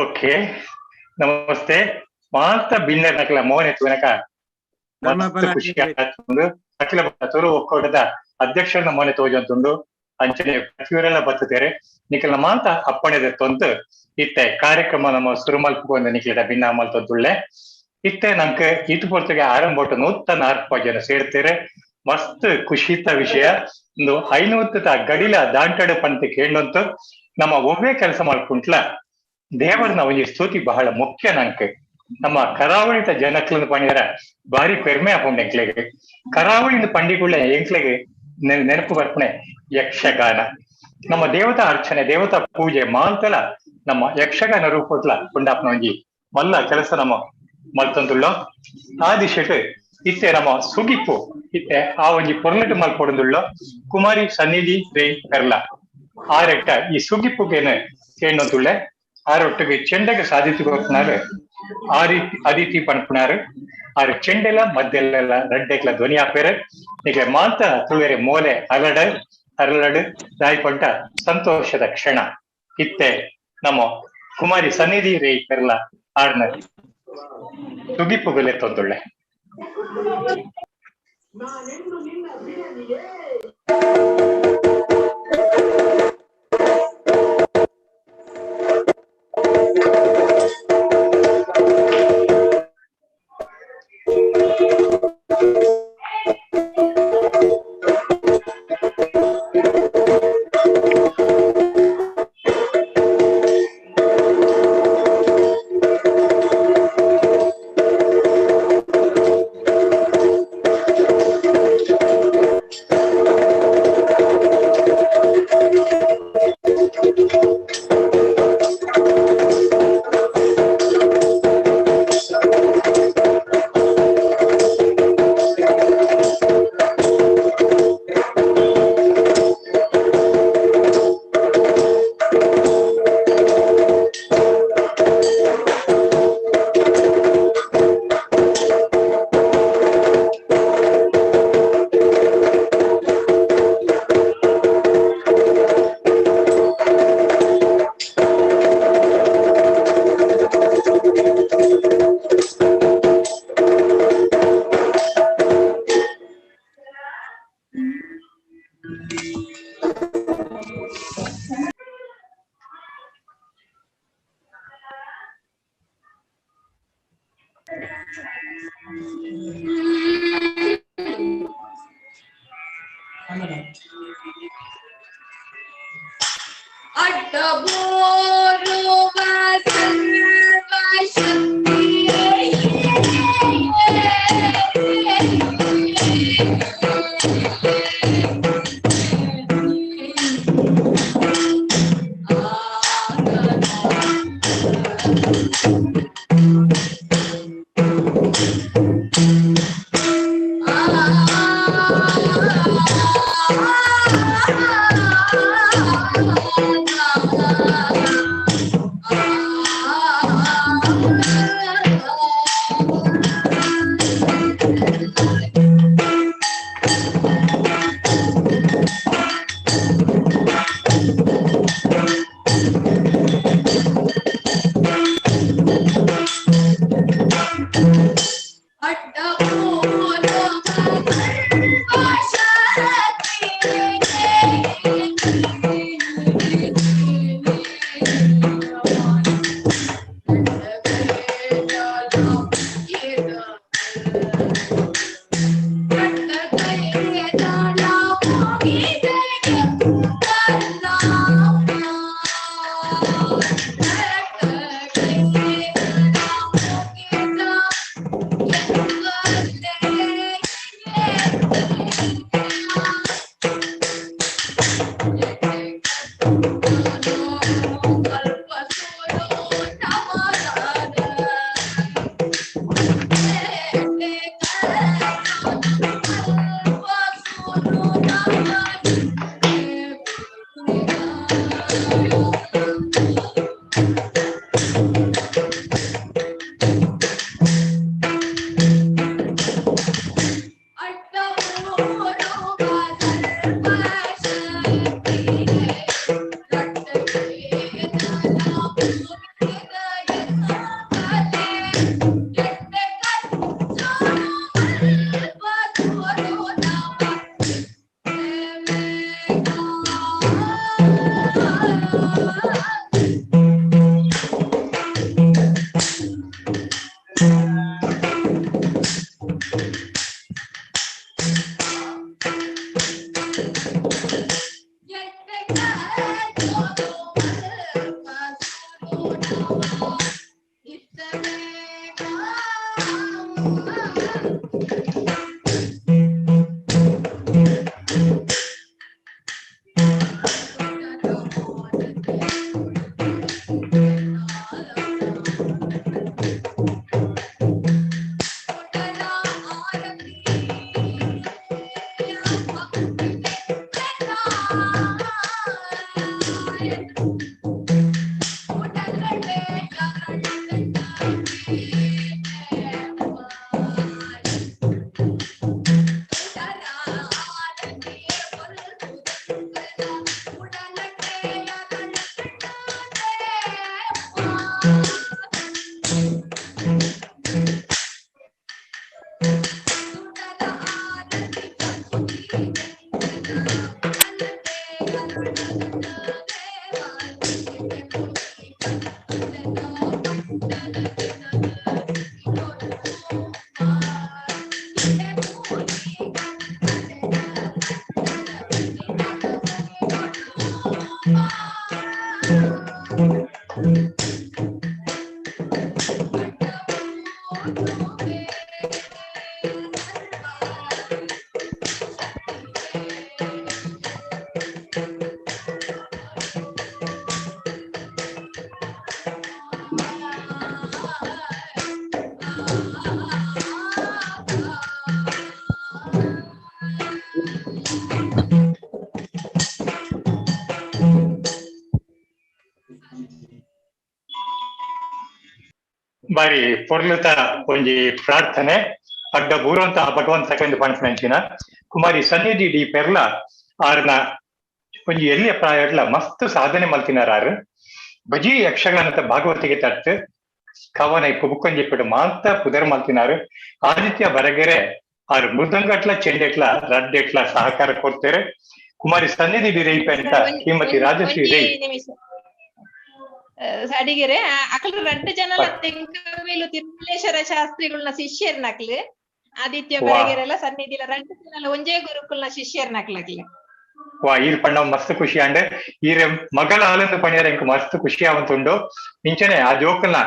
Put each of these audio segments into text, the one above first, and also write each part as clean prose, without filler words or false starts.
Okay, namaste. ಮಾತ ಬಿನ್ನರ್ನಕಲ ಮೋಹನ್ ಎತ್ತುವನಕ ಮಸ್ತ್ ಖುಷಿ ಆತುಂಡು. ಅಖಿಲ ತುಳು ಒಕ್ಕೂಟದ ಅಧ್ಯಕ್ಷರನ್ನ ಮೋನೆ ತೋಜಂತುಂಡು. ಅಂಚನೆ ಪ್ರತಿಯವರೆಲ್ಲ ಬತ್ತುತ್ತೇರೆ ನಿಖಲ ಮಾತ ಅಪ್ಪಣೆದ ತೊಂತು ಇತ್ತೆ ಕಾರ್ಯಕ್ರಮ ನಮ್ಮ ಸುರುಮಲ್ಪುಗೊಂದು ನಿಖಿಲ ಭಿನ್ನ ಮಲ್ತೊಂದುಳ್ಳೆ. ಇತ್ತೆ ನಂಕ ಈತು ಪೊರ್ತುಗೆ ಆರಂಭ 104 ಜನ ಸೇರ್ತಾರೆ. ಮಸ್ತ್ ಖುಷಿತ ವಿಷಯ. ಒಂದು 500 ಗಡಿಲ ದಾಂಟಡು ಪಂತ ಕೇಳಂತು ನಮ್ಮ ಒಬ್ಬೇ ಕೆಲಸ ಮಾಡ್ಕುಂಟ್ಲ ದೇವರನ್ನ ಒಂಜಿ ಸ್ತುತಿ ಬಹಳ ಮುಖ್ಯ. ನಂಕ್ ನಮ್ಮ ಕರಾವಳಿತ ಜನಕ್ಲನ್ನು ಪಂಡಿರ ಬಾರಿ ಪೆರ್ಮೆ ಆಪುಂಡು ಎಂಕ್ಲೆಗ್. ಕರಾವಳಿನ ಪಂಡಿಗುಳ್ಳ ಎಂಕ್ಲೆಗ್ ನೆನಪು ಬರ್ಪುಣೆ ಯಕ್ಷಗಾನ. ನಮ್ಮ ದೇವತಾ ಅರ್ಚನೆ, ದೇವತಾ ಪೂಜೆ ಮಾಂತಲ ನಮ್ಮ ಯಕ್ಷಗಾನ ರೂಪಟ್ಲ ಉಂಡಾಪನ ಒಂಜಿ ಮಲ್ಲ ಕೆಲಸ ನಮ್ಮ ಮಲ್ತೊಂದುಳ್ಳೋ. ಆ ದಿಶೆಟ್ ಇತ್ತೆ ನಮ್ಮ ಸುಗಿಪು ಇತ್ತೆ ಆ ಒಂಜಿ ಪೊರ್ಲಟು ಮಲ್ಪೊಡುಂದುಳ್ಳೋ. ಕುಮಾರಿ ಸನ್ನಿಧಿ ರೇ ಪೆರ್ಲ ಆರೆಟ್ಟ ಈ ಸುಗಿಪುಗೇನ ಕೇಂಡೊಂದುಳ್ಳೆ. ಆರೊಟ್ಟಿಗೆ ಚೆಂಡಗೆ ಸಾಧಿತು ಕೊರ್ಪುನಾರು ಆ ರೀತಿ ಅದಿತಿ ಪನ್ಪುನಾರು. ಆರು ಚೆಂಡೆಲ ಮದ್ದೆಲ್ಲ ರಡ್ಡೆಕ್ಲ ಧ್ವನಿ ಆಪೇರು. ಈಗ ಮಾತ ತುಳುವೆರೆ ಮೋಲೆ ಅಲಡ ಅರಳಡು ದಾಯಿಪಂಟ ಸಂತೋಷದ ಕ್ಷಣ ಇತ್ತೆ ನಮ್ಮ ಕುಮಾರಿ ಸನ್ನಿಧಿ ರೇ ಪೆರ್ಲ ಆರ್ನ ಸುಗಿಪುಗಲೆ ತೊಂದುಳ್ಳೆ. Ah. ಬಾರಿ ಪೊರ್ಲುತ ಒಂಜಿ ಪ್ರಾರ್ಥನೆ ಅಡ್ಡ ಬೂರಂತ ಭಗವಂತ ಕಂಡು ಪನ್ಪುನಂಚಿನ ಕುಮಾರಿ ಸನ್ನಿಧಿ ಡಿ ಪೆರ್ಲ ಆರ್ನ ಒಂಜಿ ಎಲ್ಲಿಯ ಪ್ರಾಯಡ್ಲ ಮಸ್ತ್ ಸಾಧನೆ ಮಲ್ತಿನಾರು. ಬಜಿ ಯಕ್ಷಗಾನದ ಭಾಗವತಿಗೆ ತಟ್ಟು ಕವನ ಇಪ್ಪು ಬುಕ್ಕೊಂಜಿ ಪೆಡು ಮಾಂತ ಪುದರ್ ಮಲ್ತಿನಾರು. ಆದಿತ್ಯ ಬರಗೆರೆ ಆರು ಮೃದಂಗಟ್ಲ ಚೆಂಡೆಟ್ಲ ರಡ್ಡೆಟ್ಲ ಸಹಕಾರ ಕೊಡ್ತಾರೆ. ಕುಮಾರಿ ಸನ್ನಿಧಿ ಡಿ ರೈಪೆ ಅಂತ ಶ್ರೀಮತಿ ರಾಜಶ್ರೀ ರೈ ಅಡಿಗೆರೆ ಅಕಲ್ ರಡ್ಡು ಜನಲ ತೆಂಕವೇಲು ತಿರುಮಲೇಶ್ವರ ಶಾಸ್ತ್ರಿಗಳನ್ನ ಶಿಷ್ಯರ್ನಕ್ಲು ಆದಿತ್ಯ ಬರಗೆರೆಲ್ಲ ಸನ್ನಿಧಿಲ ರಡ್ಡು ಜನಲ ಒಂಜೇ ಗುರುಕುಲ್ನ ಶಿಷ್ಯರ್ನಕ್ಲಕ್ಲೆ. ವಾ ಈರ್ ಪಣ್ಣ ಮಸ್ತ್ ಖುಷಿ ಅಂಡ್ ಈರ್ ಮಗಳ ಆಲಂದು ಪಣಿಯರ ಇಂಕ್ ಮಸ್ತ್ ಖುಷಿ ಆವಂತುಂಡು. ಇಂಚನೆ ಆ ಜೋಕಲ್ನ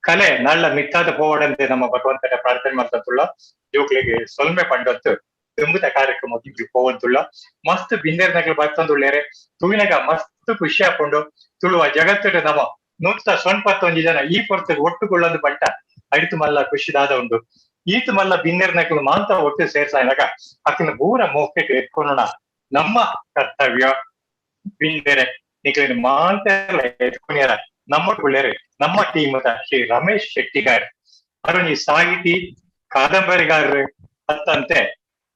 ಕಲೆ ನಳ್ಳ ಮಿತ್ತಾದ ಪೋವಡಂತೆ ನಮ್ಮ ಭಗವಂತನ ಪ್ರಾರ್ಥನೆ ಮಾಡ್ತಂತುಳ್ಳ ಜೋಕ್ಲಿಗೆ ಸೊಲ್ಮೆ ಪಂಡೊತ್ತು ತುಂಬುತ ಕಾರ್ಯಕ್ರಮ ಪೋವಂತುಳ್ಳ ಮಸ್ತ್ ಬಿಂದೆರ್ನಕ್ಲು ಬರ್ತಂದುಳ್ಳೇರೆ ತೂವಿನಾಗ ಮಸ್ತ್ ಖುಷಿ ಹಾಕೊಂಡು ತುಳುವ ಜಗತ್ತಿನ ನಮ್ಮ 151 ಜನ ಈ ಪೊರ್ತಗೆ ಒಟ್ಟುಕೊಳ್ಳೊಂದು ಪಟ್ಟ ಅಡಿತು ಮಲ್ಲ ಖುಷಿದಾದ ಉಂಡು. ಈತು ಮಲ್ಲ ಬಿನ್ನೆರ್ನಕ್ಲು ಮಾಂತ ಒಟ್ಟು ಸೇರ್ಸಾಯಿನಾಗ ಅಕ್ಕಿನ ಪೂರ ಮೋಕೆಟ್ ಎತ್ಕೊಳ್ಳೋಣ ನಮ್ಮ ಕರ್ತವ್ಯ. ಬಿಂದೆರೆ ನಿಕ್ಲಿನ ಮಾಂತ ಎತ್ಕೊನಿಯರ ನಮ್ಮ ಕುಳ್ಳೇರೆ ನಮ್ಮ ಟೀಮ್ ಶ್ರೀ ರಮೇಶ್ ಶೆಟ್ಟಿಗಾರ್ ಅರುಣಿ ಸಾಹಿತಿ ಕಾದಂಬರಿಗಾರರು ಅತ್ತಂತೆ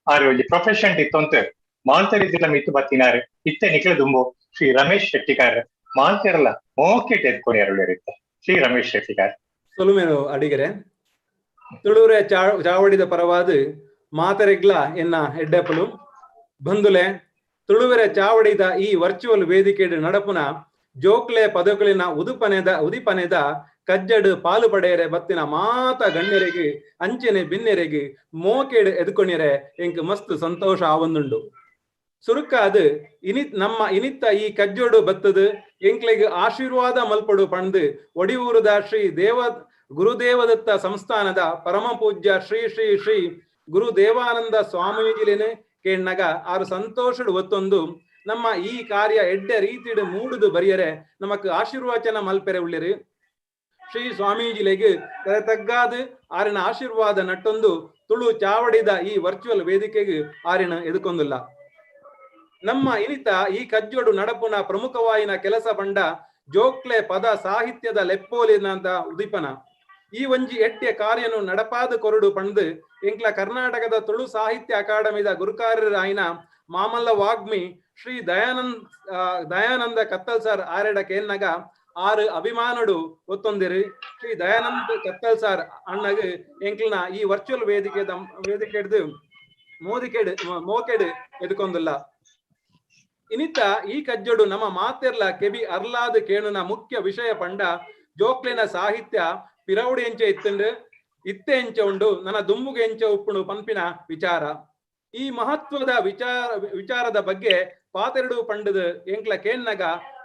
ಆರು ಒಂಜಿ ಪ್ರೊಫೆಷನ್ ಇತ್ತಂತೆ ಮಾಂತರಿದ್ದಿಲ್ಲ ಮಿತ್ತು ಬತ್ತಿನಾರು ಇತ್ತೆ ನಿಕ್ಲೆ ದುಂಬು ಶ್ರೀ ರಮೇಶ್ ಶೆಟ್ಟಿಗಾರ್ ಮಾಂತಿರಲ್ಲ ಮೋಕೆಟ್ ಎತ್ಕೊನಿಯರು ಶ್ರೀ ರಮೇಶ್ ಶೆಟ್ಟಿಗಾರ್. ಸೊಲುಮೇನು ಅಡಿಗೆರೆ ತುಳುವರೆ ಚಾವಡಿದ ಪರವಾದ ಮಾತರೆಗ್ಲ ಎನ್ನ ಎಡ್ಡೆಪಲು ಬಂದುಲೆ ತುಳುವೆರೆ ಚಾವಡಿದ ಈ ವರ್ಚುವಲ್ ವೇದಿಕೆ ನಡಪುನ ಜೋಕ್ಲೆ ಪದಕುಲಿನ ಉದಿಪನೆದ ಕಜ್ಜಡು ಪಾಲು ಪಡೆಯರೆ ಬತ್ತಿನ ಮಾತ ಗಣ್ಯರಿಗೆ ಅಂಚೆನೆ ಬಿನ್ನೆರೆಗೆ ಮೋಕೆಡು ಎದುಕೊಣಿಯರೆ ಎಂಕ್ ಮಸ್ತ್ ಸಂತೋಷ ಆವೊಂದುಂಡು. ಸುರುಕಾದು ಇನಿ ನಮ್ಮ ಇನಿತ್ತ ಈ ಕಜ್ಜೋಡು ಬತ್ತದು ಎಂಕ್ಲೆಗ್ ಆಶೀರ್ವಾದ ಮಲ್ಪಡು ಪಂದು ಒಡಿಯೂರುದ ಶ್ರೀ ದೇವ ಗುರುದೇವದತ್ತ ಸಂಸ್ಥಾನದ ಪರಮ ಪೂಜ್ಯ ಶ್ರೀ ಶ್ರೀ ಶ್ರೀ ಗುರುದೇವಾನಂದ ಸ್ವಾಮೀಜಿಲೇನೆ ಕೇಣ್ಣಗ ಆರು ಸಂತೋಷಡು ಒತ್ತೊಂದು ನಮ್ಮ ಈ ಕಾರ್ಯ ಎಡ್ಡೆ ರೀತಿಡು ಮೂಡುದು ಬರಿಯರೆ ನಮಕ್ ಆಶೀರ್ವಚನ ಮಲ್ಪೆರೆ ಉಳ್ಳಿರು. ಶ್ರೀ ಸ್ವಾಮೀಜಿಲೆಗ್ ತಲೆ ತಗ್ಗಾದು ಆರಿನ ಆಶೀರ್ವಾದ ನಟ್ಟೊಂದು ತುಳು ಚಾವಡಿದ ಈ ವರ್ಚುವಲ್ ವೇದಿಕೆಗೆ ಆರಿನ ಎದುಕೊಂದಿಲ್ಲ. ನಮ್ಮ ಇನಿತ ಈ ಕಜ್ಜೋಡು ನಡಪುನ ಪ್ರಮುಖವಾಯಿನ ಕೆಲಸ ಪಂಡ ಜೋಕ್ಲೆ ಪದ ಸಾಹಿತ್ಯದ ಲೆಪ್ಪೋಲಿನಂತ ಉದೀಪನ. ಈ ಒಂಜಿ ಎಡ್ಡೆ ಕಾರ್ಯನು ನಡಪಾದ ಕೊರಡು ಪಂದು ಎಂಕ್ಲ ಕರ್ನಾಟಕದ ತುಳು ಸಾಹಿತ್ಯ ಅಕಾಡೆಮಿದ ಗುರುಕಾರ್ಯರಾಯಿನ ಮಾಮಲ್ಲ ವಾಗ್ಮಿ ಶ್ರೀ ದಯಾನಂದ ಕತ್ತಲ್ ಸರ್ ಆರೆಡ ಕೇನ್ನಗ ಆರು ಅಭಿಮಾನಡು ಒತ್ತೊಂದಿರು. ಶ್ರೀ ದಯಾನಂದ ಕತ್ತಲ್ ಸರ್ ಅಣ್ಣಗ್ ಎಂಕ್ಲನ ಈ ವರ್ಚುವಲ್ ವೇದಿಕೆಡ್ದು ಮೋದಿಕೆಡ್ ಮೋಕೆಡ್ ಎದುಕೊಂದಿಲ್ಲ. ಇನಿತ ಈ ಕಜ್ಜೋಡು ನಮ್ಮ ಮಾತೆರ್ಲ ಕೆಬಿ ಅರ್ಲಾದ ಕೇಣುನ ಮುಖ್ಯ ವಿಷಯ ಪಂಡ ಜೋಕ್ಲಿನ ಸಾಹಿತ್ಯ ಪಿರೌಡಿ ಎಂಚೆ ಇತ್ತಂಡು ಇತ್ತೆ ಎಂಚೆ ಉಂಡು ನನ್ನ ದುಂಬುಗೆ ಎಂಚೆ ಉಪ್ಪುಣು ಪನ್ಪಿನ ವಿಚಾರ. ಈ ಮಹತ್ವದ ವಿಚಾರದ ಬಗ್ಗೆ ಪಾತೆರಡು ಪಂಡದ ಎಂಕ್ಲ ಕೇನ್ನಗ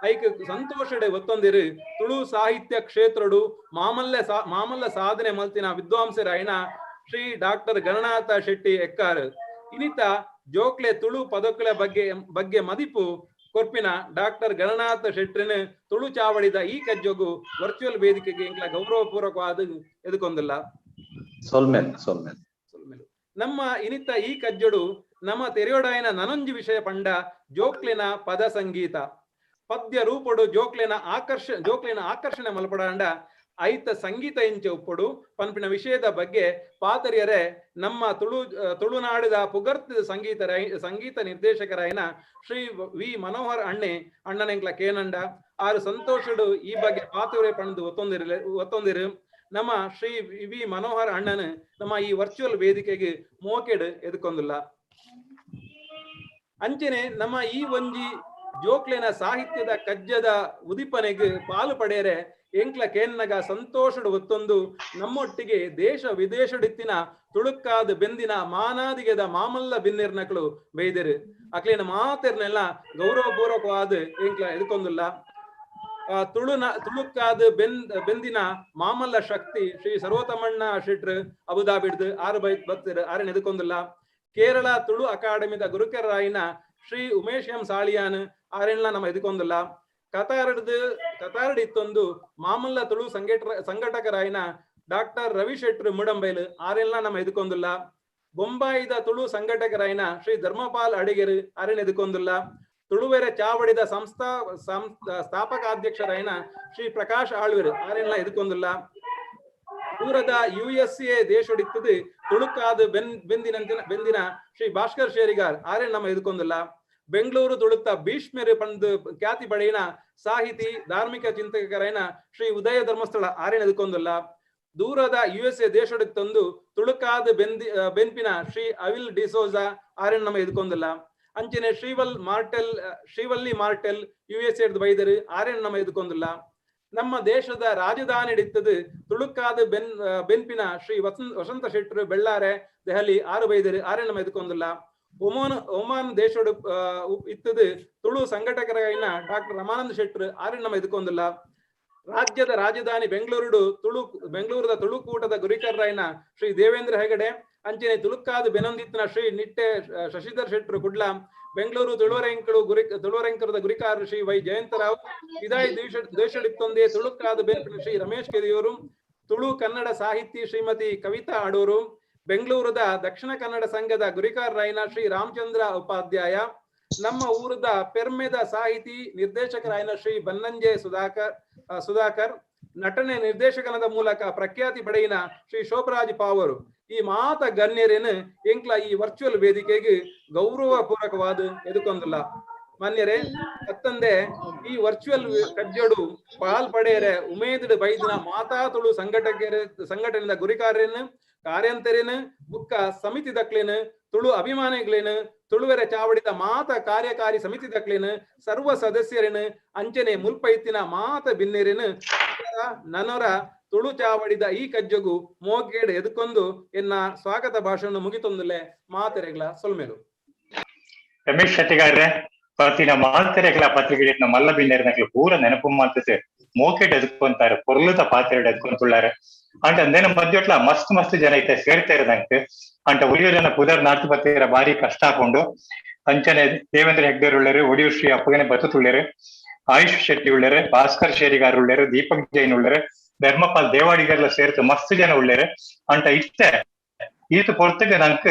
ಐಕ್ ಸಂತೋಷಡೆ ಒತ್ತೊಂದಿರು. ತುಳು ಸಾಹಿತ್ಯ ಕ್ಷೇತ್ರಡು ಮಾಮಲ್ಲ ಸಾಧನೆ ಮಲ್ತಿನ ವಿದ್ವಾಂಸರಾಯಣ ಶ್ರೀ ಡಾಕ್ಟರ್ ಗಣನಾಥ ಶೆಟ್ಟಿ ಎಕ್ಕಾರ್. ಇನಿತ ಜೋಕ್ಲೆ ತುಳು ಪದಕುల ಬಗ್ಗೆ ಬಗ್ಗೆ ಮದಿಪು ಕೊರ್ಪಿನ ಡಾಕ್ಟರ್ ಗಣನಾಥ ಶೆಟ್ಟರಿನ ತುಳು ಚಾವಡಿದ ಈ ಕಜ್ಜೊಗು ವರ್ಚುವಲ್ ವೇದಿಕೆಗೆ ಎಂಕ್ಲ ಗೌರವಪೂರ್ವಕವಾದ ಎದುಕೊಂದಿಲ್ಲ. ಸೊಲ್ಮೆಲ್ ಸೊಲ್ಮೆಲ್. ನಮ್ಮ ಇನಿತ ಈ ಕಜ್ಜೊಡು ನಮ್ಮ ತೆರೆಯೋಡಾಯನ ನನೊಂಜಿ ವಿಷಯ ಪಂಡ ಜೋಕ್ಲಿನ ಪದ ಸಂಗೀತ ಪದ್ಯ ರೂಪಡು ಜೋಕ್ಲಿನ ಆಕರ್ಷಣೆ ಮಲ್ಪಡಾಂಡ ಐತ ಸಂಗೀತ ಇಂಚೆ ಉಪ್ಪಡು ಪನ್ಪಿನ ವಿಷಯದ ಬಗ್ಗೆ ಪಾತರಿಯರೆ ನಮ್ಮ ತುಳುನಾಡಿದ ಪುಗರ್ತಿದ ಸಂಗೀತ ನಿರ್ದೇಶಕರಾಯನ ಶ್ರೀ ವಿ ಮನೋಹರ್ ಅಣ್ಣನೆಂಕ್ಲ ಕೇನಂಡ ಆರು ಸಂತೋಷಡು ಈ ಬಗ್ಗೆ ಪಾತುರೆ ಪಂದು ಒತ್ತೊಂದಿರು. ನಮ್ಮ ಶ್ರೀ ವಿ ಮನೋಹರ್ ಅಣ್ಣನ ನಮ್ಮ ಈ ವರ್ಚುವಲ್ ವೇದಿಕೆಗೆ ಮೋಕೆಡ್ ಎದುಕೊಂದಿಲ್ಲ. ಅಂಚನೆ ನಮ್ಮ ಈ ಒಂಜಿ ಜೋಕ್ಲೆನ ಸಾಹಿತ್ಯದ ಕಜ್ಜದ ಉದಿಪನೆಗೆ ಪಾಲು ಪಡೆಯರೆ ಎಂಕ್ಲ ಕೇನ್ನಗ ಸಂತೋಷಡು ಒತ್ತೊಂದು ನಮ್ಮೊಟ್ಟಿಗೆ ದೇಶ ವಿದೇಶಡಿತ್ತಿನ ತುಳುಕಾದ ಬೆಂದಿನ ಮಾನಾದಿಗೆದ ಮಾಮಲ್ಲ ಬಿನ್ನಿರ್ನಕ್ಳು ಬೈದರು. ಅಕ್ಲೇನ ಮಾತೆರ್ನೆಲ್ಲ ಗೌರವಪೂರ್ವಕವಾದ ಎಂಕ್ಲ ಎದುಕೊಂದಿಲ್ಲ. ತುಳುಕಾದ ಬೆಂದಿನ ಮಾಮಲ್ಲ ಶಕ್ತಿ ಶ್ರೀ ಸರ್ವೋತ್ತಮಣ್ಣ ಶೆಟ್ರು ಅಬುದಾಬಿಡ್ದು ಆರು ಬೈ ಬತ್ತಿರು ಆರನ್ ಎದುಕೊಂದಿಲ್ಲ. ಕೇರಳ ತುಳು ಅಕಾಡೆಮಿದ ಗುರುಕರಾಯಿನ ಶ್ರೀ ಉಮೇಶ್ ಎಂ ಸಾಳಿಯಾನ್ ಆರೆನ್ಲ ನಮ್ಮ ಎದುಕೊಂದಿಲ್ಲ. ಕತಾರಡ್ ಇತ್ತೊಂದು ಮಾಮಲ್ಲ ತುಳು ಸಂಘಟಕರಾಯಿನ ಡಾಕ್ಟರ್ ರವಿ ಶೆಟ್ರು ಮುಡಂಬೈಲ್ ಆರೆಲ್ಲ ನಮ್ಮ ಎದುಕೊಂದಿಲ್ಲ. ಬೊಂಬಾಯಿದ ತುಳು ಸಂಘಟಕರಾಯಿನ ಶ್ರೀ ಧರ್ಮಪಾಲ್ ಅಡಿಗೆರು ಆರೆನ್ ಎದುಕೊಂದಿಲ್ಲ. ತುಳುವೆರ ಚಾವಡಿದ ಸ್ಥಾಪಕಾಧ್ಯಕ್ಷರಾಯಿನ ಶ್ರೀ ಪ್ರಕಾಶ್ ಆಳ್ವೆರ್ ಆರೆಲ್ಲ ಎದುಕೊಂದಿಲ್ಲ. ದೂರದ USA ದೇಶಡಿತ್ತದು ತುಳುಕಾದ ಬೆಂದಿನ ಶ್ರೀ ಭಾಸ್ಕರ್ ಶೇರಿಗಾರ್ ಆರೆನ್ ನಮ್ಮ ಎದುಕೊಂದಿಲ್ಲ. ಬೆಂಗಳೂರು ತುಳುತ್ತ ಭೀಷ್ಮರು ಪಂದು ಖ್ಯಾತಿ ಪಡೆಯಿನ ಸಾಹಿತಿ ಧಾರ್ಮಿಕ ಚಿಂತಕರಾಯನ ಶ್ರೀ ಉದಯ ಧರ್ಮಸ್ಥಳ ಆರೆನ್ ಎದುಕೊಂದಿಲ್ಲ. ದೂರದ USA ದೇಶಡಿತ್ತೊಂದು ತುಳುಕಾದ ಬೆನ್ಪಿನ ಶ್ರೀ ಅವಿಲ್ ಡಿಸೋಜಾ ಆರೆನ್ ನಮ್ಮ ಎದುಕೊಂದಿಲ್ಲ. ಅಂಚನೆ ಶ್ರೀವಲ್ಲಿ ಮಾರ್ಟೆಲ್ USA ಬೈದರು ಆರೆನ್ ನಮ್ಮ ಎದುಕೊಂದಿಲ್ಲ. ನಮ್ಮ ದೇಶದ ರಾಜಧಾನಿ ಇತ್ತದು ತುಳುಕಾದ ಬೆನ್ಪಿನ ಶ್ರೀ ವಸಂತ ಶೆಟ್ಟರು ಬೆಳ್ಳಾರೆ ದೆಹಲಿ ಆರು ಬೈದರು ಆರೆನ್ ನಮ್ಮ ಎದುಕೊಂದಿಲ್ಲ. ಒಮಾನ್ ದೇಶಡು ಇತ್ತದು ತುಳು ಸಂಘಟಕರಾಯಿನ ಡಾಕ್ಟರ್ ರಮಾನಂದ ಶೆಟ್ಟರು ಆರೆನ್ ನಮ್ಮ ಎದುಕೊಂದಿಲ್ಲ. ರಾಜ್ಯದ ರಾಜಧಾನಿ ಬೆಂಗಳೂರದ ತುಳುಕೂಟದ ಗುರಿಕರ್ರಾಯನ ಶ್ರೀ ದೇವೇಂದ್ರ ಹೆಗಡೆ ಅಂಚನೆ ತುಳುಕಾದ ಬೆನೊಂದಿತ್ತಿನ ಶ್ರೀ ನಿಟ್ಟೆ ಶಶಿಧರ್ ಶೆಟ್ಟರು ಕುಡ್ಲ ಬೆಂಗಳೂರು ತುಳುವರೆಂಕರದ ಗುರಿಕಾರ ಶ್ರೀ ವೈ ಜಯಂತರಾವ್ ಇದಾಯಿ ದೇಶಡಿತ್ತೊಂದೇ ತುಳುಕಾದ ಬೆನ್ಪಿನ ಶ್ರೀ ರಮೇಶ್ ಕೆರಿಯೂರು ತುಳು ಕನ್ನಡ ಸಾಹಿತಿ ಶ್ರೀಮತಿ ಕವಿತಾ ಅಡೂರು ಬೆಂಗಳೂರದ ದಕ್ಷಿಣ ಕನ್ನಡ ಸಂಘದ ಗುರಿಕಾರರಾಯನ ಶ್ರೀ ರಾಮಚಂದ್ರ ಉಪಾಧ್ಯಾಯ ನಮ್ಮ ಊರದ ಪೆರ್ಮೆದ ಸಾಹಿತಿ ನಿರ್ದೇಶಕರಾಯನ ಶ್ರೀ ಬನ್ನಂಜೆ ಸುಧಾಕರ್ ನಟನೆ ನಿರ್ದೇಶಕನದ ಮೂಲಕ ಪ್ರಖ್ಯಾತಿ ಪಡೆಯಿನ ಶ್ರೀ ಶೋಭರಾಜ್ ಪಾವರು ಈ ಮಾತ ಗಣ್ಯರೇನು ಎಂಕ್ಲ ಈ ವರ್ಚುವಲ್ ವೇದಿಕೆಗೆ ಗೌರವ ಪೂರ್ವಕವಾದ ಎದುಕೊಂದಿಲ್ಲ. ಮಾನ್ಯರೇ, ಅತ್ತಂದೆ ಈ ವರ್ಚುವಲ್ ಕಜ್ಜಡು ಪಾಲ್ ಪಡೆಯರೆ ಉಮೇದಿಡು ಬೈದಿನ ಮಾತಾ ತುಳು ಸಂಘಟನೆದ ಗುರಿಕಾರ್ಯನು ಕಾರ್ಯಂತರೇನು ಬುಕ್ಕ ಸಮಿತಿ ದಕ್ಲೇನು ತುಳು ಅಭಿಮಾನಿಗಳೇನು ತುಳುವೆರ ಚಾವಡಿದ ಮಾತ ಕಾರ್ಯಕಾರಿ ಸಮಿತಿ ದಕ್ಲೇನು ಸರ್ವ ಸದಸ್ಯರೇನು ಅಂಚನೆ ಮುಲ್ಪೈತಿನ ಮಾತ ಬಿನ್ನೇರೇನು ನನೊರ ತುಳು ಚಾವಡಿದ ಈ ಕಜ್ಜಗು ಮೋಗೇಡ್ ಎದುಕೊಂದು ಎನ್ನ ಸ್ವಾಗತ ಭಾಷಣ ಮುಗಿತೊಂದುಲೆ ಮಾತೆರೆಗ್ಲ ಸೊಲ್ಮೇಲು. ರಮೇಶ್ ಶೆಟ್ಟಿಗಾರ್ರೆ ಪ್ರತಿನ ಮಾತೆರೆಗ್ಲ ಪತ್ರಿಕೆ ಮಲ್ಲ ಬಿನ್ನೇರಿನಕ್ಲು ಪೂರ ನೆನಪು ಮಾತತೆ ಮೋಕೆಟ್ ಎದುಕೊಂತಾರೆ ಪೊರ್ಲುದ ಪಾತ್ರೆಡ್ ಎದ್ಕೊಂತುಳ್ಳಾರೆ ಅಂಟ ಅಂದೇನ ಮಧ್ಯೊಟ್ಲ ಮಸ್ತ್ ಮಸ್ತ್ ಜನ ಐತೆ ಸೇರ್ತಾ ಇರದಂತೆ ಅಂಟ ಉರಿಯೋ ಜನ ಪುದರ್ ನಾಟು ಪತ್ತಿರ ಬಾರಿ ಕಷ್ಟ ಹಾಕೊಂಡು ಅಂಚನೆ ದೇವೇಂದ್ರ ಹೆಗ್ಡೆರ್ ಉಳ್ಳೇರು, ಒಡಿಯೂರು ಶ್ರೀ ಅಪ್ಪಗನೆ ಬತ್ತುಳ್ಳೇರು, ಆಯುಷ್ ಶೆಟ್ಟಿ ಉಳ್ಳೇರು, ಭಾಸ್ಕರ್ ಶೇರಿಗಾರ್ ಉಳ್ಳೇರು, ದೀಪಕ್ ಜೈನ್ ಉಳ್ಳೇರು, ಧರ್ಮಪಾಲ್ ದೇವಾಡಿಗರ್ಲ ಸೇರ್ತು ಮಸ್ತ್ ಜನ ಉಳ್ಳೇರು. ಅಂಟ ಇತ್ತೆ ಈತ ಪೊರ್ತುಗೆ ನಂಕ್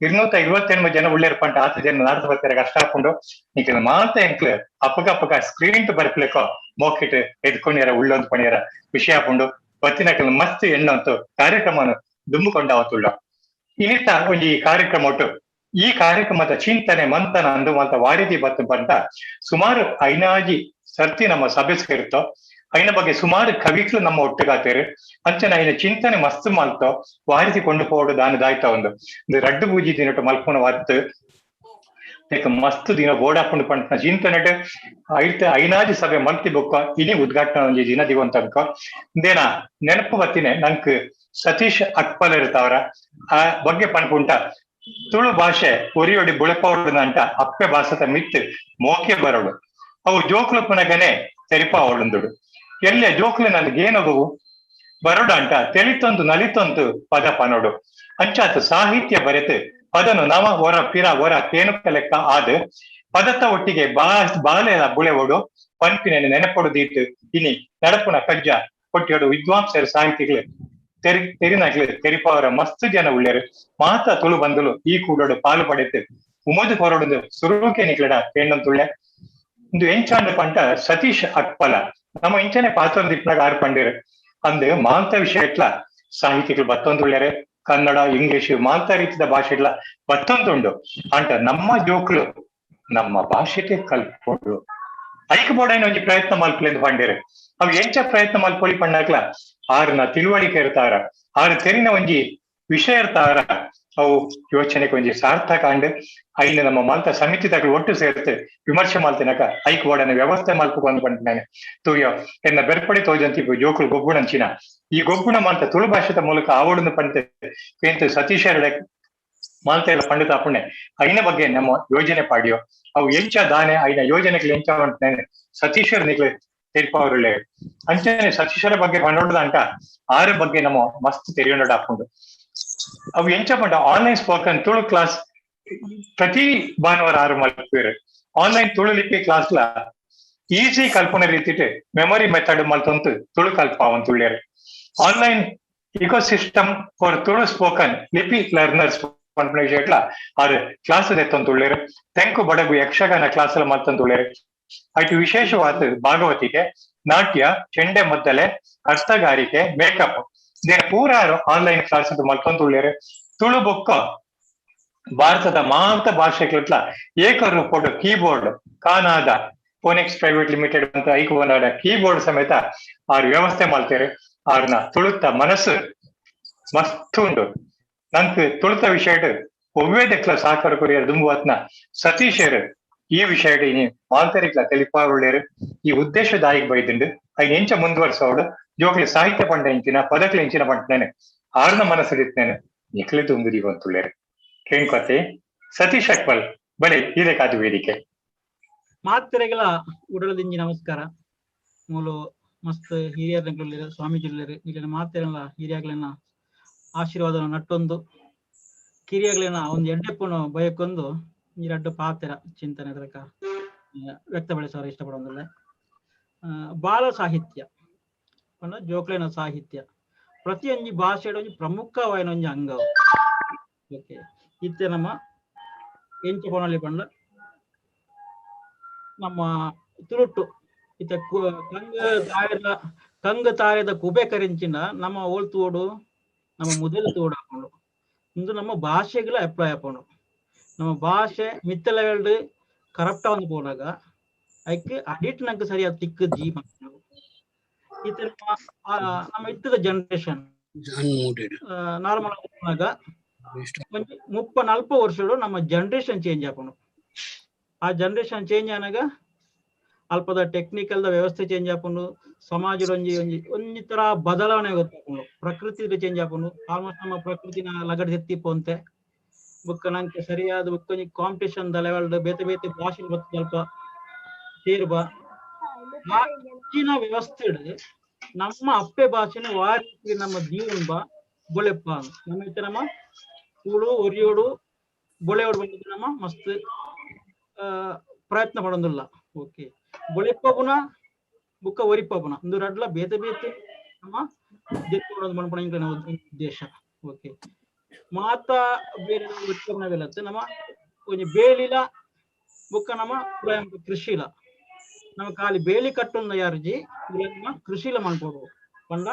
228 ಜನ ಉಳ್ಳೇರು ಪಂಟ ಆತ ಜನ ನಾಡ್ದು ಬರ್ತಾರೆ ಕಷ್ಟ ಹಾಕೊಂಡು ನಿಕ್ಲ ಮಾತ ಎಂಕ್ಲು ಅಪ್ಪಗ ಅಪ್ಪಗ ಸ್ಕ್ರೀನ್ ಬರ್ಪ್ಲೇಕೋ ಮೋಕಿಟ್ ಎದ್ಕೊಂಡಿರ ಉಳ್ಳೊಂದು ಪಣಿಯರ ವಿಷಯ ಹಾಕೊಂಡು ಬತ್ತಿನಕಲ್ ಮಸ್ತ್ ಎಣ್ಣಂತು ಕಾರ್ಯಕ್ರಮನು ದುಂಬುಕೊಂಡಾವತ್ತುಳ್ಳ. ಇನ್ನಿತ್ತ ಒಂಜಿ ಈ ಕಾರ್ಯಕ್ರಮ ಒಟ್ಟು ಈ ಕಾರ್ಯಕ್ರಮದ ಚಿಂತನೆ ಮಂಥನ ಅಂದು ಮಂತ ವಾರಿದಿ ಬತ್ತು ಬಂತ ಸುಮಾರು ಐನಾಜಿ ಸರ್ತಿ ನಮ್ಮ ಸಭೆ ಸೇರುತ್ತೋ ಐನ ಬಗ್ಗೆ ಸುಮಾರು ಕವಿಗಳು ನಮ್ಮ ಒಟ್ಟುಗಾತೇರು. ಅಂಚನ ಐನ ಚಿಂತನೆ ಮಸ್ತ್ ಮಲ್ತೋ ವಾರಿಸಿ ಕೊಂಡು ಪೋಡು ದಾನ ದಾಯ್ತ ಒಂದು ರಡ್ಡು ಪೂಜಿ ದಿನಟ್ಟು ಮಲ್ಪುನ ವರ್ತು ಮಸ್ತ್ ದಿನ ಬೋಡಾಪುಂಡು ಪಂಡ ಚಿಂತನೆ ಐತ ಐನಾಜಿ ಸಭೆ ಮಲ್ತಿ ಬೊಕ್ಕ ಇನಿ ಉದ್ಘಾಟನೆ ಒಂಜಿ ದಿನ ದಿವಂತಂಕ ದೇನ ನೆನಪು ಬತ್ತಿನೆ ನಂಕ್ ಸತೀಶ್ ಅಕ್ಪಲ್ ಇರ್ತಾವ್ರ ಆ ಬಗ್ಗೆ ಪನ್ಪುಂಟ ತುಳು ಭಾಷೆ ಒರಿಯೊಡಿ ಬುಳೆಪೌಡುನಂಟ ಅಪ್ಪೆ ಭಾಷೆತ ಮಿತ್ ಮೋಕೆ ಬರೋಡು ಅವು ಜೋಕ್ಲು ಪುನಗನೆ ತೆರಿಪ ಅವಳುಂದುಡು ಎಲ್ಲೆ ಜೋಕ್ಲು ನನ್ಗೇನೋಗವು ಬರೋಡ ಅಂಟ ತೆಲಿತೊಂದು ನಲಿತೊಂದು ಪದ ಪನೋಡು ಅಂಚಾತ ಸಾಹಿತ್ಯ ಬರೆತು ಪದನು ನವ ಹೊರ ಪಿರ ಹೊರ ಕೇನುಕ ಲೆಕ್ಕ ಆದ ಪದತ ಒಟ್ಟಿಗೆ ಬಾಲೆಲ ಬುಳೆವೋಡು ಪನ್ಪಿನ ನೆನಪೊಡು ದೀತು ಇನಿ ನಡಪುನ ಕಜ್ಜ ಕೊಟ್ಟಿಯೋಡು ವಿದ್ವಾಂಸರು ಸಾಹಿತಿಗಳು ತೆರಿನಾಗ್ಲಿ ತೆರಿಪವರ ಮಸ್ತ್ ಜನ ಉಳ್ಳೇರು ಮಾತ ತುಳು ಬಂದಲು ಈ ಕೂಡೋಡು ಪಾಲು ಪಡೆತು ಉಮೋದು ಹೊರಡು ಸುರುಕೆ ನಿಕ್ಲಡ ಪೇಂಡಂತುಳ್ಳೆ ಇಂದು ಎಂಚಾಂಡ ಪಂಟ ಸತೀಶ್ ಅಕ್ಪಲ ನಮ್ಮ ಇಂಚನೆ ಪಾತ್ರ ದಿಪ್ಪನಾಗ ಆರು ಪಂಡೇರು ಅಂದು ಮಾಂತ ವಿಷಯ ಎಟ್ಲ ಸಾಹಿತಿಗಳು ಬತ್ತೊಂದುಳ್ಳೆರೆ ಕನ್ನಡ ಇಂಗ್ಲಿಷ್ ಮಾಂತ ರೀತಿಯ ಭಾಷೆ ಇಟ್ಲ ಬತ್ತೊಂದುಂಡು ಅಂಟ ನಮ್ಮ ಜೋಕ್ಲು ನಮ್ಮ ಭಾಷೆಗೆ ಕಲ್ಪೊಂಡು ಐಕ್ ಬೋಡೈನ ಒಂಜಿ ಪ್ರಯತ್ನ ಮಲ್ಪಲೆಂದು ಪಂಡೇರು ಅವು ಎಂಚ ಪ್ರಯತ್ನ ಮಲ್ಪೊಲಿ ಪಂಡಾಕ್ಲ ಆರ್ನ ತಿಳುವಳಿಕೆ ಇರ್ತಾರ ಆರು ತೆರಿನ ಒಂಜಿ ವಿಷಯ ಇರ್ತಾರ ಅವು ಯೋಚನೆಗೆ ಒಂಜಿ ಸಾರ್ಥಕ ಅಂಡ್ ಐನ ನಮ್ಮ ಮಾಲ್ತ ಸಮಿತಿ ತಗಲು ಒಟ್ಟು ಸೇರ್ತು ವಿಮರ್ಶೆ ಮಾಲ್ತಿನಕ ಐಕ್ ಬೋಡನ ವ್ಯವಸ್ಥೆ ಮಲ್ಪು ಅಂದ್ಕೊಂಡ ತೂಯೋ ಎನ್ನ ಬೆರ್ಪಡಿ ತೋಜಂತಿ ಜೋಕುಲು ಗೊಬ್ಬುಣಂಚಿನ ಈ ಗೊಬ್ಬುಣ ಮಾಲ್ತ ತುಳು ಭಾಷೆದ ಮೂಲಕ ಆವಡನ್ನು ಪಂತೆ ಕೇಂತ ಸತೀಶರ ಮಾಲ್ತ ಎಲ್ಲ ಪಂಡಿತ ಪುಣ್ಯ ಐನ ಬಗ್ಗೆ ನಮ್ಮ ಯೋಜನೆ ಪಾಡಿಯೋ ಅವು ಎಂಚ ದಾನೆ ಐನ ಯೋಜನೆಗಳು ಎಂಚ ಅಂತಾನೆ ಸತೀಶರ ನಿಕ್ಲೆ ತೆರಿಪವರುಳ್ಳೆ ಅಂಚನೆ ಸತೀಶರ ಬಗ್ಗೆ ಪಂಡೋಡದಂಟ ಆರ ಬಗ್ಗೆ ನಮ್ಮ ಮಸ್ತ್ ತೆರಿಯೋಣ ಹಾಕೊಂಡು ಅವು ಎಂಚ ಪಂಡ ಆನ್ಲೈನ್ ಸ್ಪೋಕನ್ ತುಳು ಕ್ಲಾಸ್ ಪ್ರತಿ ಭಾನುವಾರ ಆರು ಮಲ್ಪೇರು ಆನ್ಲೈನ್ ತುಳು ಲಿಪಿ ಕ್ಲಾಸ್ ಲ ಈಸಿ ಕಲ್ಪನೆ ರೀತಿ ಮೆಮೊರಿ ಮೆಥಡ್ ಮಲ್ತೊಂತು ತುಳು ಕಲ್ಪಾವಂತುಳ್ಳೇರು online ecosystem for Tulu spoken ಲಿಪಿ ಲರ್ನರ್ಸ್ ಪನ್ಪಿನ ವಿಷಯಟ್ಲ ಆರು ಕ್ಲಾಸ್ ಎತ್ತೊಂತುಳ್ಳೇರು ತೆಂಕು ಬಡಗು ಯಕ್ಷಗಾನ ಕ್ಲಾಸ್ ಎಲ್ಲ ಮಲ್ತೊಂತುಳ್ಳೇರು ಅటు ವಿಶೇಷವಾದ ಭಾಗವತಿಕೆ ನಾಟ್ಯ ಚೆಂಡೆ ಮದ್ದಲೆ ಅರ್ಥಗಾರಿಕೆ ಮೇಕಪ್ ಪೂರ ಆನ್ಲೈನ್ ಕ್ಲಾಸ್ ಮಲ್ತೊಂತುಳ್ಳೇರು ತುಳು ಬೊಕ್ಕ ಭಾರತದ ಮಾಂತ ಭಾಷೆಗಳಟ್ಲ ಏಕರೂಪೋಡು ಕೀಬೋರ್ಡ್ ಕಾನಾದ ಫೋನೆಕ್ಸ್ ಪ್ರೈವೇಟ್ ಲಿಮಿಟೆಡ್ ಅಂತ ಐಕುವನಾಡ ಕೀಬೋರ್ಡ್ ಸಮೇತ ಆರು ವ್ಯವಸ್ಥೆ ಮಾಡ್ತಾರೆ. ಆರ್ನ ತುಳುತ್ತ ಮನಸ್ಸು ಮಸ್ತ್ ಉಂಡು ನಂಕ್ ತುಳುತ ವಿಷಯ ಒವ್ವೇ ದೆಕ್ಲ ಸಾಕರ ಕೊರಿಯರ್ ದುಂಬುವತ್ನ ಸತೀಶರು ಈ ವಿಷಯ ಇನಿ ಮಾಲ್ತರಿಕ್ಲ ತೆಲಿಪಾವುಳ್ಳೇರು ಈ ಉದ್ದೇಶದಾಯಿಗೆ ಬೈದುಂಡು ಐನ್ ಎಂಚ ಮುಂದುವರ್ಸೋಡು ಜೋಕ್ಲಿ ಸಾಹಿತ್ಯ ಪಂಡ ಎಂಚಿನ ಪದಕ್ಲೆ ಎಂಚಿನ ಪಂಟನೇನೆ ಆರ್ನ ಮನಸ್ಸಿಡಿತ್ನೇನೆ ನಿಕ್ಲೆ ದುಂಬುದಿ ಕೇಳ್ಕೊತಿ ಸತೀಶ್ ಅಕ್ಬಲ್ ಬಳಿ ಇದಕ್ಕಾದ ವೇದಿಕೆ. ಮಾತ್ರೆಗಳ ಉಡಲದಿಂಜಿ ನಮಸ್ಕಾರ. ಮೂಲು ಮಸ್ತ್ ಹಿರಿಯರ್ ಸ್ವಾಮೀಜಿ ಇಲ್ಲಿನ ಮಾತೆರೆಲ್ಲ ಹಿರಿಯಾಗ್ಲೆನ ಆಶೀರ್ವಾದ ನಟ್ಟೊಂದು ಕಿರಿಯಾಗ್ಲೆನ ಒಂದು ಎಡ್ಡೆಪ್ಪನು ಬಯಕೊಂದು ಈ ರಡ್ಡು ಪಾತೆರ ಚಿಂತನೆ ಅದಕ್ಕ ವ್ಯಕ್ತಪಡಿಸೋರು ಇಷ್ಟಪಡೋದಿಲ್ಲ. ಬಾಲ ಸಾಹಿತ್ಯ ಜೋಕ್ಲೆನ ಸಾಹಿತ್ಯ ಪ್ರತಿಯೊಂಜಿ ಭಾಷೆಡ್ ಒಂಜಿ ಪ್ರಮುಖವಾಯಿನ ಒಂಜಿ ಅಂಗ. ಓಕೆ, ಇತ್ತೆ ನಮ್ಮ ಎಂಚ ಪೊನಲಿ ಪಂಡ ನಮ್ಮ ತುಳುಟ್ಟು ಇತ್ತೆ ಕಂಗ ತಾರೆದ ಕುಬೆ ಕರಿಂಚಿನ ನಮ್ಮ ಓಳ್ ತೋಡು ನಮ್ಮ ಮುದೆಲ್ ತೋಡು ಹಾಕೊಂಡು ಇಂದು ನಮ್ಮ ಭಾಷೆಗಳ ಅಪ್ಲೈ ಹಾಕೊಂಡು ನಮ್ಮ ಭಾಷೆ ಮಿತ್ತ ಲೆವೆಲ್ಡ್ ಕರಪ್ಟ್ ಆವೊಂದು ಪೋನಾಗ ಐಕ್ ಅಡಿಟ್ ನಂಗೆ ಸರಿಯಾದ ತಿಕ್ಕ ಜೀ ಇತ್ತೆ ನಮ್ಮ ಇತ್ತದ ಜನರೇಷನ್ ನಾರ್ಮಲ್ ಆಗ ಒಂಜಿ 30-40 ವರ್ಷಡು ನಮ್ಮ ಜನರೇಷನ್ ಚೇಂಜ್ ಆಪುಂಡು. ಆ ಜನರೇಷನ್ ಚೇಂಜ್ ಆನಾಗ ಅಲ್ಪದ ಟೆಕ್ನಿಕಲ್ the ವ್ಯವಸ್ಥೆ ಚೇಂಜ್ ಆಪುಂಡು, ಸಮಾಜದ ಒಂಜಿ ಒಂಜಿ ಒಂಜಿ ತರ ಬದಲಾವಣೆ ಗೊತ್ತಾಪುಂಡು, ಪ್ರಕೃತಿ ಚೇಂಜ್ ಆಪುಂಡು. ಆಲ್ಮೋಸ್ಟ್ ನಮ್ಮ ಪ್ರಕೃತಿನ ಲಗಡ್ ಎತ್ತಿಪೋಂತೆ ಬುಕ್ಕ ನಂಗೆ ಸರಿಯಾದ ಬುಕ್ಕ ಒಂಜಿ ಕಾಂಪಿಟೇಷನ್ the level ಬೇತೆ ಬೇತೆ ಭಾಷೆ ಬತ್ತು ಸ್ವಲ್ಪ ಸೇರ್ಬ ಹೆಚ್ಚಿನ ವ್ಯವಸ್ಥೆ ನಮ್ಮ ಅಪ್ಪೆ ಭಾಷೆನ ವಾರಿ ನಮ್ಮ ಜೀವನ ಬಾ ಬೊಳೆಪ್ಪ ನಮ್ಮ ಇತ್ತೆ ನಮ್ಮ ತುಳು ಒರಿಯೋಡು ಬೊಳೆಯೋಡು ಬಂದಿದ್ದು ನಮ್ಮ ಮಸ್ತ್ ಪ್ರಯತ್ನ ಪಡೊಂದುಲ್ಲ. ಓಕೆ, ಬೊಳೆಪ್ಪುನ ಬುಕ್ಕ ಒರಿಪ್ಪುನ ಇಂದು ರಡ್ಲ ಬೇತೆ ಬೇತೆ ನಮ್ಮ ಮನ್ಪುನ ಎಂಕ್ಲೆನ ಉದ್ದೇಶ. ಓಕೆ, ಮಾತ ಬೇರೆ ಉತ್ಪನ್ನ ಬೆಲತ್ತೆ ನಮ್ಮ ಒಂಜಿ ಬೇಲಿಲ ಬುಕ್ಕ ನಮ್ಮ ಕೃಷಿಲ ನಮ್ಮ ಖಾಲಿ ಬೇಲಿ ಕಟ್ಟುన్న ಯಾರ್ಜಿ ನಮ್ಮ ಕೃಷಿಲ ಮನ್ಪೊಡು ಪಂಡ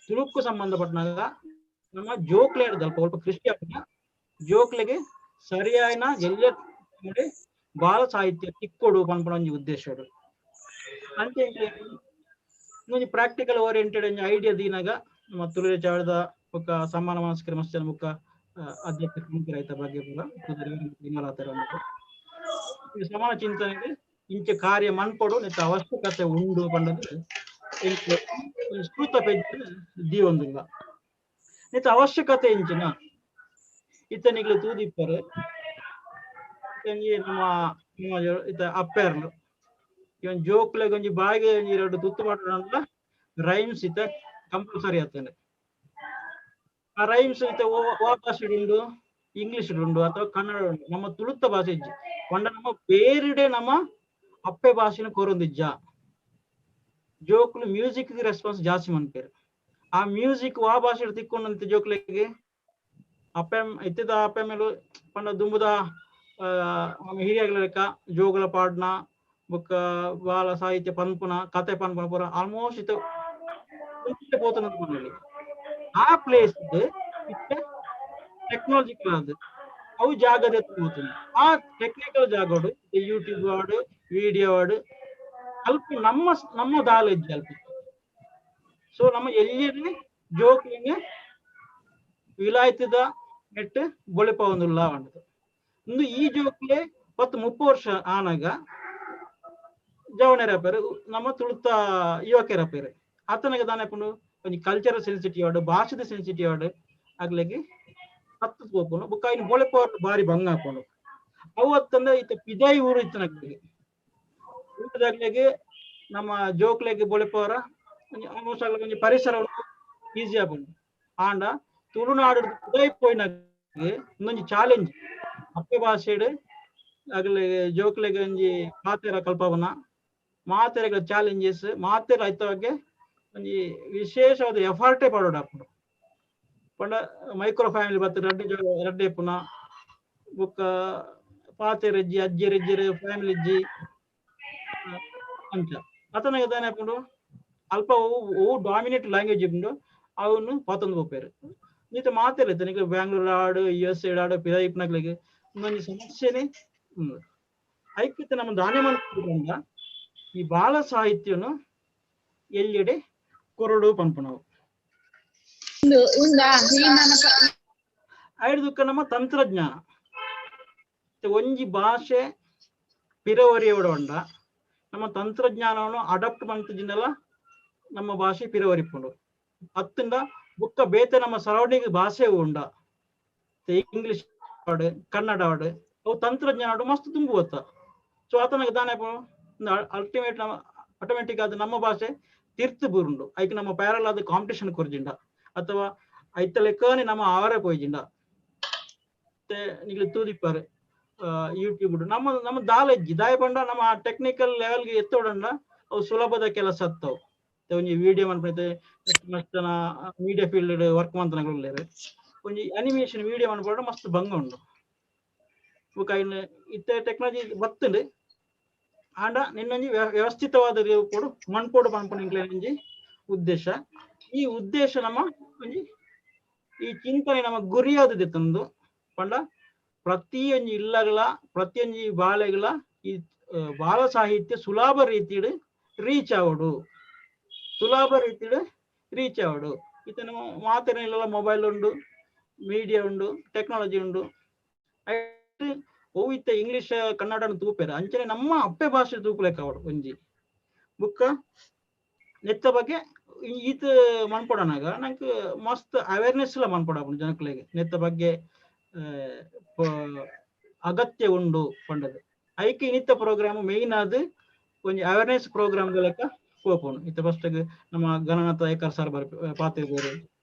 ತುಳುಕ್ಕು ಸಂಬಂಧಪಟ್ಟನಾಗ ನಮ್ಮ ಜೋಕ್ಲೆ ಅಲ್ಪ ಸ್ವಲ್ಪ ಕೃಷಿ ಆಪುನ ಜೋಕ್ಲೆಗೆ ಸರಿಯಾಯಿನ ಎಲ್ಲ ಬಾಲ ಸಾಹಿತ್ಯ ತಿಕ್ಕೊಡು ಪನ್ಪುನ ಒಂಜಿ ಉದ್ದೇಶ. ಅಂಚೆ ಒಂಜಿ ಪ್ರಾಕ್ಟಿಕಲ್ ಓರಿಯೆಂಟೆಡ್ ಒಂಜಿ ಐಡಿಯಾ ದೀನಾಗ ನಮ್ಮ ತುಳುವೆ ಚಾವಡಿದ ಬೊಕ್ಕ ಸಮ್ಮಾನ ಮನಸ್ಕರ ಮಸ್ತಿನ ಬೊಕ್ಕ ಅಧ್ಯಕ್ಷ ರೈತ ಬಗ್ಗೆ ಪೂರ ಸಮಾನ ಚಿಂತನೆಗೆ ಇಂಚೆ ಕಾರ್ಯ ಮನ್ಪೊಡು ನೆತ್ತ ಅವಶ್ಯಕತೆ ಉಂಡು ಪಂಡದು ಶ್ರುತ ಪೆಜ್ಜು ದೀವೊಂದುಲ್ಲ. ನೆತ್ತ ಅವಶ್ಯಕತೆ ಇಂಚಿನ ಇತ್ತನಿಗ್ಲು ತೂದಿಪ್ಪರು ನಮ್ಮ ನಮ್ಮ ಇತ್ತ ಅಪ್ಪೆರ್ಲು ಇವನ್ ಜೋಕ್ಲೆಗ್ ಒಂಜಿ ಬಾಯಿಗೆ ಒಂಜಿ ಎರಡು ತುತ್ತು ಪಾಡೋಣ ರೈಮ್ಸ್ ಇತ್ತ ಕಂಪಲ್ಸರಿ ಆಗ್ತದೆ. ಆ ರೈಮ್ಸ್ ಇತ್ತ ವಾ ಭಾಷೆ ಉಂಡು, ಇಂಗ್ಲಿಷ್ ಉಂಡು ಅಥವಾ ಕನ್ನಡ ಉಂಡು, ನಮ್ಮ ತುಳುತ್ತ ಭಾಷೆ ಇಜ್ಜಿ ಪಂಡ ನಮ್ಮ ಬೇರೆಡೆ ನಮ್ಮ ಅಪ್ಪೆ ಭಾಷೆನ ಕೊರೊಂದಿಜ್ಜ. ಜೋಕ್ಲು ಮ್ಯೂಸಿಕ್ ರೆಸ್ಪಾನ್ಸ್ ಜಾಸ್ತಿ ಮನ್ಪೇರು. ಆ ಮ್ಯೂಸಿಕ್ ವಾ ಭಾಷೆ ತಿಕ್ಕೊಂಡಂತ ಜೋಕ್ಲೆಗೆ ಅಪ್ಪೆ ಇತ್ತಿದ ಅಪ್ಪೆ ಮೇಲು ಪಂಡ ದುಂಬುದ ಹಿರಿಯಾಗ್ಲ ಲೆಕ್ಕ ಜೋಗುಲ ಪಾಡ್ನ ಬೊಕ್ಕ ಬಾಲ ಸಾಹಿತ್ಯ ಪನ್ಪುನ ಕತೆ ಪನ್ಪುನ ಪೂರ ಆಲ್ಮೋಸ್ಟ್ ಇತ್ತು ಪೋತನ ಮನೇಲಿ. ಆ ಪ್ಲೇಸ್ ಇತ್ತೆ ಟೆಕ್ನಾಲಜಿಕಲ್ ಅದು ಅವು ಜಾಗದ ಪೋತುಂಡು. ಆ ಟೆಕ್ನಿಕಲ್ ಜಾಗಡು ಯೂಟ್ಯೂಬ್ ಆಡು ವಿಡಿಯೋ ಆಡು ಅಲ್ಪ ನಮ್ಮ ನಮ್ಮ ದಾಲ ಇಜ್ಜಿ ಅಲ್ಪ. ಸೊ ನಮ್ಮ ಎಲ್ಲಿ ಜೋಕ್ಲಿಂಗ್ ವಿಲಾಯ್ತದ ನೆಟ್ ಬೊಳೆಪವೊಂದುಲ್ಲ ಪಂಡದು. ಇಂದು ಈ ಜೋಕ್ಲೆ 10-30 ವರ್ಷ ಆನಾಗ ಜವನೆರಪೇರು ನಮ್ಮ ತುಳುತ ಯುವಕರಪೇರು ಆತನಿಗೆ ದಾನೆಪುಂಡು ಒಂಜಿ ಕಲ್ಚರಲ್ ಸೆನ್ಸಿಟಿವ್ ಆಡು ಭಾಷೆದ ಸೆನ್ಸಿಟಿವ್ ಆಡು ಅಗ್ಲೆಗೆ ಹತ್ತು ಪೋಪುಂಡು ಬೊಕ್ಕ ಐನ್ ಬೊಳೆಪವರ್ ಬಾರಿ ಭಂಗ ಆಪುಂಡು. ಅವು ಅತ್ತಂದ್ರೆ ಇತ್ತ ಪಿದಾಯಿ ಊರು ಇತ್ತನಗ್ಲೆಗೆ ಊರದಾಗ್ಲೆಗೆ ನಮ್ಮ ಜೋಕ್ಲೆಗೆ ಬೊಳೆಪವರ ಆಲ್ಮೋಸ್ಟ್ ಅಗ್ಲೆಗೆ ಒಂಜಿ ಪರಿಸರ ಈಸಿ ಆಪುಂಡು. ಆಂಡ ತುಳುನಾಡು ಪಿದಾಯಿ ಪೋಯಿನಗೆ ಇನ್ನೊಂಜಿ ಚಾಲೆಂಜ್ ಅಪ್ಪೆ ಭಾಷೆಡ್ ಅಗ್ಲೆಗೆ ಜೋಕ್ಲೆಗೆ ಒಂಜಿ ಪಾತೆರ ಕಲ್ಪವನ ಮಾತೆರೆಗಳ ಚಾಲೆಂಜಸ್ ಮಾತೆರ ಐತ ಬಗ್ಗೆ ಒಂಜಿ ವಿಶೇಷವಾದ ಎಫರ್ಟೇ ಪಡೋಡು ಆಪುಂಡು. ಪಂಡ ಮೈಕ್ರೋ ಫ್ಯಾಮಿಲಿ ಬತ್ತ ರಡ್ಡೆ ರಡ್ಡೆ ಪುನ ಬೊಕ್ಕ ಪಾತೆರಜ್ಜಿ ಅಜ್ಜಿರಜ್ಜಿರ ಫ್ಯಾಮಿಲಿ ಅಜ್ಜಿ ಅಂಚ ಅತನಗ ದಾನೆ ಆಪುಂಡು ಅಲ್ಪ ಅವು ಡಾಮಿನೇಟ್ ಲ್ಯಾಂಗ್ವೇಜ್ ಉಂಡು ಅವನು ಪತೊಂದು ಪೋಪೇರು. ನೀತ ಮಾತೆರ ಇತ್ತೆ ಬ್ಯಾಂಗ್ಳೂರ್ ಆಡು ಯು ಎಸ್ ಎ ಆಡು ಪಿದಾಯಿ ಇಪ್ಪುನಕ್ಲೆಗ್ ಒಂದೊಂಜಿ ಸಮಸ್ಯೆನೆ ಉಂಡು. ಐಕ್ಯತೆ ನಮ್ಮ ದಾನೆ ಮನ್ಪುಂಡ ಈ ಬಾಲ ಸಾಹಿತ್ಯನು ಎಲ್ಲೆಡೆ ಕೊರಡು ಪನ್ಪುನವು. ಐದು ನಮ್ಮ ತಂತ್ರಜ್ಞಾನ ಒಂಜಿ ಭಾಷೆ ಪಿರವರಿಯೋಡ ನಮ್ಮ ತಂತ್ರಜ್ಞಾನವನ್ನು ಅಡಾಪ್ಟ್ ಮಂತಿಜಿಂದಲ ನಮ್ಮ ಭಾಷೆ ಪಿರವರಿಪುಂಡು. ಅತ್ತಿಂದ ಬುಕ್ಕ ಬೇತೆ ನಮ್ಮ ಸರೌಂಡಿಂಗ್ ಭಾಷೆ ಉಂಡ ಇಂಗ್ಲಿಷ್ ಆಡು ಕನ್ನಡ ಆಡು ಅವು ತಂತ್ರಜ್ಞಾನ ಮಸ್ತ್ ತುಂಬುವತ್ತ. ಸೊ ಆತನಗ ದಾನೆ ಅಲ್ಟಿಮೇಟ್ ನಮ್ಮ ಆಟೋಮೆಟಿಕ್ ಆದ ನಮ್ಮ ಭಾಷೆ ತೀರ್ಥ ಬೂರುಂಡು. ಐಕ್ ನಮ್ಮ ಪ್ಯಾರಲ್ ಆದ ಕಾಂಪಿಟೇಷನ್ ಕೊರ್ಜಿಂಡ ಅಥವಾ ಐತ ಲೆಕ್ಕನೆ ನಮ್ಮ ಆವರ ಪೋಯ್ಜಿಂಡ ಮತ್ತೆ ನಿಗ್ಲು ತೂದಿಪ್ಪಾರು ಯೂಟ್ಯೂಬ್ ನಮ್ಮ ನಮ್ಮ ದಾಲೆಜ್ಜಿ ದಾಯ ಪಂಡ ನಮ್ಮ ಟೆಕ್ನಿಕಲ್ ಲೆವೆಲ್ಗೆ ಎತ್ತೋಡಂಡ ಅವು ಸುಲಭದ ಕೆಲಸ ಅತ್ತವು. ಒಂಜಿ ವಿಡಿಯೋ ಮನ್ಪೈತೆ ಮಸ್ತ್ ಜನ ಮೀಡಿಯಾ ಫೀಲ್ಡ್ ವರ್ಕ್ ಮಂತನಗುಲ್ಲೇರು ಒಂಜಿ ಅನಿಮೇಷನ್ ವಿಡಿಯೋ ಮನ್ಪಡ ಮಸ್ತ್ ಭಂಗ ಉಂಡು. ಬೊಕ ಐನ್ ಇತ್ತೆ ಟೆಕ್ನಾಲಜಿ ಬತ್ತುಂಡು ಆಂಡ ನಿನ್ನೊಂಜಿ ವ್ಯವಸ್ಥಿತವಾದ ರೂಪೊಡು ಮನ್ಪೊಡು ಪನ್ಪುನ ಎಂಕ್ಲೆನ ಒಂಜಿ ಉದ್ದೇಶ. ಈ ಉದ್ದೇಶ ನಮ್ಮ ಒಂಜಿ ಈ ಚಿಂತನೆ ನಮ್ಮ ಗುರಿಯಾದದೆ ತಂದು ಪಂಡ ಪ್ರತಿಯೊಂಜಿ ಇಲ್ಲಗಳ ಪ್ರತಿಯೊಂಜಿ ಬಾಲೆಗಳ ಈ ಬಾಲ ಸಾಹಿತ್ಯ ಸುಲಭ ರೀತಿಡ್ ರೀಚ್ ಆವಡು, ಸುಲಭ ರೀತಿಡ್ ರೀಚ್ ಆವಡು. ಇತ್ತೆ ನಮ್ಮ ಮಾತೆರೆಲ್ಲ ಮೊಬೈಲ್ ಉಂಡು, ಮೀಡಿಯಾ ಉಂಡು, ಟೆಕ್ನಾಲಜಿ ಉಂಡು. ಅವು ಇತ್ತೆ ಇಂಗ್ಲಿಷ್ ಕನ್ನಡ ತೂಪೇರ ಅಂಚನೆ ನಮ್ಮ ಅಪ್ಪೆ ಭಾಷೆ ತೂಪುಲೆಕ್ಕ ಅವಡು ಒಂಜಿ ಬುಕ್ಕ ನೆತ್ತ ಬಗ್ಗೆ ಈತ ಮನ್ಪೊಡನಾಗ ನಂಗೆ ಮಸ್ತ್ ಅವೇರ್ನೆಸ್ ಎಲ್ಲ ಮನ್ಪೊಡ ಜನಕ್ಲೆಗ್ ನೆತ್ತ ಬಗ್ಗೆ ಅಗತ್ಯ ಉಂಡು ಪಂಡದು. ಐಕ್ ಇನ್ನಿತ್ತ ಪ್ರೋಗ್ರಾಮ್ ಮೇನ್ ಆದ್ ಒಂಜಿ ಅವೇರ್ನೆಸ್ ಪ್ರೋಗ್ರಾಮ್ ಲೆಕ್ಕ ಪೋಪುಂಡು. ಇತ್ತೆ ಫಸ್ಟ್ ನಮ್ಮ ಗಣನಾಥ ಏಕರ್ ಸರ್ ಪಾತೆರ್ಪೆರ್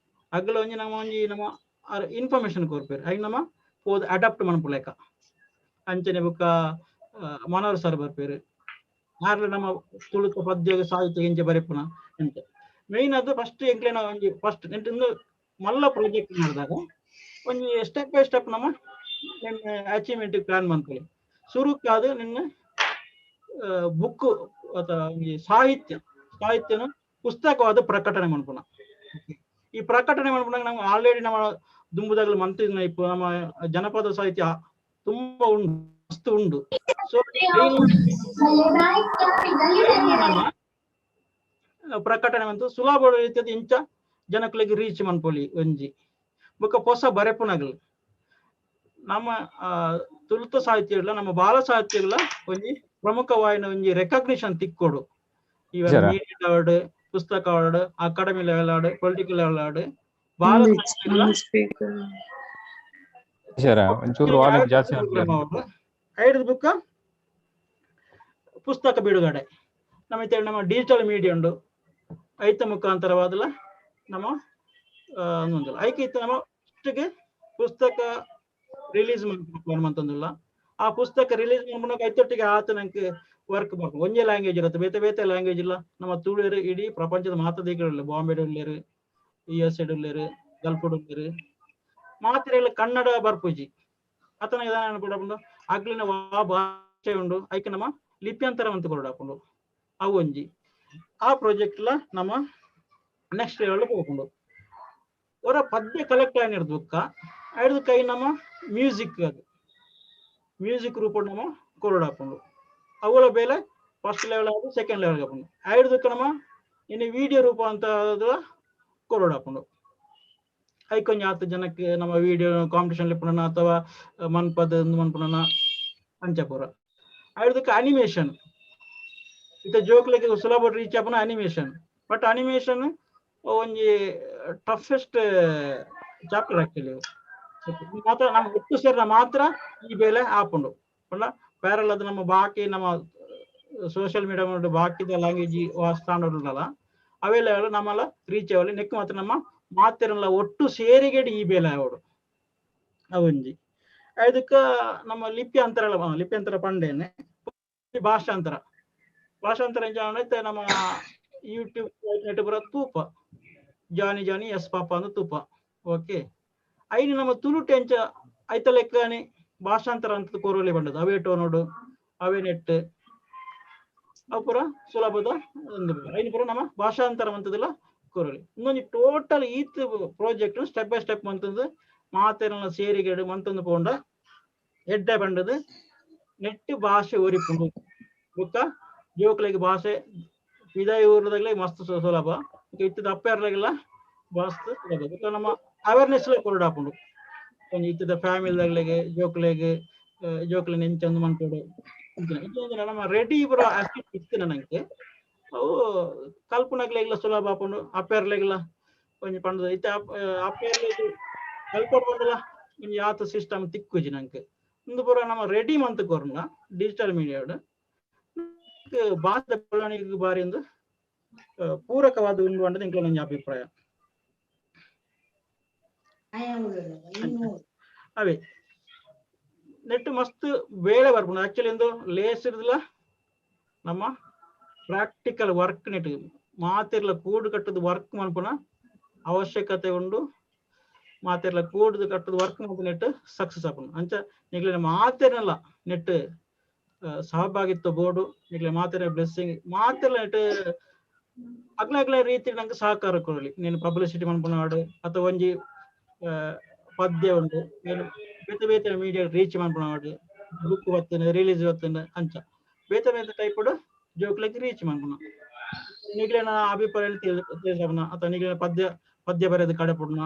ಅಗ್ಲ ಒಂಜಿ ನಮ್ಮ ಒಂಜಿ ನಮ್ಮ ಇನ್ಫಾರ್ಮೇಶನ್ ಕೊರ್ಪೆರ್ ಐಕ್ ನಮ್ಮ ಪೋದು ಅಡಾಪ್ಟ್ ಮನ್ಪುಲೆಕ. ಅಂಚನೆ ಬೊಕ್ಕ ಮನೋಹರ್ ಸರ್ ಬರ್ಪೇರು ಆರ್ಲ ನಮ್ಮ ತುಳುತ ಪದ್ಯ ಸಾಹಿತ್ಯ ಇಂಚ ಬರೆಪುನ ಎಂತ ಮೇನ್ ಅದು ಫಸ್ಟ್ ಎಂಕ್ಲೇನ ಒಂಜಿ ಫಸ್ಟ್ ಇಂದು ಮಲ್ಲ ಪ್ರಾಜೆಕ್ಟ್ ಮಾಡಿದಾಗ ಒಂಜಿ ಸ್ಟೆಪ್ ಬೈ ಸ್ಟೆಪ್ ನಮ್ಮ ಅಚೀವ್ಮೆಂಟ್ ಪ್ಲಾನ್ ಮನ್ಪೊಲಿ. ಸುರುಕಾದ್ ನಿನ್ನ ಬುಕ್ ಅಥವಾ ಒಂಜಿ ಸಾಹಿತ್ಯನ ಪುಸ್ತಕವಾದ ಪ್ರಕಟಣೆ ಮನ್ಪುನ. ಈ ಪ್ರಕಟಣೆ ಮನ್ಪುನಾಗ ನಮ್ಗೆ ಆಲ್ರೆಡಿ ನಮ್ಮ ದುಂಬುದಾಗಲು ಮಂತಿನ ಇಪ್ಪು ನಮ್ಮ ಜನಪದ ಸಾಹಿತ್ಯ ತುಂಬಾ ಉಂಡು, ಮಸ್ತ್ ಉಂಡು. ಸೊ ನಮ್ಮ ಪ್ರಕಟಣೆ ಮಂತು ಸುಲಭ ರೀತಿಯದ ಇಂಚ ಜನಕ್ಲೆಗ್ ರೀಚ್ ಮನ್ಪೊಲಿ ಒಂಜಿ ಬೊಕ್ಕ ಹೊಸ ಬರೆಪುನಗಲು ನಮ್ಮ ತುಳುತ ಸಾಹಿತ್ಯಗಳ ನಮ್ಮ ಬಾಲ ಸಾಹಿತ್ಯಗಳ ಒಂಜಿ ಪ್ರಮುಖವಾಯಿನ ಒಂಜಿ ರೆಕಗ್ನಿಷನ್ ತಿಕ್ಕೊಡು. ಇವಾಗ ಮೀಡಿಯಾ ಅವಾರ್ಡ್, ಪುಸ್ತಕ award, academy level award, political level award, ಬಾಲ ಸಾಹಿತ್ಯಗಳ ಐದು ಬುಕ್ ಪುಸ್ತಕ ಬಿಡುಗಡೆ ನಮ್ಮ ನಮ್ಮ ಡಿಜಿಟಲ್ ಮೀಡಿಯಾ ಉಂಡು ಐತ ಮುಖಾಂತರವಾದಲ ನಮ್ಮ ಐಕೆ ಇತ್ತು ನಮ್ಮ ಪುಸ್ತಕ ರಿಲೀಸ್ ಮಾಡ್ತಂದಿಲ್ಲ. ಆ ಪುಸ್ತಕ ರಿಲೀಸ್ ಮಾಡ್ಕೊಂಡಾಗ ಐತೊಟ್ಟಿಗೆ ಆತ ನಂಗೆ ವರ್ಕ್ ಮಾಡ್ಕೊಂಡು ಒಂದೇ ಲ್ಯಾಂಗ್ವೇಜ್ ಇರುತ್ತೆ, ಬೇತೆ ಬೇತೆ ಲ್ಯಾಂಗ್ವೇಜ್ ಇಲ್ಲ. ನಮ್ಮ ತುಳುವರು ಇಡೀ ಪ್ರಪಂಚದ ಮಾತದಿಗಳಿಲ್ಲ, ಬಾಂಬೆ ಉಳ್ಳೇರು, ಯು ಎಸ್ ಎಡ್ ಉಳ್ಳೇರು, ಗಲ್ಫ್ ಉಳ್ಳೇರು, ಮಾತ್ರ ಇಲ್ಲ ಕನ್ನಡ ಬರ್ಪೂಜಿ ಆತನ ಅನ್ಬಿಡಪುಂಡು ಅಗ್ಲಿನ ವಾ ಭಾಷೆ ಉಂಡು ಐಕೆ ನಮ್ಮ ಲಿಪ್ಯಂತರ ಅಂತ ಕೊರಡಾಪುಂಡು ಅವು ಒಂಜಿ ಆ ಪ್ರಾಜೆಕ್ಟ್ ಲ ನಮ್ಮ ನೆಕ್ಸ್ಟ್ ಲೆವೆಲ್ ಹೋಗ್ಕೊಂಡು ಅವರ ಪದ್ಯ ಕಲೆಕ್ಟ್ ಆಗಿರೋದು ಬುಕ್ಕ ಐದು ಕೈ ನಮ್ಮ ಮ್ಯೂಸಿಕ್ ಅದು ಮ್ಯೂಸಿಕ್ ರೂಪ ನಮ್ಮ ಕೊರಡಾಪುಂಡು ಅವುಗಳ ಬೇಲೆ ಫಸ್ಟ್ ಲೆವೆಲ್ ಆದ ಸೆಕೆಂಡ್ ಲೆವೆಲ್ ಹಾಪುಂಡು ಐದಕ್ಕೆ ನಮ್ಮ ಇನ್ನು ವಿಡಿಯೋ ರೂಪ ಅಂತ ಕೊರಡಾಪುಂಡು ಐಕೊಂಜಿ ಆತ ಜನಕ್ಕೆ ನಮ್ಮ ವಿಡಿಯೋ ಕಾಂಪಿಟೇಷನ್ ಲಿಪ್ಪುನ ಅಥವಾ ಮನ್ಪದ ಮನ್ಪುನ ಅಂಚಪುರ ಐದಕ್ಕೆ ಅನಿಮೇಷನ್ ಇತ್ತ ಜೋಕ್ಲೆಗ್ ಸುಲಭ ರೀಚ್ ಆಪುನ ಅನಿಮೇಷನ್. ಬಟ್ ಅನಿಮೇಷನ್ ಒಂಜಿ ಟಫೆಸ್ಟ್ ಚಾಪ್ಟರ್ ಆಕ್ಚುಲಿ ಮಾತ್ರ ನಮ್ಮ ಒಟ್ಟು ಸೇರಿದ ಮಾತ್ರ ಈ ಬೇಲೆ ಆಪುಂಡು ಪಂಡ ಪ್ಯಾರಲ್ ಅದು ನಮ್ಮ ಬಾಕಿ ನಮ್ಮ ಸೋಷಿಯಲ್ ಮೀಡಿಯಾ ಬಾಕಿದ ಲ್ಯಾಂಗ್ವೇಜ್ ಸ್ಟ್ಯಾಂಡರ್ಡ್ ಉಂಡಲ್ಲ ಅವೆಲ್ಲ ನಮ್ಮಲ್ಲ ರೀಚ್ ಆವಲ್ಲಿ ನೆಕ್ ಮಾತ್ರ ನಮ್ಮ ಮಾತಿರಲ್ಲ ಒಟ್ಟು ಸೇರಿಗೆಡ್ ಈ ಬೇಲೆ ಆವಡು ಅವೊಂಜಿ ಅದಕ್ಕ ನಮ್ಮ ಲಿಪ್ಯಾಂತರ ಲಿಪ್ಯಾಂತರ ಪಂಡೇನೆ ಭಾಷಾಂತರ ಭಾಷಾಂತರ ನಮ್ಮ ಯೂಟ್ಯೂಬ್ ನೆಟ್ ಬರೋ ತೂಪ ಜಾನಿ ಜಾನಿ ಎಸ್ ಪಾಪ ಅಂದ ತೂಪ ಓಕೆ ಐನು ನಮ್ಮ ತುಳು ಟೆಂಚ ಐತ ಲೆಕ್ಕನೆ ಭಾಷಾಂತರ ಅಂತ ಕೊರೋಲಿ ಬಂದದ್ದು ಅವೇ ಟೋನೋಡು ಅವೇ ನೆಟ್ ಅವು ಪೂರ ಸುಲಭದ ಐನು ಪೂರ ನಮ್ಮ ಭಾಷಾಂತರ ಅಂತದೆಲ್ಲ ಕೊರೋಲಿ. ಇನ್ನೊಂದು ಟೋಟಲ್ ಈತ್ ಪ್ರಾಜೆಕ್ಟ್ ಸ್ಟೆಪ್ ಬೈ ಸ್ಟೆಪ್ ಅಂತಂದು ಮಾತೆಲ್ಲ ಸೇರಿಗೆಡು ಮಂತಂದು ಪೋಂಡ ಎಡ್ಡೆ ಬಂಡದು ನೆಟ್ಟು ಭಾಷೆ ಒರಿಪುಂಡು ಬೊಕ್ಕ ಜೋಕ್ಲೆಗ್ ಭಾಷೆ ವಿದಾಯ ಊರ್ದಾಗಲೇ ಮಸ್ತ್ ಸುಲಭ ಇತ್ತದ ಅಪ್ಪೆರ್ಲಾಗೆಲ್ಲ ಮಸ್ತ್ ಸುಲಭ ಬೊಕ್ಕ ನಮ್ಮ ಅವೇರ್ನೆಸ್ ಕೊರಡಾಪುಂಡು ಒಂಜಿ ಇತ್ತದ ಫ್ಯಾಮಿಲಿದಾಗ್ಲೆಗ್ ಜೋಕ್ಲೆಗ್ ಜೋಕ್ಲೆನ್ ಎಂಚ ಅಂದ್ ಮನ್ಪೊಡು ನಮ್ಮ ರೆಡಿ ಪೂರ ಅಸಿಟ್ ಇತ್ತು ನನಗೆ ಅವು ಕಲ್ಪುನಕ್ಲೆಗ್ಲ ಸುಲಭ ಆಪುಂಡು ಅಪ್ಪೆರ್ಲೆಗ್ಲ ಒಂಜಿ ಪಂಡದ ಇತ್ತೆ ಅಪ್ಪೆರ್ಲೆಗ್ ಕಲ್ಪೊಡು ಪಂಡಲ ಒಂಜಿ ಆತ ಸಿಸ್ಟಮ್ ತಿಕ್ಕುಜಿ ನಂಗೆ ಇಂದು ಪೂರ ನಮ್ಮ ರೆಡಿ ಮಂತ್ ಕೊರ್ನ ಡಿಜಿಟಲ್ ಮೀಡಿಯಾಡ್ ಭಾಷೆ ಬೆಳವಣಿಗೆಗೆ ಬಾರಿ ಒಂದು ಪೂರಕವಾದ ಉಂಡು ಅಂಡದು ಎಂಕ್ಲೆನ ಒಂಜಿ ಅಭಿಪ್ರಾಯ. ಅವೇ ನೆಟ್ ಮಸ್ತ್ ಬೇಳೆ ಬರ್ಪುಂಡು ಆಕ್ಚುಲಿ ಒಂದು ಲೇಸ್ ಇರುದಿಲ್ಲ ನಮ್ಮ ಪ್ರಾಕ್ಟಿಕಲ್ ವರ್ಕ್ ನೆಟ್ ಮಾತಿರ್ಲ ಕೂಡು ಕಟ್ಟದ ವರ್ಕ್ ಮನ್ಪುನ ಅವಶ್ಯಕತೆ ಉಂಡು ಮಾತಿರ್ಲ ಕೂಡುದು ಕಟ್ಟದ ವರ್ಕ್ ಮನ್ಪು ನೆಟ್ ಸಕ್ಸಸ್ ಆಪುಂಡು ಅಂಚ ನಿಕ್ಲೆನ ಮಾತೆರ್ನಲ ನೆಟ್ ಸಹಭಾಗಿತ್ವ ಬೋರ್ಡು ನಿಕ್ಲೆ ಮಾತೆರ ಬ್ಲೆಸ್ಸಿಂಗ್ ಮಾತೆರ್ಲ ನೆಟ್ ಅಗ್ಲ ಅಗ್ಲ ರೀತಿ ನಂಗೆ ಸಹಕಾರ ಕೊಡಲಿ ನೀನು ಪಬ್ಲಿಸಿಟಿ ಮನ್ಪುನಾಡು ಅಥವಾ ಒಂಜಿ ಪದ್ಯ ಉಂಡು ನೀನು ಬೇತೆ ಬೇತೆ ಮೀಡಿಯಾ ರೀಚ್ ಮನ್ಪುನಾಡು ಬುಕ್ ಬತ್ತನೆ ರಿಲೀಸ್ ಬತ್ತನೆ ಅಂಚ ಬೇತೆ ಬೇತೆ ಟೈಪ್ ಜೋಕ್ಲೆಗ್ ರೀಚ್ ಮನ್ಪುನ ನಿಕ್ಲೆನ ಅಭಿಪ್ರಾಯ ತಿಳಿಸಪುನ ಅಥವಾ ನಿಕ್ಲೆನ ಪದ್ಯ ಪದ್ಯ ಬರೆದು ಕಡಪುಡ್ನ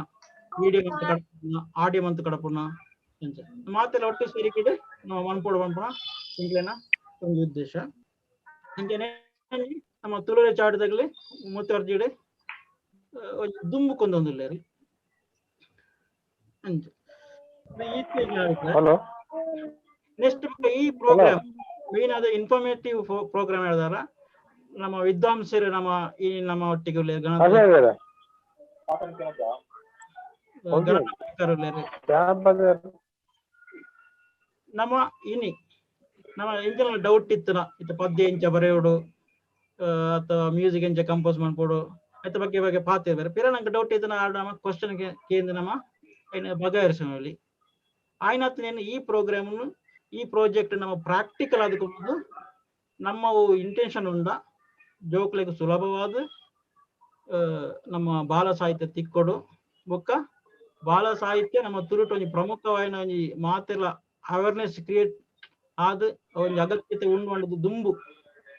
ವಿಡಿಯೋ ಮಂತ್ ಕಡಪುಡ್ನ ಆಡಿಯೋ ಮಂತ್ ಕಡಪುಡ್ನ ಅಂಚ ಮಾತೆಲ್ಲ ಒಟ್ಟು ಸೇರಿಕಿಡು ನಾವು ಮನ್ಪೊಡು ಮನ್ಪುನ ನಿಕ್ಲೆನ ಒಂದು ಉದ್ದೇಶ. ಅಂಚನೆ ನಮ್ಮ ತುಳುವೆ ಚಾಟದಾಗಲಿ ಮುತ್ತುವರ್ಜಿಡ್ ಒಂಜಿ ದುಂಬು ಕೊಂದೊಂದುಲ್ಲೆರ್ ಅಂಚ. ಹಲೋ ನೆಕ್ಸ್ಟ್ ಈ ಪ್ರೋಗ್ರಾಮ್ ಮೇನ್ ಆದ ಇನ್ಫಾರ್ಮೇಟಿವ್ ಪ್ರೋಗ್ರಾಮ್ ಹೇಳಿದಾರ ನಮ್ಮ ವಿದ್ವಾಂಸರು ನಮ್ಮ ಈ ನಮ್ಮ ಒಟ್ಟಿಗೆ ಉಲ್ಲೆರ್ ಗಣಕರು ಉಲ್ಲೆರ್. ನಮ್ಮ ಇನಿ ನಮ್ಮ ಇಂಚಿನ ಡೌಟ್ ಇತ್ತನ ಇತ್ತ ಪದ್ಯ ಇಂಚ ಬರೆಯೋಡು ಅಥವಾ ಮ್ಯೂಸಿಕ್ ಇಂಚ ಕಂಪೋಸ್ ಮಾಡ್ಬೋದು ಐತ ಬಗ್ಗೆ ಬಗ್ಗೆ ಪಾತೆ ಬೇರೆ ಪಿರ ನಂಗೆ ಡೌಟ್ ಇತ್ತನ ನಮ್ಮ ಕ್ವಶನ್ ಕೇಂದ್ರ ನಮ್ಮ ಬಗೆಹರಿಸಲಿ ಆಯ್ನಾತ್ ನೇನು ಈ ಪ್ರೋಗ್ರಾಮ್ ಈ ಪ್ರಾಜೆಕ್ಟ್ ನಮ್ಮ ಪ್ರಾಕ್ಟಿಕಲ್ ಆದಕೊಂಡು ನಮ್ಮ ಇಂಟೆನ್ಷನ್ ಉಂಡ ಜೋಕ್ಲೆಗ್ ಸುಲಭವಾದ ನಮ್ಮ ಬಾಲ ಸಾಹಿತ್ಯ ತಿಕ್ಕೊಡು ಬೊಕ್ಕ ಬಾಲ ಸಾಹಿತ್ಯ ನಮ್ಮ ತುಳುಟು ಒಂಜಿ ಪ್ರಮುಖವಾಯಿನ ಒಂಜಿ ಮಾತೆಲ್ಲ ಅವೇರ್ನೆಸ್ ಕ್ರಿಯೇಟ್ ಆದ್ ಒಂಜಿ ಅಗತ್ಯತೆ ಉಂಡು ಪಂಡುದು ದುಂಬು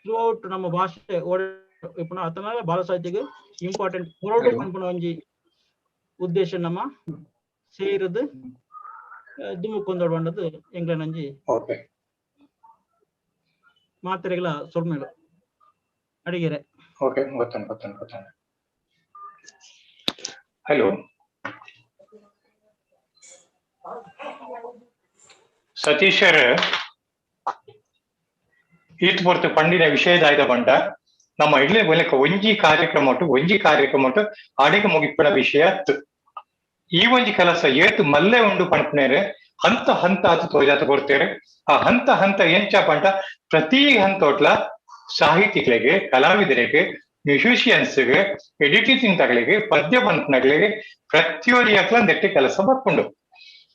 ಥ್ರೂ ಔಟ್ ನಮ್ಮ ಭಾಷೆ ಇಪ್ಪುನ ಅತನಾಲ ಬಾಲ ಸಾಹಿತ್ಯಕ್ಕೆ ಇಂಪಾರ್ಟೆಂಟ್ ಕೊರಡು ಪನ್ಪುನ ಒಂಜಿ ಉದ್ದೇಶ ನಮ್ಮ ಸೇರಿದು ದುಂಬು ಕೊಂದೋಡು ಪಂಡದು ಎಂಗ್ಲನಂಜಿ ಓಕೆ ಮಾತ್ರೆಗಳ ಸೊಲ್ಮೇಲು ಅಡಿಗೆರೆ. ಓಕೆ, ಗೊತ್ತುಂಟು ಗೊತ್ತುಂಟು ಗೊತ್ತುಂಟು. ಹಲೋ ಸತೀಶರ್, ಈತ್ ಪೊರ್ತು ಪಂಡಿನ ವಿಷಯದಾಯ್ದ ಬಂಡ ನಮ್ಮ ಇಡ್ಲೆ ಮೂಲಕ ಒಂಜಿ ಕಾರ್ಯಕ್ರಮ ಉಂಟು, ಒಂಜಿ ಕಾರ್ಯಕ್ರಮ ಉಂಟು ಅಡಿಗೆ ಮುಗಿಪುನ ವಿಷಯ ಈ ಒಂಜಿ ಕೆಲಸ ಏತು ಮಲ್ಲೆ ಉಂಡು ಪಂಪನೇರೆ ಹಂತ ಹಂತ ಅದು ತೋಜಾತ ಕೊಡ್ತೇವೆ. ಆ ಹಂತ ಹಂತ ಎಂಚ ಪಂಟ ಪ್ರತಿ ಹಂತೋಟ್ಲ ಸಾಹಿತಿಗಳಿಗೆ, ಕಲಾವಿದರಿಗೆ, ಮ್ಯೂಸಿಷಿಯನ್ಸ್ಗೆ, ಎಡಿಟಿಂಗ್ ತಗಳಿಗೆ, ಪದ್ಯ ಪಂಪನಗಳಿಗೆ ಪ್ರತಿಯೊರಿಯಕ್ಲ ನೆಟ್ಟಿ ಕೆಲಸ ಬರ್ಕೊಂಡು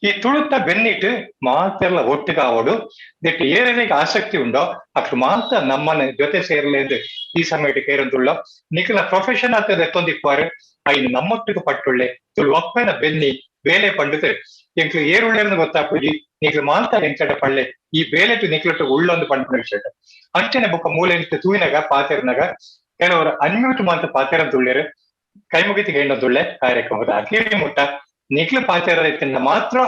ಈ ತುಳುತ್ತ ಬೆನ್ನಿಟ್ಟು ಮಾತೆಲ್ಲ ಒಟ್ಟಿಗೆ ಆವಡು ನೆಟ್ಟು ಏರಿಗೆ ಆಸಕ್ತಿ ಉಂಡೋ ಅಕ್ಲು ಮಾತ್ರ ನಮ್ಮನ್ನ ಜೊತೆ ಸೇರಲಿ ಎಂದು ಈ ಸಮಯಕ್ಕೆ ಕೇರಂದುಳ್ಳ ನಿಖಲ ಪ್ರೊಫೆಷನ್ ಆಗ್ತದೆ ಎತ್ತೊಂದಿಪ್ಪಾರು ಐನು ನಮ್ಮೊಟ್ಟಿಗೆ ಪಟ್ಟುಳ್ಳೆ ತುಳು ಒಪ್ಪನ ಬೆನ್ನಿ ಬೇಲೆ ಪಂಡುತ್ತೆ ಎಂಕ್ಲು ಏರುಳ್ಳೆಂದು ಗೊತ್ತಾಪುಜಿ ನಿಕ್ಲು ಮಾತ್ರ ಎಂಕಟ ಪಳ್ಳೆ ಈ ಬೇಲೆಟು ನಿಕ್ಲಟ್ಟು ಉಳ್ಳೊಂದು ಪಂಡ ವಿಷಯ ಅಂಚನೆ ಬೊಕ್ಕ ಮೂಲೆ ತೂಯಿನಾಗ ಪಾತೆರ್ನಾಗ ಕೆಲವರು ಅನ್ಮ್ಯೂಟ್ ಮಾತ್ರ ಪಾತೆರಂದುಳ್ಳೇರು ಕೈಮುಗಿತಿ ಹೇಳೊಂದುಳ್ಳೆ ಕಾರ್ಯಕ್ರಮದ ಅಖೀರಿ ಮುಟ್ಟ ನಿಕ್ಲು ಪಾತೆರ ಮಾತ್ರ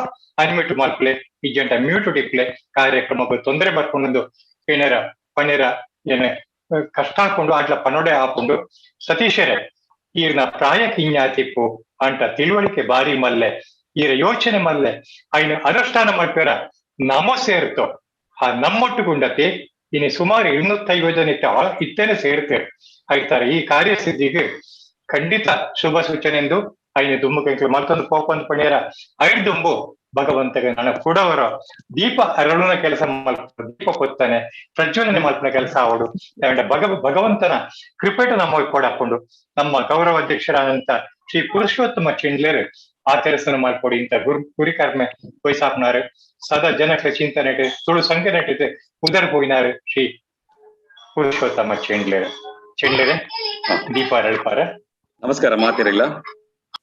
ಅನ್ಮ್ಯೂಟ್ ಮಾಡ್ಕೊಳೆ ಈ ಜಂಟ ಮ್ಯೂಟ್ ಟಿಪ್ಲೆ ಕಾರ್ಯಕ್ರಮಕ್ಕೆ ತೊಂದರೆ ಬರ್ಕೊಂಡು ಏನಾರ ಪನೇರ ಏನೇ ಕಷ್ಟ ಹಾಕೊಂಡು ಆಟ್ಲ ಪನೋಡೆ ಹಾಕೊಂಡು ಸತೀಶರೇ ಈರ್ನ ಪ್ರಾಯ ಕಿಂಜಾತಿಪ್ಪು ಅಂಟ ತಿಳುವಳಿಕೆ ಬಾರಿ ಮಲ್ಲೆ ಈರ ಯೋಚನೆ ಮಲ್ಲೆ ಐನು ಅನುಷ್ಠಾನ ಮಾಡ್ಪೇರ ನಮ ಸೇರ್ತೋ ಆ ನಮ್ಮೊಟ್ಟುಗುಂಡತಿ ಇನ್ನು ಸುಮಾರು 250 ಜನ ಇತ್ತೇನೆ ಸೇರ್ತೇವೆ ಆಯ್ತಾರೆ. ಈ ಕಾರ್ಯಸಿದ್ಧಿಗೆ ಖಂಡಿತ ಶುಭ ಸೂಚನೆ ಎಂದು ಐನು ದುಂಬು ಕೈಗಳು ಮತ್ತೊಂದು ಪೋಪಂದು ಪಣಿಯರ ಐದು ದುಂಬು ಭಗವಂತಗೆ ನನ್ನ ಕೂಡವರ ದೀಪ ಅರಳುನ ಕೆಲಸ ದೀಪ ಕೊತ್ತಾನೆ ಪ್ರಜ್ವಲನೆ ಮಾಡ್ಪನ ಕೆಲಸ ಅವಡು ಭಗವಂತನ ಕೃಪೆಟ ನಮ್ಮ ಕೊಡಾಕೊಂಡು ನಮ್ಮ ಗೌರವ ಅಧ್ಯಕ್ಷರಾದಂತ ಶ್ರೀ ಪುರುಷೋತ್ತಮ ಚಿಂಡ್ಲೇರ್ ಆಚರಿಸನ ಮಾಡ್ಕೊಡಿ ಇಂತ ಗುರಿಕರ್ಮೆ ವಯಸ್ಸಾಪ್ನಾರು ಸದಾ ಜನಕ್ಕೆ ಚಿಂತನೆ ತುಳು ಸಂಘ ನಟಿದೆ ಉದರ್ ಹೋಗಿನಾರು ಶ್ರೀ ಪುರುಷೋತ್ತಮ ಚಿಂಡ್ಲೇರ್. ಚಿಂಡ್ಲೇರೆ ದೀಪ ಅರಳ್ಪಾರ. ನಮಸ್ಕಾರ ಮಾತಿರಲ್ಲ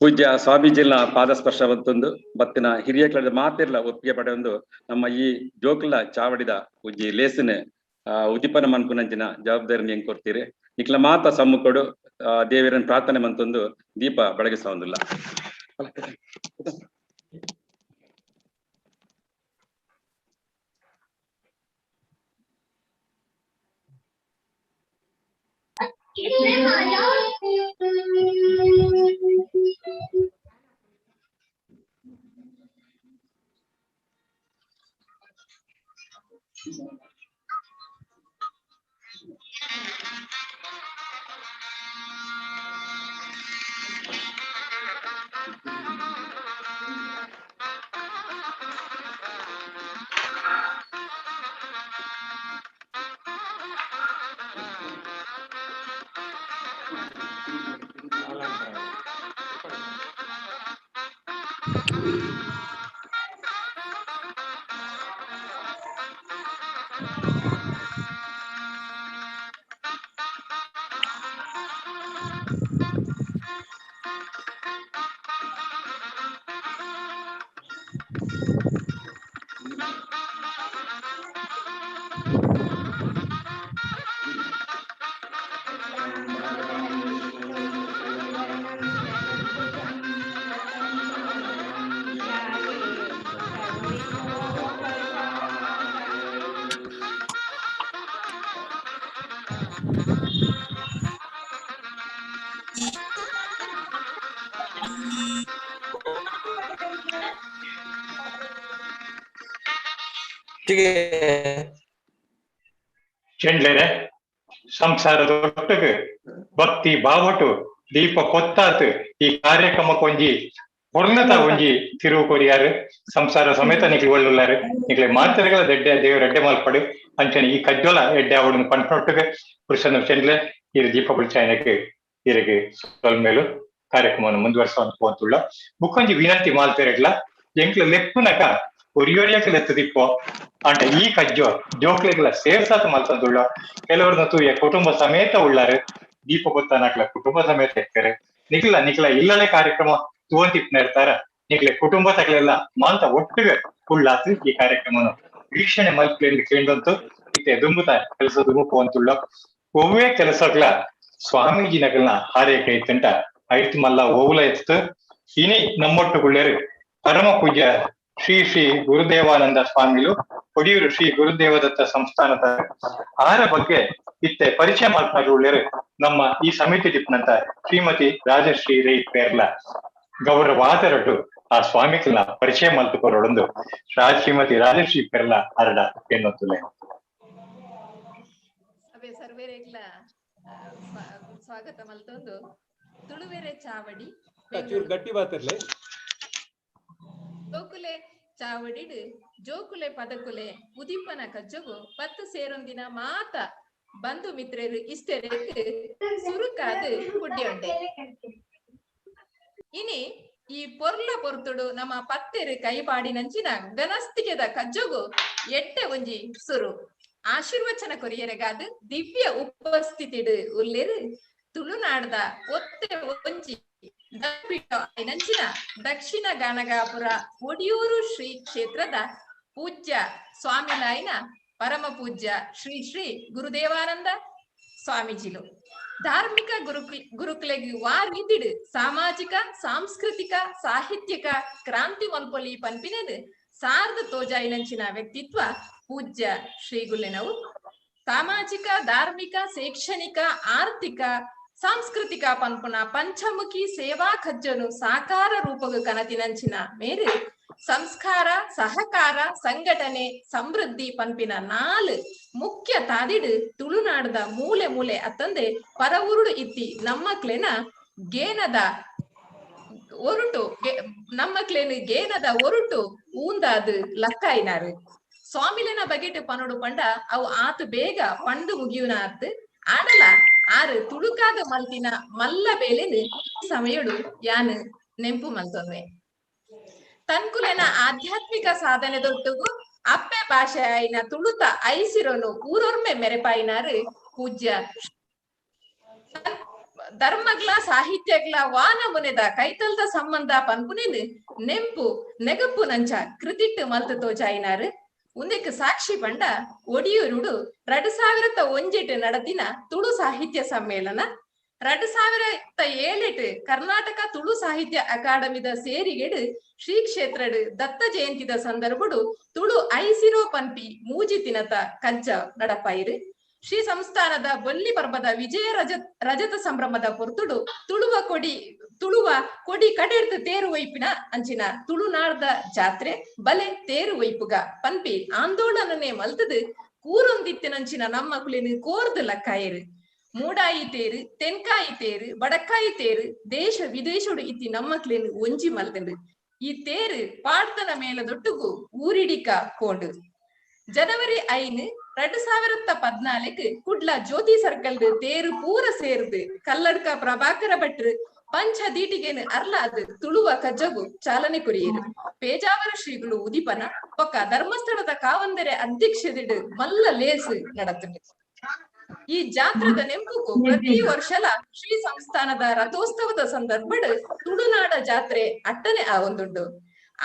ಪೂಜ್ಯ ಸ್ವಾಮೀಜಿನ ಪಾದಸ್ಪರ್ಶ ಬಂತೊಂದು ಬತ್ತಿನ ಹಿರಿಯ ಕಳೆದ ಮಾತಿರ್ಲ ಒಪ್ಪಿಗೆ ಪಡೆಯೊಂದು ನಮ್ಮ ಈ ಜೋಕುಲ ಚಾವಡಿದ ಪೂಜ್ಯ ಲೇಸಿನ ಉದ್ದೀಪನ ಮನ್ಪುನಂಚಿನ ಜವಾಬ್ದಾರಿನ ಹೆಂಗ್ ಕೊಡ್ತೀರಿ ನಿಕ್ಲ ಮಾತ ಸಮ್ಮುಖಡು ದೇವರನ್ನ ಪ್ರಾರ್ಥನೆ ಮಂತೊಂದು ದೀಪ ಬೆಳಗಿಸ ಒಂದಿಲ್ಲ. ಚೆಂಡ್ಲೇರೆ ಸಂಸಾರದೊಟ್ಟಿಗೆ ಭಕ್ತಿ ಬಾವಟು ದೀಪ ಕೊತ್ತಾತು ಈ ಕಾರ್ಯಕ್ರಮಕ್ಕೊಂಜಿ ಪೊರ್ಲತ ಒಂಜಿ ತಿರುವು ಕೊರಿಯಾರು ಸಂಸಾರ ಸಮೇತ ನಿಕ್ಲು ಒಳ್ಳುಲ್ಲಾರು. ನಿಕ್ಲೆ ಮಾತೆರೆಗಳ ದೆಡ್ಡೆ ದೇವರ ಎಡ್ಡೆ ಮಲ್ಪಡು. ಅಂಚನೆ ಈ ಕಜ್ಜೊಲ ಎಡ್ಡೆ ಅವಡನ್ನು ಪಂಟನೊಟ್ಟಿಗೆ ಪುರುಷನ ಚೆಂಡ್ಲೆ ಈ ದೀಪ ಬುಲ್ಚಾಯನಕ್ಕೆ ಇರೆಗೆ ಸೊಲ್ಮೇಲು ಕಾರ್ಯಕ್ರಮವನ್ನು ಮುಂದುವರಿಸುವಂತ ಪೋಂತುಳ್ಳ. ಬುಕ್ಕೊಂಜಿ ವಿನಂತಿ ಮಾಲ್ತೆರೆಗ್ಲ ಎಂಕ್ಲ ಲೆಪ್ಪುನಕ ಒರಿಯೊರಿಯಕ್ಕೆ ಲೆತ್ತದಿಪ್ಪೋ ಅಂಟ ಈ ಕಜ್ಜೋ ಜೋಕ್ಲೆಗ್ಲ ಸೇರ್ಸಾತ ಮಲ್ತಂದುಳ್ಳ. ಕೆಲವ್ರನ್ನ ತೂಯ ಕುಟುಂಬ ಸಮೇತ ಉಳ್ಳಾರು, ದೀಪ ಗೊತ್ತಾನಕ್ಲ ಕುಟುಂಬ ಸಮೇತ ಇರ್ತಾರೆ. ನಿಕ್ಲ ನಿಕ್ಲ ಇಲ್ಲಲೇ ಕಾರ್ಯಕ್ರಮ ತೂವಂತಿಪ್ನ ಇರ್ತಾರ. ನಿಕ್ಲೆ ಕುಟುಂಬ ತಗಲೆಲ್ಲ ಮಾಂತ ಒಟ್ಟಿಗೆ ಉಳ್ಳಾತು ಈ ಕಾರ್ಯಕ್ರಮನು ವೀಕ್ಷಣೆ ಮಲ್ಪಲೆ ಕೇಂದ್ರಂತು ಇತ್ತೆ ದುಂಬುತ ಕೆಲಸ ದುಂಬು ಅಂತುಳ್ಳ. ಒವ್ವೇ ಕೆಲಸಗಳ ಸ್ವಾಮೀಜಿ ನಗಲ್ನ ಹಾರೈಕೆ ಇತ್ತಂಟ ಐತು ಮಲ್ಲ ಓವುಲ ಎತ್ತು. ಇನಿ ನಮ್ಮೊಟ್ಟುಗುಳ್ಳೇರು ಪರಮ ಪೂಜ್ಯ ಶ್ರೀ ಶ್ರೀ ಗುರುದೇವಾನಂದ ಸ್ವಾಮಿಲು ಕೊಡಿಯೂರು ಶ್ರೀ ಗುರುದೇವದತ್ತ ಸಂಸ್ಥಾನದ ಆರ ಬಗ್ಗೆ ಇತ್ತೆ ಪರಿಚಯ ಮಾಡ್ಕೊಳ್ಳೇರು ನಮ್ಮ ಈ ಸಮಿತಿ ಟಿಪ್ನಂತ ಶ್ರೀಮತಿ ರಾಜಶ್ರೀ ರೈ ಪೇರ್ಲ ಗೌರವಾದರಡು ಆ ಸ್ವಾಮಿಗಳನ್ನ ಪರಿಚಯ ಮಲ್ತುಕೊರೊಡೊಂದು ಶ್ರೀಮತಿ ರಾಜಶ್ರೀ ಪೆರ್ಲ ಅರಡ ಎನ್ನುತ್ತಲೆ. ಸಭೆ ಸರ್ವೇರೆಗ್ಲ ಸ್ವಾಗತ ಮಲ್ತೊಂದು ತುಳುವೆರೆ ಚಾವಡಿ ಚೂರು ಗಟ್ಟಿ ಬಾತಿರ್ಲಿ. ಜೋಕುಲೆ ಚಾವಡಿಡು ಜೋಕುಲೆ ಪದಕುಲೆ ಉದಿಪ್ಪನ ಕಜ್ಜಗು ಪತ್ತು ಸೇರೊಂದಿನ ಮಾತ ಬಂಧು ಮಿತ್ರರು ಇಷ್ಟರೆಗ್ ಸುರುಕಾದು ಪುಡ್ಯೊಂಡೆ. ಇನಿ ಈ ಪೊರ್ಲ ಪೊರ್ತುಡು ನಮ್ಮ ಪತ್ತೆರು ಕೈಪಾಡಿನಂಚಿನ ಗನಸ್ತಿಗೆದ ಕಜ್ಜಗು ಎಟ್ಟೆ ಒಂಜಿ ಸುರು ಆಶೀರ್ವಚನ ಕೊರಿಯರೆಗಾದು ದಿವ್ಯ ಉಪಸ್ಥಿತಿಡು ಉಲ್ಲೇರು ತುಳುನಾಡ್ದ ಒತ್ತೆ ಒಂಜಿ ನಂಚಿನ ದಕ್ಷಿಣ ಗಾಣಗಾಪುರ ಒಡಿಯೂರು ಶ್ರೀ ಕ್ಷೇತ್ರದ ಪೂಜ್ಯ ಸ್ವಾಮಿಲಾಯಿನ ಪರಮ ಪೂಜ್ಯ ಶ್ರೀ ಶ್ರೀ ಗುರುದೇವಾನಂದ ಸ್ವಾಮೀಜಿಲು. ಧಾರ್ಮಿಕ ಗುರುಕುಲೆಗ್ ವಾ ರೀತಿಡ್ ಸಾಮಾಜಿಕ ಸಾಂಸ್ಕೃತಿಕ ಸಾಹಿತ್ಯಿಕ ಕ್ರಾಂತಿ ಮಲ್ಪೊಲಿ ಪನ್ಪಿನದು ಸಾರ್ದ ತೋಜಾಯಿನಂಚಿನ ವ್ಯಕ್ತಿತ್ವ ಪೂಜ್ಯ ಶ್ರೀಗುಲೆನವು. ಸಾಮಾಜಿಕ ಧಾರ್ಮಿಕ ಶೈಕ್ಷಣಿಕ ಆರ್ಥಿಕ ಸಾಂಸ್ಕೃತಿಕ ಪನ್ಪುನ ಪಂಚಮುಖಿ ಸೇವಾ ಕಜ್ಜನು ಸಾಕಾರ ರೂಪಗ ಕನತಿನಂಚಿನ ಮೇರು ಸಂಸ್ಕಾರ ಸಹಕಾರ ಸಂಘಟನೆ ಸಮೃದ್ಧಿ ಪನ್ಪಿನ ನಾಲ್ ಮುಖ್ಯ ತಾದಿಡು ತುಳುನಾಡದ ಮೂಲೆ ಮೂಲೆ ಅತ್ತಂದೆ ಪರವುರುಡು ಇತ್ತಿ ನಮ್ಮಕ್ಲೆನ ಗೇನದ ಒರುಟು ನಮ್ಮಕ್ಲೇನು ಗೇನದ ಒರುಟು ಊಂದಾದು ಲಕ್ಕಾಯಿನಾರು. ಸ್ವಾಮಿಲೆನ ಬಗೆಟ್ ಪನೋಡು ಪಂಡ ಅವು ಆತು ಬೇಗ ಪಂಡು ಮುಗಿಯುನ ಆತ್ ಆಡಲ ಆರು ತುಳುಕಾದ ಮಲ್ತಿನ ಮಲ್ಲ ಬೇಲೆನು ಸಮಯಡು ಯಾನು ನೆಂಪು ಮಲ್ತೊನ್ವೆ. ತನ್ಕುಲೆನ ಆಧ್ಯಾತ್ಮಿಕ ಸಾಧನೆ ದೊಟ್ಟುಗು ಅಪ್ಪೆ ಭಾಷೆ ಆಯಿನ ತುಳುತ ಐಸಿರೋನು ಊರೊರ್ಮೆ ಮೆರೆಪಾಯಿನಾರು ಪೂಜ್ಯ. ಧರ್ಮಗ್ಲ ಸಾಹಿತ್ಯಗ್ಲ ವಾನ ಮುನೆದ ಕೈತಲ್ದ ಸಂಬಂಧ ಪನ್ಪುನೇನು ನೆಂಪು ನೆಗಪ್ಪು ನಂಚ ಕೃತಿಟ್ಟು ಮಲ್ತು ತೋಜಾಯಿನಾರು. ಉಂದೆಕ್ ಸಾಕ್ಷಿ ಪಂಡ ಒಡಿಯೂರುಡು 2001 നടത്തിನ ತುಳು ಸಾಹಿತ್ಯ ಸಮ್ಮೇಳನ, 2007 ಕರ್ನಾಟಕ ತುಳು ಸಾಹಿತ್ಯ ಅಕಾಡೆಮಿದ ಸೇರಿಗೆಡು ಶ್ರೀ ಕ್ಷೇತ್ರಡು ದತ್ತ ಜಯಂತಿದ ಸಂದರ್ಭಡು ತುಳು ಐಸಿರೋ ಪನ್ಪಿ ಮೂಜಿ ತಿನತ ಕಜ್ಜ ನಡಪಾಯಿರು. ಶ್ರೀ ಸಂಸ್ಥಾನದ ಬೊಲ್ಲಿ ಪರ್ಬದ ವಿಜಯ ರಜತ ಸಂಭ್ರಮದ ಪೊರ್ತುಡು ತುಳುವ ಕೊಡಿ ಕಡೆರ್ದು ತೇರು ಒಯ್ಪಿನ ಅಂಚಿನ ತುಳುನಾಡ್ದ ಜಾತ್ರೆ ಬಲೆ ತೇರು ಒಯ್ಪುಗ ಪನ್ಪಿ ಆಂದೋಲನನೆ ಮಲ್ತದು ಕೂರೊಂದಿತ್ತಿನಂಚಿನ ನಮ್ಮ ಕುಲಿನ ಕೋರ್ದು ಲಕ್ಕಾಯರು. ಮೂಡಾಯಿ ತೇರು, ತೆನ್ಕಾಯಿ ತೇರು, ಬಡಕಾಯಿ ತೇರು ದೇಶ ವಿದೇಶಡು ಇತ್ತಿ ನಮ್ಮಕ್ಲೇನು ಒಂಜಿ ಮಲ್ತಂಡು. ಈ ತೇರು ಪಾಡ್ತನ ಮೇಲ ದೊಟ್ಟುಗು ಊರಿಡಿಕ ಕೋಂಡು. ಜನವರಿ 5, 2014 ಕುಡ್ಲ ಜ್ಯೋತಿ ಸರ್ಕಲ್ ತೇರು ಪೂರ ಸೇರ್ದು ಕಲ್ಲಡ್ಕ ಪ್ರಭಾಕರ ಭಟ್ರು ಪಂಚ ದೀಟಿಗೇನು ಅರ್ಲಾದ್ ತುಳುವ ಕಜ್ಜಗು ಚಾಲನೆ ಕೊರಿಯರು. ಪೇಜಾವರ ಶ್ರೀಗಳು ಉದಿಪನ ಪೊಕ್ಕ ಧರ್ಮಸ್ಥಳದ ಕಾವಂದರೆ ಅಧ್ಯಕ್ಷದಿಡು ಮಲ್ಲ ಲೇಸು ನಡತುಂಡು. ಈ ಜಾತ್ರದ ನೆಂಪುಗು ಪ್ರತಿ ವರ್ಷಲ ಶ್ರೀ ಸಂಸ್ಥಾನದ ರಥೋತ್ಸವದ ಸಂದರ್ಭಡ್ ತುಳುನಾಡ ಜಾತ್ರೆ ಅಟ್ಟನೆ ಆವೊಂದುಂಡು.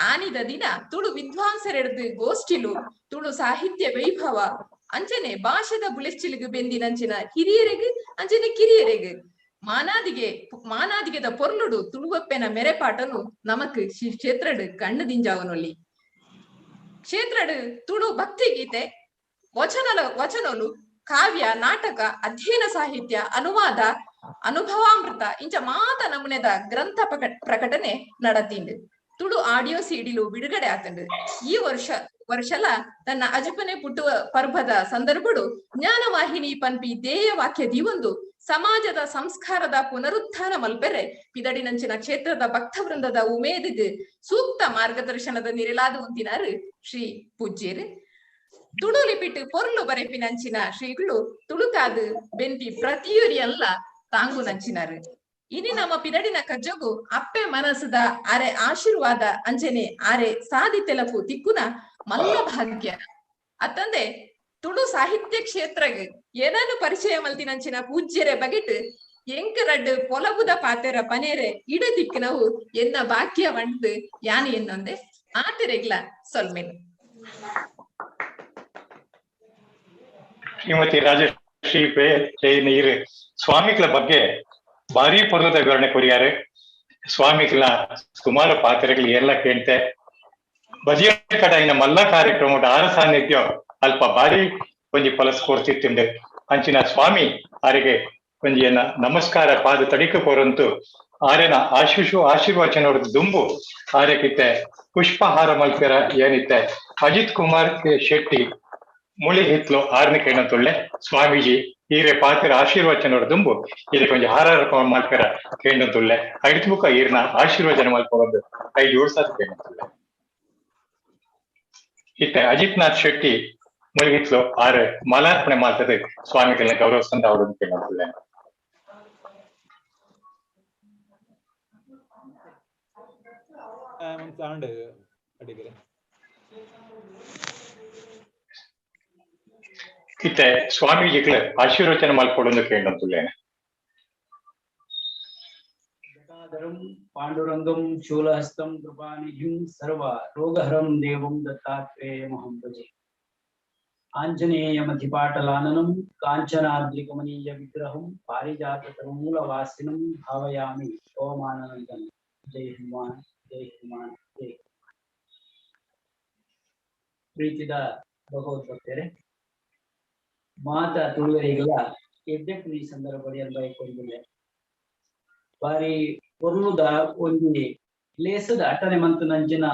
ಆನಿದ ದಿನ ತುಳು ವಿದ್ವಾಂಸರೆಡ್ದು ಗೋಷ್ಠಿಲು ತುಳು ಸಾಹಿತ್ಯ ವೈಭವ ಅಂಚನೆ ಭಾಷೆದ ಬುಲೆಚ್ಚಿಲಿಗು ಬೆಂದಿನಂಚಿನ ಹಿರಿಯರೆಗ್ ಅಂಚನೆ ಕಿರಿಯರೆಗ್ ಮಾನಾದಿಗೆದ ಪೊರ್ಲುಡು ತುಳುವಪ್ಪೆನ ಮೆರೆಪಾಟನು ನಮಕ್ ಶ್ರೀ ಕ್ಷೇತ್ರಡ್ ಕಣ್ಣು ದಿಂಜಾವನೊಲ್ಲಿ. ಕ್ಷೇತ್ರಡ್ ತುಳು ಭಕ್ತಿ ಗೀತೆ, ವಚನಲು, ಕಾವ್ಯ, ನಾಟಕ, ಅಧ್ಯಯನ ಸಾಹಿತ್ಯ, ಅನುವಾದ, ಅನುಭವಾಮೃತ ಇಂಚ ಮಾತ ನಮೂನೆದ ಗ್ರಂಥ ಪ್ರಕಟಣೆ ನಡತಿಂಡು. ತುಳು ಆಡಿಯೋ ಸಿಡಿಲು ಬಿಡುಗಡೆ ಆತಂಡು. ಈ ವರ್ಷಲ ತನ್ನ ಅಜಪನೆ ಪುಟ್ಟುವ ಪರ್ಬದ ಸಂದರ್ಭಡು ಜ್ಞಾನವಾಹಿನಿ ಪನ್ಪಿ ಧ್ಯೇಯ ವಾಕ್ಯ ದೀವೊಂದು ಸಮಾಜದ ಸಂಸ್ಕಾರದ ಪುನರುತ್ಥಾನ ಮಲ್ಪೆರೆ ಪಿದಡಿನಂಚಿನ ಕ್ಷೇತ್ರದ ಭಕ್ತವೃಂದದ ಉಮೇದಿಗ್ ಸೂಕ್ತ ಮಾರ್ಗದರ್ಶನದ ನಿರಲಾದ ಉಂತಿನಾರು ಶ್ರೀ ಪೂಜ್ಯರು. ತುಳು ಲಿಪಿಟ್ ಪೊರ್ಲು ಬರೆಪಿನಂಚಿನ ಶ್ರೀಗಳು ತುಳುಕಾದು ಬೆನ್ಪಿ ಪ್ರತಿಯುರಿಯಲ್ಲ ತಾಂಗು ನಂಚಿನಾರು. ಇನಿ ನಮ್ಮ ಪಿದಡಿನ ಕಜ್ಜಗು ಅಪ್ಪೆ ಮನಸ್ಸದ ಅರೆ ಆಶೀರ್ವಾದ ಅಂಜನೆ ಆರೆ ಸಾದಿ ತೆಲಪು ತಿಕ್ಕುನ ಮಲ್ಲ ಭಾಗ್ಯ. ಅತ್ತಂದೆ ತುಳು ಸಾಹಿತ್ಯ ಕ್ಷೇತ್ರಗ್ ಏನನ್ನು ಪರಿಚಯ ಮಲ್ತಿನಂಚಿನ ಪೂಜ್ಯರೆ ಬಗೆಟ್ ಎಂಕರಡ್ ಪೊಲಬುದ ಪಾತೆರ ಪನೇರೆ ಇಡ ದಿಕ್ಕಿನವು ಎನ್ನ ಭಾಗ್ಯ ವಂಡ್ದು ಯಾನು ಎನ್ನೊಂದೆ ಆತೆರೆಗ್ಲ ಸೊಲ್ಮೆನು. ಶ್ರೀಮತಿ ರಾಜಶ್ರೀ ನೀರು ಸ್ವಾಮಿಗಳ ಬಗ್ಗೆ ಭಾರಿ ಪರ್ವದ ವಿವರಣೆ ಕೊರಿಯಾರೆ. ಸ್ವಾಮಿಗಳ ಸುಮಾರು ಪಾತ್ರೆಗಳು ಎಲ್ಲ ಕೇಳ್ತೆ. ಬದಿಯ ಕಡೆಯಿನ ಮಲ್ಲ ಕಾರ್ಯಕ್ರಮ ಆರ ಸಾನ್ನಿಧ್ಯ ಅಲ್ಪ ಭಾರಿ ಒಂಜಿ ಫಲಸ್ ಕೊರ್ತಿತ್ತಿಂದೆ. ಅಂಚಿನ ಸ್ವಾಮಿ ಆರಿಗೆ ಒಂಜಿಯನ್ನ ನಮಸ್ಕಾರ ಪಾದ ತಡಿಕ ಕೊರಂತು ಆರೆನ ಆಶೀಶು ಆಶೀರ್ವಚನ ದುಂಬು ಆರೆಕಿತ್ತೆ ಪುಷ್ಪಹಾರ ಮಲ್ಪೆರ ಏನಿತ್ತೆ ಅಜಿತ್ ಕುಮಾರ್ ಕೆ ಶೆಟ್ಟಿ ಮುಳಿ ಹಿತ್ಲು ಆರನೇ ಕೇಣತೊಳ್ಳೆ ಸ್ವಾಮೀಜಿ ಈರೆ ಪಾತ್ರ ಆಶೀರ್ವಚನ ದುಂಬು ಇದಕ್ಕೆ ಒಂಜಿ ಹಾರ ಮಲ್ಪೆರ ಕೇಂಡಂತುಳ್ಳೆ ಐದು ಮುಖ ಈರ್ನ ಆಶೀರ್ವಚನ ಮಲ್ಪೊಂದು ಐದು ಜೋಡ್ಸಾದ ಕೇಂಡಂತುಳ್ಳೆ. ಇತ್ತೆ ಅಜಿತ್ ನಾಥ್ ಶೆಟ್ಟಿ ಮುಳಿಹಿತ್ಲು ಆರು ಮಾಲಾರ್ಪಣೆ ಮಾಡ್ತದೆ ಸ್ವಾಮಿಗಳನ್ನ ಗೌರವ ಸಂದ ಅವರು ಕೇಂಡಂತುಳ್ಳೆ. ಇತ್ತೆ ಸ್ವಾಮೀಜಿಗಳ ಆಶೀರ್ವಚನ ಮಲ್ಪೊಡೊಂದು ಕೇಂಡಂತುಳ್ಳೇನೆ. ಜಟಾಧರಂ ಪಾಂಡುರಂಗಂ ಶೂಲಹಸ್ತಂ ಕೃಪಾನಿಧಿಂ ಸರ್ವ ರೋಗಹರಂ ದೇವಂ ದತ್ತಾತ್ರೇಯಮಹಂ ಭಜೆ. ಆಂಜನೇಯಮಧಿಪಾಟಲಾನನಂ ಕಾಂಚನಾದ್ರಿಕಮನೀಯ ವಿಗ್ರಹಂ ಪಾರಿಜಾತ ತರುಮೂಲವಾಸಿನಂ ಭಾವಯಾಮಿ ಓಮಾನಂದಂ. ಜೈ ಹನುಮಾನ್, ಜೈ ಹನುಮಾನ್, ಜೈ. ಪ್ರೀತಿದ ಭಗವದ್ಭಕ್ತರೇ, ಮಾತ ತುಳುವರಿಗಳ ಎಡ್ಡೆಪ್ಪು ಈ ಸಂದರ್ಭದಲ್ಲಿ ಬಯಕೊಂಡಿಲ್ಲ. ಬಾರಿ ಪೊರ್ಲುದ ಒಂಜಿ ಲೇಸದ ಅಟನೆ ಮಂತು ನಂಚಿನ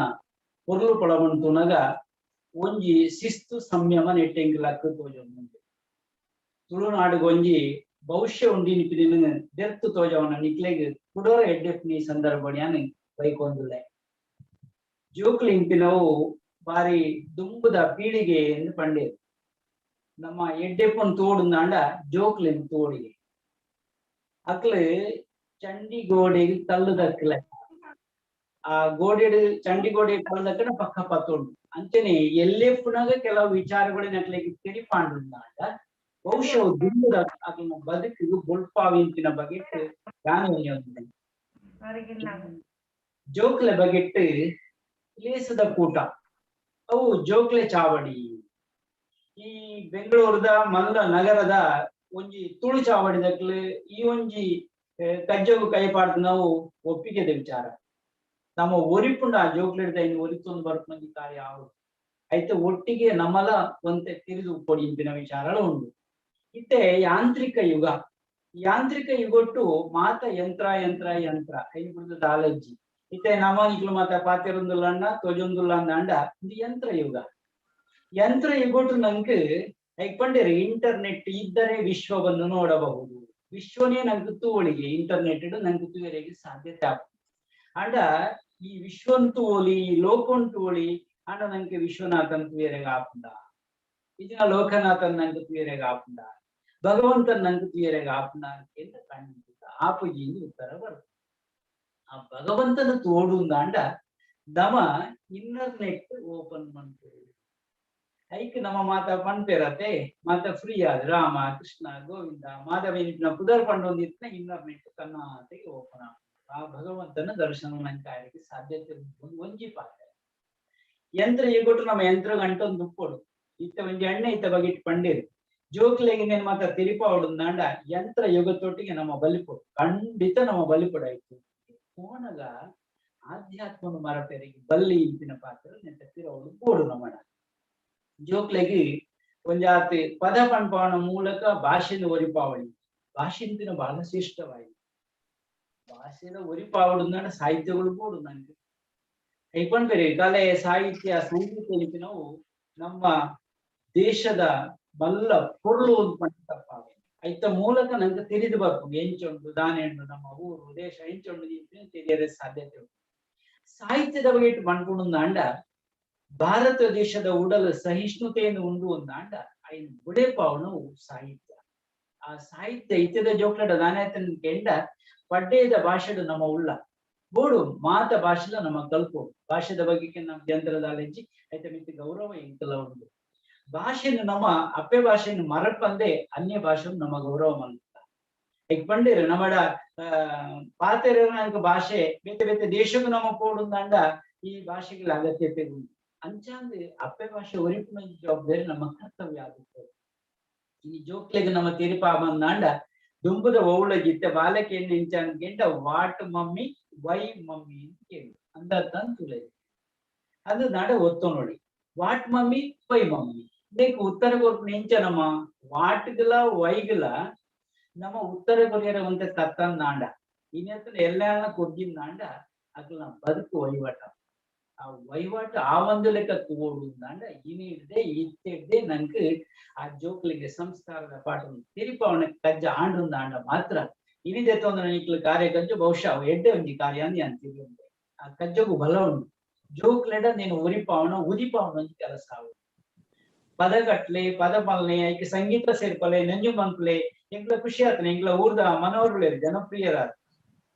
ಪೊರ್ಲು ಪೊಳಮಂತುನಗ ಒಂಜಿ ಶಿಸ್ತು ಸಂಯಮ ನೆಟ್ಟೆಂಗಿಲಕ್ಕ ತೋಜೊಂದುಂಡು. ತುಳುನಾಡುಗೊಂಜಿ ಭವಿಷ್ಯ ಉಂಡಿ ನಿಪಿದಿನ ದೆರ್ತು ತೋಜವನ ನಿಕ್ಲೆಗ್ ಕುಡೋರ ಎಡ್ಡೆಪ್ಪು ಈ ಸಂದರ್ಭ ಬೈಕೊಂದುಲ್ಲೆ. ಜೋಕ್ಲಿ ಇಂಪಿನವು ಬಾರಿ ದುಂಬುದ ಪೀಳಿಗೆ ಎಂದು ಪಂಡೇರು. ನಮ್ಮ ಎಡ್ಡೆಪ್ಪನ್ ತೋಡುಂದಾಂಡ ಜೋಕ್ಲಿನ್ ತೋಡಿಗೆ ಅಕ್ಲು ಚಂಡಿ ಗೋಡೆಗೆ ತಳ್ಳುದಕ್ಲೆ, ಆ ಗೋಡೆಡು ಚಂಡಿ ಗೋಡೆ ತಳ್ಳುದಕ್ಕನ ಪಕ್ಕ ಪತ್ತುಂಡು. ಅಂಚನೆ ಎಲ್ಲೆಪ್ಪುನಾಗ ಕೆಲವು ವಿಚಾರಗಳು ನಕ್ಲೆಗೆ ತೆರಿಪಾಂಡುಂದಾಂಡ ಬಹುಶಃ ದುಂಬುದ ಅಕ್ಲಿನ ಬದುಕಿಗೆ ಬೊಲ್ಪಾವಿಂತಿನ ಬಗೆಟ್ ಜ್ಞಾನ. ಜೋಕ್ಲೆ ಬಗೆಟ್ ಲೇಸದ ಕೂಟ ಅವು ಜೋಕ್ಲೆ ಚಾವಡಿ. ಈ ಬೆಂಗಳೂರದ ಮಲ್ಲ ನಗರದ ಒಂಜಿ ತುಳು ಚಾವಡಿದಕ್ಲು ಈ ಒಂಜಿ ಕಜ್ಜಗು ಕೈಪಾಡ್ದು ನಾವು ಒಪ್ಪಿಗೆದ ವಿಚಾರ. ನಮ್ಮ ಒರಿಪುಂಡ ಆ ಜೋಕ್ಲಿಡ್ದ ಇನ್ನು ಒರಿತೊಂದು ಬರ್ಪುನಂಜಿ ಕಾರ್ಯ ಆವು ಐತೆ ಒಟ್ಟಿಗೆ ನಮ್ಮಲ ಒಂತೆ ತಿರಿದು ಉಪ್ಪೊಡಿ ಇಂಪಿನ ವಿಚಾರಗಳು ಉಂಡು. ಇತ್ತೆ ಯಾಂತ್ರಿಕ ಯುಗ, ಯಾಂತ್ರಿಕ ಯುಗೊಟ್ಟು ಮಾತ ಯಂತ್ರ ಯಂತ್ರ ಯಂತ್ರ ಐನ್ ಬಿಡ್ದು ದಾಲಜ್ಜಿ. ಇತ್ತೆ ನಮ ನಿಕ್ಲು ಮಾತ ಪಾತೆರೊಂದುಲ್ಲಂಡ ತೋಜೊಂದುಲ್ಲ ಅಂಡ ಇದು ಯಂತ್ರ ಯುಗ. ಯಂತ್ರ ಯುಗೊಟ್ಟು ನಂಗೆ ಐಕ್ ಪಂಡೇರು ಇಂಟರ್ನೆಟ್ ಇದ್ದರೆ ವಿಶ್ವವನ್ನು ನೋಡಬಹುದು, ವಿಶ್ವನೇ ನಂಗೆ ತೂವಳಿಗೆ ಇಂಟರ್ನೆಟ್ ನಂಗೆ ತೂವರಿಗೆ ಸಾಧ್ಯತೆ ಆಗ್ತದೆ. ಅಂಡ ಈ ವಿಶ್ವಂತು ಓಲಿ ಈ ಲೋಕಂಟು ಓಲಿ ಅಂಡ ನಂಗೆ ವಿಶ್ವನಾಥನ್ ತುಯರೆಗೆ ಆಪುಂಡ, ಇದಿನ ಲೋಕನಾಥನ್ ನಂಗೆ ತುಯರೆಗೆ ಆಪುಂಡ, ಭಗವಂತನ್ ನಂಗೆ ತುಯರೆಗೆ ಆಪುಂಡ ಅಂತ ಖಂಡಿತ ಆಪುಜಿ ಉತ್ತರ ಬರ್ತದೆ. ಆ ಭಗವಂತನ ತೋಡುಂದಾಂಡ ನಮ ಇಂಟರ್ನೆಟ್ ಓಪನ್ ಮಾಡ್ತೇವೆ. ಐಕ್ ನಮ್ಮ ಮಾತ ಪನ್ಪೇರತೆ ಮಾತ ಫ್ರೀ ಆದ್ ರಾಮ ಕೃಷ್ಣ ಗೋವಿಂದ ಮಾಧವ ಪುದರ್ ಪಂಡೊಂದಿತ್ತಿನ ಇಂಟರ್ನೆಟ್ ತನ್ನಾತೆಗೆ ಓಪನ್ ಆಗ ಆ ಭಗವಂತನ ದರ್ಶನ ನಂಗೆ ಸಾಧ್ಯತೆ ಒಂಜಿ ಪಾತ್ರ. ಯಂತ್ರ ಈಗೊಟ್ಟು ನಮ್ಮ ಯಂತ್ರ ಗಂಟೊಂದು ಉಪ್ಪೊಡು ಇತ್ತ ಒಂಜಿ ಎಣ್ಣೆ ಇತ್ತ ಬಗೆಟ್ ಪಂಡೇರು ಜೋಕ್ಲೆಗೆ ನೇನ್ ಮಾತ ತಿರಿಪಾವಡುಂದಾಂಡ ಯಂತ್ರ ಯುಗತೊಟ್ಟಿಗೆ ನಮ್ಮ ಬಲಿಪೊಡು ಖಂಡಿತ ನಮ್ಮ ಬಲಿಪೊಡಾಯ್ತು. ಹೋನಗ ಆಧ್ಯಾತ್ಮನ ಮರಪೆರಿಗೆ ಬಲ್ಲಿ ಇಂಪಿನ ಪಾತ್ರ ನೆಟ್ಟ ತಿರವಡು ಬೋಡು ನಮ್ಮಡ. ಜೋಕ್ಲೆಗೆ ಒಂಜಾತಿ ಪದ ಪನ್ಪಾವಣ ಮೂಲಕ ಭಾಷೆನ ಒರಿಪಾವಳಿ, ಭಾಷೆಂತಿನ ಬಹಳ ಶ್ರೇಷ್ಠವಾಯಿ ಭಾಷೆದ ಒರಿಪಾವಡುಂದಾಂಡ ಸಾಹಿತ್ಯಗಳು ಬೋಡು ನಂಗೆ ಐಪನ್ ಬೇರೆ ಕಲೆ ಸಾಹಿತ್ಯ ಸಂಗೀತ ನಾವು ನಮ್ಮ ದೇಶದ ಬಲ್ಲ ಪೊರ್ಲು ಒಂದು ಪಂಡ ತಪ್ಪಾವೆ. ಐತ ಮೂಲಕ ನಂಗೆ ತಿಳಿದು ಬರ್ಪುಂಡು ಎಂಚುಂಡು ದಾನೆ ಉಂಡು ನಮ್ಮ ಊರು ದೇಶ ಎಂಚುಂಡು ತಿಳಿಯರೆ ಸಾಧ್ಯತೆ ಉಂಟು. ಸಾಹಿತ್ಯದ ಬಗ್ಗೆ ಪನ್ಪುಂಡು ಅಂಡ ಭಾರತ ದೇಶದ ಉಡಲ ಸಹಿಷ್ಣುತೆಯನ್ನು ಉಂಡು ಅಂಡ ಐನ್ ಬುಡೆಪಾವನು ಸಾಹಿತ್ಯ. ಆ ಸಾಹಿತ್ಯ ಇತ್ಯದ ಜೋಕ್ಲಡ ದಾನಾಯ್ತನ ಕೆಂಡ ಪಡ್ಡೇದ ಭಾಷೆಡು ನಮ್ಮ ಉಳ್ಳ ಬೋಡು ಮಾತ ಭಾಷೆದ ನಮ್ಮ ಕಲ್ಪು ಭಾಷೆದ ಬಗ್ಗೆ ನಮ್ಮ ಜಂತ್ರದಾಲೆಂಚಿ ಐತ ಮಿತ್ತ ಗೌರವ ಎಂಕಲ ಉಂಡು. ಭಾಷೆಯನ್ನು ನಮ್ಮ ಅಪ್ಪೆ ಭಾಷೆಯನ್ನು ಮರಪಂದೆ ಅನ್ಯ ಭಾಷೆಯನ್ನು ನಮ್ಮ ಗೌರವ ಮಲ್ತ. ಈಗ ಪಂಡಿರು ನಮ್ಮಡ ಪಾತೆರ ಭಾಷೆ ಬೇತೆ ಬೇತೆ ದೇಶಕ್ಕೂ ನಮ್ಮ ಪೋಡುಂದಾಂಡ ಈ ಭಾಷೆಗಳ ಅಗತ್ಯತೆ ಉಂಟು. ಅಂಚಾಂದ್ ಅಪ್ಪೆ ಭಾಷೆ ಒರಿಪಿನ ಜವಾಬ್ದಾರಿ ನಮ್ಮ ಕರ್ತವ್ಯ ಆಗುತ್ತೆ. ಈ ಜೋಕ್ಲೆಗ್ ನಮ್ಮ ತೀರ್ಪಾಬಂದಾಂಡ ದುಂಬುದ ಓಳ ಗಿತ್ತ ಬಾಲಕೆ ಎಂಚಾನ್ what mummy why mummy ಅಂತ ಕೇಳಿ ಅಂದರ್ಥ ತುಲೆ ಅದು ನಾಡ ಒತ್ತು ನೋಡಿ what mummy why mummy ಇದಕ್ಕೆ ಉತ್ತರ ಕೊರ್ಪುನ ಎಂಚ ನಮ್ಮ ವಾಟ್ಗಲ ವೈಗಲ ನಮ್ಮ ಉತ್ತರ ಕೊರಿಯರ ಒಂತೆ ತತ್ತನ್ ನಾಂಡ ಇನ್ನತ್ರ ಎಲ್ಲ ಕೊರ್ಗಿನ ನಾಂಡ ಅಕ್ಲ ಬದುಕು ವಹಿವಾಟ ಆ ವಹಿವಾಟ ಆ ಒಂದು ಲೆಕ್ಕ ತೋಡು ನಾಂಡ ಇನಿ ಹಿಡ್ದೆ ಇತ್ತಿಡ್ದೆ ನಂಗೆ ಆ ಜೋಕ್ಲಿಗೆ ಸಂಸ್ಕಾರದ ಪಾಠ ತಿರುಪವನ ಕಜ್ಜ ಆಂಡು ಆಂಡ ಮಾತ್ರ ಇನಿದೆ ತೊಂದರೆ ನಿಕ್ಲು ಕಾರ್ಯ ಕಜ್ಜು ಬಹುಶಃ ಅವು ಎಡ್ಡೆ ಒಂಜಿ ಕಾರ್ಯ ಅಂದ್ ಅಂತೀವಿ. ಆ ಕಜ್ಜಗು ಬಲ ಉಂಟು ಜೋಕ್ಲೆಡ ನೀನು ಉರಿಪಾವನ ಉದಿಪಾವನ ಒಂಜಿ ಕೆಲಸ ಆವು. ಪದಗಟ್ಲೆ ಪದ ಪಲ್ನೆ ಐಕೆ ಸಂಗೀತ ಸೇರ್ಪಲೆ ನಂಜು ಮನ್ಪ್ಲೆ ಎಂಗ್ಲ ಖುಷಿ ಆತನೆ ಎಂಗ್ಲ ಊರ್ದ ಮನೋಹರ್ಲೇರು ಜನಪ್ರಿಯರ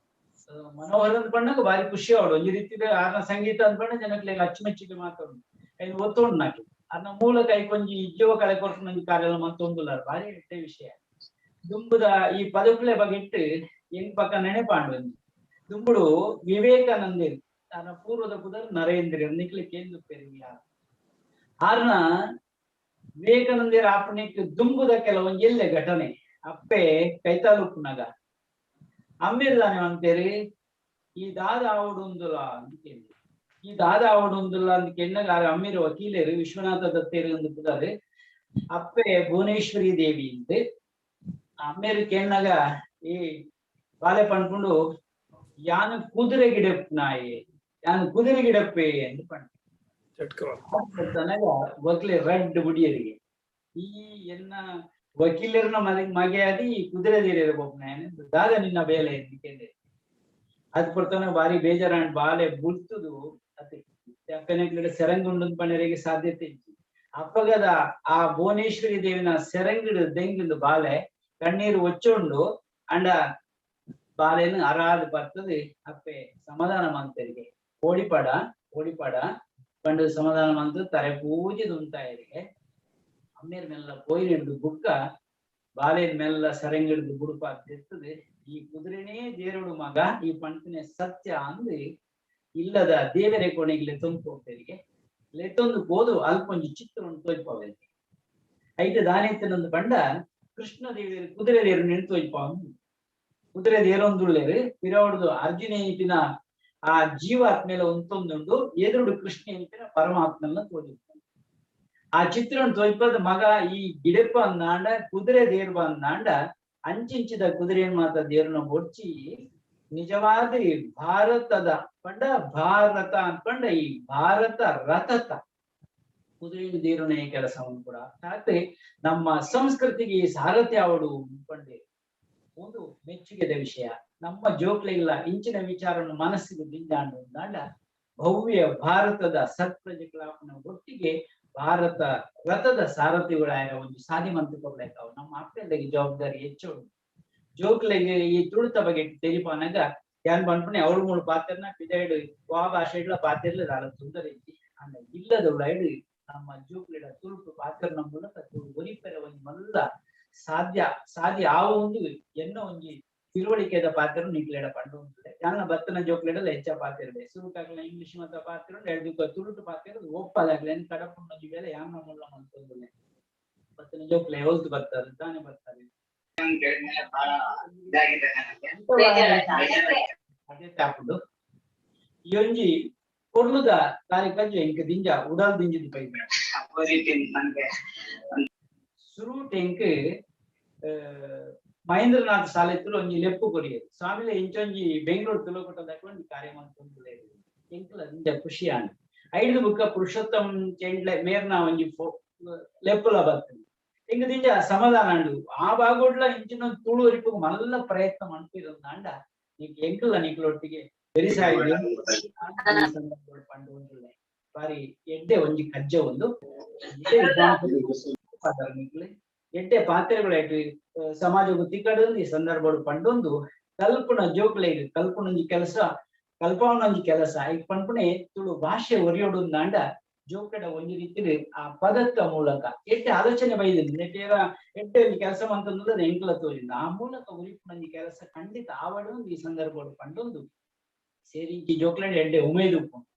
ಮನೋಹರ್ ಅಂತ ಪಣ್ಣಗ ಬಾರಿ ಖುಷಿ ಅವಳು ಒಂಜಿ ರೀತಿದ ಆರ್ನ ಸಂಗೀತ ಅಂತ ಪಣ್ಣ ಜನಕ್ಲೆಗ್ ಅಚ್ಚುಮೆಚ್ಚಿಗೆ ಮಾತಾಡು ಐನ್ ಒತ್ತೊಂಡು ನಾಕಿ ಅರ್ನ ಮೂಲಕ ಐಕೊಂಜಿ ಜೀವ ಕಳೆ ಕೊರ್ಪುನ ಕಾರ್ಯ ಮಂತೊಂದುಲ್ಲಾರ ಬಾರಿ ಎಡ್ಡೆ ವಿಷಯ. ದುಂಬುದ ಈ ಪದಕುಲೆ ಬಗೆಟ್ಟು ಎಂಗ್ ಪಕ್ಕ ನೆನೆಪಾಂಡು ಒಂಜಿ ದುಂಬುಡು ವಿವೇಕಾನಂದೇರು ತನ್ನ ಪೂರ್ವದ ಪುದರ್ ನರೇಂದ್ರ ನಿಕ್ಲೆ ಕೇಂದ್ರ ಪೆರಿಯ ಆರ್ನ ವಿವೇಕಾನಂದೇರ ಆಪಣಿಕ್ ದುಂಬುದ ಕೆಲವೊಂದು ಎಲ್ಲೆ ಘಟನೆ ಅಪ್ಪೆ ಕೈತಾಲುಪ್ಪುನಗ ಅಮ್ಮಿರ್ದಾನೆ ಅಂತೇರಿ ಈ ದಾದ ಆವಡುಂದುಲ ಅಂತ ಕೇಳಿ ಈ ದಾದ ಆವಡುಂದುಲ ಅಂತ ಕೆಣ್ಣಗ ಅಮ್ಮಿರ ವಕೀಲರು ವಿಶ್ವನಾಥ ದತ್ತೇರು ಅಂತ ಪುದಾರು ಅಪ್ಪೆ ಭುವನೇಶ್ವರಿ ದೇವಿ ಅಂತ ಅಮ್ಮೇರು ಕೆಣ್ಣಗ ಈ ಬಾಲೆ ಪಣ್ಕೊಂಡು ಯಾನು ಕುದುರೆ ಗಿಡಪ್ನಾಯೆ ಯಾನು ಕುದುರೆ ಗಿಡಪ್ಪೆ ಅಂತ ಪಂಡ ವಕೀಲೆ ರಡ್ಡ್ ಬುಡಿಯರಿಗೆ ಈ ಎನ್ನ ವಕೀಲರನ್ನ ಮಗೆಯಾದಿ ಈ ಕುದುರೆ ತೀರಿರಬಹುದು ದಾದ ನಿನ್ನ ಬೇಲೆ ಅಂತ ಕೇಳಿ ಅದ್ ಕೊಡ್ತಾನೆ ಬಾರಿ ಬೇಜಾರಾಂಡ್ ಬಾಲೆ ಬುಲ್ತುದು ಅತಿ ಅಪ್ಪನ ಸೆರಂಗುಂಡು ಪಣರಿಗೆ ಸಾಧ್ಯತೆ ಇತ್ತು. ಅಪ್ಪಗದ ಆ ಭುವನೇಶ್ವರಿ ದೇವಿನ ಸೆರಂಗಿಡು ದೆಂಗಿಂದು ಬಾಲೆ ಕಣ್ಣೀರು ಒಚ್ಚೊಂಡು ಅಂಡ ಬಾಲೆನು ಅರಾದು ಬರ್ತದೆ ಅಪ್ಪೆ ಸಮಾಧಾನ ಮಂತರಿಗೆ ಓಡಿಪಾಡ ಓಡಿಪಾಡ ಪಂಡು ಸಮಾಧಾನ ಮಂತು ತರೆ ಪೂಜೆ ಉಂಟಾಯರಿಗೆ ಅಮ್ಮೇರ್ ಮೆಲ್ಲ ಪೋಯಿನಿಡ್ದು ಬುಕ್ಕ ಬಾಲೇನ್ ಮೆಲ್ಲ ಸೆರಂಗಿಡ್ದು ಬುಡುಪ ಇರ್ತದೆ ಈ ಕುದುರೆನೇ ದೇರುಡು ಮಗ ಈ ಪಂಟನೆ ಸತ್ಯ ಅಂದು ಇಲ್ಲದ ದೇವರೇ ಕೊನೆಗೆ ಲೆತ್ತೊಂದು ಹೋಗ್ತೇರಿಗೆ ಲೆತ್ತೊಂದು ಹೋದು ಅಲ್ಪೊಂಜಿ ಚಿತ್ರ ಉಂಟು ತೋಜ್ಪಾವರಿಗೆ ಐತೆ ದಾನೆತ್ತನೊಂದು ಬಂಡ ಕೃಷ್ಣ ದೇವರು ಕುದುರೆ ದೇರು ನಿಂತು ತೋಜ್ಪಾವ ಕುದುರೆ ದೇರೊಂದುಳ್ಳೇರು ಪಿರವಡ್ದು ಅರ್ಜುನ ಏನ್ಪಿನ ಆ ಜೀವಾತ್ಮೇಲೆ ಒಂತೊಂದುಂಡು ಎದುರುಡು ಕೃಷ್ಣ ಏನ್ಪಿನ ಪರಮಾತ್ಮನ ತೋಜಿರ್ತಾನೆ. ಆ ಚಿತ್ರವನ್ನು ತೋಜ್ಪದ ಮಗ ಈ ಗಿಡಪ್ಪ ಅಂದಾಂಡ ಕುದುರೆ ದೇರ್ಬ ಅಂದಾಂಡ ಅಂಚಿಂಚಿದ ಕುದುರೆಯನ್ನು ಮಾತ್ರ ದೇರ್ನ ಒಡ್ಚಿ ನಿಜವಾದ ಭಾರತದ ಪಂಡ ಭಾರತ ಅನ್ಪಂಡ ಈ ಭಾರತ ರಥತ ಕುದುರೆಯನ್ನು ದೇರುನ ಕೆಲಸವನ್ನು ಕೂಡ ಅರ್ಥಾತ್ ನಮ್ಮ ಸಂಸ್ಕೃತಿಗೆ ಸಾರಥ್ಯ ಅವಡು ಪಂಡೆ ಒಂದು ಮೆಚ್ಚುಗೆದ ವಿಷಯ. ನಮ್ಮ ಜೋಕ್ಲೆಲ್ಲ ಇಂಚಿನ ವಿಚಾರವನ್ನು ಮನಸ್ಸಿಗೆ ದಿಂಜಾಂಡು ಅಂದಾಂಡ ಭವ್ಯ ಭಾರತದ ಸತ್ಪ್ರಜೆಗಳಾಪನ ಒಟ್ಟಿಗೆ ಭಾರತ ರಥದ ಸಾರಥಿಗಳಾಯ ಒಂದು ಸಾಧಿ ಕೊಡ್ಲೇಕಾವು ನಮ್ಮ ಅಪ್ಪೆಲ್ಲಗೆ ಜವಾಬ್ದಾರಿ ಹೆಚ್ಚು ಜೋಕ್ಲೆಗೆ ಈ ತುಳುತ ಬಗ್ಗೆ ತೆರಿಪಾನಾಗ ಯಾನ್ ಪನ್ಪುನೆ ಅವಳು ಮೂಳು ಪಾತ್ರನ ಪಿದೈಡು ವಾ ಭಾಷೆಡ್ಲ ಪಾತಿರ್ಲ ದಾಲ ತೊಂದರೆ ಇಜ್ಜಿ ಅಂಡ ಇಲ್ಲದ ನಮ್ಮ ಜೋಕ್ಲೆಡ ತುಳುಕು ಪಾತ್ರನ ಮೂಲಕ ತುಳು ಒರಿಪೆರೆ ಒಂಜಿ ಮಲ್ಲ ಸಾಧ್ಯ ಸಾಧ್ಯ ಆವ ಒಂದು ಎನ್ನ ಒಂಜಿ ತಿಳುವಳಿಕೆದ ಪಾತ್ರ ನಿಕ್ಲೆಡ ಪಂಡು ಉಂಟು. ಯಾನ ಬತ್ತನ ಜೋಕ್ಲೆಡಲ ಹೆಚ್ಚ ಪಾತಿರ್ಬೆ ಸುರುಕಾಗ್ಲ ಇಂಗ್ಲಿಷ್ ಮಾತ ಪಾತ್ರ ಎಡ್ದು ತುಳುಟು ಪಾತ್ರ ಒಪ್ಪದಾಗ್ಲೆ ಕಡಪುಂಡು ಬೇಲೆ ಯಾನ ಮುಲ್ಲ ಮಂತೊಂದುಲ್ಲೆ ಬತ್ತನ ಜೋಕ್ಲೆ ಹೊಲ್ತು ಬರ್ತಾರೆ ತಾನೇ ಬರ್ತಾರೆ ಅದೇ ತಾಪುಡು ಈ ಒಂಜಿ ಪೊರ್ಲುದ ಕಾರ್ಯಕಜ್ಜು ಎಂಕ್ ದಿಂಜ ಉಡಲ್ ದಿಂಜಿದ ಪೈದ ಸುರುಟ್ ಎಂಕ್ ಮಹೇಂದ್ರನಾಥ್ ಶಾಲೆ ತುಳು ಒಂಜಿ ಲೆಪ್ಪು ಕೊರಿಯೆರ್ ಸ್ವಾಮಿಲೆ ಇಂಚೊಂಜಿ ಬೆಂಗಳೂರು ತುಳುಕೂಟದಕ್ ಒಂಜಿ ಕಾರ್ಯ ಮಂತೊಂದುಲ್ಲೆರ್ ಎಂಕ್ಲ ದಿಂಜ ಖುಷಿ ಆಂಡ್ ಐಡ್ದ್ ಬುಕ್ಕ ಪುರುಷೋತ್ತಮ್ ಚೆಂಡ್ಲೆ ಮೇರ್ನ ಒಂಜಿ ಲೆಪ್ಪುಲ ಬರ್ತದೆ. ಎಂಕ್ ದಿಂಜ ಸಮಾಧಾನ ಉಂಡು. ಆ ಭಾಗೋಡ್ಲ ಇಂಚಿನ ತುಳು ಒರಿಪುಗು ಮಲ್ಲ ಪ್ರಯತ್ನ ಮನ್ಪಿರಂದಾಂಡ ನಿಕ್ ಎಂಕುಲ ನಿಕ್ಲೊಟ್ಟಿಗೆ ಬೆರಿಸಾಯ ಸಂದರ್ಭಡ್ ಪಂಡ ಒಂದುಲ್ಲೆ ಬಾರಿ ಎಡ್ಡೆ ಒಂಜಿ ಕಜ್ಜ ಒಂದು ನಿಕ್ಲೆ ಎಡ್ಡೆ ಪಾತ್ರೆಗಳಾಯ್ತು ಸಮಾಜಕ್ಕೂ ತಿಕ್ಕಡು ಈ ಸಂದರ್ಭಡ್ ಪಂಡೊಂದು ಕಲ್ಪುನ ಜೋಕ್ಲೆಗ್ ಕಲ್ಪುನೊಂಜಿ ಕೆಲಸ ಕಲ್ಪವನೊಂಜಿ ಕೆಲಸ ಐಕ್ ಪನ್ಪುನೆ ತುಳು ಭಾಷೆ ಒರಿಯೊಡುಂದಾಂಡ ಜೋಕಡ ಒಂಜಿ ರೀತಿಲಿ ಆ ಪದತ್ತ ಮೂಲಕ ಎಡ್ಡೆ ಆಲೋಚನೆ ಬೈದಿಲ್ಲ ನೆಟ್ಟೇರ ಎಡ್ಡೆ ಒಂಜಿ ಕೆಲಸ ಮಂತಂದ್ರೆ ಎಂಕ್ಲ ತೋಜಿಂದ ಆ ಮೂಲಕ ಒರಿಪುನೊಂಜಿ ಕೆಲಸ ಖಂಡಿತ ಆವಡು ಈ ಸಂದರ್ಭಡ್ ಪಂಡೊಂದು ಸೇರಿಂಚಿ ಜೋಕ್ಲೆಡ್ ಎಡ್ಡೆ ಉಮೇದು ಉಪ್ಪುಂಡು.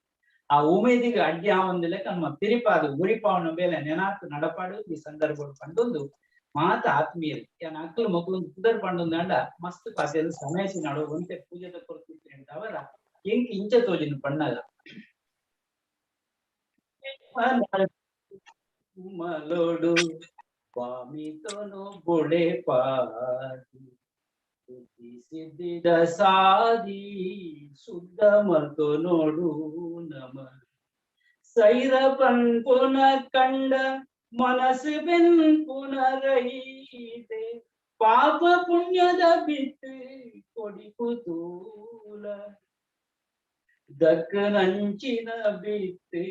ಆ ಉಮೇದಿಗೆ ಅಡ್ಡಿ ಆವಂದಿಲ್ಲ ನಮ್ಮ ತಿರಿಪಾದು ಉರಿಪಾವನ ಮೇಲೆ ನೆನಾತು ನಡಪಾಡು ಈ ಸಂದರ್ಭಡ್ ಪಂಡೊಂದು ಮಾತ ಆತ್ಮೀಯರು ಯಾನ್ ಅಕ್ಲು ಮಕ್ಳು ಪುದರ್ ಪಂಡೊಂದಾಂಡ ಮಸ್ತ್ ಪಾತೆದ ಸಮಯ ನಡು ಒಂತೆ ಪೂಜೆದ ಕೊರ್ತಿತ್ತು ಅವರ ಎಂಕ್ ಇಂಚ ತೋಜಿನ ಪಣ್ಣಗ ಮಲೋಡು ಸ್ವಾಮಿತೋನು ಬೊಳೆ ಪಾದು ಬುದ್ಧಿ ಸಿದ್ಧಿದ ಸಾದಿ ಶುದ್ಧ ಮಲ್ತು ನೋಡು ನಮ ಸೈರ ಪನ್ಪುನ ಕಂಡ ಮನಸ್ಸು ಬೆನ್ಪುನರೈತೆ ಪಾಪ ಪುಣ್ಯದ ಬಿತ್ತು ಕೊಡಿಪುತೂಲ ದಕ್ಕನಂಚಿನ ಬಿತ್ತು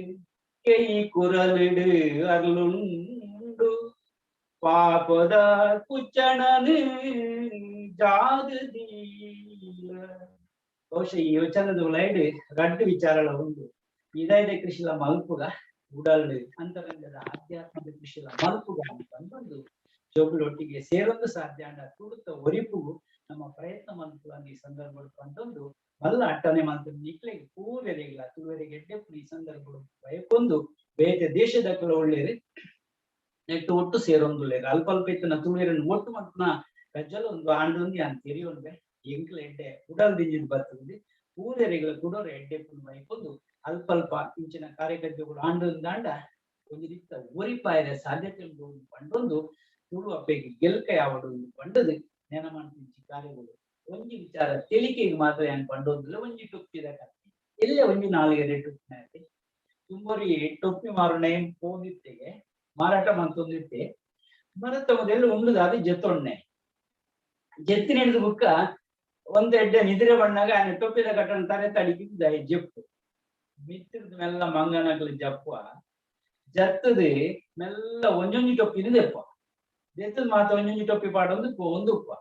ಕೈ ಕುರಲಿಡು ಅರ್ಲುಂಡು ಪಾಪದ ಕುಚ್ಚಣನು ಜಾಗದೀಲ. ಬಹುಶಃ ಈ ವಚನದ ಉಲೈಡ್ ರಡ್ಡು ವಿಚಾರಗಳ ಉಂಡು. ಇದಾಯ್ದ ಕೃಷಿಲ ಮಲ್ಪುಗ ಉಡಲ್ ಅಂತರಂಗದ ಆಧ್ಯಾತ್ಮದ ಕೃಷಿಲ ಮಲ್ಪುಗ ಅಂತ ಜೋಗುಲೊಟ್ಟಿಗೆ ಸೇರೊಂದು ಸಾಧ್ಯ ಅಂಡ ತುಳುತ ಒರಿಪುಗು ನಮ್ಮ ಪ್ರಯತ್ನ ಮಲ್ಪುಗ ಈ ಸಂದರ್ಭ ಪಂಡೊಂದು ಮಲ್ಲ ಅಟ್ಟನೆ ಮಂತ ನಿಕ್ಲೆಗ್ ಪೂರೆರೆಗ್ಲ ತುಳುವೆರೆಗ್ ಎಡ್ಡೆಪ್ಪು ಈ ಸಂದರ್ಭ ಬಯಕೊಂದು ಬೇತೆ ದೇಶದಕ್ಕಲ ಒಳ್ಳೇರಿ ನೆಟ್ಟು ಒಟ್ಟು ಸೇರೊಂದುಲ್ಲೇರು ಅಲ್ಪ ಅಲ್ಪ ಇತ್ತಿನ ತುಳುವೆರನ್ನು ಒಟ್ಟು ಮಲ್ಪುನ ಕಜ್ಜಲ ಒಂದು ಆಂಡೊಂದು ಯಾನ್ ತೆರಿಯೊಂಡೆ ಎಂಕ್ಲ ಎಡ್ಡೆ ಉಡಲ್ ದಿಂಜಿದ್ ಬರ್ತದೆ ಪೂರೆರೆಗ್ಲ ಕುಡೋರ ಎಡ್ಡೆಪ್ಪು ಬಯಕೊಂದು ಅಲ್ಪ ಅಲ್ಪ ಇಂಚಿನ ಕಾರ್ಯಕರ್ತರುಗಳು ಆಂಡೊಂದಾಂಡ ಒಂಜಿ ರೀತಿಯ ಒರಿಪಾಯರ ಸಾಧ್ಯತೆ ಉಂಡು ಪಂಡೊಂದು ತುಳು ಅಪ್ಪೆಗೆ ಗೆಲ್ಕ ಯಾವಡು ಪಂಡದು ನೆನ ಮಾಡ್ತಿಂಚಿ ಕಾರ್ಯಗಳು ಒಂಜಿ ವಿಚಾರ ತೆಲಿಕೆಗೆ ಮಾತ್ರ ಏನ್ ಪಂಡೊಂದಿಲ್ಲ. ಒಂಜಿ ಟೊಪ್ಪಿದ ಕತೆ ಎಲ್ಲೆ ಒಂಜಿ ನಾಲ್ಗೆರೆ ಟೊಪ್ಪಿನ ತುಂಬರಿ ಟೊಪ್ಪಿ ಮಾರುಣೆ ಪೋಂದಿತ್ತೆಗೆ ಮಾರಾಟ ಮಂತೊಂದಿತ್ತೆ ಮರತ ಮೊದಲು ಉಂಡುದ ಅದು ಜೆತ್ತೊಣ್ಣೆ ಜೆತ್ತಿನ ಹಿಡಿದು ಬುಕ್ಕ ಒಂದ್ ಎಡ್ಡೆ ನಿದ್ರೆ ಬಣ್ಣಾಗ ಆನೆ ಟೊಪ್ಪಿದ ಕಟ್ಟಣ ತರೆ ತಡಿಕಿದ್ದ ಜೆಪ್ಪು ಮಿತ್ತಿರ್ದ ಮೆಲ್ಲ ಮಂಗನಕ್ಲು ಜಪ್ಪ ಜತ್ತದು ಮೆಲ್ಲ ಒಂಜೊಂಜಿ ಟೊಪ್ಪಿನ ದೆಪ್ಪ ದೆತ್ತದ ಮಾತ ಒಂಜೊಂಜಿ ಟೊಪ್ಪಿ ಪಾಡೊಂದು ಒಂದು ಉಪ್ಪ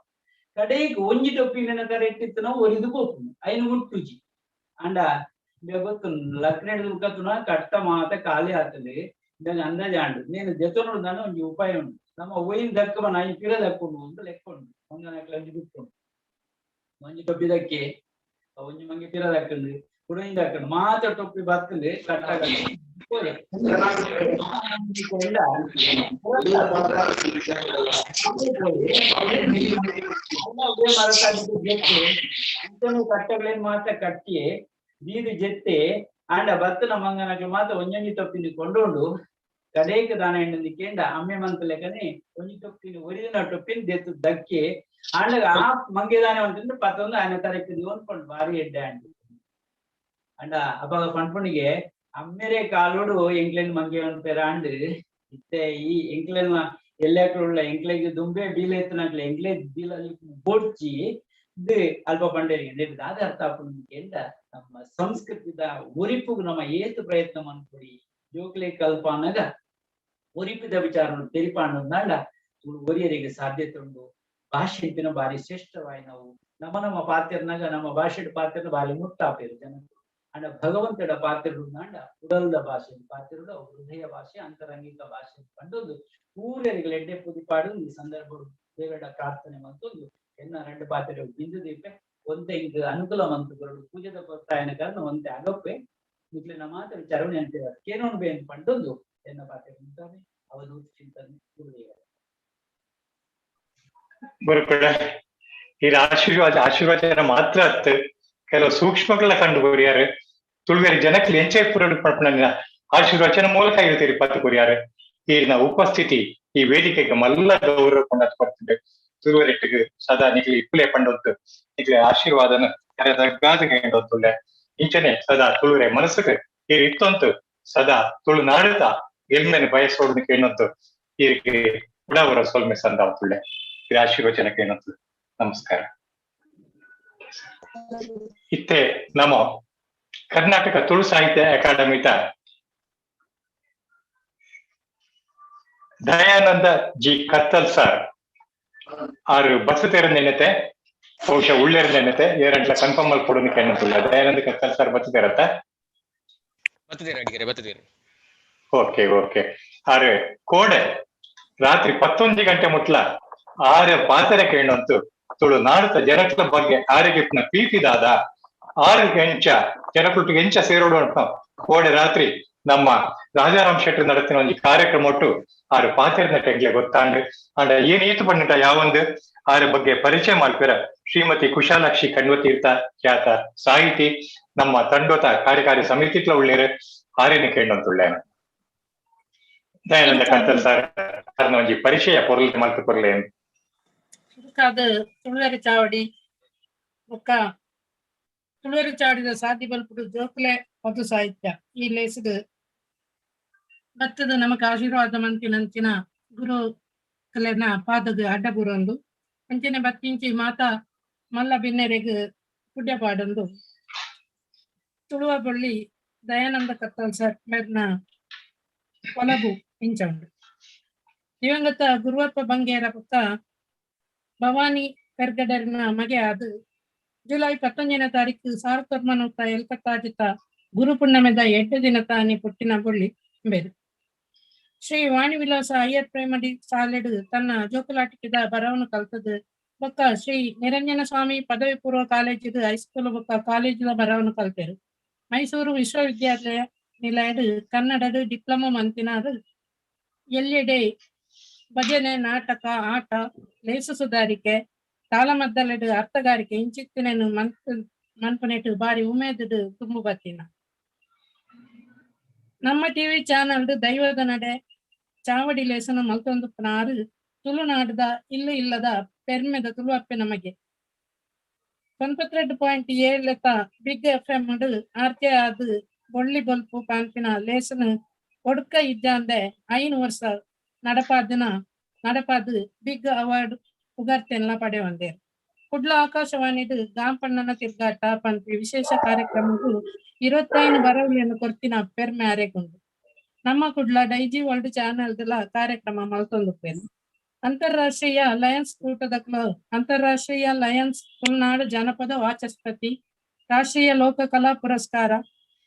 ಕಡೆಗೆ ಒಂಜಿ ಟೊಪ್ಪಿನ ತರೆ ಇಟ್ಟಿತ್ತು ನಾವು ಒರಿದು ಪೋಪುನು ಐನು ಮುಟ್ಟುಜಿ ಅಂಡ ಗೊತ್ತು ಲಕ್ನ ಹಿಡಿದು ಮುಖತುನ ಕಟ್ಟ ಮಾತ ಖಾಲಿ ಆಗ್ತದೆ ಇದಾಗ ಅಂದಾಜು ಆಂಡು ನೇನು ದೆತ್ತೊನುಡು ಒಂಜಿ ಉಪಾಯ ಉಂಟು ನಮ್ಮ ಒಯ್ಯಿನ ದಕ್ಕಮ ನಾಯಿ ಪಿರ ದಕ್ಕುಂಡು ಅಂತ ಲೆಕ್ಕ ಉಂಟು ಮಂಗನಕ್ಲ ಒಂಜಿ ಬಿಟ್ಟುಂಡು ಒಂಜಿ ಟೊಪ್ಪಿ ದಕ್ಕೆ ಒಂಜಿ ಮಂಗೆ ಪಿರ ದಕ್ಕಂಡು ಕುಡೊಂಜಿ ದಕ್ಕಂಡು ಮಾತ ಟೊಪ್ಪಿ ಬತ್ತಂದು ಕಟ್ಟ ಕಟ್ಟಗಳೇನು ಮಾತ ಕಟ್ಟಿ ಬೀದು ಜೆತ್ತೆ ಆಂಡ ಬತ್ತನ ಮಂಗನಕ್ಲು ಮಾತ ಒಂಜೊಂಜಿ ಟೊಪ್ಪಿನ ಕೊಂಡೋಂಡು ಕಡೇಕ ದಾನ ಎಂಡಂದು ಕೇಂಡ ಅಮ್ಮೆ ಮಂತ ಲೆಕ್ಕನೆ ಒಂಜಿ ಟೊಪ್ಪಿನ ಒರಿದಿನ ಟೊಪ್ಪಿನ ದೆತ್ತು ದಕ್ಕಿ ಆಂಡ ಆ ಮಂಗೆದಾನೆ ಅಂತಂದ್ರೆ ಪತ್ತೊಂದು ಆನೆ ತರಕ್ಕೆ ಅಂದ್ಕೊಂಡು ಭಾರಿ ಎಡ್ಡೆ ಅಂಡು ಅಂಡ ಅವಾಗ ಪನ್ಪುಣಿಗೆ ಅಮ್ಮೆರೆ ಕಾಲೋಡು ಎಂಕ್ಲೆನ್ ಮಂಗೆ ಪೇರ ಅಂಡು ಇತ್ತೆ ಈ ಎಂಕ್ಲೆನ್ ಎಲ್ಲಕ್ಳುಳ್ಳ ಎಂಕ್ಲೆಗ್ ದುಂಬೆ ಬೀಲ ಎತ್ತನಕ್ಲೆ ಎಂಕ್ಲೆ ಬೀಲ ಬೋಡ್ಚಿ ಇದು ಅಲ್ಪ ಪಂಡೇರಿಗೆ ದಾದ ಅರ್ಥ ಆಪುಂಡು ಕೇಂಡ ನಮ್ಮ ಸಂಸ್ಕೃತಿದ ಒರಿಪುಗು ನಮ್ಮ ಏತು ಪ್ರಯತ್ನ ಮನ್ಪೊಡಿ ಜೋಕ್ಲೆ ಕಲ್ಪ ಅನ್ನಗ ಒರಿಪಿದ ವಿಚಾರ ತೆರಿಪಾಂಡ ಒರಿಯರಿಗೆ ಸಾಧ್ಯತೆ ಉಂಡು. ಭಾಷೆ ಅಂತಿನ ಬಾರಿ ಶ್ರೇಷ್ಠವಾಯಿ ನಾವು ನಮ್ಮ ನಮ್ಮ ಪಾತ್ರನಾಗ ನಮ್ಮ ಭಾಷೆ ಪಾತ್ರ ಬಾರಿ ಮುಟ್ಟಾಪೇರು ಜನ ಅಂಡ ಭಗವಂತಡ ಪಾತ್ರರುಂಡ ಉಡಲ್ದ ಭಾಷೆ ಪಾತ್ರರುಡ ಹೃದಯ ಭಾಷೆ ಅಂತರಂಗಿಕ ಭಾಷೆ ಪಂಡೊಂದು ಪೂರ್ಯರಿಗೆ ಎಡ್ಡೆ ಪುದಿಪಾಡು ಈ ಸಂದರ್ಭ ದೇವರ ಪ್ರಾರ್ಥನೆ ಮಂತೊಂದು ಎನ್ನ రెండు ಪಾತ್ರೆ ಬಿಂದು ದೀಪೆ ಒಂತೆ ಇಂಗ್ ಅನುಕೂಲ ಮಂತುಗಳು ಪೂಜೆದ ಪ್ರೋತ್ಸಾಹನ ಕಾರಣ ಒಂತೆ ಅಗಪ್ಪೆ ಮಿಕ್ಲಿನ ಮಾತ್ರ ವಿಚಾರವನ್ನು ಅಂತೀರ ಕೇನೋನ್ ಬೇ ಅಂತ ಪಂಡೊಂದು ಎನ್ನ ಪಾತ್ರೆ ಮುಂತಾನೆ ಅವನು ಚಿಂತನೆ ಗುರುದೇವ ಗುರುಕುಳ ಈ ಆಶೀರ್ವಾದ ಆಶೀರ್ವಚನ ಮಾತ್ರ ಅತ್ತು ಕೆಲವು ಸೂಕ್ಷ್ಮಗಳ ಕಂಡು ಕೊರಿಯಾರು ತುಳುವೇರು ಜನಕ್ಕೆ ಎಂಚೆ ಪುರಡು ಪಡ್ಪುನ ಆಶೀರ್ವಚನ ಮೂಲಕ ಇರ್ತೀರಿ ಪತ್ತು ಕೊರಿಯಾರು. ಈರಿನ ಉಪಸ್ಥಿತಿ ಈ ವೇದಿಕೆಗೆ ಮಲ್ಲ ಗೌರವ ಕೊಂಡಾತ್ ಕೊಡ್ತದೆ. ತುಳುವರೆಟ್ಟಿಗೆ ಸದಾ ನಿಕ್ಲಿ ಇಪ್ಪುಲೆ ಪಂಡೊತ್ತು ನಿಕ್ಲೆ ಆಶೀರ್ವಾದನ ತಗ್ಗಾದ ಇಂಚನೆ ಸದಾ ತುಳುವರೆ ಮನಸ್ಸುಗೆ ಈರ್ ಇತ್ತೊಂತು ಸದಾ ತುಳು ನಾಡುತ್ತಾ ಗೆಲ್ಮೆನೆ ಬಯಸೋಡು ಕೇಳೊಂತು ಈರಿಗೆ ಕುಡವರ ಸೊಲ್ಮೆ ಸಂದಾವತ್ತುಳ್ಳೆ ಆಶೀರ್ವಚನಕ್ಕೆ ಏನಂತ ನಮಸ್ಕಾರ. ಇತ್ತೆ ನಮೋ ಕರ್ನಾಟಕ ತುಳು ಸಾಹಿತ್ಯ ಅಕಾಡೆಮಿತ ದಯಾನಂದ ಜಿ ಕತ್ತಲ್ ಸರ್ ಆರು ಬಸ್ ತೇರ ನೆನೆತೆ, ಬಹುಶಃ ಉಳ್ಳೇರ್ ನೆನೆತೆ, ಏರಂಟ್ಲ ಕನ್ಫರ್ಮ್ ಅಲ್ಲಿ ಕೊಡೋದಕ್ಕೆ ಏನಂತಿಲ್ಲ. ದಯಾನಂದ ಕತ್ತಲ್ ಸರ್ ಬಸ್ ತೇರತ್ತ? ಬತ್ತದೇರಿ ಬತ್ತದೇರಿ. Okay okay. ಆರು ಕೋಡೆ ರಾತ್ರಿ 11 ಗಂಟೆ ಮುಟ್ಲ ಆರ ಪಾತ್ರೆ ಕೇಳಂತು ತುಳು ನಾಡುತ್ತ ಜನಕ್ಲ ಬಗ್ಗೆ ಆರೋಗ್ಯನ ಪ್ರೀತಿದಾದ ಆರು ಎಂಚ ಜನಕುಟ್ಟು ಎಂಚ ಸೇರೋಡು ಅಂತ ಕೋಡೆ ರಾತ್ರಿ ನಮ್ಮ ರಾಜಾರಾಮ್ ಶೆಟ್ಟರ್ ನಡೆಸಿನ ಒಂದು ಕಾರ್ಯಕ್ರಮ ಒಟ್ಟು ಆರು ಪಾತ್ರೆನ ಟೆಗ್ಲೆ ಗೊತ್ತಾಂಡ್. ಅಂಡ ಏನ್ ಈತು ಪಂಡಿತ ಯಾವೊಂದು ಆರ ಬಗ್ಗೆ ಪರಿಚಯ ಮಾಡ್ತೀರ ಶ್ರೀಮತಿ ಕುಶಾಲಾಕ್ಷಿ ಕಣ್ವತೀರ್ಥ ಖ್ಯಾತ ಸಾಹಿತಿ ನಮ್ಮ ತಂಡೋತ ಕಾರ್ಯಕಾರಿ ಸಮಿತಿಟ್ಲ ಉಳ್ಳೇರು ಆರೇನ ಕೇಳಂತುಳ್ಳೆ ದಯಾನಂದ ಕತ್ತಲ್ ಸರ್ ಒಂಜಿ ಪರಿಚಯ ಪೊರ್ಲು ಮಲ್ತು ಪೊರ್ಲೆ. ತುಳುವೆರೆ ಚಾವಡಿ ಬೊಕ್ಕ ತುಳುವೆರೆ ಚಾವಡಿದ ಸಾದಿ ಬಲ್ಪುಡು ಜೋಕ್ಲೆ ಪದು ಸಾಹಿತ್ಯ ಈ ಲೇಸ್ಡ್ ಭತ್ತದ ನಮಕ್ ಆಶೀರ್ವಾದ ಮಂತಿನಂಚಿನ ಗುರು ಕಲೆನ ಪಾದಗ ಅಡ್ಡ ಬುರೊಂದು ಅಂಚನೆ ಬತ್ತಿಂಚಿ ಮಾತಾ ಮಲ್ಲ ಬಿನ್ನೆರೆಗ್ ಪುಡ್ಯ ಪಾಡೊಂದು ತುಳುವ ಬೊಳ್ಳಿ ದಯಾನಂದ ಕತ್ತಲ್ ಸರ್ ಮೆರ್ನ ಕೊಲಬು ಇಂಚ ಉಂಡು. ದಿವಂಗತ ಗುರುವಪ್ಪ ಬಂಗೇರ ಪುತ್ತ ಭವಾನಿ ಪೆರ್ಗಡರ್ನ ಮಗೆ ಅದು ಜುಲೈ 19ನೇ ತಾರೀಕು 1975 ಗುರು ಪುಣ್ಣಮೆದ 8 ದಿನ ತಾನಿ ಪುಟ್ಟಿನ ಬೊಳ್ಳಿ ಬೇರು. ಶ್ರೀ ವಾಣಿ ವಿಲಾಸ ಅಯ್ಯರ್ ಪ್ರೈಮರಿ ಸಾಲೆಡು ತನ್ನ ಜೋಕುಲಾಟಿಕೆದ ಬರವನ್ನು ಕಲ್ತದು ಬೊಕ್ಕ ಶ್ರೀ ನಿರಂಜನ ಸ್ವಾಮಿ ಪದವಿ ಪೂರ್ವ ಕಾಲೇಜಿದು ಹೈಸ್ಕೂಲ್ ಬೊಕ್ಕ ಕಾಲೇಜಿದ ಬರವನ್ನು ಕಲ್ತೇರು. ಮೈಸೂರು ವಿಶ್ವವಿದ್ಯಾಲಯ ನಿಲಯಡು ಕನ್ನಡಡು ಡಿಪ್ಲೊಮಾ ಮಂತಿನಾರು ಎಲ್ಲೆಡೆ ಭಜನೆ ನಾಟಕ ಆಟ ಲೇಸು ಸುಧಾರಿಕೆ ತಾಳಮದ್ದಲೆಡು ಅರ್ಥಗಾರಿಕೆ ಇಂಚಿತ್ತಿನೇನು ಮನ್ಪನೆಟ್ಟು ಬಾರಿ ಉಮೇದುಡು ತುಂಬು ಬತ್ತಿನ. ನಮ್ಮ ಟಿವಿ ಚಾನಲ್ ದೈವದ ನಡೆ ಚಾವಡಿ ಲೇಸನ ಮಲ್ತೊಂದು ಪನಾರು ತುಳುನಾಡದ ಇಲ್ಲು ಇಲ್ಲದ ಪೆರ್ಮೆದ ತುಳು ಅಪ್ಪೆ ನಮಗೆ 92.7 ಬಿಗ್ ಎಫ್ ಎಂ ಆರ್ಕೆ ಅದು ಬೊಳ್ಳಿ ಬೊಲ್ಪು ಪಾನ್ಪಿನ ಲೇಸನ ಒಡ್ಕ ಇದ್ದಾಂದೆ 5 ವರ್ಷ ನಡಪಾದು ಬಿಗ್ ಅವಾರ್ಡ್ ಪುಗರ್ತೆಲ್ಲ ಪಡೆವಂದೇರು. ಕುಡ್ಲ ಆಕಾಶವಾಣಿದು ಗಾಂಪಣ್ಣನ ತಿರ್ಗಾಟ ಪನ್ಪಿ ವಿಶೇಷ ಕಾರ್ಯಕ್ರಮಕ್ಕೂ 25 ಬರವಲಿಯನ್ನು ಕೊರ್ತಿನ ಪೆರ್ಮೆ ಅರೆಗುಂಡು. ನಮ್ಮ ಕುಡ್ಲ ಡೈಜಿ ವರ್ಲ್ಡ್ ಚಾನೆಲ್ ಕಾರ್ಯಕ್ರಮ ಮಲ್ತೊಂದುಪ್ಪೇನು. ಅಂತಾರಾಷ್ಟ್ರೀಯ ಲಯನ್ಸ್ ಕೂಟದ ಅಂತಾರಾಷ್ಟ್ರೀಯ ಲಯನ್ಸ್ ತುಳುನಾಡು ಜಾನಪದ ವಾಚಸ್ಪತಿ, ರಾಷ್ಟ್ರೀಯ ಲೋಕಕಲಾ ಪುರಸ್ಕಾರ,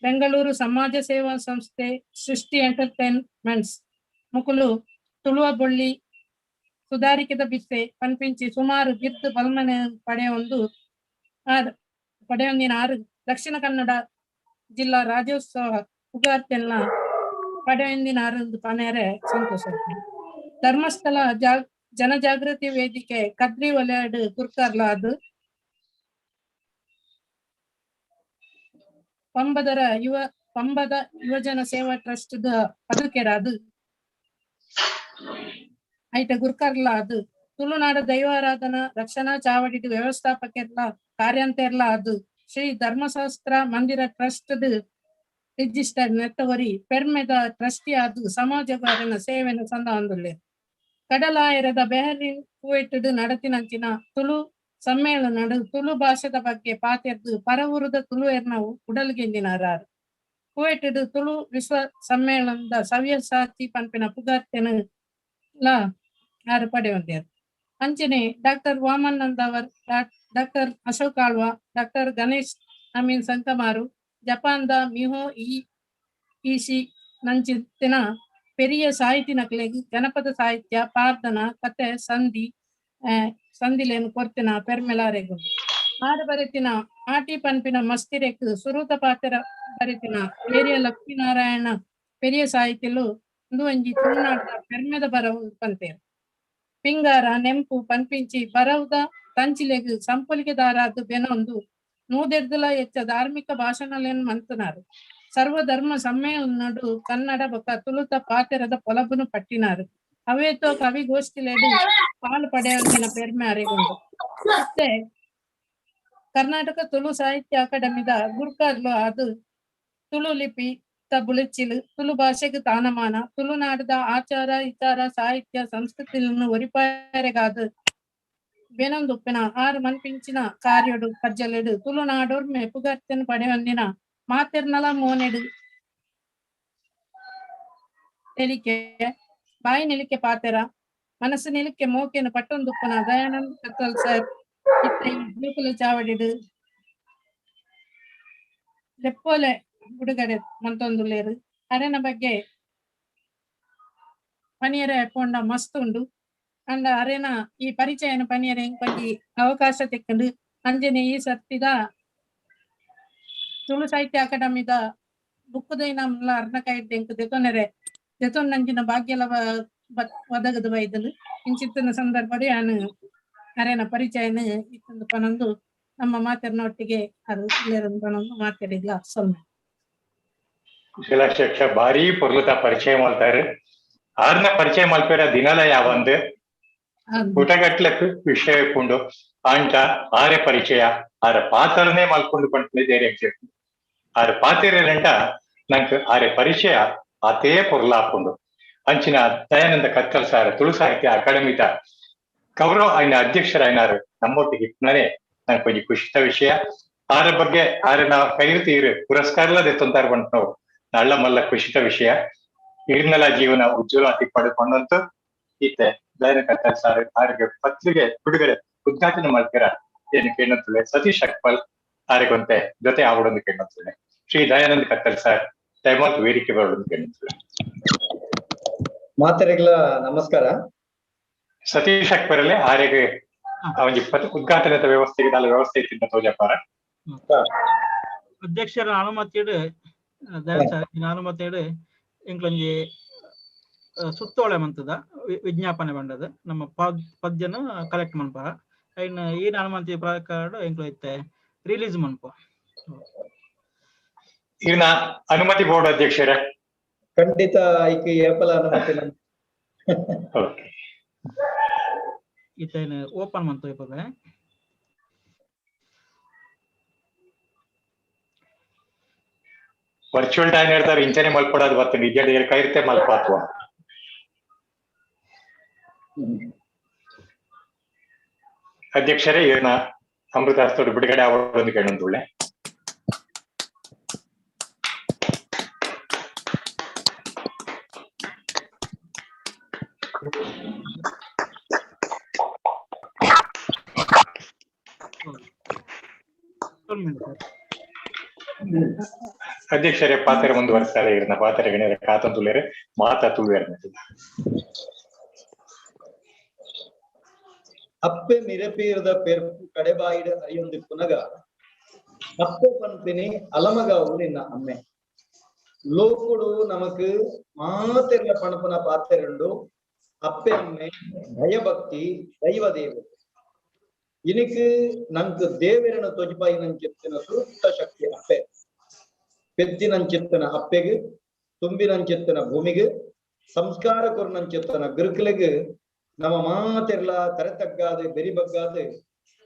ಬೆಂಗಳೂರು ಸಮಾಜ ಸೇವಾ ಸಂಸ್ಥೆ, ಸೃಷ್ಟಿ ಎಂಟರ್ಟೈನ್ಮೆಂಟ್ಸ್ ಮುಕುಲು ತುಳುವ ಬೊಳ್ಳಿ ಸುಧಾರಿಕೆದ ಬಿಸ್ಸೆ ಪನ್ಪಿಂಚಿ ಸುಮಾರು ಬಿದ್ದು ಬಲ್ಮನೆ ಪಡೆಯೊಂದು ಪಡೆಯೊಂದಿನ 6 ದಕ್ಷಿಣ ಕನ್ನಡ ಜಿಲ್ಲಾ ರಾಜ್ಯೋತ್ಸವ ಪುಗಾರ್ತೆಲ್ಲ ಪಡೆಯೊಂದಿನ 6 ಪನೇರೆ ಸಂತೋಷ. ಧರ್ಮಸ್ಥಳ ಜನಜಾಗೃತಿ ವೇದಿಕೆ ಕದ್ರಿ ವಲಯಡು ಗುರ್ಕರ್ಲ ಅದು ಪಂಬದ ಯುವಜನ ಸೇವಾ ಟ್ರಸ್ಟ್ ಪದುಕೆರಾದು ಐಟ ಗುರ್ಕರ್ಲ ಅದು ತುಳುನಾಡ ದೈವಾರಾಧನಾ ರಕ್ಷಣಾ ಚಾವಡಿ ವ್ಯವಸ್ಥಾಪಕರ್ಲ ಕಾರ್ಯಂತೆರ್ಲ ಅದು ಶ್ರೀ ಧರ್ಮಶಾಸ್ತ್ರ ಮಂದಿರ ಟ್ರಸ್ಟ್ ರಿಜಿಸ್ಟರ್ ನೆತ್ತವರಿ ಪೆರ್ಮೆದ ಟ್ರಸ್ಟಿ ಅದು ಸಮಾಜಗಾರನ ಸೇವೆಯನ್ನು ಸಂದ ಅಂದುಳ್ಳೆ. ಕಡಲಾಯರದ ಬೆಹರಿನ್ ಕುವೆಟ್ ನಡತಿನಂಚಿನ ತುಳು ಸಮ್ಮೇಳನ ತುಳು ಭಾಷೆದ ಬಗ್ಗೆ ಪಾತೆರ್ದು ಪರವೂರದ ತುಳು ಎರ್ನವು ಉಡಲ್ಗೆಂದಿನಾರಾರು. ಕುವೆಟ್ ತುಳು ವಿಶ್ವ ಸಮ್ಮೇಳನದ ಸವ್ಯಸಾಚಿ ಪನ್ಪಿನ ಪುಗಾರ್ತೆನ ಲಾ ಆರು ಪಡೆಯೊಂದೇರು. ಅಂಚನೆ ಡಾಕ್ಟರ್ ವಾಮನಂದ ಅವರ್, ಡಾಕ್ಟರ್ ಅಶೋಕ್ ಆಳ್ವ, ಡಾಕ್ಟರ್ ಗಣೇಶ್ ಅಮೀನ್ ಸಂಕಮಾರು, ಜಪಾನ್ದ ಮಿಹೋ ಈಶಿ ನಂಚಿತ್ತಿನ ಪೆರಿಯ ಸಾಹಿತಿ ನಕಲೆಗ್ ಜನಪದ ಸಾಹಿತ್ಯ ಪಾರ್ದನ ಕತೆ ಸಂಧಿ ಸಂಧಿಲೇನು ಕೊರ್ತಿನ ಪೆರ್ಮೆಲಾರೆಗು. ಆರು ಬರೆತಿನ ಆಟಿ ಪನ್ಪಿನ ಮಸ್ತಿರೆಕ್ ಸುರೂತ ಪಾತ್ರ ಬರೆತಿನ ಪೇರಿಯ ಲಕ್ಷ್ಮೀನಾರಾಯಣ ಪೆರಿಯ ಸಾಹಿತಿಲು ಒಂಜಿ ತುಳುನಾಡದ ಪೆರ್ಮೆದ ಬರವು ಪಂತೇರು. ಪಿಂಗಾರ ನೆಂಪು ಪನ್ಪಿಂಚಿ ಬರವುದ ತಂಚಿಲೆಗ್ ಸಂಪೊಲಿಗೆದಾರಾದ ಬೆನೊಂದು ನೂದೆರ್ದಲ ಹೆಚ್ಚ ಧಾರ್ಮಿಕ ಭಾಷಣಲೇನು ಮಂತನಾರು. ಸರ್ವಧರ್ಮ ಸಮ್ಮೇಳನಡು ಕನ್ನಡ ಬೊಕ ತುಳುತ ಪಾತೆರದ ಪೊಲಬುನು ಪಟ್ಟಿನಾರು. ಅವೇತೋ ಕವಿಗೋಷ್ಠಿಲೇಡು ಪಾಲು ಪಡೆಯೊಂದಿನ ಪೆರ್ಮೆ ಅರೆಗುಂಡು. ಮತ್ತೆ ಕರ್ನಾಟಕ ತುಳು ಸಾಹಿತ್ಯ ಅಕಾಡೆಮಿದ ಗುರ್ಕಾರ್ಲು ಅದು ತುಳು ಲಿಪಿ ಬುಳೆಚಿಲು ತುಳು ಭಾಷೆಗೆ ತಾನಮಾನ ತುಳುನಾಡದ ಆಚಾರ ವಿಚಾರ ಸಾಹಿತ್ಯ ಸಂಸ್ಕೃತಿಯನ್ನು ಒರಿಪಾಯರೆಗಾದ ಬೇನೊಂದುಪ್ಪಿನ ಆರು ಮನ್ಪಿಂಚಿನ ಕಾರ್ಯಡು ಕಜ್ಜಲೆಡು ತುಳುನಾಡೋರ್ಮೆ ಪುಗರ್ತೆನ್ ಪಡೆಯೊಂದಿನ ಮಾತೆರ್ನಲ ಮೋನೆಡು ತೆಲಿಕೆ ಬಾಯಿ ನಿಲಿಕೆ ಪಾತೆರ ಮನಸ್ಸು ನಿಲಿಕೆ ಮೋಕೆನು ಪಟ್ಟೊಂದುಪ್ಪನ ದಯಾನಂದ ಕತ್ತಲ್ ಸರ್ ಇತ್ತ ಚಾವಡಿಡು ಲೆಪ್ಪೋಲೆ ಬಿಡುಗಡೆ ಮಂತೊಂದುಲ್ಲೇರು ಅರೆನ ಬಗ್ಗೆ ಪನಿಯರೆ ಪೋಂಡ ಮಸ್ತ್ ಉಂಡು ಅಂಡ ಅರೆನ ಈ ಪರಿಚಯನ ಪನಿಯರೆ ಬಗ್ಗೆ ಅವಕಾಶ ತೆಕ್ಕಂಡು ಅಂಜನೆ ಈ ಸರ್ತಿದ ತುಳು ಸಾಹಿತ್ಯ ಅಕಾಡೆಮಿದ ಬುಕ್ಕುದೈನ ಅರ್ನಕಾಯಿ ಎಂಕ್ ದೆತೊನೆರೆ ದೆತೊನ್ನಂಚಿನ ಭಾಗ್ಯಲ ಒದಗದು ಬೈದಲು ಇಂಚಿತ್ತಿನ ಸಂದರ್ಭಡೆ ಯಾನು ಅರೆನ ಪರಿಚಯನ ಇತ್ತೊಂದು ಪನೊಂದು ನಮ್ಮ ಮಾತೆರ್ನ ಒಟ್ಟಿಗೆ ಅದು ಪನೊಂದು ಮಾತಾಡಿದ್ಲ ಸೊಲ್ಮೆ. ಕುಶಲಾಧ್ಯಕ್ಷ ಭಾರಿ ಪೊರ್ಲುತ ಪರಿಚಯ ಮಾಡ್ತಾರೆ. ಆರ್ನ ಪರಿಚಯ ಮಲ್ಪೆರ ದಿನಲ ಯಾವಂದು ಪುಟಗಟ್ಲೆ ವಿಷಯ ಪುಂಡು ಆಂಟ ಆರೆ ಪರಿಚಯ ಆರ ಪಾತ್ರನೇ ಮಲ್ಕೊಂಡು ಪಂಟನೆ ಧೈರ್ಯ ಆರ ಪಾತೆರಂಟ ನಂಗೆ ಆರೆ ಪರಿಚಯ ಆತೇ ಪೊರ್ಲಾಪುಂಡು. ಅಂಚಿನ ದಯಾನಂದ ಕತ್ತಲ್ ಸಾರ್ ತುಳು ಸಾಹಿತ್ಯ ಅಕಾಡೆಮಿದ ಗೌರವ ಆಯ್ನ ಅಧ್ಯಕ್ಷರಾಯ್ನಾರು ನಮ್ಮೊಟ್ಟಿಗೆ ಇಪ್ಪನೇ ನಂಗೆ ಕೊಂಚ ಖುಷಿತ ವಿಷಯ. ಆರ ಬಗ್ಗೆ ಆರನ ಕೈರ್ತೀರು ಪುರಸ್ಕಾರ ದೆತ್ತೊಂತಾರ ಬಂಟು ನಳ್ಳ ಮಲ್ಲ ಖುಷಿತ ವಿಷಯ. ಇರ್ನಲ ಜೀವನ ಉಜ್ವಲ ಪಡೆದುಕೊಂಡಂತು ಈತೆ ದಯಾನಂದ ಕತ್ತಲ್ ಸಾರ್ ಆರಿಗೆ ಪತ್ರಿಕೆ ಬಿಡುಗಡೆ ಉದ್ಘಾಟನೆ ಮಾಡ್ತೀರ ಏನು ಕೇಳುತ್ತಲೆ ಸತೀಶ್ ಅಕ್ಪಲ್ ಆರಿಗೊಂತೆ ಜೊತೆ ಆವಡೊಂದು ಕೇಳುತ್ತಲೆ ಶ್ರೀ ದಯಾನಂದ ಕತ್ತಲ್ ಸರ್ ದಯಮಾತು ವೇದಿಕೆ ಬರೋದು ಕೇಳುತ್ತಲೆ. ಮಾತರಿಗಳ ನಮಸ್ಕಾರ. ಸತೀಶ್ ಅಕ್ಬರಲ್ಲೇ ಆರಿಗೆ ಒಂಜಿ ಉದ್ಘಾಟನೆದ ವ್ಯವಸ್ಥೆಗೆ ದಾಲ ವ್ಯವಸ್ಥೆ ಇತ್ತಿನ ತೋಜಪಾರ. ಅಧ್ಯಕ್ಷರ ಅನುಮತಿಡು ಅನುಮತಿಡು ಎಂಕ್ಲೊಂಜಿ ಸುತ್ತೋಳೆ ಮಂತದ ವಿಜ್ಞಾಪನೆ ಬಂಡದ ನಮ್ಮ ಪದ್ಯನ ಕಲೆಕ್ಟ್ ಮನ್ಪಾರ ಐನ್ ಏನ್ ಅನುಮತಿ ಪ್ರಕಾರ ಎಂಕ್ಲು ಇತ್ತೆ ರಿಲೀಸ್ ಮನ್ಪ. ಇರ್ನ ಅನುಮತಿ ಬೋರ್ಡ್ ಅಧ್ಯಕ್ಷರೇ ಖಂಡಿತ ಐಕೆ ಏಪಲ ಅನುಮತಿ. ಓಕೆ ಇತ್ತೇನು ಓಪನ್ ಮಂತು ಇಪ್ಪದೆ. ವರ್ಚುವಲ್ ಟೈಮ್ ಹೇಳ್ತಾರೆ ಇಂಚನೆ ಮಲ್ಪಡೋದು ಬರ್ತೀನಿ ಇದ್ದ ಕೈರ್ತೆ ಮಲ್ಪಾತ್ವ. ಅಧ್ಯಕ್ಷರೇ ಇವ್ರನ್ನ ಅಮೃತಾಸ್ತೋಡು ಬಿಡುಗಡೆ ಆವಡೊಂದು ಕೇಳೊಂದುಳ್ಳೆ. ಅಧ್ಯಕ್ಷರೇ ಪಾತ್ರೆ ಮುಂದುವರಿಸ್ತಾರೆ ಇವ್ರನ್ನ ಪಾತ್ರೆ ಗಣ್ಯರ ಕಾತಂದುಳ್ಳೇರೆ ಮಾತಾ ತುಳ್ವೇರ್. ಅಪ್ಪೆ ಮಿರಪೀರದ ಪೆರ್ಪು ಕಡೆಬಾಯಿಡ ಅರಿಯೊಂದು ಪುನಗ ಅಪ್ಪೆ ಪನ್ಪಿನಿ ಅಲಮಗಾವು ನಿನ್ನ ಅಮ್ಮೆ ಲೋಕುಡು ನಮಕ್ ಮಾತೆರ್ಲ ಪಣಪನ ಪಾತೆರುಂಡು ಅಪ್ಪೆ ಅಮ್ಮೆ ಭಯಭಕ್ತಿ ದೈವ ದೇವ ಇನಿಕ್ ನಂಕ್ ದೇವೆರನ ತೊಜಿಪಾಯಿ ನಂಚಿತ್ತಿನ ಸುರುತ್ತ ಶಕ್ತಿ ಅಪ್ಪೆ ಪೆದ್ದಿನಂಚಿತ್ತನ ಅಪ್ಪೆಗ್ ತುಂಬಿನಂಚಿತ್ತನ ಭೂಮಿಗೆ ಸಂಸ್ಕಾರ ಕೊರ್ನಂಚಿತ್ತನ ಗುರುಕುಲೆಗ್ ನಮ್ಮ ಮಾತೆರ್ಲ ತರೆತಗ್ಗಾದೆ ಬೆರಿಬಗ್ಗಾದೆ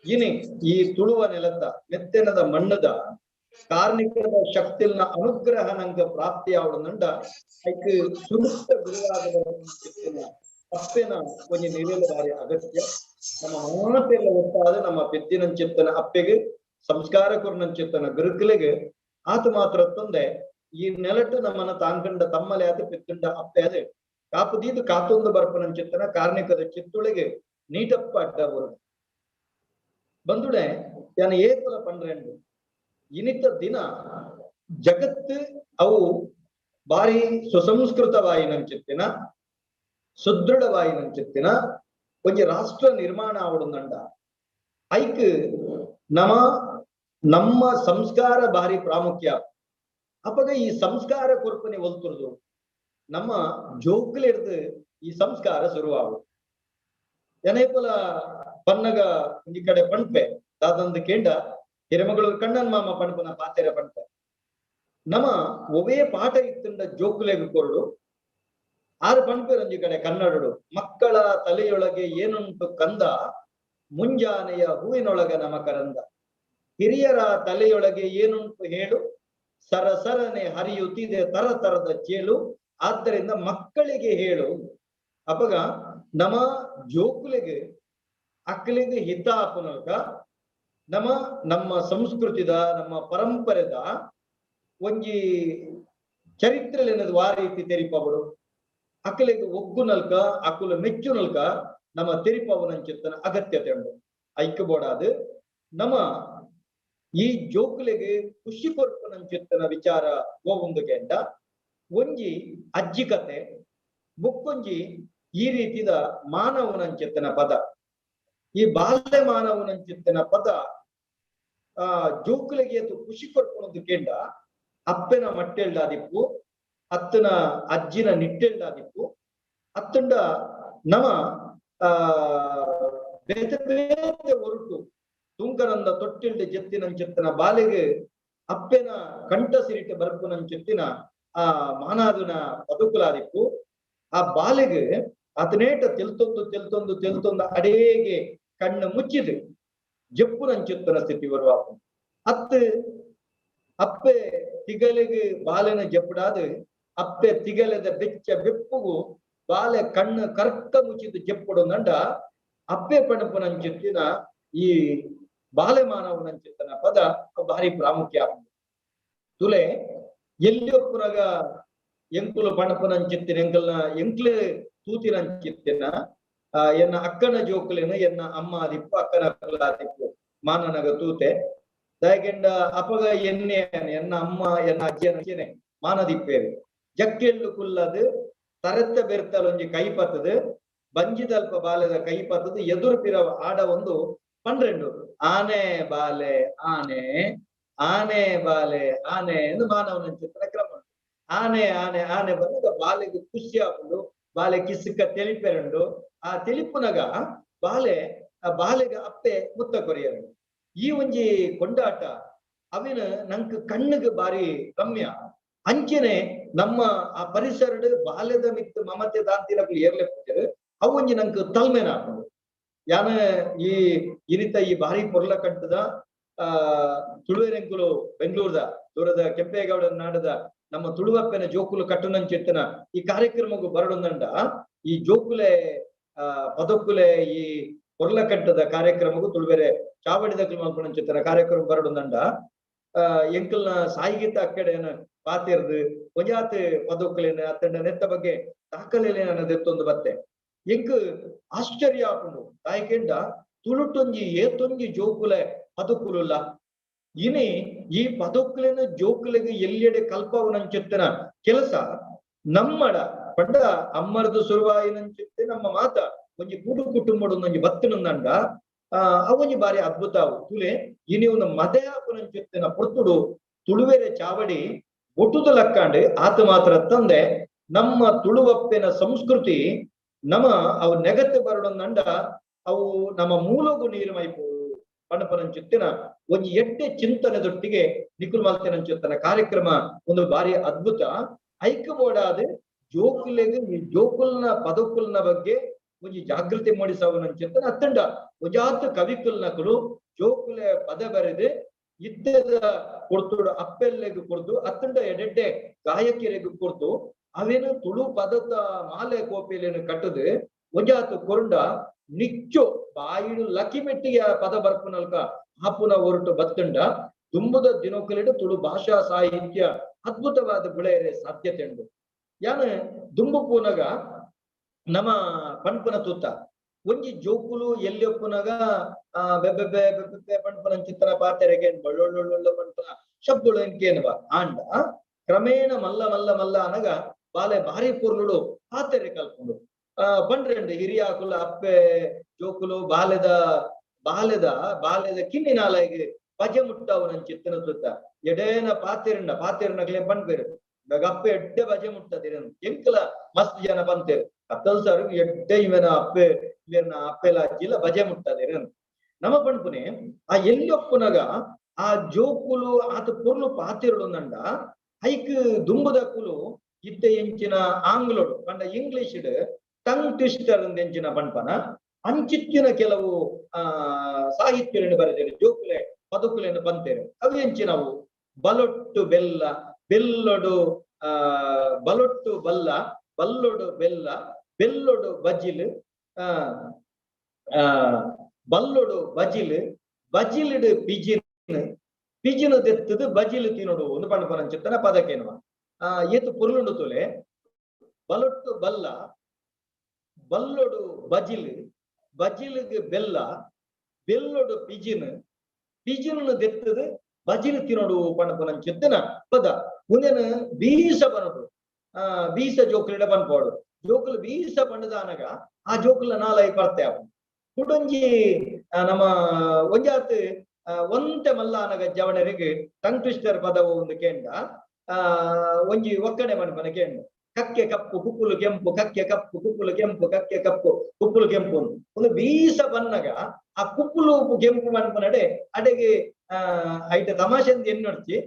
ಇನಿ ಈ ತುಳುವ ನೆಲದ ಮೆತ್ತೆನದ ಮಣ್ಣದ ಕಾರ್ಣಿಕದ ಶಕ್ತಿಲ್ನ ಅನುಗ್ರಹ ನಂಗ ಪ್ರಾಪ್ತಿ ಆವಡನಂಡ ಐಕ್ ಸುರುತ್ತ ಗುರುವಾದ ಅಪ್ಪೆನ ಒಂಜಿ ನಿರೆಲ ಬಾರಿ ಅಗತ್ಯ. ನಮ್ಮ ಮಾತೆರ್ಲ ಒಟ್ಟಾದ ನಮ್ಮ ಪೆದ್ದಿನಂಚಿತ್ತನ ಅಪ್ಪೆಗೆ ಸಂಸ್ಕಾರ ಕೊರ್ನಂಚಿತ್ತನ ಗುರುಕುಲೆಗ್ ಆತ ಮಾತ್ರ ತೊಂದೆ ಈ ನೆಲಟ್ಟು ನಮ್ಮನ್ನ ತಾಂಕಂಡ ತಮ್ಮಲೆ ಆತ ಪೆತ್ತುಂಡ ಅಪ್ಪೆ ಅದೇ ಕಾಪುದೀದು ಕಾತೊಂದು ಬರ್ಪನಂಚಿತ್ತನ ಕಾರ್ಣಿಕದ ಚಿತ್ತುಳಿಗೆ ನೀಟಪ್ಪ ಅಡ್ಡ ಬರು ಬಂದುಡೆ ಯಾನ ಏಕಲ ಪಂಡ್ರೆಂಡು ಇನಿತ ದಿನ ಜಗತ್ತು ಅವು ಬಾರಿ ಸುಸಂಸ್ಕೃತವಾಯಿನಂಚಿತ್ತಿನ ಸುದೃಢವಾಯಿನಂಚಿತ್ತಿನ ಒಂಜಿ ರಾಷ್ಟ್ರ ನಿರ್ಮಾಣ ಆವಡುಂದಂಡ ಐಕ್ ನಮ ನಮ್ಮ ಸಂಸ್ಕಾರ ಬಾರಿ ಪ್ರಾಮುಖ್ಯ. ಅಪಗ ಈ ಸಂಸ್ಕಾರ ಕೊರ್ಪನೆ ಒಲ್ತುರ್ದು ನಮ್ಮ ಜೋಕ್ಲಿಡ್ದು ಈ ಸಂಸ್ಕಾರ ಶುರುವಾವು. ಎನೇಪುಲ ಪನ್ನಗ ಈ ಕಡೆ ಪಣ್ಪೆ ದಾದಂದು ಕೇಂಡ ಹಿರಮಗಳು ಕಣ್ಣನ್ ಮಾಮ ಪಣ್ಪನ ಪಾತೆರ ಪಣ್ಪೆ ನಮ್ಮ ಒವೇ ಪಾಠ ಇತ್ತಂಡ ಜೋಕುಲೆಗ್ ಕೊರಡು ಆರು ಪಣ್ಪೆ ಒಂಜಿ ಕಡೆ ಕನ್ನಡಡು ಮಕ್ಕಳ ತಲೆಯೊಳಗೆ ಏನುಂಟು ಕಂದ ಮುಂಜಾನೆಯ ಹೂವಿನೊಳಗ ನಮ ಕರಂದ ಹಿರಿಯರ ತಲೆಯೊಳಗೆ ಏನುಂಟು ಹೇಳು ಸರಸರನೆ ಹರಿಯುತ್ತಿದೆ ತರ ತರದ ಚೇಳು, ಆದ್ದರಿಂದ ಮಕ್ಕಳಿಗೆ ಹೇಳು. ಅಪಗ ನಮ್ಮ ಜೋಕುಲಿಗೆ ಅಕ್ಕಲಿಗೆ ಹಿತ ಆಪುನಲ್ಕ ನಮ್ಮ ನಮ್ಮ ಸಂಸ್ಕೃತಿದ ನಮ್ಮ ಪರಂಪರೆದ ಒಂಜಿ ಚರಿತ್ರೆಲೆನದು ವಾ ರೀತಿ ತೆರಿಪಬಡು ಅಕ್ಕಲಿಗೆ ಒಗ್ಗು ನಲ್ಕ ಅಕ್ಕುಲ ಮೆಚ್ಚು ನಲ್ಕ ನಮ್ಮ ತೆರಿಪವನಂಚಿತ್ತನ ಅಗತ್ಯತೆ ಉಂಡು. ಐಕ್ಯಬೋಡಾದು ನಮ್ಮ ಈ ಜೋಕುಲೆಗೆ ಖುಷಿ ಕೊರ್ಪುನಂಚಿತ್ತನ ವಿಚಾರ ಒಂದು ಕೆಂಡ ಒಂಜಿ ಅಜ್ಜಿ ಕತೆ ಬುಕ್ಕೊಂಜಿ ಈ ರೀತಿದ ಮಾನವನಂಚಿತ್ತನ ಪದ. ಈ ಬಾಲ್ಯ ಮಾನವನಂಚಿತ್ತನ ಪದ ಆ ಜೋಕುಲೆಗೆ ಏತು ಖುಷಿ ಕೊರ್ಪುನಂದು ಕೇಂಡ ಅಪ್ಪೆನ ಮಟ್ಟೆಲ್ಡಾದಿಪ್ಪು, ಅತ್ತನ ಅಜ್ಜಿನ ನಿಟ್ಟೆಲ್ಡಾದಿಪ್ಪು, ಅತ್ತಂಡ ನಮ ಆ ಬೇತೆ ಬೇತೆ ಒರಟು ತುಂಕರಂದ ತೊಟ್ಟಿಲ್ದ ಜೆತ್ತಿನಂచెತ್ತನ ಬಾಲೆಗೆ ಅಪ್ಪೆನ ಕಂಠ ಸಿರಿಟ ಬರ್ಪುನಂಚೆತ್ತಿನ ಆ ಮಾನಾದುನ ಬದುಕುಲಾದಿಪ್ಪು. ಆ ಬಾಲೆಗೆ ಅತನೇಟ ತೆಲ್ತೊಂದು ತೆಲ್ತೊಂದು ತೆಲ್ತೊಂದು ಅಡೇಗೆ ಕಣ್ಣು ಮುಚ್ಚಿದು ಜಪ್ಪುನಂಚೆತ್ತನ ಸ್ಥಿತಿ ಬರುವ ಅತ್ತ ಅಪ್ಪೆ ತಿಗಲಿಗೆ ಬಾಲೆನ ಜಪ್ಪಡಾದು ಅಪ್ಪೆ ತಿಗಲೆದ ಬೆಚ್ಚ ಬೆಪ್ಪುಗು ಬಾಲೆ ಕಣ್ಣು ಕರ್ಕ ಮುಚ್ಚಿದ್ದು ಜಪ್ಪುಡು ಅಪ್ಪೆ ಪಣಪುನಂಚೆತ್ತಿನ ಈ ಬಾಲೆ ಮಾನವನಂಚಿತ್ತನ ಪದ ಭಾರಿ ಪ್ರಾಮುಖ್ಯ. ತುಲೆ ಎಲ್ಲಿಯೊಪ್ಪುನಗ ಎಂಕುಲು ಪಣಪುನಂಚಿತ್ತಿನ ಎಂಕಲ್ನ ಎಂಕ್ಲೆ ತೂತಿನಂಚಿತ್ತಿನ ಎನ್ನ ಅಕ್ಕನ ಜೋಕುಲೇನು ಎನ್ನ ಅಮ್ಮ ಆದಿಪ್ಪು ಅಕ್ಕನ ಅಕ್ಕಲಾದಿಪ್ಪು ಮಾನನಗ ತೂತೆ ದಯಗೆಂಡ ಅಪಗ ಎನ್ನೆ ಎನ್ನ ಅಮ್ಮ ಎನ್ನ ಅಜ್ಜಿಯನ ಮಾನದಿಪ್ಪೇರು ಜಕ್ಕೆಳ್ಳು ಕುಲ್ಲದು ತರೆತ್ತ ಬೆರ್ತಲೊಂಜಿ ಕೈ ಪತ್ತದು ಬಂಜಿದಲ್ಪ ಬಾಲೆದ ಕೈ ಪತ್ತದು ಎದುರು ಪಿರವ ಆಡ ಒಂದು 12 ಆನೆ ಬಾಲೆ ಆನೆ ಆನೆ ಬಾಲೆ ಆನೆ ಎಂದು ಮಾನವನ ಚಿತ್ರ ಕ್ರಮ. ಆನೆ ಆನೆ ಆನೆ ಬಂದಾಗ ಬಾಲೆಗೆ ಖುಷಿ ಆಪುಂಡು, ಬಾಲೆ ಕಿಸುಕ ತೆಲಿಪೆರಂಡು. ಆ ತೆಲಿಪುನಗ ಬಾಲೆ ಆ ಬಾಲೆಗೆ ಅಪ್ಪೆ ಮುತ್ತ ಕೊರಿಯರು. ಈ ಒಂಜಿ ಕೊಂಡಾಟ ಅವಿನ ನಂಕ್ ಕಣ್ಣಿಗೆ ಬಾರಿ ರಮ್ಯ. ಅಂಚನೆ ನಮ್ಮ ಆ ಪರಿಸರಡು ಬಾಲ್ಯದ ಮಿತ್ತು ಮಮತೆ ದಾಂತಿನ ಏರ್ಲೆ ಪೂಜರು ಅವು ಒಂಜಿ ನಂಕ್ ತಲ್ಮೇನ ಆಪುಂಡು. ಯಾನ ಈ ಇನಿತ ಈ ಭಾರಿ ಪೊರ್ಲ ಕಂಟದ ಆ ತುಳುವೆರೆಂಕುಲು ಬೆಂಗಳೂರದ ದೂರದ ಕೆಂಪೇಗೌಡ ನಾಡದ ನಮ್ಮ ತುಳುವಪ್ಪನ ಜೋಕುಲು ಕಟ್ಟುನಂಚಿತ್ತನ ಈ ಕಾರ್ಯಕ್ರಮಕ್ಕೂ ಬರಡೊಂದಂಡ ಈ ಜೋಕುಲೆ ಆ ಪದಕ್ಕುಲೆ ಈ ಪೊರ್ಲ ಕಂಟದ ಕಾರ್ಯಕ್ರಮಕ್ಕೂ ತುಳುವೆರೆ ಚಾವಡಿದ ಮಲ್ಪನಂಚಿತ್ತನ ಕಾರ್ಯಕ್ರಮ ಬರಡೊಂದಂಡ ಆ ಎಂಕಲ್ನ ಸಾಯಿಗೀತ ಅಕ್ಕಡೆನ ಪಾತಿರ್ದು ಒಂಜಾತ್ ಪದಕ್ಕುಲೇನ ಅತ್ತಂಡ ನೆತ್ತ ಬಗ್ಗೆ ದಾಖಲೆಲೇನ ದೆತ್ತೊಂದು ಬತ್ತೆ ಎಂಕ್ ಆಶ್ಚರ್ಯ ಆಪುಂಡು. ತಾಯಿಕೆಂಡ ತುಳುಟೊಂಜಿ ಏತೊಂಜಿ ಜೋಕುಲೆ ಪದಕುಲುಲ್ಲ ಇನಿ ಈ ಪದಕ್ಕುಲೆನ ಜೋಕುಲೆಗೆ ಎಲ್ಲೆಡೆ ಕಲ್ಪವನಂಚಿತ್ತನ ಕೆಲಸ ನಮ್ಮಡ ಪಂಡ ಅಮ್ಮರದು ಸುರುವಾಯಿನಂಚಿತ್ತೆ ನಮ್ಮ ಮಾತ ಒಂಜಿ ಕೂಡು ಕುಟುಂಬಡು ಒಂಜಿ ಬತ್ತಿನಂದಂಡ ಆ ಅವೊಂಜಿ ಬಾರಿ ಅದ್ಭುತ ಅವು. ತುಲೆ ಇನಿ ಒಂದು ಮದೆ ಆಪುನಂಚಿತ್ತಿನ ಪೊರ್ತುಡು ತುಳುವೆರೆ ಚಾವಡಿ ಒಟ್ಟುದು ಲಕ್ಕಾಂಡು ಆತ ಮಾತ್ರ ತಂದೆ ನಮ್ಮ ತುಳುವಪ್ಪೆನ ಸಂಸ್ಕೃತಿ ನಮ್ಮ ಅವು ನೆಗತ್ತೆ ಬರಡೊಂದಂಡ ಅವು ನಮ್ಮ ಮೂಲಗು ನೀರು ಮೈಪು ಪಣಪನಂಚುತ್ತಿನ ಒಂಜಿ ಎಡ್ಡೆ ಚಿಂತನೆದೊಟ್ಟಿಗೆ ನಿಕುಲ್ ಮಲ್ತಿನಂಚುತ್ತನ ಕಾರ್ಯಕ್ರಮ ಒಂದು ಬಾರಿ ಅದ್ಭುತ. ಐಕ್ಯಬೋಡಾದ ಜೋಕುಲೆಗೆ ಈ ಜೋಕುಲ್ನ ಪದಕುಲ್ನ ಬಗ್ಗೆ ಒಂಜಿ ಜಾಗೃತಿ ಮೂಡಿಸವನಂಚಿತ್ತನ ಅತ್ತಂಡ ಒಂಜಾತ್ ಕವಿಕುಲ್ನಕುಲು ಜೋಕುಲೆ ಪದ ಬರೆದು ಇದ್ದದ ಕೊಡ್ತುಡು ಅಪ್ಪೆಲ್ಲೆಗ್ ಕೊಡ್ತು ಅತ್ತಂಡ ಎಡೆಡ್ಡೆ ಗಾಯಕಿಯರಿಗೂ ಕೊಡ್ತು ಅವೇನು ತುಳು ಪದದ ಮಾಲೆ ಕೋಪಿಲೇನು ಕಟ್ಟದು ಒಂಜಾತ್ ಕೊರುಂಡ ನಿಚ್ಚು ಬಾಯಿಡು ಲಕಿಮೆಟ್ಟಿಗೆ ಪದ ಬರ್ಪುನಲ್ಕ ಆಪುನ ಹೊರಟು ಬತ್ತುಂಡ ತುಂಬುದ ದಿನೋಕಲಿಡು ತುಳು ಭಾಷಾ ಸಾಹಿತ್ಯ ಅದ್ಭುತವಾದ ಬೆಳೆಯರೆ ಸಾಧ್ಯತೆ ಉಂಟು. ಯಾನ ದುಂಬು ಪೂನಗ ನಮ್ಮ ಪಣ್ಪುನ ತೂತ ಒಂಜಿ ಜೋಕುಲು ಎಲ್ಲಿಯೊಪ್ಪುನಗ ಆ ಬೆಬ್ಬೆ ಬೆಬ್ಬೆ ಪಣ್ಪುನ ಚಿತ್ರ ಪಾತೆರೆಗೆ ಬಳ್ಳೊಳ್ಳೊಳ್ಳ ಪಣ್ಪುನ ಶಬ್ದಗಳು ಎನ್ಕೇನವ ಆಂಡ ಕ್ರಮೇಣ ಮಲ್ಲ ಮಲ್ಲ ಮಲ್ಲ ಅನಗ ಬಾಲೆ ಭಾರಿ ಪೂರ್ಣುಡು ಪಾತೆರೆ ಕಲ್ಪುಂಡು. ಆ ಪಂಡ್ರೆಂಡು ಹಿರಿಯಾಕುಲ ಅಪ್ಪೆ ಜೋಕುಲು ಬಾಲೆದ ಬಾಲೆದ ಬಾಲೆದ ಕಿನ್ನಿನಾಲಗೆ ಪಜೆ ಮುಟ್ಟವನ ಚಿತ್ತನ ತುತ್ತ ಎಡೇನ ಪಾತೆರಣ್ಣ ಪಾತೆರಣ್ಣಗ್ಲೇ ಪಣ್ಪೇರು ಅಪ್ಪೆ ಎಡ್ಡೆ ಬಜೆ ಮುಟ್ಟದಿರ ಎಂಕಲ ಮಸ್ತ್ ಜನ ಬಂತೇರು ಕತ್ತಲ್ ಸರ್ ಎಡ್ಡೆ ಇವನ ಅಪ್ಪೆ ಇವನ ಅಪ್ಪೆಲ ಅಜ್ಜಿಲ ಬಜೆ ಮುಟ್ಟದಿರ ನಮ್ಮ ಪಣ್ಪುನೆ ಆ ಎಲ್ಲಿಯೊಪ್ಪುನಗ ಆ ಜೋಕುಲು ಆತ ಪೊರ್ಲು ಪಾತಿರುಳುಂದಂಡ ಐಕ್ ದುಂಬುದ ಕುಲು ಇತ್ತೆ ಎಂಚಿನ ಆಂಗ್ಲೋಡು ಪಂಡ ಇಂಗ್ಲಿಷ್ ಟಂಗ್ ಟ್ವಿಸ್ಟರ್ ಎಂಚಿನ ಪಣ್ಪನ ಅಂಚಿತ್ತಿನ ಕೆಲವು ಆ ಸಾಹಿತ್ಯಗಳನ್ನು ಬರೆದೇರು ಜೋಕುಲೆ ಪದಕುಲೆಯನ್ನು ಬಂತೇರು ಅವು ಎಂಚಿನವು ಬಲೊಟ್ಟು ಬೆಲ್ಲ ಬೆಲ್ಲೊಡು ಬಲೊಟ್ಟು ಬಲ್ಲ ಬಲ್ಲೊಡು ಬೆಲ್ಲ ಬೆಲ್ಲೊಡು ಬಜಿಲು ಬಲ್ಲೊಡು ಬಜಿಲು ಬಜಿಲಿಡು ಪಿಜಿನ್ ಪಿಜಿನು ದೆತ್ತದು ಬಜಿಲು ತಿನೋಡು ಒಂದು ಪಂಡ ಪದಕೇನುವ ಏತು ಪೊರ್ಲುಂಡು ತುಲೆ ಬಲೊಟ್ಟು ಬಲ್ಲ ಬಲ್ಲೊಡು ಬಜಿಲು ಬಜಿಲಿಗೆ ಬೆಲ್ಲ ಬೆಲ್ಲೊಡು ಪಿಜಿನ್ ಪಿಜಿನು ದೆತ್ತದು ಬಜಿಲು ತಿನೋಡು ಪಂಡ ಪದ ಉಂದೆನು ಬೀಸ ಬನೋಡು ಬೀಸ ಜೋಕುಲಿಡ ಪನ್ಪೋಡು ಜೋಕುಲು ಬೀಸ ಪಂಡದಾನಗ ಆ ಜೋಕುಲ ನಾಲೈ ಪರ್ತೆ ಆಪುಂಡು ಕುಡೊಂಜಿ ನಮ್ಮ ಒಂಜಾತ್ ಒಂತೆ ಮಲ್ಲಾನಗ ಜವಣರಿಗೆ ಟಂಗ್ ಟ್ವಿಸ್ಟರ್ ಪದವು ಒಂದು ಕೇಂಡ ಒಂಜಿ ಒಕ್ಕಣೆ ಮನ್ಪನ ಕೇಂಡ ಕಕ್ಕೆ ಕಪ್ಪು ಕುಪ್ಪುಲು ಕೆಂಪು ಕಕ್ಕೆ ಕಪ್ಪು ಕುಪ್ಪುಲು ಕೆಂಪು ಕಕ್ಕೆ ಕಪ್ಪು ಕುಪ್ಪುಲು ಕೆಂಪು ಒಂದು ಬೀಸ ಬನ್ನಗ ಆ ಕುಪ್ಪುಲು ಕೆಂಪು ಮನ್ಪನಡೆ ಅಡೆಗೆ ಐಟ ತಮಾಷೆಂದು ಎನ್ನೊಡ್ಚಿ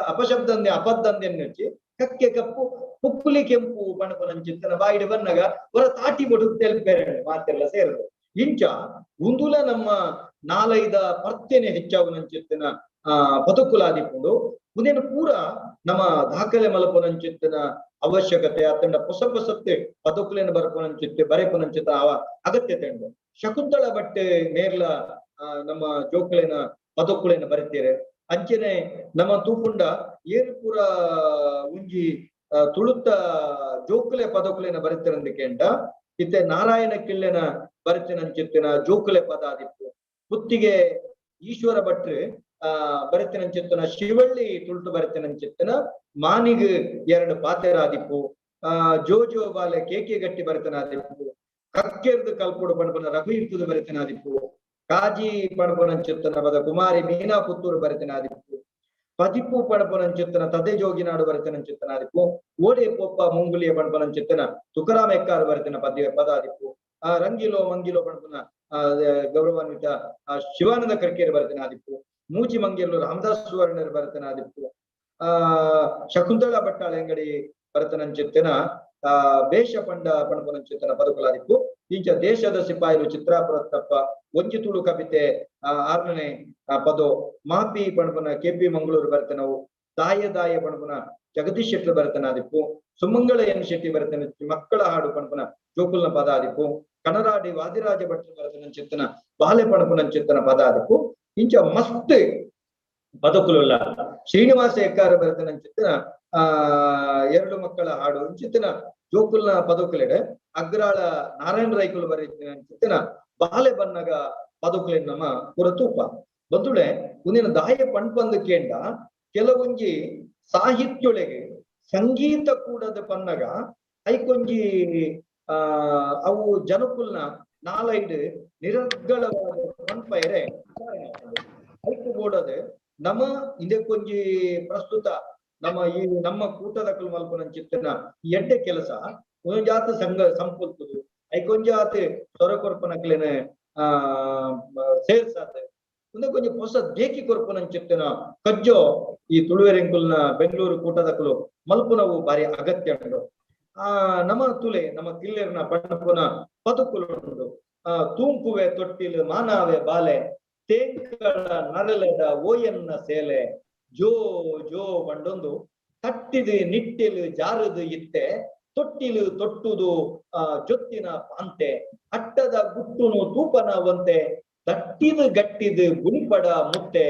ಅಪಶಬ್ದಂದೆ ಅಪದ್ದಂದೆ ಎನ್ನೊಡ್ಚಿ ಕಕ್ಕೆ ಕಪ್ಪು ಕುಪ್ಪುಲಿ ಕೆಂಪು ಪಣಪನಂಚಿತ್ತನ ಬಾಯಿಡೆ ಬನ್ನಗ ಹೊರ ತಾಟಿ ಬೊಡು ತೆಲ್ಪೇರೆ ಮಾತೆಲ್ಲ ಸೇರದು ಇಂಚ ಉಂದುಲ ನಮ್ಮ ನಾಲೈದ ಪರ್ತೇನೆ ಹೆಚ್ಚಾಗುನಂಚಿತ್ತನ ಪದಕುಲಾದಿಪುಂಡು ಉಂದೇನು ಪೂರ ನಮ್ಮ ದಾಖಲೆ ಮಲಪುನಂಚಿತ್ತನ ಅವಶ್ಯಕತೆ ಅತ್ತಂಡ ಹೊಸ ಹೊಸತ್ತೆ ಪದಕುಲೇನು ಬರ್ಪುನಂಚಿತ್ತೆ ಬರೆಪುನಂಚಿತ್ತ ಅವ ಅಗತ್ಯತೆ ಉಂಡು. ಶಕುಂತಳ ಬಟ್ಟೆ ನೇರ್ಲ ನಮ್ಮ ಜೋಕುಲೇನ ಪದಕುಲೇನ ಬರಿತೀರೆ ಅಂಚನೆ ನಮ್ಮ ತೂಪುಂಡ ಏರು ಪೂರ ಉಂಜಿ ತುಳುತ್ತ ಜೋಕುಲೆ ಪದಕುಲೇನ ಬರಿತಿರಂದ ಕೇಂಡ ಇತ್ತೆ ನಾರಾಯಣ ಕಿಲ್ಲೆನ ಬರಿತಿನಂಚಿತ್ತಿನ ಜೋಕುಲೆ ಪದ ಆದಿಪ್ಪು ಪುತ್ತಿಗೆ ಈಶ್ವರ ಭಟ್ರು ಬರಿತಿನಂಚಿತ್ತನ ಶಿವಳ್ಳಿ ತುಳುಟು ಬರಿತಿನಂಚಿತ್ತನ ಮಾನಿಗ್ ಎರಡು ಪಾತೆರ ಆದಿಪ್ಪು ಜೋಜೋ ಬಾಲೆ ಕೇಕೆ ಗಟ್ಟಿ ಬರಿತನಾದಿಪ್ಪು ಕಕ್ಕೆರ್ದು ಕಲ್ಪುಡು ಪಣಪನ ರಘು ಬರಿತನಾದಿಪ್ಪು ಕಾಜಿ ಪಣಪನಂಚಿತ್ತನ ಪದ ಕುಮಾರಿ ಮೀನಾ ಪುತ್ತೂರು ಬರಿತನಾದಿಪ್ಪು ಪದಿಪ್ಪು ಪಣಪನಂಚಿತ್ತನ ತದೆ ಜೋಗಿನಾಡು ಬರಿತನಂಚಿತ್ತನಾದಿಪ್ಪು ಓಡೆ ಪೊಪ್ಪ ಮುಂಗುಲಿಯ ಪಣಪನಂಚಿತ್ತನ ತುಕರಾಮ ಎಕ್ಕಾರು ಬರಿತನ ಪದ್ಯ ಪದಾದಿಪ್ಪು ರಂಗಿಲೋ ಮಂಗಿಲೋ ಪಣಪನ ಗೌರವಾನ್ವಿತ ಶಿವಾನಂದ ಕರ್ಕೇರಿ ಬರಿತನಾದಿಪ್ಪು ಮೂಚಿ ಮಂಗಿಯಲ್ಲೂ ರಾಮದಾಸ್ ಸುವರ್ಣರು ಬರಿತನಾದಿಪ್ಪು ಶಕುಂತಳಾ ಭಟ್ಟಾಳ ಅಂಗಡಿ ಭರತನಂಚಿತ್ತನ ಬೇಷ ಪಂಡ ಪಣಪನಂಚಿತ್ತನ ಪದಕುಲಾದಿಪ್ಪು ಇಂಚ ದೇಶದ ಸಿಪಾಯಿಲು ಚಿತ್ರಾಪುರತ್ತಪ್ಪ ಒಂಜಿ ತುಳು ಕವಿತೆ ಆರನೇ ಪದೋ ಮಾಪಿ ಪಣಪನ ಕೆಪಿ ಮಂಗಳೂರು ಬರ್ತನವು ದಾಯ ದಾಯ ಪಣಪನ ಜಗದೀಶ್ ಶೆಟ್ಟಿ ಬರ್ತನಾದಿಪ್ಪು ಸುಮಂಗಳ ಎನ್ ಶೆಟ್ಟಿ ಬರ್ತನ ಮಕ್ಕಳ ಹಾಡು ಪಣಪನ ಜೋಕುಲ್ನ ಪದ ಆದಿಪ್ಪು ಕನರಾಡಿ ವಾದಿರಾಜ ಭಟ್ರು ಬರ್ತನಂಚಿತ್ತನ ಬಾಲೆ ಪಣಪನಂಚಿತ್ತನ ಪದ ಆದಿಪ್ಪು ಇಂಚ ಮಸ್ತ್ ಪದಕುಲುಲ್ಲ ಶ್ರೀನಿವಾಸ ಎಕ್ಕಾರ ಬರ್ತನಂಚಿತ್ತನ ಎರಡು ಮಕ್ಕಳ ಹಾಡು ಇಂಚಿತ್ತನ ಜೋಕುಲ್ನ ಪದಕುಲೆಡೆ ಅಗ್ರಾಳ ನಾರಾಯಣ ರೈಕುಲು ಬರೀತಿನ ಬಾಲೆ ಬನ್ನಗ ಪದಕುಲೆ ನಮ್ಮ ಪುರ ತೂಪ ಬಂದುಳೆ ಒಂದಿನ ದಾಯ ಪಣ್ಪಂದು ಕೇಂಡ ಕೆಲವೊಂಜಿ ಸಾಹಿತ್ಯೊಳಗೆ ಸಂಗೀತ ಕೂಡದ ಪನ್ನಗ ಐಕೊಂಜಿ ಅವು ಜನಕುಲ್ನ ನಾಲೈಡು ನಿರರ್ಗಳವಾದ ಪಣ್ಪೈರೆ ಐಕು ಬೋಡದೆ ನಮ್ಮ ಇದಕ್ಕೊಂಜಿ ಪ್ರಸ್ತುತ ನಮ್ಮ ಈ ನಮ್ಮ ಕೂಟದ ಮಲ್ಪನಂಚಿತ್ತನ ಎಡ್ಡೆ ಕೆಲಸ ಒಂಜಾತ ಸಂಘ ಸಂಪೊಲ್ತುದು ಐಕೊಂಜಾತ ಸೊರ ಕೊರ್ಪನಕ್ಲೆನ ಸೇರ್ಸಾತ ಒಂದಕ್ಕೊಂಜಿ ಹೊಸ ದೇಕಿ ಕೊರ್ಪನಂಚಿತ್ತನ ಕಜ್ಜೋ ಈ ತುಳುವೆರೆಂಕುಲ್ನ ಬೆಂಗಳೂರು ಕೂಟದಕುಲು ಮಲ್ಪುನವು ಬಾರಿ ಅಗತ್ಯ ಉಂಡು. ನಮ್ಮ ತುಲೆ ನಮ್ಮ ಕಿಲ್ಲೆರ್ನ ಪಣ್ಣಪುನ ಪದುಕುಲುಂಡು. ತೂಂಕುವೆ ತೊಟ್ಟಿಲು ಮಾನಾವೆ ಬಾಲೆ ತೇಂಕಳ ನರಲೆದ ಓಯನ್ನ ಸೇಲೆ ಜೋ ಜೋ ಬಂಡೊಂದು ತಟ್ಟಿದು ನಿಟ್ಟಿಲು ಜಾರದು ಇತ್ತೆ ತೊಟ್ಟಿಲು ತೊಟ್ಟುದು ಜೊತ್ತಿನ ಪಾಂತೆ ಅಟ್ಟದ ಗುಟ್ಟುನು ತೂಪನ ಒಂತೆ ತಟ್ಟಿದು ಗಟ್ಟಿದು ಗುಣಿಪಡ ಮುತ್ತೆ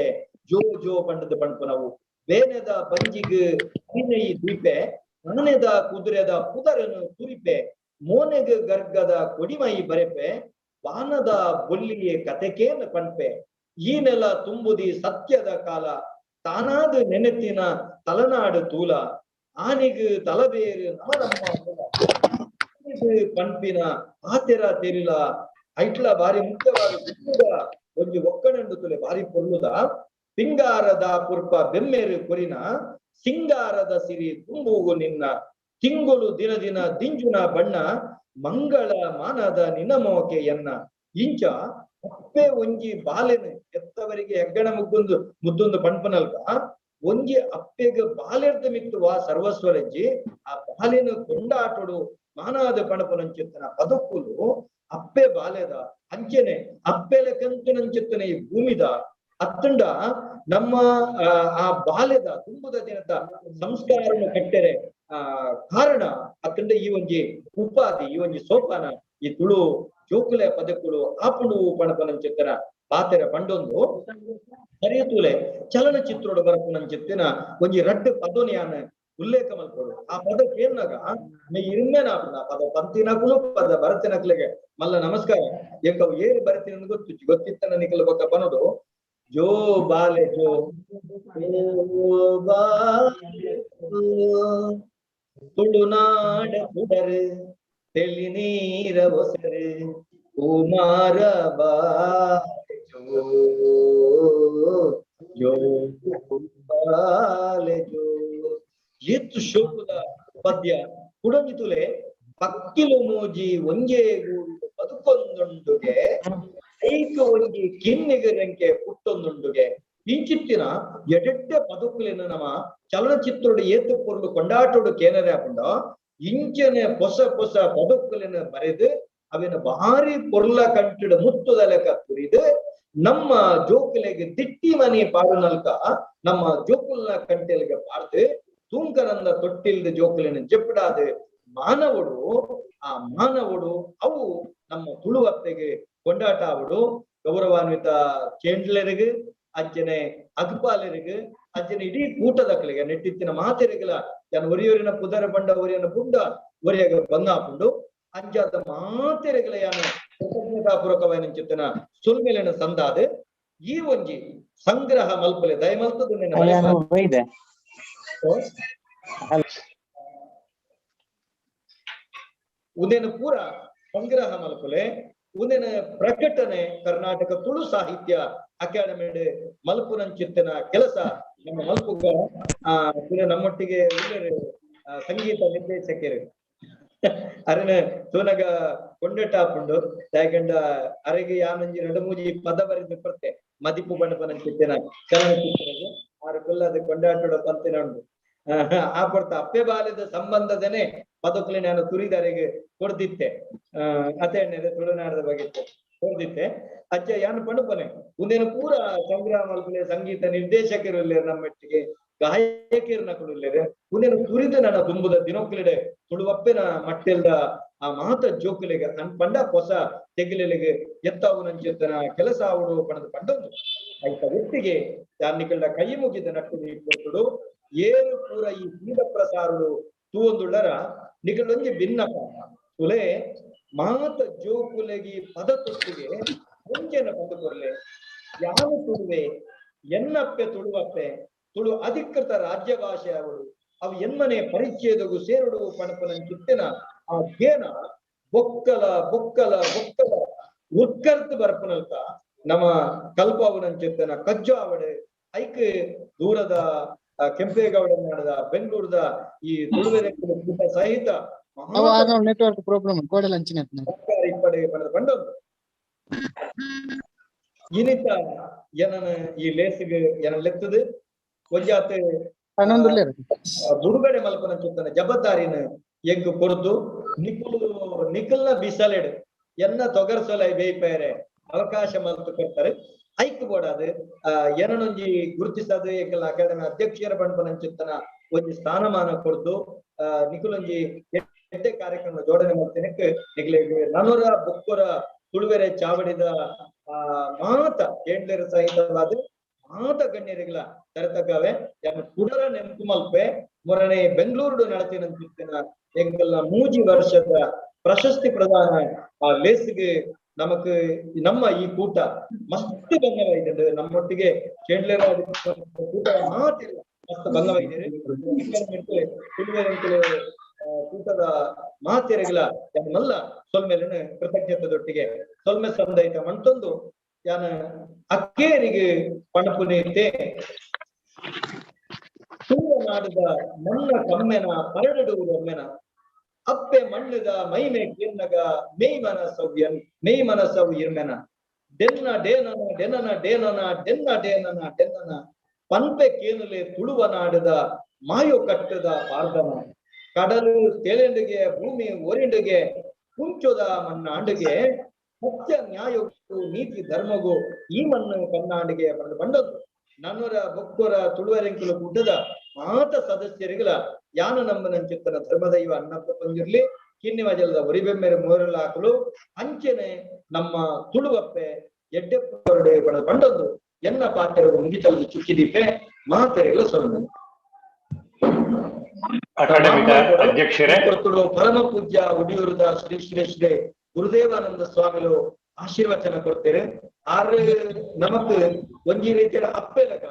ಜೋ ಜೋ ಬಂಡದ ಪಣ್ಪುನವು ಬೇನೆದ ಬಂಜಿಗ್ ಹದಿನೈ ದ್ವೀಪೆ ನಾನೆದ ಕುದುರೆದ ಪುದರನು ತುರಿಪೆ ಮೋನೆಗ್ ಗರ್ಗದ ಕೊಡಿಮೈ ಬರೆಪೆ ಬಾನದ ಬೊಲ್ಲಿಯೇ ಕತೆಕೇನ ಪಣ್ಪೆ ಈ ನೆಲ ತುಂಬುದಿ ಸತ್ಯದ ಕಾಲ ತಾನಾದ ನೆನೆತಿನ ತಲನಾಡು ತೂಲ ಆನಿಗ್ ತಲಬೇರು ನಮ ನಮ್ಮ ಪಣ್ಪಿನ ಆತೆರ ತೆರಿಲ ಐಟ್ಲ ಬಾರಿ ಮುಖ್ಯವಾದ ಒಂಜಿ ಒಕ್ಕಣಂಡು ತುಲೆ ಬಾರಿ ಪೊರ್ಲುದ ಪಿಂಗಾರದ ಪುರ್ಪ ಬೆಮ್ಮೇರು ಕೊರಿನ ಸಿಂಗಾರದ ಸಿರಿ ತುಂಬುಗು ನಿನ್ನ ತಿಂಗಳು ದಿನ ದಿನ ದಿಂಜುನ ಬಣ್ಣ ಮಂಗಳ ಮಾನದ ನಿನಮೋಕೆಯನ್ನ ಇಂಚ ಅಪ್ಪೆ ಒಂಜಿ ಬಾಲೆನು ಎತ್ತವರಿಗೆ ಹೆಗ್ಗಣ ಮುಗ್ಗೊಂದು ಮುದ್ದೊಂದು ಪಣ್ಪನಲ್ಕ ಒಂಜಿ ಅಪ್ಪೆಗ್ ಬಾಲೆರ್ದ ಮಿತ್ತುವ ಸರ್ವಸ್ವರಜ್ಜಿ ಆ ಬಾಲೆನು ಕೊಂಡಾಟೊಡು ಮಾನಾದ ಪಣಪನಂಚಿತ್ತನ ಪದಕ್ಕುಲು ಅಪ್ಪೆ ಬಾಲೆದ ಅಂಚೆನೆ ಅಪ್ಪೆಲೆ ಕಂತಿನಂಚಿತ್ತನ ಈ ಭೂಮಿದ ಅತ್ತಂಡ ನಮ್ಮ ಆ ಬಾಲ್ಯದ ತುಂಬುದ ದಿನದ ಸಂಸ್ಕಾರವನ್ನು ಕಟ್ಟೆರೆ ಆ ಕಾರಣ ಅತ್ತಂಡ ಈ ಒಂಜಿ ಉಪಾಧಿ, ಈ ಒಂಜಿ ಸೋಪಾನ ಈ ತುಳು ಜೋಕುಲೆ ಪದಕುಲು ಆಪುಂಡು ಪಣಪನಂಚಿತ್ತನ ಪಾತೆರ ಪಂಡೊಂದು ಸರಿಯತೂಲೆ ಚಲನಚಿತ್ರೋಡು ಬರಪುನಂಚಿತ್ತಿನ ಒಂಜಿ ರಡ್ಡು ಪದೋನಿಯಾನ ಉಲ್ಲೇಖ ಮಲ್ಪೊಡು. ಆ ಪದ ಕೇರ್ನಾಗ ಇರ್ಮೇನ ಆಪುಂಡು. ಆ ಪದ ಪಂತಿನಕುಲು ಪದ ಭರತಿನಕ್ಲೆಗೆ ಮಲ್ಲ ನಮಸ್ಕಾರ. ಎಂಕವು ಏರು ಬರತಿನ ಗೊತ್ತು ಗೊತ್ತಿತ್ತನ ನಿಕಲ ಬೊಕ್ಕ ಬನೋಡು ಜೋ ಬಾಲೆ ಜೋ ಬಾಲೆ ತುಳುನಾಡ ಪುಡರು ತೆಲಿ ನೀರ ಒಸರು ಕುಮಾರ ಬಾಲೆ ಜೋ ಜೋ ಬಾಲೆ ಜೋ. ಏತು ಶೋಕದ ಪದ್ಯ ಕುಡಂಜಿ ತುಲೆ ಪಕ್ಕಿಲು ಮೂಜಿ ಒಂಜೇ ಗೂಡು ಬದುಕೊಂದುಂಡುಗೆ ಐಕ ಒಂಜಿ ಕಿನ್ನಿಗರಂಕೆ ಪುಟ್ಟೊಂದುಂಡುಗೆ. ಇಂಚಿತ್ತಿನ ಎಡೆಡ್ಡೆ ಬದುಕುಲಿನ ನಮ್ಮ ಚಲನಚಿತ್ರೋಡು ಏತು ಪೊರ್ಲು ಕೊಂಡಾಟೋಡು ಕೇನರೆ ಹಾಕೊಂಡ ಇಂಚನೆ ಪೊಸ ಪೊಸ ಬದುಕುಲಿನ ಬರೆದು ಅವಿನ ಭಾರಿ ಪೊರ್ಲ ಕಂಟಿಡ ಮುತ್ತುದ ಲೆಕ್ಕ ತುರಿದು ನಮ್ಮ ಜೋಕುಲೆಗೆ ದಿಟ್ಟಿ ಮನಿ ಪಾಡುನಲ್ಕ ನಮ್ಮ ಜೋಕುಲ್ನ ಕಂಟೆಲಿಗೆ ಪಾಡ್ದು ತೂಂಕನಂದ ತೊಟ್ಟಿಲ್ದ ಜೋಕುಲಿನ ಜೆಪ್ಪಡಾದ ಮಾನವುಡು. ಆ ಮಾನವುಡು ಅವು ನಮ್ಮ ತುಳುವತ್ತೆಗೆ ಕೊಂಡಾಟ ಆವಡು. ಗೌರವಾನ್ವಿತ ಚೇಂಡ್ಲರಿಗೆ ಅಂಚನೆ ಅಗ್ಪಾಲರಿಗೆ ಅಂಚನೆ ಇಡೀ ಕೂಟದಕ್ಕಲಿಗೆ ನೆಟ್ಟಿತ್ತಿನ ಮಾತೆರಿಗಲ ಜನ ಒರಿಯೊರಿನ ಪುದರ ಬಂಡ ಒರಿಯನ ಪುಂಡ ಒರಿಯಾಗ ಬಂಗಾಪುಂಡು ಅಂಚಾದ ಮಾತೆರಿಗಲ ಯಾನ ಕೃತಜ್ಞತಾಪೂರ್ವಕವಾಯಿನ ಚಿತ್ತನ ಸುಲ್ಮೇಲಿನ ಸಂದಾದ ಈ ಒಂಜಿ ಸಂಗ್ರಹ ಮಲ್ಪಲೆ ದಯಮಲ್ತದು ಉದೇನ ಪೂರ ಸಂಗ್ರಹ ಮಲ್ಪಲೆ ಉದೇನ ಪ್ರಕಟಣೆ ಕರ್ನಾಟಕ ತುಳು ಸಾಹಿತ್ಯ ಅಕಾಡೆಮಿ ಮಲ್ಪುನಂಚಿತ್ತನ ಕೆಲಸ ನಮ್ಮ ಮಲ್ಪುಗ. ನಮ್ಮೊಟ್ಟಿಗೆ ಸಂಗೀತ ನಿರ್ದೇಶಕರು ಅರನ ತೂನಗ ಕೊಂಡೆಟಾಪುಂಡು ದಾಯಗಂಡ ಅರೆಗೆ ಯಾನಂಜಿ ಎರಡು ಮೂಜಿ ಪದ ಬರೆದು ಕೊರ್ತೆ ಮದಿಪು ಬಣ್ಣಪನಂಚಿತ್ತನ ಚಲನಚಿತ್ರ ಆರು ಕುಲ್ಲದ ಕೊಂಡಾಟೋಡ ಪಂತಿನ ಉಂಡು. ಆ ಪೊರ್ತ ಅಪ್ಪೆ ಬಾಲ್ಯದ ಸಂಬಂಧದನೆ ಪದಕುಲೆ ನಾನು ತುರಿದರೆಗೆ ಕೊಡ್ದಿತ್ತೆ. ಅತೆ ಎಣ್ಣೆ ತುಳುನಾಡದ ಬಗ್ಗೆ ಕೊಡ್ದಿತ್ತೆ. ಅಜ್ಜ ಯಾನು ಪಣಪನೆ ಉಂದೇನು ಪೂರ ಸಂಗ್ರಹ ಮಲ್ಪಲೆ ಸಂಗೀತ ನಿರ್ದೇಶಕರು ಇಲ್ಲೇರು, ನಮ್ಮೊಟ್ಟಿಗೆ ಗಾಯಕಿಯರು ನಕಲು ಇಲ್ಲೇರು. ಉಂದೇನು ತುರಿದು ನನ್ನ ದುಂಬುದ ದಿನೋಕ್ಲಿಡೆ ತುಳುವಪ್ಪೆನ ಮಟ್ಟೆಲ್ದ ಆ ಮಾತ ಜೋಕುಲೆಗೆ ಅನ್ ಪಂಡ ಹೊಸ ತೆಗಿಲೆಗೆ ಎತ್ತಾವು ನಂಚೆತ್ತನ ಕೆಲಸ ಆವಡು ಪಣದ ಪಂಡೊಂದು ಐತ ಒಟ್ಟಿಗೆ ಯಾನ್ನಿಕಲ್ಡ ಕೈ ಮುಗಿದ ನಟ್ಟು ಕೊಟ್ಟುಡು ಏರು ಪೂರ ಈ ಸೀದ ಪ್ರಸಾರುಡು ತೂವೊಂದುಳ್ಳರ ನಿಗಳೊಂಜಿ ಭಿನ್ನಪ ತುಲೆ ಮಾತ ಜೋಕುಲೆಗಿ ಪದ ತೊಟ್ಟಿಗೆ ಒಂಜೆನ ಪದ ಕೊರ್ಲೆ ಯಾವ ತುಳುವೆ ಎನ್ನಪ್ಪೆ ತುಳುವಪ್ಪೆ ತುಳು ಅಧಿಕೃತ ರಾಜ್ಯ ಭಾಷೆ ಅವಳು ಅವು ಎನ್ಮನೆ ಪರಿಚಯದಗು ಸೇರುಡು ಪಣಪನ ಚಿತ್ತಿನ ಆ ಗೇನ ಬೊಕ್ಕಲ ಬೊಕ್ಕಲ ಬೊಕ್ಕಲ ಉತ್ಕರ್ತ ಬರ್ಪನಲ್ಕ ನಮ್ಮ ಕಲ್ಪಾವನಂಚಿತ್ತನ ಕಜ್ಜು ಆವಡೆ ಐಕ್ ದೂರದ ಕೆಂಪೇಗೌಡ ನಾಡದ ಬೆಂಗಳೂರದ ಈ ತುಳುವೆರೆ ಕೂಟ ಸಹಿತ ನೆಟ್ವರ್ಕ್ ಪ್ರಾಬ್ಲಮ್ ಸರ್ಕಾರ ಇಪ್ಪಡೆ ಬಣ್ಣದ ಬಂಡೊಂದು ಇನಿತ ಏನನ ಈ ಲೇಸಿಗೆ ಏನ ಲೆತ್ತದು ಒಂಜಾತೆ ಬಿಡುಗಡೆ ಮಲ್ಪನ ಚಿತ್ತನ ಜವಾಬ್ದಾರಿನ ಎಂಕ್ ಕೊರ್ದು ನಿಕುಲು ನಿಕಲ್ನ ಬಿಸಲೆಡ್ ಎನ್ನ ತೊಗರ್ಸೊಲ ಬೇಯ್ಪೇರೆ ಅವಕಾಶ ಮಲ್ತು ಕೊಡ್ತಾರೆ. ಐಕ್ ಬೋಡಾದ್ ಏನನೊಂಜಿ ಗುರುತಿಸದು ಎಂಕಲ್ನ ಅಕಾಡೆಮಿ ಅಧ್ಯಕ್ಷರ ಬಣ್ಪನಂಚಿತ್ತನ ಒಂಜಿ ಸ್ಥಾನಮಾನ ಕೊರ್ದು ನಿಕುಲೊಂಜಿ ಎಡ್ಡೆ ಕಾರ್ಯಕ್ರಮ ಜೋಡಣೆ ಮಲ್ತಿನಕ್ ನಿಕ್ಲೆಗ್ ನನೊರ ಬೊಕ್ಕೊರ ತುಳುವೆರೆ ಚಾವಡಿದ ಮಾತ ಏಂಡ್ಲೆರ ಸಹಿತವಾದ ಮಾತ ಗಣ್ಯರಿಗಳ ತರತಕ್ಕವೆ ಯಾನ್ ಕುಡರ ನೆನಪು ಮಲ್ಪೆ ಮೊರನೆ ಬೆಂಗಳೂರು ನಡತಿನಂಚಿತ್ತಿನ ಎಂಕಲ್ನ ಮೂಜಿ ವರ್ಷದ ಪ್ರಶಸ್ತಿ ಪ್ರದಾನ ಆ ಲೇಸ್ಗೆ ನಮಕ್ ನಮ್ಮ ಈ ಕೂಟ ಮಸ್ತ್ ಭಂಗವಾಗಿದೆ. ನಮ್ಮೊಟ್ಟಿಗೆ ಚೇಂಡ್ಲೇರ ಕೂಟ ಮಾತಿಲ್ಲ ಮಸ್ತ್ ಭಂಗವಾಗಿದೆ. ಕೂಟದ ಮಾತೆರೆಗಳ ಮಲ್ಲ ಸೊಲ್ಮೇಲಿನ ಕೃತಜ್ಞತೆದೊಟ್ಟಿಗೆ ಸೊಲ್ಮೆ ಸಂದೈತ ಮಂತೊಂದು ಯಾನ ಅಕ್ಕೇರಿಗೆ ಪಣಪುನೇತೆ ನಾಡದ ಮಣ್ಣ ಕಮ್ಮೆನ ಪರಡು ಒಮ್ಮೆನ ಅಪ್ಪೆ ಮಣ್ಣದ ಮೈಮೆ ಕಿರ್ನಗ ಮೇಯ್ ಮನಸವ್ಯನ್ ಮೇಯ್ ಮನಸವ್ ಇರ್ಮೆನ ಡೆನ್ನ ಡೇನನ ಡೆನನ ಡೇನನ ಡೆನ್ನ ಡೇನನ ಡೆನ್ನನ ಪನ್ಪೆ ಕೇನುಲೆ ತುಳುವ ನಾಡದ ಮಾಯೋ ಕಟ್ಟದ ಪಾರ್ದನ ಕಡಲು ತೇಲೆಂಡಿಗೆ ಭೂಮಿ ಒರಿಂಡಿಗೆ ಕುಂಚೋದ ಮಣ್ಣಾಂಡಿಗೆ ಸತ್ಯ ನ್ಯಾಯಕ್ಕೂ ನೀತಿ ಧರ್ಮಗೂ ಈ ಮಣ್ಣು ಕನ್ನಾಡಿಗೆ ಪಂಡ ಬಂಡದ್ದು ನನ್ನೊರ ಬೊಕ್ಕೊರ ತುಳುವರೆಂಕುಲ ಕೂಟದ ಮಾತ ಸದಸ್ಯರಿಗಳ ಯಾನು ನಂಬನಂಚಿತ್ತನ ಧರ್ಮದೈವ ಅಣ್ಣಪ್ಪ ಪಂಜುರ್ಲಿ ಕಿನ್ನಿಮ ಜಲದ ಒರಿಬೆಮ್ಮೆರೆ ಮೋರಲಾಕಲು ಅಂಚೆನೆ ನಮ್ಮ ತುಳುವಪ್ಪೆ ಎಡ್ಡೆಪ್ಪರಡೆ ಪಡ ಬಂಡದ್ದು ಎನ್ನ ಪಾತ್ರೆಗೂ ಮುಗಿತಲದು ಚುಕ್ಕಿದೀಪೆ ಮಾತೆರೆಗಳ ಸೊನ್ನೆ. ಅಕಾಡೆಮಿದ ಅಧ್ಯಕ್ಷರೇ, ಪರಮ ಪೂಜ್ಯ ಉಡಿಯೂರದ ಶ್ರೀ ಶ್ರೀ ಶ್ರೀ ಗುರುದೇವಾನಂದ ಸ್ವಾಮಿಲು ಆಶೀರ್ವಚನ ಕೊಡ್ತೇವೆ. ಆರು ನಮಕ್ ಒಂಜಿ ರೀತಿಯ ಅಪ್ಪೆ ಲೆಕ್ಕ,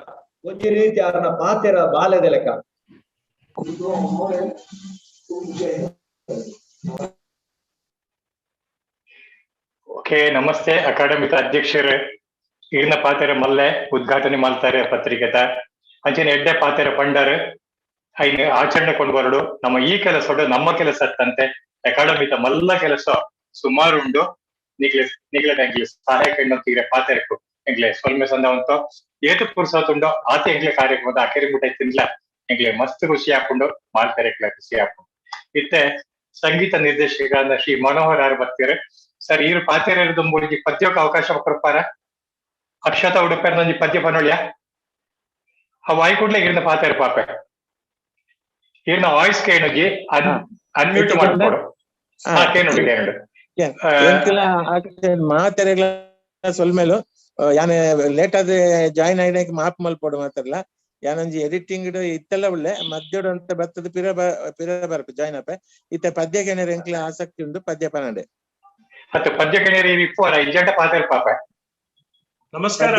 ಒಂಜಿ ರೀತಿ ಆರನ ಪಾತೆರ ಬಾಲ್ಯದ ಲೆಕ್ಕ. ಓಕೆ, ನಮಸ್ತೆ. ಅಕಾಡೆಮಿದ ಅಧ್ಯಕ್ಷರೇ, ಈರ್ನ ಪಾತೆರ ಮಲ್ಲೆ ಉದ್ಘಾಟನೆ ಮಾಡ್ತಾರೆ ಪತ್ರಿಕೆತ ಅಂಚನೆ ಎಡ್ಡೆ ಪಾತೆರ ಪಂಡರ್ ಐನ್ ಆಚರಣೆ ಕೊಂಡು ಬರಡು. ನಮ್ಮ ಈ ಕೆಲಸ ನಮ್ಮ ಕೆಲಸ ತಂತೆ ಅಕಾಡೆಮಿತ ಮಲ್ಲ ಕೆಲಸ ಸುಮಾರು ಉಂಡು. ನಿಗ್ಲೆ ನಿಗ್ಲೆ ಎಂಗ್ಲೆ ಸಹಾಯಕ ಎಂಗ್ಲೆ ಪಾತೆರಕು ಎಂಗ್ಲೆ ಸೊಲ್ಮೆ ಸಂದವಂತ ಏತು ಪುರ್ಸತುಂಡೋ ಆತ ಎಂಗ್ಲೆ ಕಾರ್ಯಕ್ರಮದ ಅಕೆರಿ ಮುಟ್ಟ ತಿನ್ಲ ಎಂಗ್ಲೆ ಮಸ್ತ್ ಖುಷಿ ಹಾಕೊಂಡು ಮಾಡ್ತಾರೆ ಖುಷಿ ಹಾಕೊಂಡು. ಇತ್ತೆ ಸಂಗೀತ ನಿರ್ದೇಶಕರಾದ ಶ್ರೀ ಮನೋಹರ್ ಆರ್ ಬರ್ತಾರೆ. ಸರ್, ಈರು ಪಾತೆರ ದುಂಬುಳಿಗೆ ಪದ್ಯಕ್ಕೆ ಅವಕಾಶ ಕೊಡ್ಪಾರ? ಅಕ್ಷತಾ ಉಡುಪೇರ್ ನಂಜಿ ಪದ್ಯ ಪನೊಳ್ಯ ಆ ವಾಯ್ ಕೂಡ್ಲೆ ಇರ್ನ ಪಾತೆರ ಪಾಪೆ ಈರ್ನ ವಾಯ್ಸ್ ಕೇಣುಜಿ ಅನ್ಮ್ಯೂಟ್ ಮಾಡ್ಕೊಡು. ಹಾ, ಕೇಣುಡಿ ಕೇಣುಡು. ಮಾತೆರೆಗ್ಲ ಸೊಲ್ಮೇಲು ಯಾನೆ ಲೇಟ್ ಆದ ಜಾಯಿನ್ ಆಯ್ಕೆ ಮಾಪ್ ಮಲ್ಪೊಡು ಮಾತಾರಲ್ಲ. ಯಾನೊಂಜಿ ಎಡಿಟಿಂಗ್ ಇತ್ತೆಲ್ಲ ಉಳ್ಳೆ ಮಧ್ಯೋಡು ಅಂತ ಬತ್ತದ ಪಿರ ಪಿರ ಬರ್ಪು ಜಾಯಿನ್ ಆಪೆ. ಇತ್ತೆ ಪದ್ಯ ಕೆಣೆರೆ ಎಂಕ್ಲ ಆಸಕ್ತಿ ಉಂಡು ಪದ್ಯ ಪನಡೆ. ಅತ್ತೆ ಪದ್ಯ ಕೆಣೆರೆ ಇಪ್ಪುವರ ಇಜ್ಜಂಟ ಪಾತೆರ ಪಾಪೆ. ನಮಸ್ಕಾರ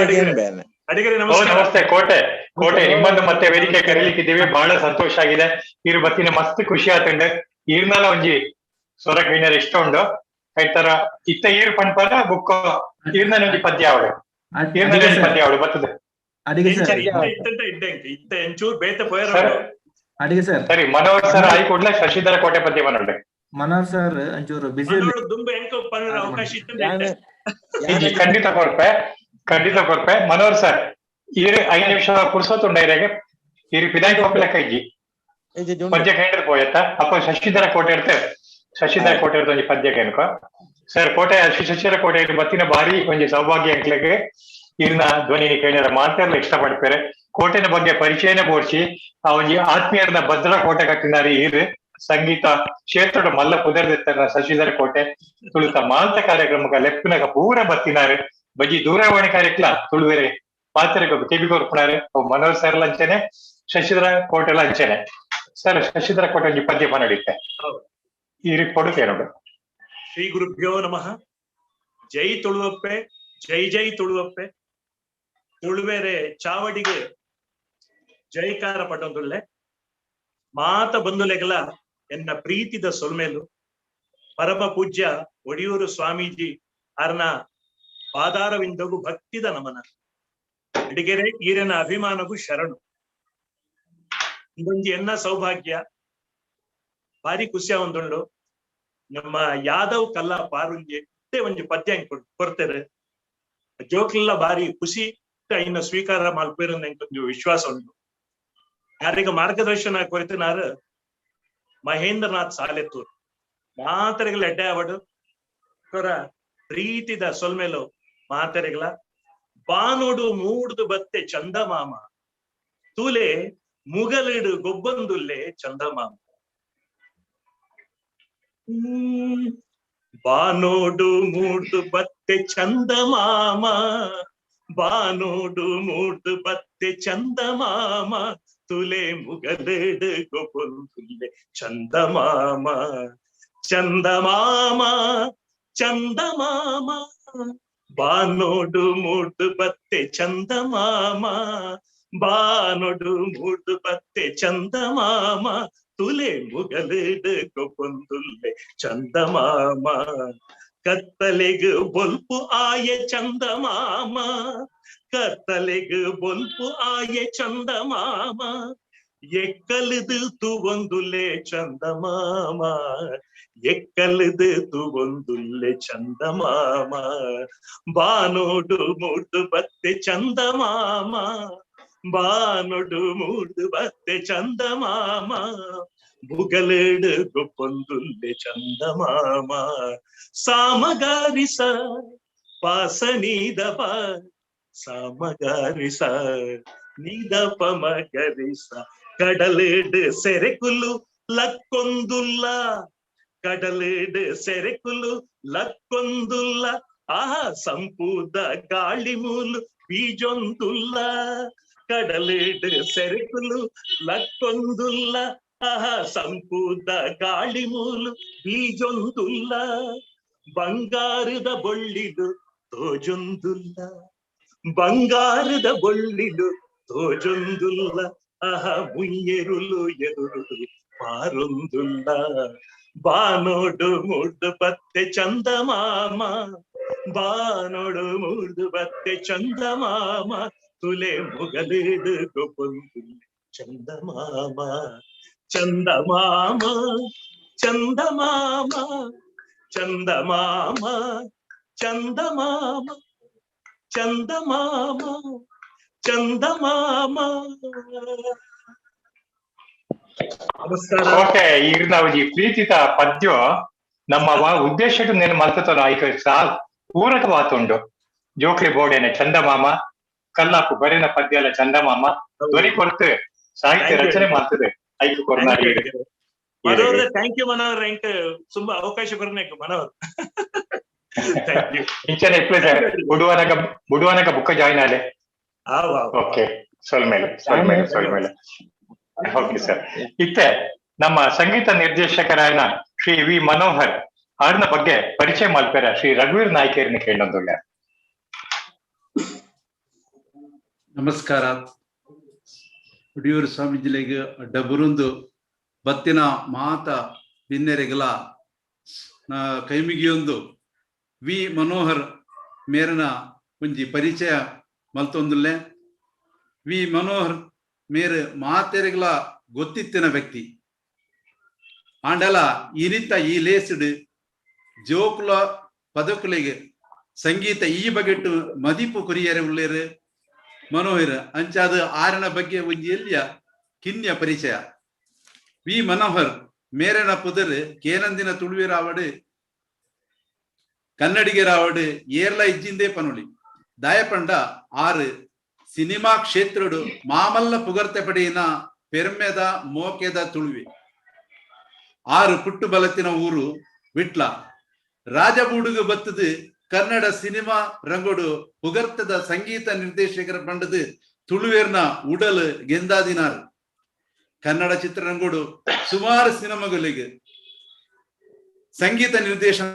ಅಡಿಗರೆ, ನಮಸ್ಕಾರ. ನಮಸ್ತೆ ಕೋಟೆ ಕೋಟೆ, ನಿಮ್ಮನ್ನು ಮತ್ತೆ ವೇದಿಕೆ ಕರೀಲಿಕ್ಕಿದ್ದೀವಿ, ಬಹಳ ಸಂತೋಷ ಆಗಿದೆ. ಈರು ಬತ್ತಿನ ಮಸ್ತ್ ಖುಷಿ ಆತಂಡೆ. ಈರ್ನಲ ಒಂಜಿ ಸ್ವರ ಕೇಣೆರೆ ಇಷ್ಟ ಉಂಡು. ಐತರ ಇತ್ತ ಈರು ಪನ್ಪರ ಬುಕ್ ಈರ್ನ ಒಂಜಿ ಪದ್ಯ ಅವಳು, ಈರ್ನ ಒಂಜಿ ಪದ್ಯ ಅವಳು ಬರ್ತದೆ. ಸರಿ, ಮನೋಹರ್ ಸರ್ ಆಯಿ ಕೂಡ್ಲೆ ಶಶಿಧರ ಕೋಟೆ ಪದ್ಯ ಮನೋಡೆ. ಮನೋಹರ್ ಸರ್ ಅಂಚೂರು ಬಿಸಿ ಖಂಡಿತ ಕೊರ್ಪೆ, ಖಂಡಿತ ಕೊರ್ಪೆ. ಮನೋಹರ್ ಸರ್ ಈರು 5 ನಿಮಿಷ ಪುರ್ಸೊತ್ತುಂಡ ಇರಾಗೆ ಈರು ಪಿದಾಯಿ ಪೋಪಿಲಕ್ಕ ಇಜ್ಜಿ ಪದ್ಯ ಕೇಂದ್ರ ಪೋಯತ್ತ. ಅಪ್ಪ ಶಶಿಧರ ಕೋಟೆ ಇರ್ತೇವೆ, ಶಶಿಧರ ಕೋಟೆ ಇರ್ತದೆ ಒಂಜಿ ಪದ್ಯ ಕೇನ್ಕೋ ಸರ್. ಕೋಟೆ ಶಶಿಧರ ಕೋಟೆ ಬತ್ತಿನ ಭಾರಿ ಒಂಜಿ ಸೌಭಾಗ್ಯ ಅಂಕ್ಲೆಗೆ. ಈರ್ನ ಧ್ವನಿ ಕೇಳಿದ್ರೆ ಮಾತಾಡಲು ಇಷ್ಟಪಡ್ತಾರೆ. ಕೋಟೆನ ಬಗ್ಗೆ ಪರಿಚಯನೇ ಬೋಡ್ಸಿ ಆ ಒಂಜಿ ಆತ್ಮೀಯರನ್ನ ಭದ್ರ ಕೋಟೆ ಕಟ್ಟಿನಾರಿ ಈರ್. ಸಂಗೀತ ಕ್ಷೇತ್ರದ ಮಲ್ಲ ಪುದರ್ದಿತ್ತಾರ ಶಶಿಧರ ಕೋಟೆ. ತುಳುತ ಮಾಂತ ಕಾರ್ಯಕ್ರಮಕ್ಕೆ ಲೆಪ್ಪಿನಕ ಪೂರ ಬತ್ತಿನಾರೆ. ಬಜಿ ದೂರವಾಣಿ ಕಾರ್ಯಕ್ರಮ ತುಳುವೆರೆ ಪಾತ್ರೆಗೆ ಕೆಬಿ ಕೊರ್ಪುನಾರೆ. ಮನೋಹರ್ ಸರ್ ಅಂಚೆನೆ ಶಶಿಧರ ಕೋಟೆ ಅಂಚೆನೆ. ಸರ್, ಶಶಿಧರ ಕೋಟೆ ಒಂಜಿ ಪದ್ಯ ನಡೀತೆ ಈ ಕೊಡುತ್ತೇನೆ. ಶ್ರೀ ಗುರುಭ್ಯೋ ನಮಃ. ಜೈ ತುಳುವಪ್ಪೆ, ಜೈ ಜೈ ತುಳುವಪ್ಪೆ. ತುಳುವೆರೆ ಚಾವಡಿಗೆ ಜೈಕಾರ ಪಟ್ಟೊಂದುಳ್ಳೆ ಮಾತ ಬಂಧುಲೆಗಲ ಎನ್ನ ಪ್ರೀತಿದ ಸೊಲ್ಮೇಲು. ಪರಮ ಪೂಜ್ಯ ಒಡಿಯೂರು ಸ್ವಾಮೀಜಿ ಅರ್ನ ಪಾದಾರವಿಂದಗೂ ಭಕ್ತಿದ ನಮನ. ಅಡಿಗೆರೆ ಈರನ ಅಭಿಮಾನಗೂ ಶರಣು. ಇದೊಂದು ಎನ್ನ ಸೌಭಾಗ್ಯ, ಭಾರಿ ಖುಷಿಯ ಒಂದುಂಡು. ನಮ್ಮ ಯಾದವ್ ಕಲ್ಲ ಪಾರುಂಜಿ ಒಂಜಿ ಪದ್ಯ ಕೊಡ್ತಾರೆ. ಜೋಕ್ಲೆಲ್ಲ ಭಾರಿ ಖುಷಿ ಇನ್ನು ಸ್ವೀಕಾರ ಮಲ್ಪೇರಂದು ವಿಶ್ವಾಸ ಉಂಟು. ಯಾರಿಗ ಮಾರ್ಗದರ್ಶನ ಕೊರಿತನಾರು ಮಹೇಂದ್ರನಾಥ್ ಸಾಲೆತ್ತೂರು. ಮಾತರೆಗಳ ಎಡ್ಡೆ ಅವಡು ಪ್ರೀತಿದ ಸೊಲ್ಮೇಲು ಮಾತರೆಗಳ. ಬಾನೋಡು ಮೂಡ್ದು ಬತ್ತೆ ಚಂದಮಾಮ, ತೂಲೆ ಮುಗಲಿಡು ಗೊಬ್ಬಂದುಲ್ಲೆ ಚಂದಮಾಮ. ಬಾನೋಡು ಮೂಡ್ದು ಬತ್ತೆ ಚಂದಮಾಮ, ಬಾನೋಡು ಮೂಡ್ದು ಬತ್ತೆ ಚಂದಮಾಮ, ತುಲೆ ಮುಗಲಿಡು ಗೊಬ್ಬಂದುಲ್ಲೆ ಚಂದಮಾಮ. ಚಂದಮಾಮ ಚಂದಮಾಮ, ಬಾನೋಡು ಮೂಡ್ದು ಬತ್ತೆ ಚಂದಮಾಮ, ಬಾನೋಡು ಮೂಡ್ದು ಬತ್ತೆ ಚಂದಮಾಮ, ತುಲೆ ಮುಗಲಿಡು ಗೊಬ್ಬಂದುಲ್ಲೆ ಚಂದಮಾಮ. ಕತ್ತಲೆಗು ಬೊಲ್ಪು ಆಯ ಚಂದಮಾಮ, ಕತ್ತಲೆಗು ಬೊಲ್ಪು ಆಯ ಚಂದಮಾಮ, ಎಕ್ಕಲದು ತುವಂದುಲೆ ಚಂದಮಾಮ, ಎಕ್ಕಲದು ತುವಂದುಲ್ಲೆ ಚಂದಮಾಮ. ಬಾನೋಡು ಮೂಡ್ದು ಬತ್ತೆ ಚಂದಮಾಮ, ಬಾನೋಡು ಮೂಡ್ದು ಬತ್ತೆ ಚಂದಮಾಮ, ಬುಗಲೇಡು ಗೊಪ್ಪೊಂದುಲ್ಲೆ ಚಂದಮಾಮ. ಸಾಮಗಾರಿಸ ಪಾಸ ನೀದಪ, ಸಾಮಗಾರಿಸ ನೀದಪ ಮಗರಿಸ. ಕಡಲೇಡು ಸೆರೆಕುಲು ಲಕ್ಕೊಂದುಲ್ಲ, ಕಡಲೇಡು ಸೆರೆಕುಲು ಲಕ್ಕೊಂದುಲ್ಲ. ಆ ಸಂಪೂದ ಗಾಳಿ ಮೂಲು ಬೀಜೊಂದುಲ್ಲ, ಕಡಲೇಡು ಸೆರೆಕುಲು ಲಕ್ಕೊಂದುಲ್ಲ. ಆಹ ಸಂಪೂದ ಗಾಳಿ ಮೂಲು ಬೀಜೊಂದುಲ್ಲ, ಬಂಗಾರದ ಬೊಳ್ಳಿಲು ತೋಜೊಂದುಲ್ಲ, ಬಂಗಾರದ ಬೊಳ್ಳಿಲು ತೋಜೊಂದುಲ್ಲ. ಆಹ ಮುಯ್ಯೆರುಲು ಎದುರುದು ಪಾರೊಂದುಲ್ಲ. ಬಾನೋಡು ಮೂಡ್ದು ಬತ್ತೆ ಚಂದಮಾಮ, ಬಾನೋಡು ಮೂಡ್ದು ಬತ್ತೆ ಚಂದಮಾಮ. ತುಲೆ ಮುಗಲೇಡು ಗೊಬ್ಬೊಂದುಲ್ಲೆ ಚಂದಮಾಮ. ಚಂದಮಾಮ ಚಂದಮಾಮ ಚಂದಮಾಮ ಚಂದಮಾಮ ಚಂದಮಾಮ ಚಂದಮಾಮ. ನಮಸ್ಕಾರ. ಓಕೆ, ಈಗ ನಾವು ಈ ಪ್ರೀತಿತ ಪದ್ಯ ನಮ್ಮ ಉದ್ದೇಶಕ್ಕೆ నేను ಮಲ್ತತನ ಐಕ ಪೂರಕವಾತುಂಡು. ಜೋಕ್ಲಿ ಬೋಡೇನೆ ಚಂದಮಾಮ, ಕಲ್ಲಾಪು ಬರೆನ ಪದ್ಯಲ ಚಂದಮಾಮ ಧ್ವನಿ ಕೊರತು ಸಾಹಿತ್ಯ ರಚನೆ ಮಾಡ್ತದೆ ಐಕು ಕೊರ್ನಾರಿ. ಮನೋಹರ್, thank you Manohar, ಎಂಕ್ ತುಂಬಾ ಅವಕಾಶ ಕೊರ್ನೇಕ್ ಮನೋಹರ್. Thank you. ಇಂಚನೆ ಇಪ್ಲೆ ಬುಡುವನಗ ಬುಡುವನಗ ಬುಕ್ಕ ಜಾಯಿನ್ ಆಲೆ. ಓಕೆ, ಸೊಲ್ಮೇಲೆ ಸೊಲ್ಮೇಲೆ ಸೊಲ್ಮೇಲೆ. ಓಕೆ ಸರ್, ಇತ್ತೆ ನಮ್ಮ ಸಂಗೀತ ನಿರ್ದೇಶಕರಾದ ಶ್ರೀ ವಿ ಮನೋಹರ್ ಅವ್ರನ್ನ ಬಗ್ಗೆ ಪರಿಚಯ ಮಾಡ್ತಾರೆ ಶ್ರೀ ರಘುವೀರ್ ನಾಯ್ಕರ್ನ ಕೇಳೊಂದುಳ್ಳ. ನಮಸ್ಕಾರ. ಉಡಿಯೂರು ಸ್ವಾಮೀಜಿಲೆಗ್ ಡಬುರುಂದು ಬತ್ತಿನ ಮಾತ ಬಿನ್ನೆರೆಗಲ ಕೈಮಿಗಿಯೊಂದು ವಿ ಮನೋಹರ್ ಮೇರನ ಒಂಜಿ ಪರಿಚಯ ಮಲ್ತೊಂದುಲ್ಲೆ. ವಿ ಮನೋಹರ್ ಮೇರ್ ಮಾತೆರೆಗಲ ಗೊತ್ತಿತ್ತಿನ ವ್ಯಕ್ತಿ. ಆಂಡಲ ಇನಿತ ಈ ಲೇಸ್ಡ್ ಜೋಕುಲ ಪದಕುಲೆಗೆ ಸಂಗೀತ ಈ ಬಗೆಟ್ಟು ಮದಿಪು ಕೊರಿಯರೆ ಉಳ್ಳೇರು ಮನೋಹರ್. ಅಂಚಾದ ಆರನ ಬಗ್ಗೆ ಒಂಜಿ ಎಲ್ಲಿಯ ಕಿನ್ಯ ಪರಿಚಯ. ವಿ ಮನೋಹರ್ ಮೇರನ ಪುದರ್ ಕೇನಂದಿನ ತುಳುವಿರಾವಡು ಕನ್ನಡಿಗರಾವಡು ಏರ್ಲ ಇಜ್ಜಿಂದೇ ಪನುಳಿ. ದಾಯಪಂಡ ಆರು ಸಿನಿಮಾ ಕ್ಷೇತ್ರಡು ಮಾಮಲ್ಲ ಪುಗರ್ತೆ ಪಡೆಯಿನ ಪೆರ್ಮೆದ ಮೋಕೆದ ತುಳುವೆ. ಆರು ಪುಟ್ಟು ಬಲತ್ತಿನ ಊರು ವಿಟ್ಲ. ರಾಜಬೂಡುಗು ಬತ್ತದು ಕನ್ನಡ ಸಿನಿಮಾ ರಂಗೋಡು ಪುಗರ್ತದ ಸಂಗೀತ ನಿರ್ದೇಶಕರ ಪಂಡದು ತುಳುವೇರ್ನ ಉಡಲ್ ಗೆಂದಾದಿನಾರ್. ಕನ್ನಡ ಚಿತ್ರರಂಗೋಡು ಸುಮಾರು ಸಿನಿಮಾಗಳಿಗೆ ಸಂಗೀತ ನಿರ್ದೇಶನ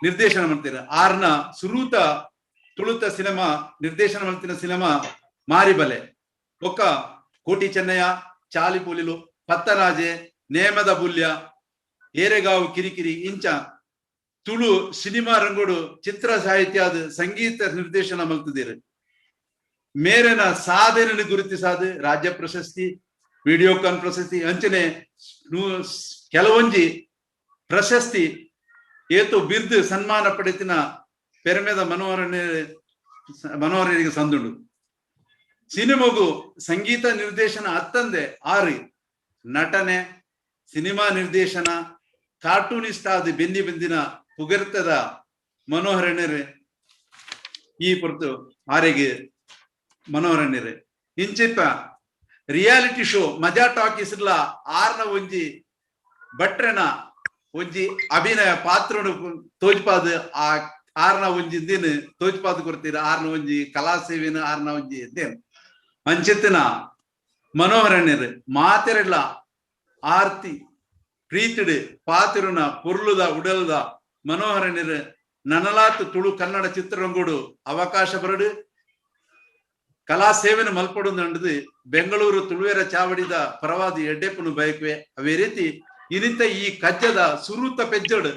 ನಿರ್ದೇಶನ ಮಾಡ್ತೀರ. ಆರ್ನ ಸುರೂತ ತುಳುತ ಸಿನಿಮಾ ನಿರ್ದೇಶನ ಮಾಡ್ತಿನ ಸಿನಿಮಾ ಮಾರಿಬಲೆ, ಒಕ್ಕ ಕೋಟಿ ಚೆನ್ನಯ್ಯ, ಚಾಲಿಪುಲಿಲು, ಪತ್ತರಾಜೆ, ನೇಮದ ಬುಲ್ಯ, ಏರೆಗಾವು ಕಿರಿಕಿರಿ ಇಂಚ ತುಳು ಸಿನಿಮಾ ರಂಗೋಡು ಚಿತ್ರ ಸಾಹಿತ್ಯ ಸಂಗೀತ ನಿರ್ದೇಶನ ಮಲ್ತಿದ್ದೀರಿ. ಮೇರೆನ ಸಾಧನೆ ಗುರುತಿಸಾದ ರಾಜ್ಯ ಪ್ರಶಸ್ತಿ, ವಿಡಿಯೋಕಾನ್ ಪ್ರಶಸ್ತಿ ಅಂಚನೆ ಕೆಲವೊಂಜಿ ಪ್ರಶಸ್ತಿ ಏತು ಬಿರ್ದು ಸನ್ಮಾನ ಪಡೆತಿನ ಪೆರ್ಮೆದ ಮನೋಹರನಿಗೆ ಸಂದುಂಡು. ಸಿನಿಮಗು ಸಂಗೀತ ನಿರ್ದೇಶನ ಅತ್ತಂದೆ ಆರು ನಟನೆ, ಸಿನಿಮಾ ನಿರ್ದೇಶನ, ಕಾರ್ಟೂನಿಸ್ಟ್ ಆದ ಬೆನ್ನಿ ಬೆಂದಿನ ಪುಗರ್ತದ ಮನೋಹರಣ್ಯರೇ ಈ ಪೊರ್ತು ಆರೆಗೆ ಮನೋಹರಣ್ಯರೇ. ಇಂಚಿಪ್ಪ ರಿಯಾಲಿಟಿ ಶೋ ಮಜಾ ಟಾಕೀಸ್ ಆರ್ನ ಒಂಜಿ ಭಟ್ರನ ಒಂಜಿ ಅಭಿನಯ ಪಾತ್ರನು ತೋಜ್ಪಾದ ಆ ಆರ್ನ ಒಂಜಿ ದಿನ ತೋಜ್ಪಾದ ಕೊಡ್ತೀರ, ಆರ್ನ ಒಂಜಿ ಕಲಾ ಸೇವೆನ ಆರ್ನ ಒಂಜಿ ದೇನ್ ಅಂಚಿತ್ತಿನ ಮನೋಹರಣ್ಯರು ಮಾತೆರೆಲ್ಲ ಆರ್ತಿ ಪ್ರೀತಿಡು ಪಾತಿರುನ ಪೊರ್ಲುದ ಉಡಲ್ದ ಮನೋಹರಣ್ಯರು ನನಲಾತ್ ತುಳು ಕನ್ನಡ ಚಿತ್ರರಂಗೋಡು ಅವಕಾಶ ಬರಡು ಕಲಾ ಸೇವೆನ ಮಲ್ಪಡು ನಂಡದು ಬೆಂಗಳೂರು ತುಳುವೆರ ಚಾವಡಿದ ಪರವಾದಿ ಎಡ್ಡೆಪ್ಪನು ಬಯಕುವೆ. ಅವೇ ರೀತಿ ಇನಿತ ಈ ಕಜ್ಜದ ಸುರೂತ ಪೆಜ್ಜಡು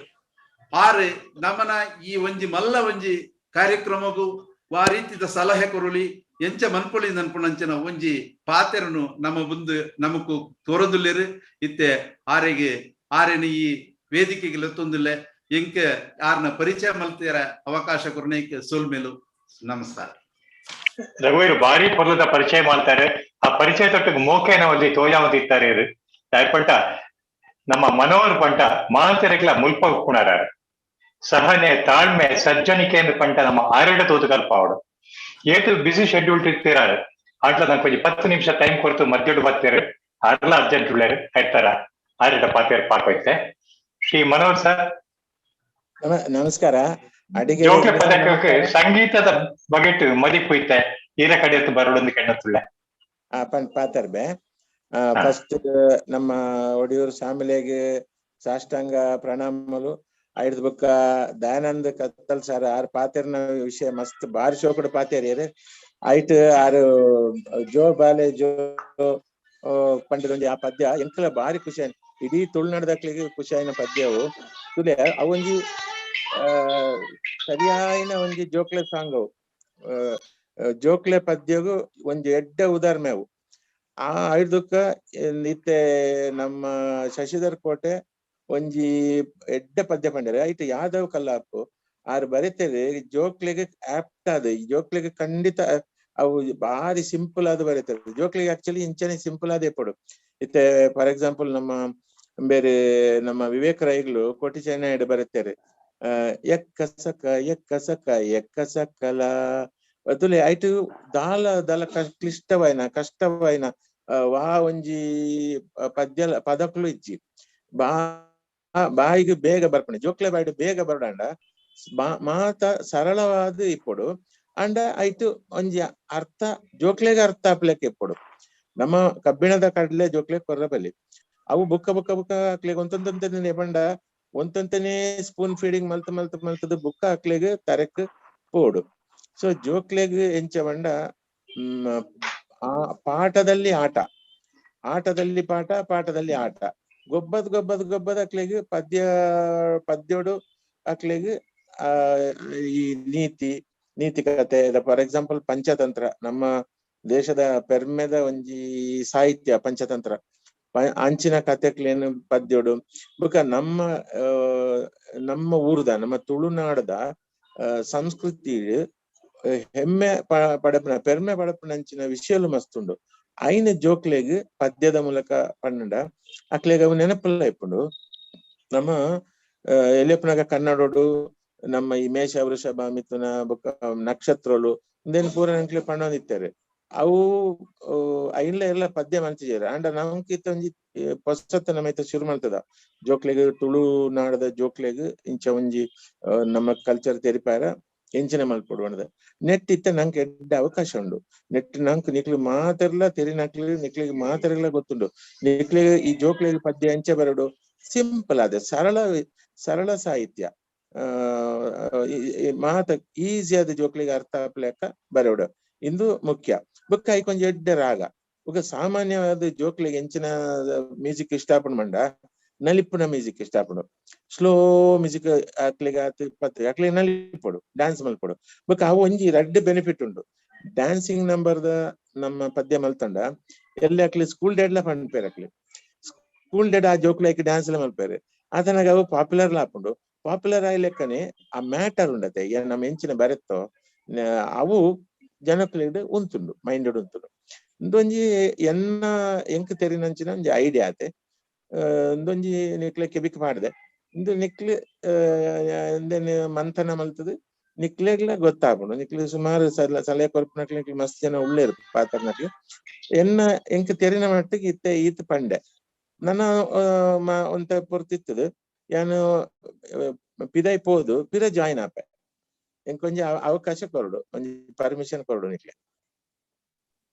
ಆರೆ ನಮನ ಈ ಒಂಜಿ ಮಲ್ಲ ಒಂಜಿ ಕಾರ್ಯಕ್ರಮಗೂ ವಾ ರೀತಿದ ಸಲಹೆ ಕೊರುಳಿ ಎಂಚ ಮನ್ಪೊಳಿ ನನ್ಪುಣಂಚನ ಒಂಜಿ ಪಾತೆರನು ನಮ್ಮ ಮುಂದೆ ನಮಕು ತೋರದುಲ್ಲೇರು. ಇತ್ತೆ ಆರೆಗೆ ಆರೆನ ಈ ವೇದಿಕೆಗೆ ಲತ್ತೊಂದಿಲ್ಲ ಎಂಕೆ ಆರ್ನ ಪರಿಚಯ ಮಲ್ತೀರ ಅವಕಾಶ ಕೊರ್ನೇಕ್ ಸೋಲ್ಮೇಲು. ನಮಸ್ಕಾರ. ರಘುವೀರ್ ಬಾರಿ ಪೊರ್ಲದ ಪರಿಚಯ ಮಾಡ್ತಾರೆ. ಆ ಪರಿಚಯ ತೊಟ್ಟಿಗೆ ಮೋಕೆನ ಒಂಜಿ ತೋಜಾವಂತಿತ್ತಾರೆ. ಪಂಟ ನಮ್ಮ ಮನೋಹರ್ ಪಂಟ ಮಾತೆರೆಗ್ಲ ಮುಲ್ಪ ಉಪ್ಪುನಾರ. ಸಹನೆ, ತಾಳ್ಮೆ, ಸಜ್ಜನಿಕೆ ಎಂದು ಪಂಟ ನಮ್ಮ ಆರಡ ತೋದು ಕಲ್ಪಾವಡು. ಏತು ಬಿಸಿ ಶೆಡ್ಯೂಲ್ ಇರ್ತೀರಾರು ಆಟ್ಲ ನಂಗೆ ಒಂಜಿ 10 ನಿಮಿಷ ಟೈಮ್ ಕೊಡ್ತು ಮಧ್ಯೋಡು ಬರ್ತೀರಿ. ಅರ್ಲ ಅರ್ಜೆಂಟ್ ಉಳ್ಳೇರು ಆಯ್ತಾರ ಆರಡ ಪಾತೇರ್ ಪಾಕೋಯ್ತೆ. ಶ್ರೀ ಮನೋಹರ್ ಸರ್ ನಮಸ್ಕಾರ. ಅಡಿಗೆ ಜೋಕೆ ಪದಕಕ್ಕೆ ಸಂಗೀತದ ಬಗೆಟ್ ಮದಿಪು ಇತ್ತೆ ಈರ ಕಡೆ ಬರೋಡೊಂದು ಕೆಣ್ಣತ್ತುಳ್ಳೆ. ಪಾತರ್ಬೆ. ಫಸ್ಟ್ ನಮ್ಮ ಒಡಿಯೂರು ಸ್ವಾಮಿಲೆಗೆ ಸಾಷ್ಟಾಂಗ ಪ್ರಣಾಮಲು. ಐದು ಬೊಕ್ಕ ದಯಾನಂದ ಕತ್ತಲ್ ಸರ್ ಆರ್ ಪಾತೆರ್ನ ವಿಷಯ ಮಸ್ತ್ ಬಾರಿ ಶೋಕುಡು ಪಾತೆರಿಯರು. ಐಟ್ ಆರು ಜೋ ಬಾಲೆ ಜೋ ಪಂಡದೊಂಜಿ ಆ ಪದ್ಯ ಎಂಕಲ ಬಾರಿ ಖುಷಿ ಆಯ್ತು. ಇಡೀ ತುಳುನಾಡದಕ್ಲಿಗೆ ಖುಷಿ ಆಯ್ನ ಪದ್ಯವು ತುಲೆ ಅವೊಂಜಿ ಸರಿಯಾಯಿನ ಒಂಜಿ ಜೋಕ್ಲೆ ಸಾಂಗ್ ಅವು. ಜೋಕ್ಲೆ ಪದ್ಯಗು ಒಂಜಿ ಎಡ್ಡೆ ಉದಾಹರಣೆ ಅವು. ಆ ಐದುಕ್ಕ ಇತ್ತೆ ನಮ್ಮ ಶಶಿಧರ್ ಕೋಟೆ ಒಂಜಿ ಎಡ್ಡೆ ಪದ್ಯ ಪಂಡರೆ ಐಟ್ ಯಾದವ್ ಕಲ್ಲಾಪು ಆರ್ ಬರೀತೇವೆ ಜೋಕ್ಲೆಗ್ ಆಪ್ಟ್ ಆದ ಜೋಕ್ಲೆಗ್ ಖಂಡಿತ ಅವು ಬಾರಿ ಸಿಂಪಲ್ ಆದ್ ಬರೀತಾರೆ. ಜೋಕ್ಲೆಗ್ ಆಕ್ಚುಲಿ ಇಂಚನೆ ಸಿಂಪಲ್ ಆದೇ ಪಡು. ಇತ್ತೆ ಫಾರ್ ಎಕ್ಸಾಂಪಲ್ ನಮ್ಮ ಬೇರೆ ನಮ್ಮ ವಿವೇಕ್ ರೈಗಳು ಕೋಟಿ ಚೆನ್ನೈಡ್ ಬರೀತಾರೆ ಎಕ್ಕ ಸಕ ಎಕ್ಕ ಸಕ ಎಕ್ಕ ಸಕಲ ಅದುಲೆ ಐಟ್ ದಾಲ ದಾಲ ಕ್ಲಿಷ್ಟವಾಯಿನ ಕಷ್ಟವಾಯಿನ ವಾ ಒಂಜಿ ಪದ್ಯ ಪದಕುಲು ಇಜ್ಜಿ. ಬಾ ಬಾಯಿಗೆ ಬೇಗ ಬರ್ಪಣೆ ಜೋಕ್ಲೆ ಬಾಯಿಡ್ ಬೇಗ ಬರಡಾಂಡ ಮಾತ ಸರಳವಾದ ಇಪ್ಪೊಡು. ಅಂಡ ಐಟ್ ಒಂಜಿ ಅರ್ಥ ಜೋಕ್ಲೆಗ್ ಅರ್ಥ ಆಪ್ಲೆಕ್ ಇಪ್ಪೊಡು. ನಮ್ಮ ಕಬ್ಬಿಣದ ಕಡಲೆ ಜೋಕ್ಲೆ ಕೊರ್ರಬಲಿ ಅವು ಬುಕ್ಕ ಬುಕ್ಕ ಬುಕ್ಕ ಅಕ್ಲೆಗ್ ಒಂತೊಂತಂತನೆ ಪಂಡ ಒಂತೊಂತನೇ ಸ್ಪೂನ್ ಫೀಡಿಂಗ್ ಮಲ್ತ್ ಮಲ್ತ್ ಮಲ್ತದ ಬುಕ್ಕ ಅಕ್ಲೆಗ್ ತರಕ್ ಪೋಡು. ಸೊ ಜೋಕ್ಲೆಗ್ ಎಂಚ ಪಂಡ ಆ ಪಾಠದಲ್ಲಿ ಆಟ, ಆಟದಲ್ಲಿ ಪಾಠ, ಪಾಠದಲ್ಲಿ ಆಟ, ಗೊಬ್ಬದ್ ಗೊಬ್ಬದ್ ಗೊಬ್ಬದ್ ಅಕ್ಲೆಗ್ ಪದ್ಯ ಪದ್ಯೋಡು ಅಕ್ಲೆಗ್ ಆ ಈ ನೀತಿ ನೀತಿ ಕತೆ. ಫಾರ್ ಎಕ್ಸಾಂಪಲ್ ಪಂಚತಂತ್ರ, ನಮ್ಮ ದೇಶದ ಪೆರ್ಮೆದ ಒಂಜಿ ಸಾಹಿತ್ಯ ಪಂಚತಂತ್ರ, ಅಂಚಿನ ಕತೆಕ್ಲೇನು ಪದ್ಯೋಡು. ಬೊಕ ನಮ್ಮ ನಮ್ಮ ಊರ್ದ ನಮ್ಮ ತುಳುನಾಡದ ಸಂಸ್ಕೃತಿ ಹೆಮ್ಮೆ ಪಡಪುನ ಪೆರ್ಮೆ ಪಡಪುನ ಅಂಚಿನ ವಿಷಯಲು ಮಸ್ತುಂಡು. ಐನ ಜೋಕ್ಲೆಗ್ ಪದ್ಯದ ಮೂಲಕ ಪನ್ನಂಡ ಅಕ್ಲೆಗ್ ಅವು ನೆನಪುಲ್ಲ ಇಪ್ಪುಂಡು. ನಮ್ಮ ಎಲೆಪುನಗ ಕನ್ನಡೋಡು ನಮ್ಮ ಈ ಮೇಷ ವೃಷಭ ಮಿಥುನ ಬೊಕ್ಕ ನಕ್ಷತ್ರಲು ಇಂದೇನು ಪೂರ ನಂಕ್ಲೆ ಪಣ್ಣೊಂದಿತ್ತಾರೆ. ಅವು ಐನ್ಲ ಎಲ್ಲ ಪದ್ಯ ಮಲ್ತಿಜೆರ್. ಆಂಡ ನಮ್ಕ್ ಇತ್ತೆ ಒಂಜಿ ಪೊಸತ್ ನಮ್ಮ ಇತ್ತೆ ಶುರು ಮಲ್ತದ ಜೋಕ್ಲೆಗ್ ತುಳುನಾಡದ ಜೋಕ್ಲೆಗ್ ಇಂಚ ಒಂಜಿ ನಮ್ಮ ಕಲ್ಚರ್ ತೆರಿಪಾರ ಎಂಚಿನ ಮಲ್ಪೊಡು ಪಂಡ್ದ್. ನೆಟ್ ಇತ್ತೆ ನಂಕ್ ಎಡ್ಡೆ ಅವಕಾಶ ಉಂಡು. ನೆಟ್ ನಂಕ್ ನಿಕ್ಲು ಮಾತೆರ್ಲ ತೆರಿನಕ್ಲು ನಿಕ್ಲೆಗ್ ಮಾತೆರ್ಲ ಗೊತ್ತುಂಡು. ನಿಕ್ಲೆಗ್ ಈ ಜೋಕ್ಲೆಗ್ ಪದ್ಯ ಎಂಚ ಬರಡು ಸಿಂಪಲ್ ಆದ ಸರಳ ಸರಳ ಸಾಹಿತ್ಯ ಮಾತ ಈಸಿ ಆದ ಜೋಕ್ಲೆಗ್ ಅರ್ಥ ಆಪ್ಲೆಕ್ಕ ಬರೋಡು ಇಂದು ಮುಖ್ಯ. ಬೊಕ್ಕ ಐಕೊಂಜಿ ಒಂಜಿ ಎಡ್ಡೆ ರಾಗ. ಬೊಕ್ಕ ಸಾಮಾನ್ಯವಾದ ಜೋಕ್ಲೆಗ್ ಎಂಚಿನ ಮ್ಯೂಸಿಕ್ ಇಷ್ಟ ಆಪುಂಡು ಪಂಡ ನಲಿಪುನ ಮ್ಯೂಸಿಕ್ ಇಷ್ಟ ಆಪುಂಡು. ಸ್ಲೋ ಮ್ಯೂಸಿಕ್ ಅಕ್ಲೆಗ್ ಆತ್ ಪತ್ತ್ ಅಕ್ಲೆಗ್ ನಲಿಪೊಡು, ಡ್ಯಾನ್ಸ್ ಮಲ್ಪೊಡು. ಬೊಕ್ಕ ಅವು ಒಂಜಿ ರಡ್ಡ್ ಬೆನಿಫಿಟ್ ಉಂಡು. ಡ್ಯಾನ್ಸಿಂಗ್ ನಂಬರ್ದ ನಮ್ಮ ಪದ್ಯ ಮಲ್ತಂಡ ಎಲ್ಲ ಅಕ್ಲೆ ಸ್ಕೂಲ್ ಡೇಡ್ಲ ಪನ್ಪೆರ್. ಅಕ್ಲೆ ಸ್ಕೂಲ್ ಡೇಡ್ ಆ ಜೋಕ್ಲೆಗ್ ಡ್ಯಾನ್ಸ್ ಲ ಮಲ್ಪೆರ್. ಆತನಾಗ ಅವು ಪಾಪ್ಯುಲರ್ ಲ ಆಪುಂಡು. ಪಾಪ್ಯುಲರ್ ಆಯಿ ಲೆಕ್ಕನೆ ಆ ಮ್ಯಾಟರ್ ಉಂಡತೆ ನಮ್ಮ ಎಂಚಿನ ಬರೆತ್ತೋ ಅವು ಜನಕ್ಲೆಡ್ ಉಂತುಂಡು, ಮೈಂಡ್ ಉಂತುಂಡು. ಇಂದೊಂಜಿ ಎನ್ನ ಎಂಕ್ ತೆರಿನಂಚಿನ ಒಂಜಿ ಐಡಿಯಾ ಆತೆ. ಇಂದೊಂಜಿ ನಿಕ್ಲೆ ಕೆಬಿಕ್ ಪಾಡ್ದೆ ಇಂದು ನಿಕ್ಲೆ ಇಂದೆನ್ ಮಂಥನ ಮಲ್ತದು ನಿಕ್ಲೆಗ್ಲ ಗೊತ್ತಾಪುಂಡು. ನಿಕ್ಲೆ ಸುಮಾರು ಸಲಹೆ ಕೊರ್ಪುನಕ್ಲೆ ನಿಕ್ಲೆ ಮಸ್ತ್ ಜನ ಉಳ್ಳೇರು ಪಾತ್ರನಕ್ಲೆ. ಎನ್ನ ಎಂಕ್ ತೆರಿನ ಮಟ್ಟಿಗೆ ಇತ್ತೆ ಈತ್ ಪಂಡೆ. ನನ್ನ ಒಂತ ಪೊರ್ತಿತ್ತದು ಯಾನು ಪಿದೈ ಪೋದು ಪಿರ ಜಾಯಿನ್ ಆಪೆ. ಎಂಕೊಂಜಿ ಅವಕಾಶ ಕೊರಡು, ಒಂಜಿ ಪರ್ಮಿಷನ್ ಕೊರಡು ನಿಕ್ಲೆ.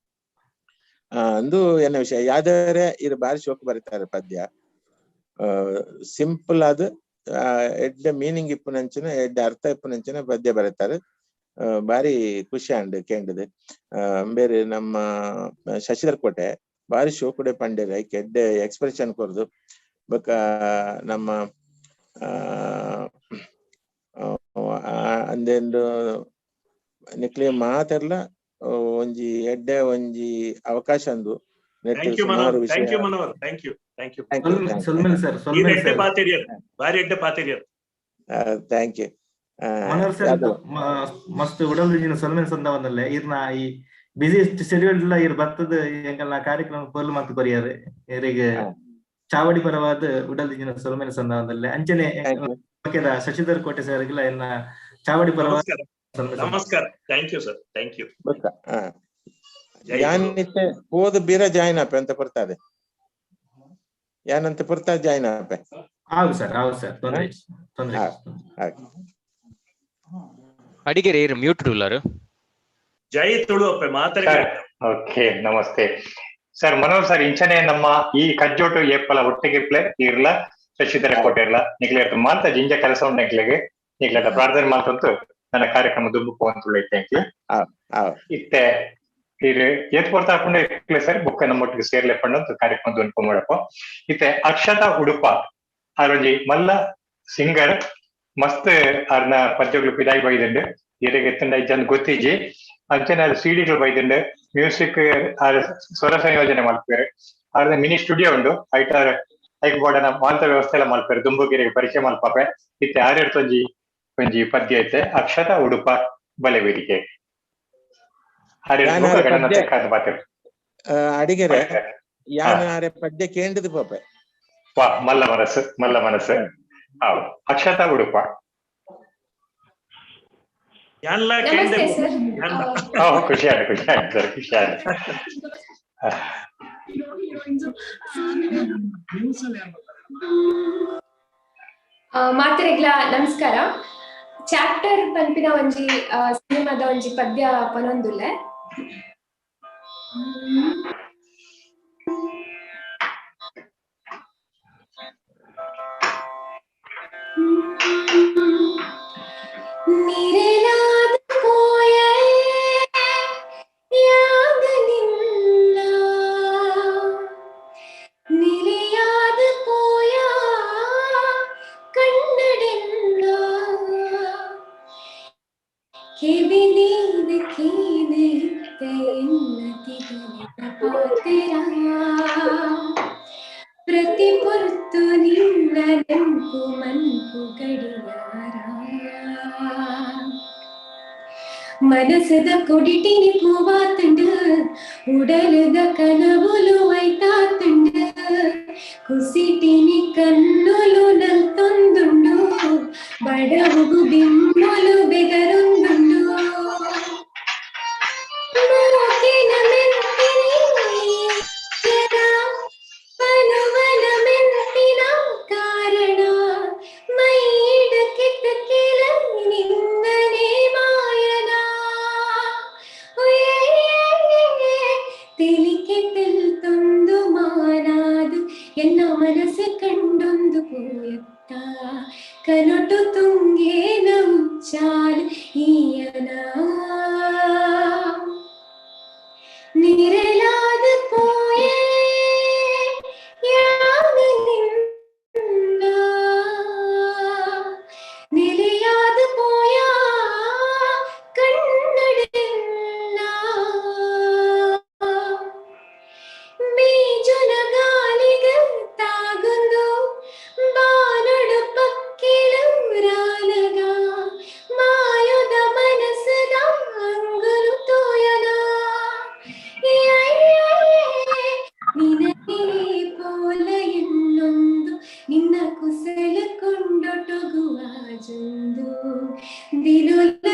ಅಂದು ಎನ್ನ ವಿಷಯ. ಯಾವ್ದಾರೆ ಇರು ಬಾರಿ ಶೋಕ್ ಬರೀತಾರೆ ಪದ್ಯ ಸಿಂಪಲ್ ಆದ್ ಎಡ್ಡೆ ಮೀನಿಂಗ್ ಇಪ್ಪುನಂಚಿನ ಎಡ್ಡೆ ಅರ್ಥ ಇಪ್ಪುನಂಚಿನ ಪದ್ಯ ಬರೀತಾರೆ. ಬಾರಿ ಖುಷಿ ಆಂಡ್ ಕೇಂಡದು. ಬೇರೆ ನಮ್ಮ ಶಶಿಧರ್ ಕೋಟೆ ಬಾರಿ ಶೋಕುಡೆ ಪಂಡೇರ್ ಐಕ್ ಎಡ್ಡೆ ಎಕ್ಸ್ಪ್ರೆಷನ್ ಕೊರ್ದು. ಬೊಕ್ಕ ನಮ್ಮ ಅಂದೆಂದು ನಿಕ್ಲೆ ಮಾತೆರ್ಲ ಒಂಜಿ ಎಡ್ಡೆ ಒಂಜಿ ಅವಕಾಶ ಅಂದು ನೆಟ್ thank you ಸುಮಾರು ಮನೋಹರ್, ವಿಷಯ. Thank you Manohar, thank you, thank you. Thank you, thank you. ಸೊಲ್ಮೆಲ್ sir, ಈ ಸೊಲ್ಮೆಲ್ ಎಡ್ಡೆ ಸರ್. ಪಾತೆರಿಯರ್, ಬಾರಿ ಎಡ್ಡೆ ಪಾತೆರಿಯರ್. Thank you. ಮನೋಹರ್ ಸರ್ ಮಸ್ತ್ ಉಡಲ್ ದಿಂಜಿನ ಸೊಲ್ಮೆನ್ ಸಂದವನಲ್ಲೇ ಇರ್ನ ಈ ಬಿಸಿ ಶೆಡ್ಯೂಲ್ ಇಲ್ಲ ಇರ್ ಬರ್ತದ ಎಂಕಲ್ನ ಕಾರ್ಯಕ್ರಮ ಪೊರ್ಲು ಮಂತ್ ಕೊರಿಯರ್ ಇರೆಗ್ ಚಾವಡಿ ಪರವಾದ ಉಡಲ್ ದಿಂಜಿನ ಸೊಲ್ಮೆನ್ ಸಂದವನಲ್ಲೇ ಅಂಚನೆ ಶಶಿಧರ್ ಕೋಟೆ ಸರ್ ಎನ್ನ ಚಾವಡಿ ಪರವಾದ. ನಮಸ್ಕಾರ, thank you sir, thank you. ಯಾನ್ ಇತ್ತೆ ಪೋದು ಬೀರ ಜಾಯಿನ್ ಆಪೆ ಅಂತ ಪೊರ್ತಾದೆ, ಯಾನಂತ ಪೊರ್ತಾ ಜಾಯಿನ್ ಆಪೆ. ಹೌದು ಸರ್, ಹೌದು ಸರ್, ತೊಂದ್ರೆ ತೊಂದ್ರೆ. ಅಡಿಗೆರೆ ಮ್ಯೂಟ್ ಉಲ್ಲಾರು. ಜೈ ತುಳು ಅಪ್ಪೆ ಮಾತಾಡಿ. ಓಕೆ, ನಮಸ್ತೆ ಸರ್. ಮನೋಹರ್ ಸರ್, ಇಂಚನೆ ನಮ್ಮ ಈ ಕಜ್ಜೋಟು ಏಪಲ ಒಟ್ಟಿಗೆ ಪ್ಲೇ ಇರ್ಲ ಶಶಿಧರ ಕೋಟೆ ಇರ್ಲ ನಿಕ್ಲೆ ಮಾತ ಜಿಂಜ ಕೆಲಸ ಉಂಟು ನಿಕ್ಲೆಗೆ ನಿಕ್ಲೆದ ಪ್ರಾರ್ಥನೆ ಮಾತಂತು ನನ್ನ ಕಾರ್ಯಕ್ರಮ ದುಂಬು ಪೋವಂತುಳ್ಳೆ. Thank you. ಇತ್ತೆ ಇರು ಏತ್ ಪೊರ್ತು ಹಾಕೊಂಡು ಇಕ್ಲೆ ಸರ್ ಬುಕ್ಕ ನಮ್ಮೊಟ್ಟಿಗೆ ಸೇರ್ಲೆ ಪಂಡಂತು ಕಾರ್ಯಕ್ರಮ ದುಂಪು ಮಾಡಪ್ಪ. ಇತ್ತೆ ಅಕ್ಷತಾ ಉಡುಪ ಆರೊಂಜಿ ಮಲ್ಲ ಸಿಂಗರ್, ಮಸ್ತ್ ಅರ್ನ ಪದ್ಯಗಳು ಪಿದಾಯಿ ಬೈದುಂಡು, ಇರೆಗ್ ಎತ್ತುಂಡ ಇಜ್ಜಂದ್ ಗೊತ್ತಿಜ್ಜಿ. ಅಂಚನೆ ಆರ್ ಸಿಡಿಗಳು ಬೈದುಂಡು, ಮ್ಯೂಸಿಕ್ ಆರ್ ಸ್ವರ ಸಂಯೋಜನೆ ಮಲ್ಪೆರ್, ಆರ್ನ ಮಿನಿ ಸ್ಟುಡಿಯೋ ಉಂಡು, ಐಟಾರ್ ಐಕ್ ಬೋರ್ಡನ ಮಾಂತ ವ್ಯವಸ್ಥೆ ಎಲ್ಲ ಮಲ್ಪೆರ್, ದುಂಬುಗಿರಿಗೆ ಪರಿಚಯ ಮಲ್ಪಾಪೆ. ಇತ್ತೆ ಆರೆಡ್ತೊಂಜಿ ಒಂಜಿ ಪದ್ಯ ಐತೆ ಅಕ್ಷತಾ ಉಡುಪ ಬಲೆ ವೇದಿಕೆ. ಅಡಿಗೆರೆ ಯಾನ್ ಪದ್ಯ ಕೇಂದ್ರದ ಪಾಪೆ. ವಾ, ಮಲ್ಲ ಮನಸ್ಸು, ಮಲ್ಲ ಮನಸ್ಸು. ಹೌದು, ಅಕ್ಷತಾ ಉಡುಪ. ಖುಷಿ ಆಯ್ತು, ಖುಷಿ ಆಯ್ತು ಸರ್, ಖುಷಿ ಆಯ್ತು. ಮಾತೆರೆಗ್ಲ ನಮಸ್ಕಾರ. ಚಾಪ್ಟರ್ ಪನ್ಪಿನ ಒಂಜಿ ಸಿನಿಮಾದ ಒಂಜಿ ಪದ್ಯ ಪನೊಂದುಲ್ಲೆ. ನಿರೆಲಾದ ಪೋಯೆ ಯಾಗ ನಿನ್ನ, ನಿಲೆಯಾದ ಪೋಯ ಕನ್ನಡೆನ್ನ, ಕೆಬಿನೀದ ಕೇನೆ ಇತ್ತ ಎನ್ನ ತಿಗಲಿನ ಪಾತೆರ, ಪ್ರತಿ ಪೊರ್ತು ನಿನ್ನ ನೆಂಪು ಮನ್ಪು ಗಡಿಯಾರ, ಮನಸದ ಕೊಡಿಟಿನಿ ಪೂವಾತುಂಡು, ಉಡಲದ ಕನವುಲು ಐತಾತುಂಡು, ಕುಸಿಟಿನಿ ಕನ್ನುಲು ನಲ್ತೊಂದುಂಡು, ಬಡವುಗು ಬಿಮ್ಮಲು ಬೆದರೊಂದುಂಡು, ಮೋಕಿನ ಮೆಂತಿನಿ ಪನುವನ ಮೆಂತಿನ ಕಾರಣ, ಮೈಡ ಕೆಟ್ಟ ಕೆಲ ನಿನ್ನನೆ ಮಾಯನ, ತೆಲಿಕೆ ತೆಲ್ತೊಂದು ಮಾನಾದು ಎನ್ನ ಮನಸ್ಸು ಕಂಡೊಂದು ಪೋಯತ್ತ, ಕನೊಟು ತುಂಗೇನ ಉಚ್ಚಾಲು ಈಯನ, ನಿರಲಾದ ಪೋಯೆ ಯಾಗ ನಿನ್ನ, ನೆಲೆಯಾದ ಪೋಯ ಕನ್ನಡೆನ್ನ, ಬೀಜನ ಗಾಲಿಗ ತಾಗುಂದು ಬಾನಡು ಪಕ್ಕಿಲೂರಾನಗ, ಮಾಯದ ಮನಸ್ಸದ ಅಂಗುಲು ತೋಯನ, ನಿನಗೆ ಪೋಲ ಎನ್ನೊಂದು ನಿನ್ನ ಕುಸಲ ಕೊಂಡೊಟೊಗುವ ಜಂದು, ದಿನೊಲ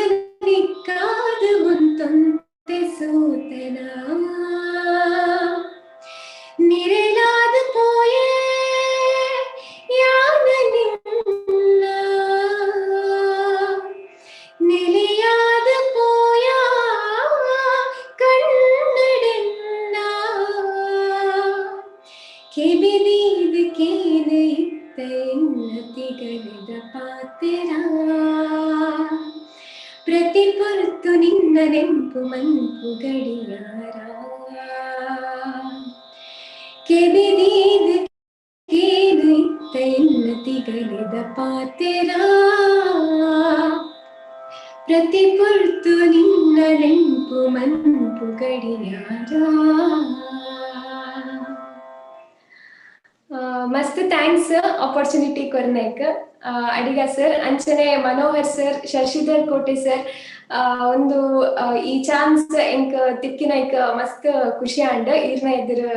ನಿಕ್ಕಾದ ಒಂತೊಂತೆ ಸೂತನ, ನಿರಲಾದ ಪೋಯೆ ಯಾನ ನಿನ್ನ, ನೆಲೆಯಾದ ಪೋಯ ಕನ್ನಡೆನ್ನ, ಕೆಬಿದೀದ ಕೇನ ಇತ್ತ ಎನ್ನ ತಿಗಲಿದ ಪಾತೆರ, ಪ್ರತಿ ಪೊರ್ತು ನಿನ್ನ ನೆಂಪು ಮನ್ಪು ಗಡಿಯಾರ, ಕೆಬಿದೀದ ಕೇನ ಇತ್ತ ಎನ್ನ ತಿಗಲಿದ ಪಾತೆರ, ಪ್ರತಿ ಪೊರ್ತು ನಿನ್ನ ನೆಂಪು ಮನ್ಪು ಗಡಿಯಾರ. ಮಸ್ತ್ thanks opportunity ಕೊರ್ನೆಕ್ ಅಡಿಗ ಸರ್, ಅಂಚನೆ ಮನೋಹರ್ ಸರ್, ಶಶಿಧರ್ ಕೋಟೆ ಸರ್. ಒಂದು ಈ ಚಾನ್ಸ್ ಎಂಕ್ ತಿಕ್ಕಿನೈಕ್ ಮಸ್ತ್ ಖುಷಿ ಆಂಡ್. ಈರ್ನ ಎದುರು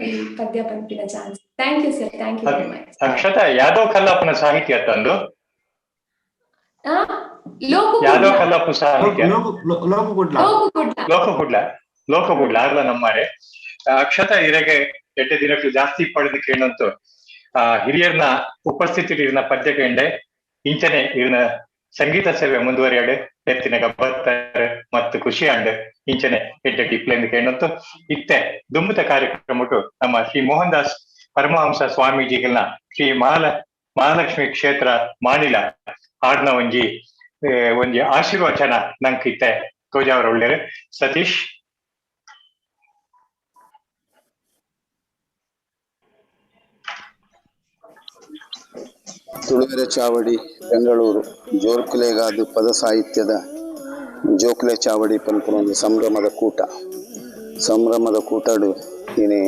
ಈ ಪದ್ಯ ಪನ್ಪಿನ chance. Thank you sir, thank you very much. Akshata, Yadav ಕಲ್ಲಾಪನ ಸಾಹಿತ್ಯ ತಂದು ಲೋಕು ಯಾದವ್ ಕಲ್ಲಾಪು ಸಾಹಿತ್ಯ ಲೋಕುಗುಡ್ಲ ಲೋಕಗುಡ್ಲ ಲೋಕಗುಡ್ಲ ಆರ್ಲ ನಮ್ಮಾರೆ. ಅಕ್ಷತಾ, ಇರೆಗೆ ಎಡ್ಡೆ ದಿನಕ್ಕೂ ಜಾಸ್ತಿ ಪಡೆದು ಕೇಳಂತು ಹಿರಿಯರ್ನ ಉಪಸ್ಥಿತಿ ಇರ್ನ ಪದ್ಯ ಕೇಂಡೆ. ಇಂಚನೆ ಇರ್ನ ಸಂಗೀತ ಸೇವೆ ಮುಂದುವರಿಯಾಡು ಎತ್ತಿನ ಗಬ್ಬತ್ತಾರೆ ಮತ್ತು ಖುಷಿ ಆಂಡ್. ಇಂಚನೆ ಎಡ್ಡೆ ಟಿಪ್ಲೆಂದು ಕೇಳಂತು ಇತ್ತೆ ದುಂಬುತ ಕಾರ್ಯಕ್ರಮಟ್ಟು ನಮ್ಮ ಶ್ರೀ ಮೋಹನ್ ದಾಸ್ ಪರಮಹಂಸ ಸ್ವಾಮೀಜಿಗಳನ್ನ ಶ್ರೀ ಮಹಾಲಕ್ಷ್ಮಿ ಕ್ಷೇತ್ರ ಮಾನಿಲ ಆಡ್ನ ಒಂಜಿ ಒಂಜಿ ಆಶೀರ್ವಚನ ನಂಕ್ ಇತ್ತೆ ತೋಜಾವರ ಉಳ್ಳೇರು. ಸತೀಶ್. ತುಳುವೆರೆ ಚಾವಡಿ ಬೆಂಗಳೂರು ಜೋರ್ಕುಲೆಗಾದ ಪದ ಸಾಹಿತ್ಯದ ಜೋಕ್ಲೆ ಚಾವಡಿ ಪನ್ಪುನ ಒಂದು ಸಂಭ್ರಮದ ಕೂಟ. ಸಂಭ್ರಮದ ಕೂಟಡು ಇನಿ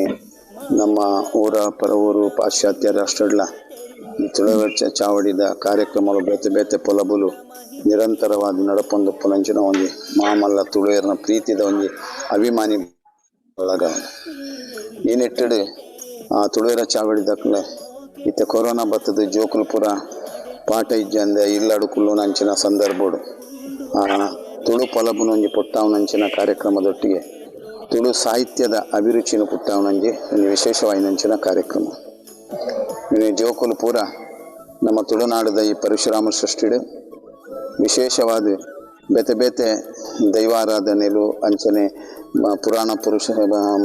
ನಮ್ಮ ಊರ ಪರವೂರು ಪಾಶ್ಚಾತ್ಯ ರಾಷ್ಟ್ರಡ್ಲ ಈ ತುಳುವೆರೆ ಚಾವಡಿದ ಕಾರ್ಯಕ್ರಮಗಳು ಬೇತೆ ಬೇತೆ ಪೊಲಬುಲು ನಿರಂತರವಾದ ನಡಪೊಂದು ಪುನಂಚಿನ ಒಂಜಿ ಮಾಮಲ್ಲ ತುಳುವೆರ್ನ ಪ್ರೀತಿದ ಒಂಜಿ ಅಭಿಮಾನಿ ಬಳಗ. ಈ ನಿಟ್ಟಿಡು ಆ ತುಳುವೆರ ಚಾವಡಿದಕ್ಲೆ ಇತ್ತೆ ಕೊರೋನಾ ಬತ್ತದ ಜೋಕುಲು ಪೂರ ಪಾಠ ಇಜ್ಜಂದೆ ಇಲ್ಲಡು ಕುಲ್ಲುನಂಚಿನ ಸಂದರ್ಭಡು ತುಳು ಪೊಲಬುನೊಂಜಿ ಪುಟ್ಟಾವನಂಚಿನ ಕಾರ್ಯಕ್ರಮದೊಟ್ಟಿಗೆ ತುಳು ಸಾಹಿತ್ಯದ ಅಭಿರುಚಿನ ಪುಟ್ಟಾವನಂಜಿ ಒಂಜಿ ವಿಶೇಷವಾಯಿನಂಚಿನ ಕಾರ್ಯಕ್ರಮ. ಇನ್ನು ಜೋಕುಲು ಪೂರ ನಮ್ಮ ತುಳುನಾಡದ ಈ ಪರಶುರಾಮ ಸೃಷ್ಟಿಡು ವಿಶೇಷವಾದ ಬೇತೆ ಬೇತೆ ದೈವಾರಾಧನೆಲು ಅಂಚನೆ ಪುರಾಣ ಪುರುಷ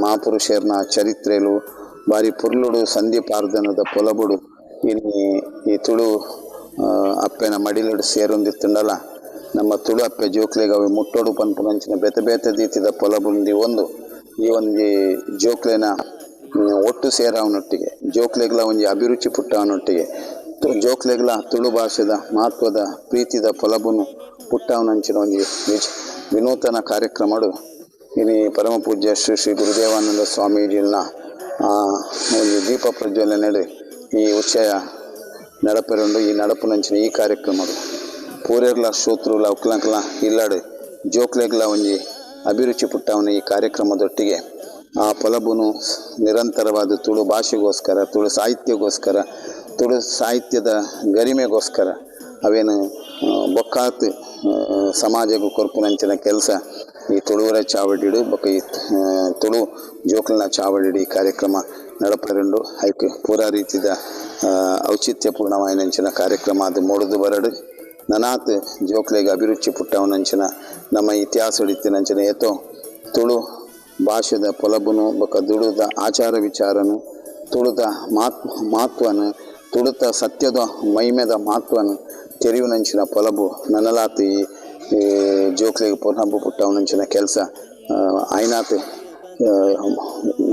ಮಹಾಪುರುಷರ್ನ ಚರಿತ್ರೆಲು ಬಾರಿ ಪುರ್ಲುಡು ಸಂಧಿ ಪಾರ್ದನದ ಪೊಲಬುಡು ಇನ್ನು ಈ ತುಳು ಅಪ್ಪೆನ ಮಡಿಲುಡು ಸೇರೊಂದಿತ್ತುಂಡಲ ನಮ್ಮ ತುಳು ಅಪ್ಪೆ ಜೋಕ್ಲೆಗ್ ಅವು ಮುಟ್ಟೋಡು ಪನ್ಪುನಂಚಿನ ಬೇತೆ ಬೇತೆ ರೀತಿದ ಪೊಲಬುಂದಿ ಒಂದು ಈ ಒಂಜಿ ಜೋಕ್ಲೆನ ಒಟ್ಟು ಸೇರಾವನೊಟ್ಟಿಗೆ ಜೋಕ್ಲೆಗ್ಲ ಒಂಜಿ ಅಭಿರುಚಿ ಪುಟ್ಟವನೊಟ್ಟಿಗೆ ಜೋಕ್ಲೆಗ್ಲ ತುಳು ಭಾಷೆದ ಮಹತ್ವದ ಪ್ರೀತಿದ ಪೊಲಬುನು ಪುಟ್ಟವನಂಚಿನ ಒಂಜಿ ವಿನೂತನ ಕಾರ್ಯಕ್ರಮಡು ಇನಿ ಪರಮ ಪೂಜ್ಯ ಶ್ರೀ ಶ್ರೀ ಗುರುದೇವಾನಂದ ಸ್ವಾಮೀಜಿನ ಒಂದು ದೀಪ ಪ್ರಜ್ವಲನೆ ಈ ಉಚ್ಚಯ ನಡಪೆರುಂಡು. ಈ ನಡಪುನಂಚಿನ ಈ ಕಾರ್ಯಕ್ರಮಡು ಪೂರೆರ್ಲ ಶ್ರೋತೃಲ ಉಕ್ಲಂಕ್ಲ ಇಲ್ಲಾಡು ಜೋಕ್ಲೆಗ್ಲ ಒಂಜಿ ಅಭಿರುಚಿ ಪುಟ್ಟವನ ಈ ಕಾರ್ಯಕ್ರಮದೊಟ್ಟಿಗೆ ಆ ಪೊಲಬುನು ನಿರಂತರವಾದ ತುಳು ಭಾಷೆಗೋಸ್ಕರ, ತುಳು ಸಾಹಿತ್ಯಗೋಸ್ಕರ, ತುಳು ಸಾಹಿತ್ಯದ ಗರಿಮೆಗೋಸ್ಕರ ಅವೇನು ಬೊಕ್ಕಾತ್ ಸಮಾಜಕ್ಕೂ ಕೊರ್ಪುನಂಚಿನ ಕೆಲಸ ಈ ತುಳುವರ ಚಾವಡಿಡು ಬೊಕ್ಕ ಈ ತುಳು ಜೋಕ್ಲಿನ ಚಾವಡಿಡು ಈ ಕಾರ್ಯಕ್ರಮ ನಡಪರುಂಡು. ಐಕ್ ಪೂರಾ ರೀತಿದ ಔಚಿತ್ಯಪೂರ್ಣವಾಯಿನಂಚಿನ ಕಾರ್ಯಕ್ರಮ ಅದು ಮೂಡುದು ಬರಡು. ನನಾತ್ ಜೋಕ್ಲೆಗ್ ಅಭಿರುಚಿ ಪುಟ್ಟವನಂಚಿನ ನಮ್ಮ ಇತಿಹಾಸ ಇತ್ತಿನಂಚಿನ ಏತೋ ತುಳು ಭಾಷೆದ ಪೊಲಬುನು ಬೊಕ್ಕ ತುಳುದ ಆಚಾರ ವಿಚಾರನು ತುಳುದ ಮಹತ್ವನು ತುಳುತ ಸತ್ಯದ ಮಹಿಮೆದ ಮಹತ್ವನು ತೆರೆಯುವನಂಚಿನ ಪೊಲಬು ನನಲಾತ್ ಈ ಜೋಕ್ಲೆಗ್ ಪೊಲಬು ಪುಟ್ಟವನಂಚಿನ ಕೆಲಸ ಆಯ್ನಾತ್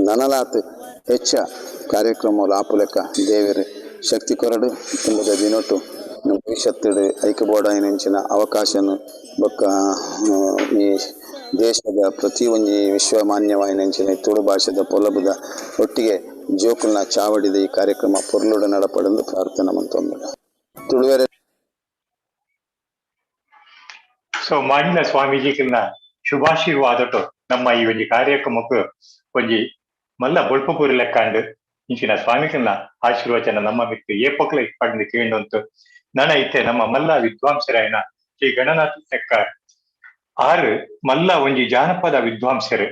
ನನಲಾತ್ ಹೆಚ್ಚ ಕಾರ್ಯಕ್ರಮ ಆಪುಲೆಕ್ಕ ದೇವರು ಶಕ್ತಿ ಕೊರಡು ತುಂಬದ ದಿನೊಟ್ಟು ಭವಿಷ್ಯತ್ತು ಐಕ್ಯಬೋಡಾಯಿನಂಚಿನ ಅವಕಾಶನು ಬೊಕ್ಕ ಈ ದೇಶದ ಪ್ರತಿ ಒಂಜಿ ವಿಶ್ವಮಾನ್ಯವಾಯಿನಂಚಿನ ತುಳು ಭಾಷೆದ ಪೊಲಬುದ ಒಟ್ಟಿಗೆ ಜೋಕುಲ್ನ ಚಾವಡಿದ ಈ ಕಾರ್ಯಕ್ರಮ ಪೊರ್ಲುಡ ನಡಪಡೆಂದು ಪ್ರಾರ್ಥನೆ ಮಂತೊಂದು ತುಳುವೆರೆ. ಸೊ ಮಾನ್ಯ ಸ್ವಾಮೀಜಿಗಳನ್ನ ಶುಭಾಶೀರ್ವಾದಟು ನಮ್ಮ ಈ ಒಂಜಿ ಕಾರ್ಯಕ್ರಮಕ್ಕೆ ಒಂಜಿ ಮಲ್ಲ ಬೊಳ್ಪುಪೂರಿ ಲೆಕ್ಕಾಂಡು ಇಂಚಿನ ಸ್ವಾಮಿಗಳನ್ನ ಆಶೀರ್ವಚನ ನಮ್ಮ ಮಿತ್ತು ಏಪೊಕ್ಲ ಇಪ್ಪಂದು ಕೇಂಡಂತು ನನ ಇತ್ತೆ ನಮ್ಮ ಮಲ್ಲ ವಿದ್ವಾಂಸರಾಯನ ಶ್ರೀ ಗಣನಾಥ ಎಕ್ಕಾರ್ ಆರು ಮಲ್ಲ ಒಂಜಿ ಜಾನಪದ ವಿದ್ವಾಂಸರು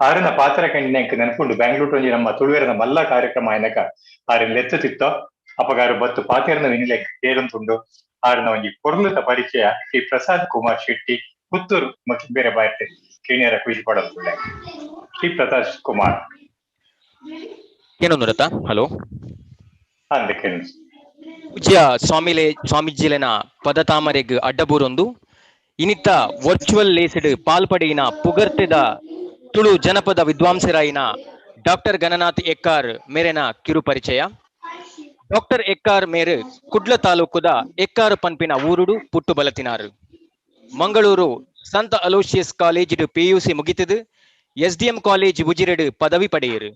ಆರನ ಪಾತ್ರ ಕಂಡಿನ ನೆನಪುಂಡು. ಬ್ಯಾಂಗ್ಳೂರ್ ಒಂಜಿ ನಮ್ಮ ತುಳುವೆರನ ಮಲ್ಲ ಕಾರ್ಯಕ್ರಮ ಆಯ್ನಕ ಆರನ್ ಲೆತ್ತುತ್ತಿತ್ತೋ ಅಪಗಾರು ಬತ್ತು ಪಾತೆರನ ವಿನಿಲೆ ಕೇಳಂತುಂಡು. ಆರನ ಒಂಜಿ ಪೊರ್ಲುತ ಪರಿಚಯ ಶ್ರೀ ಪ್ರಸಾದ್ ಕುಮಾರ್ ಶೆಟ್ಟಿ ಪುತ್ತೂರು ಮತ್ತು ಬೇರೆ ಬಾಯತೆ ಕೇಣಿಯರ ಖುಷಿ ಪಡೋದುಳ್ಳೆ ಶ್ರೀ ಪ್ರಸಾದ್ ಕುಮಾರ್. ಏನೊಂದು ಹಲೋ ಅಂದ ಕೇಳಿ ಪೂಜ್ಯ ಸ್ವಾಮೀಜಿಲೆನ ಪದತಾಮರೆಗ್ ಅಡ್ಡಬೂರೊಂದು ಇನಿತ ವರ್ಚುವಲ್ ಲೇಸ್ಡ್ ಪಾಲ್ಪಡೆಯಿನ ಪುಗರ್ತೆದ ತುಳು ಜನಪದ ವಿದ್ವಾಂಸರಾಯಿನ ಡಾಕ್ಟರ್ ಗಣನಾಥ್ ಎಕ್ಕಾರ್ ಮೇರೆನ ಕಿರು ಪರಿಚಯ. ಡಾಕ್ಟರ್ ಎಕ್ಕಾರ್ ಮೇರು ಕುಡ್ಲ ತಾಲೂಕುದ ಎಕ್ಕಾರು ಪನ್ಪಿನ ಊರುಡು ಪುಟ್ಟು ಬಲತಿನಾರು. ಮಂಗಳೂರು ಸಂತ ಅಲೋಷಿಯಸ್ ಕಾಲೇಜಿಡ್ ಪಿಯುಸಿ ಮುಗಿತದು ಎಸ್ಡಿಎಂ ಕಾಲೇಜ್ ಉಜಿರೆಡು ಪದವಿ ಪಡೆಯರು.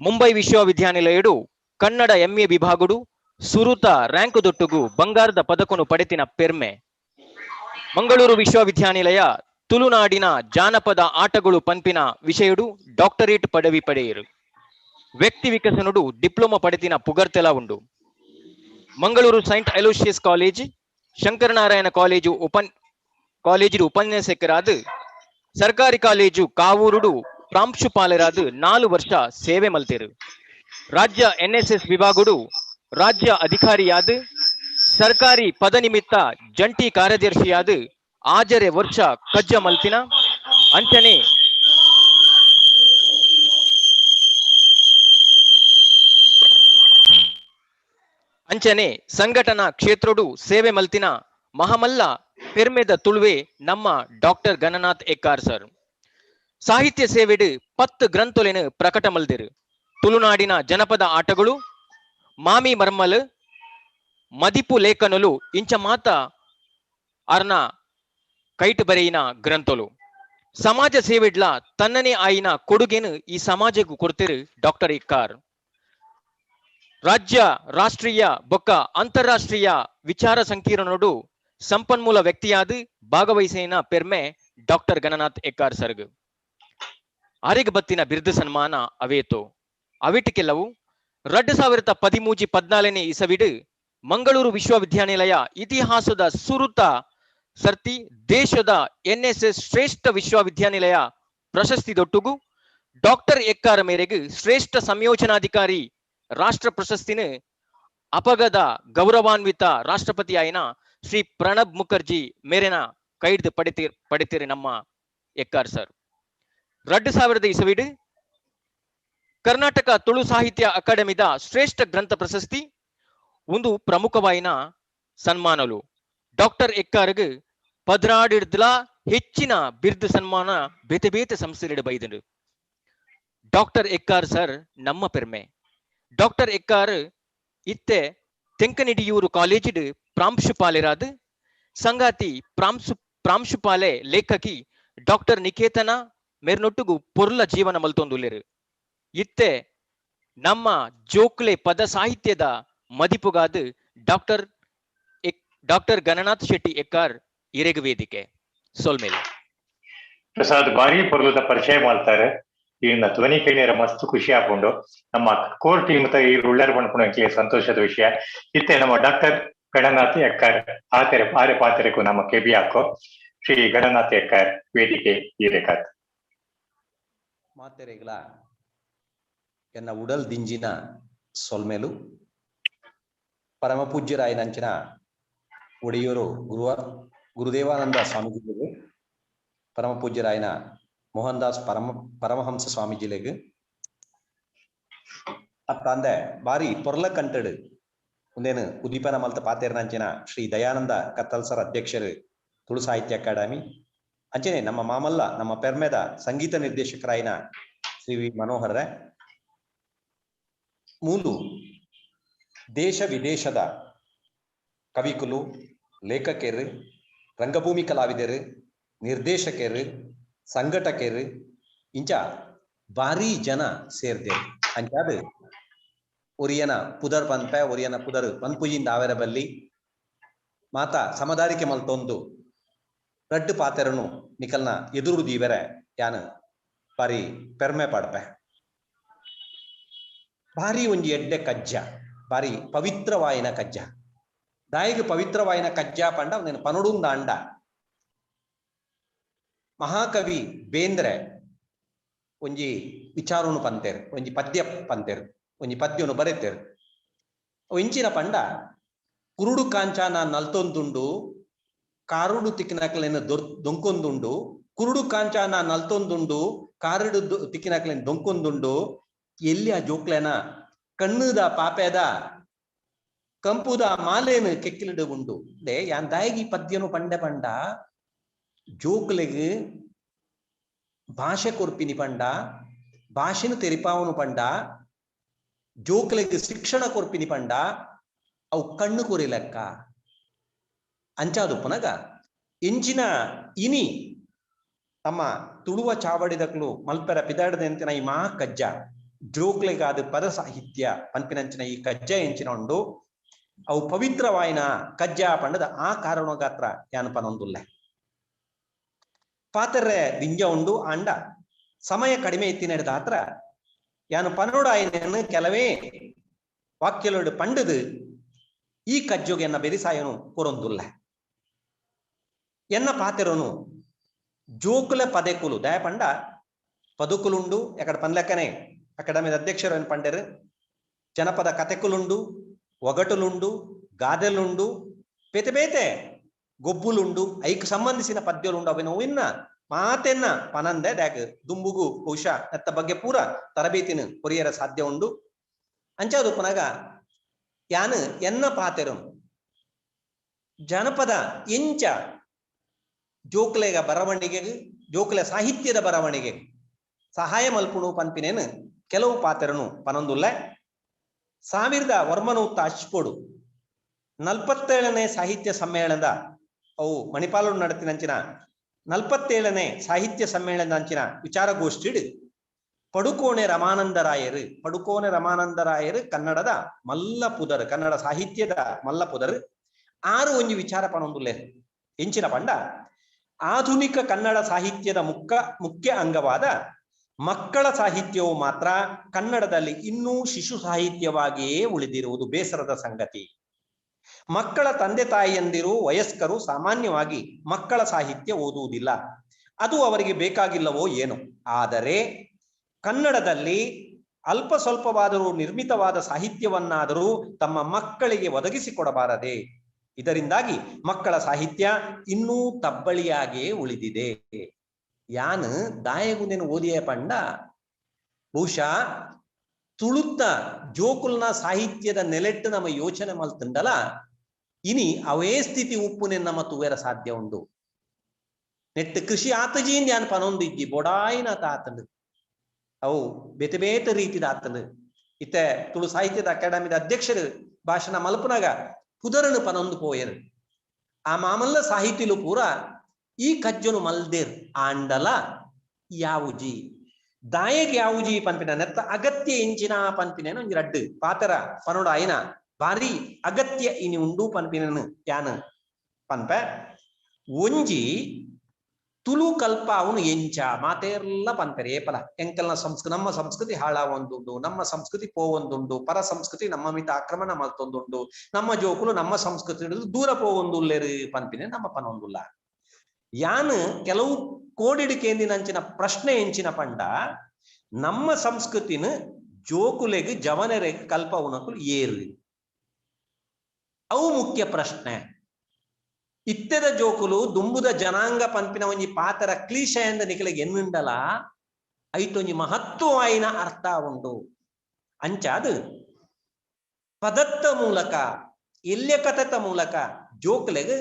ಮುಂಬೈ ವಿಶ್ವವಿದ್ಯಾನಿಲಯಡು ಕನ್ನಡ ಎಂಎ ವಿಭಾಗಡು ಸುರುತ ರ್ಯಾಂಕ್ ದೊಟ್ಟುಗು ಬಂಗಾರದ ಪದಕನು ಪಡೆತಿನ ಪೆರ್ಮೆ. ಮಂಗಳೂರು ವಿಶ್ವವಿದ್ಯಾನಿಲಯ ತುಳುನಾಡಿನ ಜಾನಪದ ಆಟಗಳು ಪನ್ಪಿನ ವಿಷಯಡು ಡಾಕ್ಟರೇಟ್ ಪದವಿ ಪಡೆಯರು. ವ್ಯಕ್ತಿ ವಿಕಸನುಡು ಡಿಪ್ಲೊಮಾ ಪಡೆತಿನ ಪುಗರ್ತೆಲ ಉಂಡು. Mangaluru Saint Aloysius college, Shankaranarayana college college ಉಪನ್ಯಾಸಕರಾದ, ಸರ್ಕಾರಿ ಕಾಲೇಜು ಕಾವೂರುಡು ಪ್ರಾಂಶುಪಾಲರಾದ 4 ವರ್ಷ ಸೇವೆ ಮಲ್ತೆರು. ರಾಜ್ಯ ಎನ್ಎಸ್ಎಸ್ ವಿಭಾಗಡು ರಾಜ್ಯ ಅಧಿಕಾರಿಯಾದ, ಸರ್ಕಾರಿ ಪದನಿಮಿತ್ತ ಜಂಟಿ ಕಾರ್ಯದರ್ಶಿಯಾದ 6 ವರ್ಷ ಕಜ್ಜ ಮಲ್ತಿನ ಅಂಚನೆ ಅಂಚನೆ ಸಂಘಟನಾ ಕ್ಷೇತ್ರಡು ಸೇವೆ ಮಲ್ತಿನ ಮಹಮಲ್ಲ ಪೆರ್ಮೆದ ತುಳುವೆ ನಮ್ಮ ಡಾಕ್ಟರ್ ಗಣನಾಥ್ ಎಕ್ಕಾರ್ ಸರ್. ಸಾಹಿತ್ಯ ಸೇವೆಡು 10 ಗ್ರಂಥೊಲೆನ್ ಪ್ರಕಟ ಮಲ್ದಿರು. ತುಳುನಾಡಿನ ಜನಪದ ಆಟಗಳು, ಮಾಮಿ ಮರ್ಮಲ್, ಮದಿಪು ಲೇಖನಲು ಇಂಚ ಮಾತ ಅರ್ನ ಕೈಟ್ ಬರೆಯಿನ ಗ್ರಂಥಲು. ಸಮಾಜ ಸೇವೆಡ್ಲ ತನ್ನನೇ ಆಯಿನ ಕೊಡುಗೆನು ಈ ಸಮಾಜಕ್ಕೂ ಕೊಡ್ತಿರು ಡಾಕ್ಟರ್ ಎಕ್ಕಾರ್. ರಾಜ್ಯ, ರಾಷ್ಟ್ರೀಯ ಬೊಕ್ಕ ಅಂತಾರಾಷ್ಟ್ರೀಯ ವಿಚಾರ ಸಂಕಿರಣಡು ಸಂಪನ್ಮೂಲ ವ್ಯಕ್ತಿಯಾದ ಭಾಗವಹಿಸಿನ ಪೆರ್ಮೆ ಡಾಕ್ಟರ್ ಗಣನಾಥ್ ಎಕ್ಕಾರ್ ಸರ್ಗ್. ಆರಿಗೆ ಬತ್ತಿನ ಬಿರುದು ಸನ್ಮಾನ ಅವೇತೋ ಅವಿಟ್ ಕೆಲವು 2013-14ನೇ ಇಸವಿಡು ಮಂಗಳೂರು ವಿಶ್ವವಿದ್ಯಾನಿಲಯ ಇತಿಹಾಸದ ಸುರುತ ಸರ್ತಿ ದೇಶದ ಎನ್ಎಸ್ಎಸ್ ಶ್ರೇಷ್ಠ ವಿಶ್ವವಿದ್ಯಾನಿಲಯ ಪ್ರಶಸ್ತಿ ದೊಟ್ಟುಗು ಡಾಕ್ಟರ್ ಎಕ್ಕಾರ ಮೇರೆಗೆ ಶ್ರೇಷ್ಠ ಸಂಯೋಜನಾಧಿಕಾರಿ ರಾಷ್ಟ್ರ ಪ್ರಶಸ್ತಿನ ಅಪಗದ ಗೌರವಾನ್ವಿತ ರಾಷ್ಟ್ರಪತಿ ಆಯಿನ ಶ್ರೀ ಪ್ರಣಬ್ ಮುಖರ್ಜಿ ಮೇರೆನ ಕೈಡ್ದು ಪಡೆತಿರಿ ನಮ್ಮ ಎಕ್ಕಾರ್ ಸರ್. 2000 ಇಸವಿಡು ಕರ್ನಾಟಕ ತುಳು ಸಾಹಿತ್ಯ ಅಕಾಡೆಮಿದ ಶ್ರೇಷ್ಠ ಗ್ರಂಥ ಪ್ರಶಸ್ತಿ ಒಂದು ಪ್ರಮುಖವಾಯಿನ ಸನ್ಮಾನಲು. ಡಾಕ್ಟರ್ ಎಕ್ಕಾರ್ಗ್ 12 ಹೆಚ್ಚಿನ ಬಿರ್ದು ಸನ್ಮಾನ ಬೇತೆ ಬೇತೆ ಸಂಸ್ಥೆಲಿಡ ಬೈದನು. ಡಾಕ್ಟರ್ ಎಕ್ಕಾರ್ ಸರ್ ನಮ್ಮ ಪೆರ್ಮೆ. ಡಾಕ್ಟರ್ ಎಕ್ಕಾರ್ ಇತ್ತೆ ತೆಂಕನಿಡಿಯೂರು ಕಾಲೇಜಿಡ್ ಪ್ರಾಂಶುಪಾಲರಾದ ಸಂಗಾತಿ ಪ್ರಾಂಶುಪಾಲೆ ಲೇಖಕಿ ಡಾಕ್ಟರ್ ನಿಕೇತನ ಮೇರ್ನೊಟ್ಟುಗು ಪೊರ್ಲ ಜೀವನ ಮಲ್ತೊಂದುಲ್ಲೆರು. ಇತ್ತೆ ನಮ್ಮ ಜೋಕ್ಲೆ ಪದ ಸಾಹಿತ್ಯದ ಮದಿಪುಗಾದ ಡಾಕ್ಟರ್ ಗಣನಾಥ್ ಶೆಟ್ಟಿ ಎಕ್ಕಾರ್ ಇರೆಗು ವೇದಿಕೆ ಸೊಲ್ಮೇಲೆ. ಪ್ರಸಾದ್ ಬಾರಿ ಪೊರ್ಲದ ಪರಿಚಯ ಮಾಡ್ತಾರೆ. ಈ ಧ್ವನಿ ಕೇಳಿಯರ ಮಸ್ತ್ ಖುಷಿ ಹಾಕೊಂಡು ನಮ್ಮ ಕೋರ್ ಟೀಮ್ ಈ ಉಳ್ಳಾರ ಪಣ್ಪುಣ ಸಂತೋಷದ ವಿಷಯ. ಇತ್ತೆ ನಮ್ಮ ಡಾಕ್ಟರ್ ಗಣನಾಥ್ ಎಕ್ಕಾರ್ ಆತೆರೆ ಆರೆ ಪಾತೆರೆಕು ನಮ್ಮ ಕೆಬಿ ಹಾಕೋ ಶ್ರೀ ಗಣನಾಥ್ ಎಕ್ಕಾರ್ ವೇದಿಕೆ ಈರೇಕಾತ್. ಮಾತೆರೆಗಳ ಎನ್ನ ಉಡಲ್ ದಿಂಜಿನ ಸೊಲ್ಮೇಲು ಪರಮ ಪೂಜ್ಯರಾಯನಂಚಿನ ಒಡೆಯೂರು ಗುರುದೇವಾನಂದ ಸ್ವಾಮೀಜಿಗಳಿಗೆ, ಪರಮ ಪೂಜ್ಯರಾಯನ ಮೋಹನ್ ದಾಸ್ ಪರಮಹಂಸ ಸ್ವಾಮೀಜಿಲೆಗ್ ಅತ್ತಂದೆ ಬಾರಿ ಪೊರ್ಲ ಕಂಟಡು ಒಂದೇನು ಉದ್ದೀಪನ ಮಲ್ತ ಪಾತೇರ್ನಂಚಿನ ಶ್ರೀ ದಯಾನಂದ ಕತ್ತಲ್ಸರ್ ಅಧ್ಯಕ್ಷರು ತುಳು ಸಾಹಿತ್ಯ ಅಕಾಡೆಮಿ, ಅಂಚನೆ ನಮ್ಮ ಮಾಮಲ್ಲ ನಮ್ಮ ಪೆರ್ಮೆದ ಸಂಗೀತ ನಿರ್ದೇಶಕರಾಯಿನ ಶ್ರೀ ವಿ ಮನೋಹರ್ರೆ, ಮೂಲು ದೇಶ ವಿದೇಶದ ಕವಿಕುಲು, ಲೇಖಕರು, ರಂಗಭೂಮಿ ಕಲಾವಿದರು, ನಿರ್ದೇಶಕರು, ಸಂಘಟಕರು ಇಂಚ ಭಾರಿ ಜನ ಸೇರ್ದೆ. ಅಂಚಾದ ಒರಿಯನ ಪುದರ್ ಪನ್ಪೆ ಒರಿಯನ ಪುದರ್ ಪನ್ಪುಜಿಂದ ಆವೆರ ಬಲ್ಲಿ ಮಾತಾ ಸಮದಾರಿಕೆ ಮಲ್ತೊಂದು ರಡ್ಡು ಪಾತೆರನು ನಿಕಲ್ನ ಎದುರು ದೀವರೆ ಯಾನು ಬಾರಿ ಪೆರ್ಮೆ ಪಾಡ್ಪೆ. ಭಾರಿ ಒಂಜಿ ಎಡ್ಡೆ ಕಜ್ಜ, ಭಾರಿ ಪವಿತ್ರವಾಯಿನ ಕಜ್ಜ. ದಾಯಿಗೆ ಪವಿತ್ರವಾಯಿನ ಕಜ್ಜ ಪಂಡ ಅವನೇನು ಪನೊಡುಂದ ಅಂಡ. ಮಹಾಕವಿ ಬೇಂದ್ರೆ ಒಂಜಿ ವಿಚಾರನು ಪಂತೇರು, ಒಂಜಿ ಪದ್ಯ ಪಂತೇರು, ಒಂಜಿ ಪದ್ಯನು ಬರೆತೇರು. ಇಂಚಿನ ಪಂಡ ಕುರುಡು ಕಾಂಚಾನ ನಲ್ತೊಂದುಂಡು, ಕಾರುಡು ತಿಕ್ಕಿನಕ್ಲೆನ ದೊಂಕೊಂದುಂಡು, ಕುರುಡು ಕಾಂಚಾನ ನಲ್ತೊಂದುಂಡು, ಕಾರುಡು ತಿಕ್ಕಿನಕ್ಲೆನ ದೊಂಕೊಂದುಂಡು, ಎಲ್ಲಿ ಆ ಜೋಕ್ಲೆನ ಕಣ್ಣುದ ಪಾಪೆದ ಕಂಪುದ ಮಾಲೇನು ಕೆಕ್ಕಿಲಿಡು ಉಂಡು. ಲೇ ಯಾನ್ ದಾಯಿಗಿ ಪದ್ಯನು ಪಂಡೆ ಪಂಡ ಜೋಕ್ಲೆಗ್ ಭಾಷೆ ಕೊರ್ಪಿನಿ ಪಂಡ, ಭಾಷೆನು ತೆರಿಪಾವನು ಪಂಡ, ಜೋಕ್ಲೆಗ್ ಶಿಕ್ಷಣ ಕೊರ್ಪಿನಿ ಪಂಡ, ಅವು ಕಣ್ಣು ಕೊರಿಲೆಕ್ಕ ಅಂಚಾದು ಪುನಗ ಇಂಚಿನ ಇನಿ ತಮ್ಮ ತುಳುವ ಚಾವಡಿದಕ್ಲು ಮಲ್ಪೆರ ಪಿದಾಡದೆ ಅಂತಿನ ಈ ಮಹಾ ಕಜ್ಜ ಜೋಕ್ಲೆಗಾದ ಪದ ಸಾಹಿತ್ಯ ಪನ್ಪಿನಂಚಿನ ಈ ಕಜ್ಜ ಎಂಚಿನ ಉಂಡು ಅವು ಪವಿತ್ರವಾಯಿನ ಕಜ್ಜ ಪಂಡದ ಆ ಕಾರಣಗಾತ್ರ ಯಾನು ಪನೊಂದುಲ್ಲೆ. ಪಾತೆರ್ರೆ ದಿಂಜ ಉಂಡು ಆಂಡ ಸಮಯ ಕಡಿಮೆ ಇತ್ತಿನ ಆತ್ರ ಯಾನು ಪನೋಡಾಯಿನ ಕೆಲವೇ ವಾಕ್ಯಲೋಡು ಪಂಡದು ಈ ಕಜ್ಜೋಗೆ ಎನ್ನ ಬೆರಿಸಾಯನು ಕೊರೊಂದುಲ್ಲ. ಎನ್ನ ಪಾತೆರನು ಜೋಕುಲ ಪದೆಕುಲು ದಯ ಪಂಡ ಪದುಕುಲುಂಡು ಎಕಡ ಪನ್ಲೆಕ್ಕನೆ ಅಕಾಡೆಮಿದ ಅಧ್ಯಕ್ಷರು ಏನು ಪಂಡರು ಜನಪದ ಕತೆಕುಲುಂಡು, ಒಗಟುಲುಂಡು, ಗಾದೆಲುಂಡು, ಬೇತೆ ಬೇತೆ ಗೊಬ್ಬುಲುಂಡು, ಐಕ್ ಸಂಬಂಧಿಸಿದ ಪದ್ಯಲುಂಡು. ಅವೆನ ಇನ್ನ ಮಾತೆನ್ನ ಪನಂದೆ ದ್ಯಾಕ್ ದುಂಬುಗು ಬಹುಶಃ ಎತ್ತ ಬಗ್ಗೆ ಪೂರ ತರಬೇತಿನ ಕೊರಿಯರ ಸಾಧ್ಯ ಉಂಡು. ಅಂಚಾದು ಪುನಗ ಯಾನು ಎನ್ನ ಪಾತೆರನು ಜನಪದ ಎಂಚ ಜೋಕ್ಲೆಗ ಬರವಣಿಗೆ, ಜೋಕ್ಲೆ ಸಾಹಿತ್ಯದ ಬರವಣಿಗೆ ಸಹಾಯ ಮಲ್ಪುಣು ಪನ್ಪಿನೇನು ಕೆಲವು ಪಾತೆರನು ಪನೊಂದುಲ್ಲ. 1947 47ನೇ ಸಾಹಿತ್ಯ ಸಮ್ಮೇಳನದ ಅವು ಮಣಿಪಾಲ ನಡತಿನಂಚಿನ 47ನೇ ಸಾಹಿತ್ಯ ಸಮ್ಮೇಳನದ ಅಂಚಿನ ವಿಚಾರಗೋಷ್ಠಿಡ್ ಪಡುಕೋಣೆ ರಮಾನಂದರಾಯರು, ಪಡುಕೋಣೆ ರಮಾನಂದರಾಯರು ಕನ್ನಡದ ಮಲ್ಲ ಪುದರ್, ಕನ್ನಡ ಸಾಹಿತ್ಯದ ಮಲ್ಲ ಪುದರ್. ಆರು ಒಂಜಿ ವಿಚಾರ ಪನೊಂದುಲ್ಲೆ. ಎಂಚಿನ ಪಂಡ ಆಧುನಿಕ ಕನ್ನಡ ಸಾಹಿತ್ಯದ ಮುಖ್ಯ ಅಂಗವಾದ ಮಕ್ಕಳ ಸಾಹಿತ್ಯವು ಮಾತ್ರ ಕನ್ನಡದಲ್ಲಿ ಇನ್ನೂ ಶಿಶು ಸಾಹಿತ್ಯವಾಗಿಯೇ ಉಳಿದಿರುವುದು ಬೇಸರದ ಸಂಗತಿ. ಮಕ್ಕಳ ತಂದೆ ತಾಯಿಯಂದಿರು ವಯಸ್ಕರು ಸಾಮಾನ್ಯವಾಗಿ ಮಕ್ಕಳ ಸಾಹಿತ್ಯ ಓದುವುದಿಲ್ಲ, ಅದು ಅವರಿಗೆ ಬೇಕಾಗಿಲ್ಲವೋ ಏನೋ. ಆದರೆ ಕನ್ನಡದಲ್ಲಿ ಅಲ್ಪ ಸ್ವಲ್ಪವಾದರೂ ನಿರ್ಮಿತವಾದ ಸಾಹಿತ್ಯವನ್ನಾದರೂ ತಮ್ಮ ಮಕ್ಕಳಿಗೆ ಒದಗಿಸಿಕೊಡಬಾರದೆ. ಇದರಿಂದಾಗಿ ಮಕ್ಕಳ ಸಾಹಿತ್ಯ ಇನ್ನೂ ತಬ್ಬಳಿಯಾಗಿಯೇ ಉಳಿದಿದೆ. ಯಾನು ದಾಯಗುಂದೇನು ಓದಿಯ ಪಂಡ ಬಹುಶಃ ತುಳುತ್ತ ಜೋಕುಲ್ನ ಸಾಹಿತ್ಯದ ನೆಲೆಟ್ಟು ನಮ್ಮ ಯೋಚನೆ ಮಲ್ತುಂಡಲ ಇನಿ ಅವೇ ಸ್ಥಿತಿ ಉಪ್ಪುನೆ ನಮ್ಮ ತುವೇರ ಸಾಧ್ಯ ಉಂಡು. ನೆಟ್ಟು ಕೃಷಿ ಆತಜೀನ್ ಯಾನ್ ಪನೊಂದಿಜ್ಜಿ ಬೊಡಾಯಿನ ತಾತಂಡು ಅವು ಬೇತೆ ಬೇತೆ ರೀತಿದ ಆತಂಡು. ಇತ್ತೆ ತುಳು ಸಾಹಿತ್ಯದ ಅಕಾಡೆಮಿದ ಅಧ್ಯಕ್ಷರು ಭಾಷಣ ಮಲ್ಪುನಾಗ ಪುದರನು ಪನೊಂದು ಪೋಯರು. ಆ ಮಾಮಲ್ಲ ಸಾಹಿತ್ಯಲು ಪೂರ ಈ ಕಜ್ಜನು ಮಲ್ದೇರ್ ಆಂಡಲ ಯಾವುಜಿ ದಾಯಗ್ ಯಾವುಜಿ ಪನ್ಪಿನ ನೆತ್ತ ಅಗತ್ಯ ಇಂಚಿನ ಪನ್ಪಿನೇನು ಒಂಜಿ ರಡ್ಡು ಪಾತರ ಪನೋಡ ಆಯ್ನ ಭಾರಿ ಅಗತ್ಯ ಇನಿ ಉಂಡು ಪನ್ಪಿನನು ಯಾನು ಪನ್ಪೆ. ಒಂಜಿ ತುಳು ಕಲ್ಪ ಅವನು ಎಂಚ ಮಾತೇರ್ಲ ಪನ್ಪೆರೆ ಏಪಲ ಎಂಕಲ್ನ ಸಂಸ್ಕೃತಿ ನಮ್ಮ ಸಂಸ್ಕೃತಿ ಹಾಳಾವೊಂದುಂಡು, ನಮ್ಮ ಸಂಸ್ಕೃತಿ ಪೋವೊಂದುಂಡು, ಪರ ಸಂಸ್ಕೃತಿ ನಮ್ಮ ಮಿತ ಆಕ್ರಮಣ ಮಲ್ತೊಂದುಂಡು, ನಮ್ಮ ಜೋಕುಲು ನಮ್ಮ ಸಂಸ್ಕೃತಿ ದೂರ ಪೋವೊಂದುಲ್ಲೇರು ಪನ್ಪಿನೆ ನಮ್ಮ ಪನೊಂದುಲ್ಲ. ಯಾನು ಕೆಲವು ಕೋಡಿಡಿಕೇಂದಿನಂಚಿನ ಪ್ರಶ್ನೆ ಎಂಚಿನ ಪಂಡ ನಮ್ಮ ಸಂಸ್ಕೃತಿನ ಜೋಕುಲೆಗ್ ಜವನರೆಗ್ ಕಲ್ಪ ಉನಕುಲು ಏರು ಅವು ಮುಖ್ಯ ಪ್ರಶ್ನೆ. ಇತ್ತೆದ ಜೋಕುಲು ದುಂಬುದ ಜನಾಂಗ ಪನ್ಪಿನ ಒಂಜಿ ಪಾತರ ಕ್ಲೀಶ ಎಂದ ನಿಕಲೆಗ್ ಎನ್ನುಂಡಲ ಐತೊಂಜಿ ಮಹತ್ವವಾಯಿನ ಅರ್ಥ ಉಂಡು. ಅಂಚಾದು ಪದತ್ತ ಮೂಲಕ ಎಲ್ಯ ಕಥೆತ ಮೂಲಕ ಜೋಕುಲೆಗ್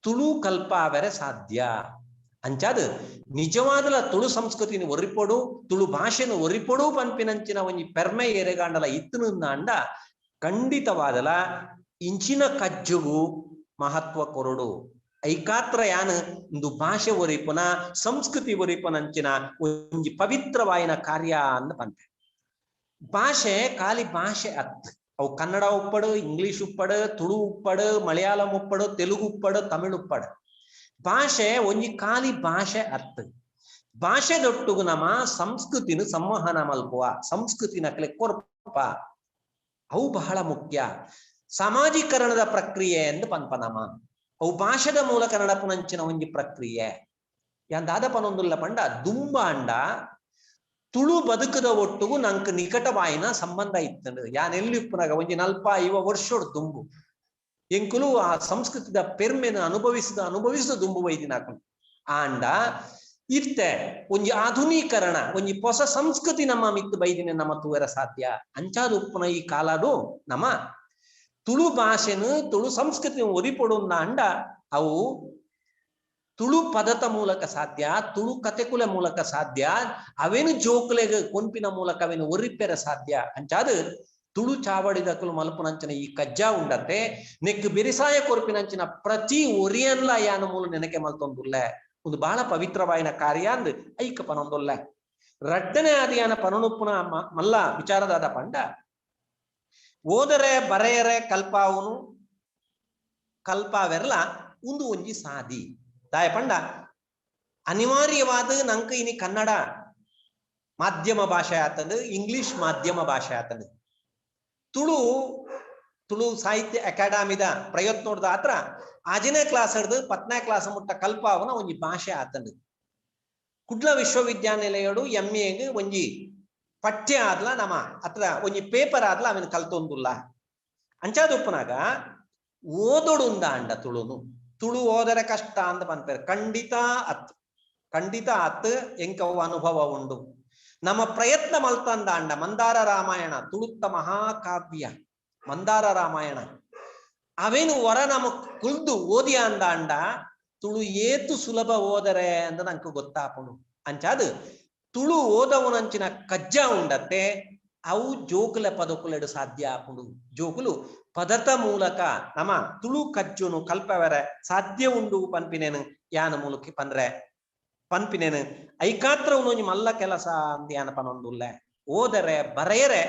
ತುಳು ಕಲ್ಪಾವರೆ ಸಾಧ್ಯ. ಅಂಚಾದು ನಿಜವಾದಲ ತುಳು ಸಂಸ್ಕೃತಿನ ಒರಿಪೊಡು, ತುಳು ಭಾಷೆನ ಒರಿಪೊಡು ಪನ್ಪಿನಂಚಿನ ಒಂಜಿ ಪೆರ್ಮೆ ಏರೆಗಾಂಡಲ ಇತ್ತುಂಡ ಖಂಡಿತವಾದಲ ಇಂಚಿನ ಕಜ್ಜುಗು ಮಹತ್ವ ಕೊರಡು. ಐಕಾತ್ರ ಯಾನು ಒಂದು ಭಾಷೆ ಒರಿಪುನ ಸಂಸ್ಕೃತಿ ಒರಿಪುನಂಚಿನ ಒಂಜಿ ಪವಿತ್ರವಾಯಿನ ಕಾರ್ಯ ಅಂದ ಪನ್ಪೆ. ಭಾಷೆ ಖಾಲಿ ಭಾಷೆ ಅತ್, ಅವು ಕನ್ನಡ ಉಪ್ಪಡು, ಇಂಗ್ಲಿಷ್ ಉಪ್ಪಡು, ತುಳು ಉಪ್ಪಡು, ಮಲಯಾಳಂ ಉಪ್ಪಡು, ತೆಲುಗು ಉಪ್ಪಡು, ತಮಿಳು ಉಪ್ಪಡು. ಭಾಷೆ ಒಂಜಿ ಖಾಲಿ ಭಾಷೆ ಅತ್. ಭಾಷೆದೊಟ್ಟುಗು ನಮ್ಮ ಸಂಸ್ಕೃತಿನ ಸಂವಹನ ಮಲ್ಪುವ, ಸಂಸ್ಕೃತಿ ನಕಲೆ ಕೊರ್ಪ ಅವು ಬಹಳ ಮುಖ್ಯ. ಸಾಮಾಜೀಕರಣದ ಪ್ರಕ್ರಿಯೆ ಎಂದು ಪನ್ಪ ನಮ ಅವು ಭಾಷೆದ ಮೂಲಕ ನಡಪುನಂಚಿನ ಒಂಜಿ ಪ್ರಕ್ರಿಯೆ. ಯಾಂದಾದ ಪನೊಂದುಲ್ಲ ಪಂಡ ದುಂಬಾಂಡ ತುಳು ಬದುಕದ ಒಟ್ಟುಗು ನಂಕ್ ನಿಕಟವಾಯಿನ ಸಂಬಂಧ ಇತ್ತಂಡು. ಯಾನ್ ಎಲ್ಲಿ ಉಪ್ಪುನಾಗ ಒಂಜಿ 45 ವರ್ಷೋಡ್ ದುಂಬು ಎಂಕುಲು ಆ ಸಂಸ್ಕೃತಿದ ಪೆರ್ಮೆನ ಅನುಭವಿಸಿದ ಅನುಭವಿಸಿದ ದುಂಬು ವೈದಿನಾಕು. ಆಂಡ ಇತ್ತೆ ಒಂಜಿ ಆಧುನೀಕರಣ ಒಂಜಿ ಹೊಸ ಸಂಸ್ಕೃತಿ ನಮ್ಮ ಮಿತ್ತು ಬೈದಿನ ನಮ್ಮ ತೂವರ ಸಾಧ್ಯ. ಅಂಚಾದ ಉಪ್ಪುನ ಈ ಕಾಲಡು ನಮ್ಮ ತುಳು ಭಾಷೆನು ತುಳು ಸಂಸ್ಕೃತಿ ಒರಿಪೊಡುಂದ ಅಂಡ ಅವು ತುಳು ಪದತ ಮೂಲಕ ಸಾಧ್ಯ, ತುಳು ಕತೆಕುಲ ಮೂಲಕ ಸಾಧ್ಯ, ಅವೇನು ಜೋಕುಲೆಗ್ ಕೊಂಪಿನ ಮೂಲಕ ಅವೇನು ಒರಿಪೆರ ಸಾಧ್ಯ. ಅಂಚಾದ ತುಳು ಚಾವಡಿದಕುಲು ಮಲ್ಪುನಂಚಿನ ಈ ಕಜ್ಜಾ ಉಂಡತ್ತೆ ನೆಕ್ ಬೆರಿಸಾಯ ಕೊರ್ಪಿನಂಚಿನ ಪ್ರತಿ ಒರಿಯನ್ಲ ಯಾನ ಮೂಲ ನೆನಕೆ ಮಲ್ತೊಂದುಲ್ಲೆ. ಒಂದು ಬಹಳ ಪವಿತ್ರವಾಯಿನ ಕಾರ್ಯ ಅಂದ್ ಐಕ ಪನೊಂದುಲ್ಲೆ. ರಡ್ಡನೆ ಆದಿಯಾನ ಪನನುಪ್ಪುನ ಮಲ್ಲ ವಿಚಾರದಾದ ಪಂಡ ಓದರೆ ಬರೆಯರೆ ಕಲ್ಪಾವುನು ಕಲ್ಪಾವೆರ್ಲ ಉಂದು ಒಂಜಿ ಸಾದಿ ದಾಯ ಪಂಡ ಅನಿವಾರ್ಯವಾದ ನಂಕ ಇನಿ ಕನ್ನಡ ಮಾಧ್ಯಮ ಭಾಷೆ ಆತಂದು, ಇಂಗ್ಲಿಷ್ ಮಾಧ್ಯಮ ಭಾಷೆ ಆತಂದು. ತುಳು ತುಳು ಸಾಹಿತ್ಯ ಅಕಾಡೆಮಿದ ಪ್ರಯತ್ನದ ಆತ್ರ 5ನೇ ಕ್ಲಾಸ್ ಹಿಡ್ದು 10ನೇ ಕ್ಲಾಸ್ ಮುಟ್ಟ ಕಲ್ಪಾವನ ಒಂಜಿ ಭಾಷೆ ಆತಂದು. ಕುಡ್ಲ ವಿಶ್ವವಿದ್ಯಾನಿಲಯಡು ಎಂಎಗ್ ಒಂಜಿ ಪಠ್ಯ ಆದ್ಲ ನಮ ಅತ್ರ ಒಂಜಿ ಪೇಪರ್ ಆದ್ಲ ಅವನ್ ಕಲ್ತೊಂದುಲ್ಲ. ಅಂಚಾದುಪ್ಪನಾಗ ಓದೊಡುಂದ ಅಂಡ ತುಳುನು ತುಳು ಓದರೆ ಕಷ್ಟ ಅಂತ ಪನ್ಪೇರು. ಖಂಡಿತ ಅತ್, ಖಂಡಿತ ಅತ್. ಎಂಕವು ಅನುಭವ ಉಂಡು. ನಮ್ಮ ಪ್ರಯತ್ನ ಮಲ್ತಂದ ಅಂಡ ಮಂದಾರ ರಾಮಾಯಣ ತುಳುತ್ತ ಮಹಾಕಾವ್ಯ ಮಂದಾರ ರಾಮಾಯಣ ಅವೇನು ಹೊರ ನಮ ಕುಲ್ದು ಓದಿ ಅಂದ ಅಂಡ ತುಳು ಏತು ಸುಲಭ ಓದರೆ ಅಂತ ನಂಗೆ ಗೊತ್ತಾಪುಣು. ಅಂಚಾದು ತುಳು ಓದವನಂಚಿನ ಕಜ್ಜ ಉಂಡತ್ತೆ ಅವು ಜೋಕುಲ ಪದಕುಲೆಡು ಸಾಧ್ಯ ಆಪುಂಡು. ಜೋಕುಲು ಪದತ ಮೂಲಕ ನಮ್ಮ ತುಳು ಕಜ್ಜುನು ಕಲ್ಪವರೆ ಸಾಧ್ಯ ಉಂಡು ಪನ್ಪಿನೇನು ಯಾನ ಮೂಲಕ ಪಂದ್ರೆ ಪನ್ಪಿನೇನು ಐಕಾತ್ರ ಒಂಜಿ ಮಲ್ಲ ಕೆಲಸ ಅಂದ ಯಾನ ಪನೊಂದುಲ್ಲ. ಓದರೆ ಬರೆಯರೆ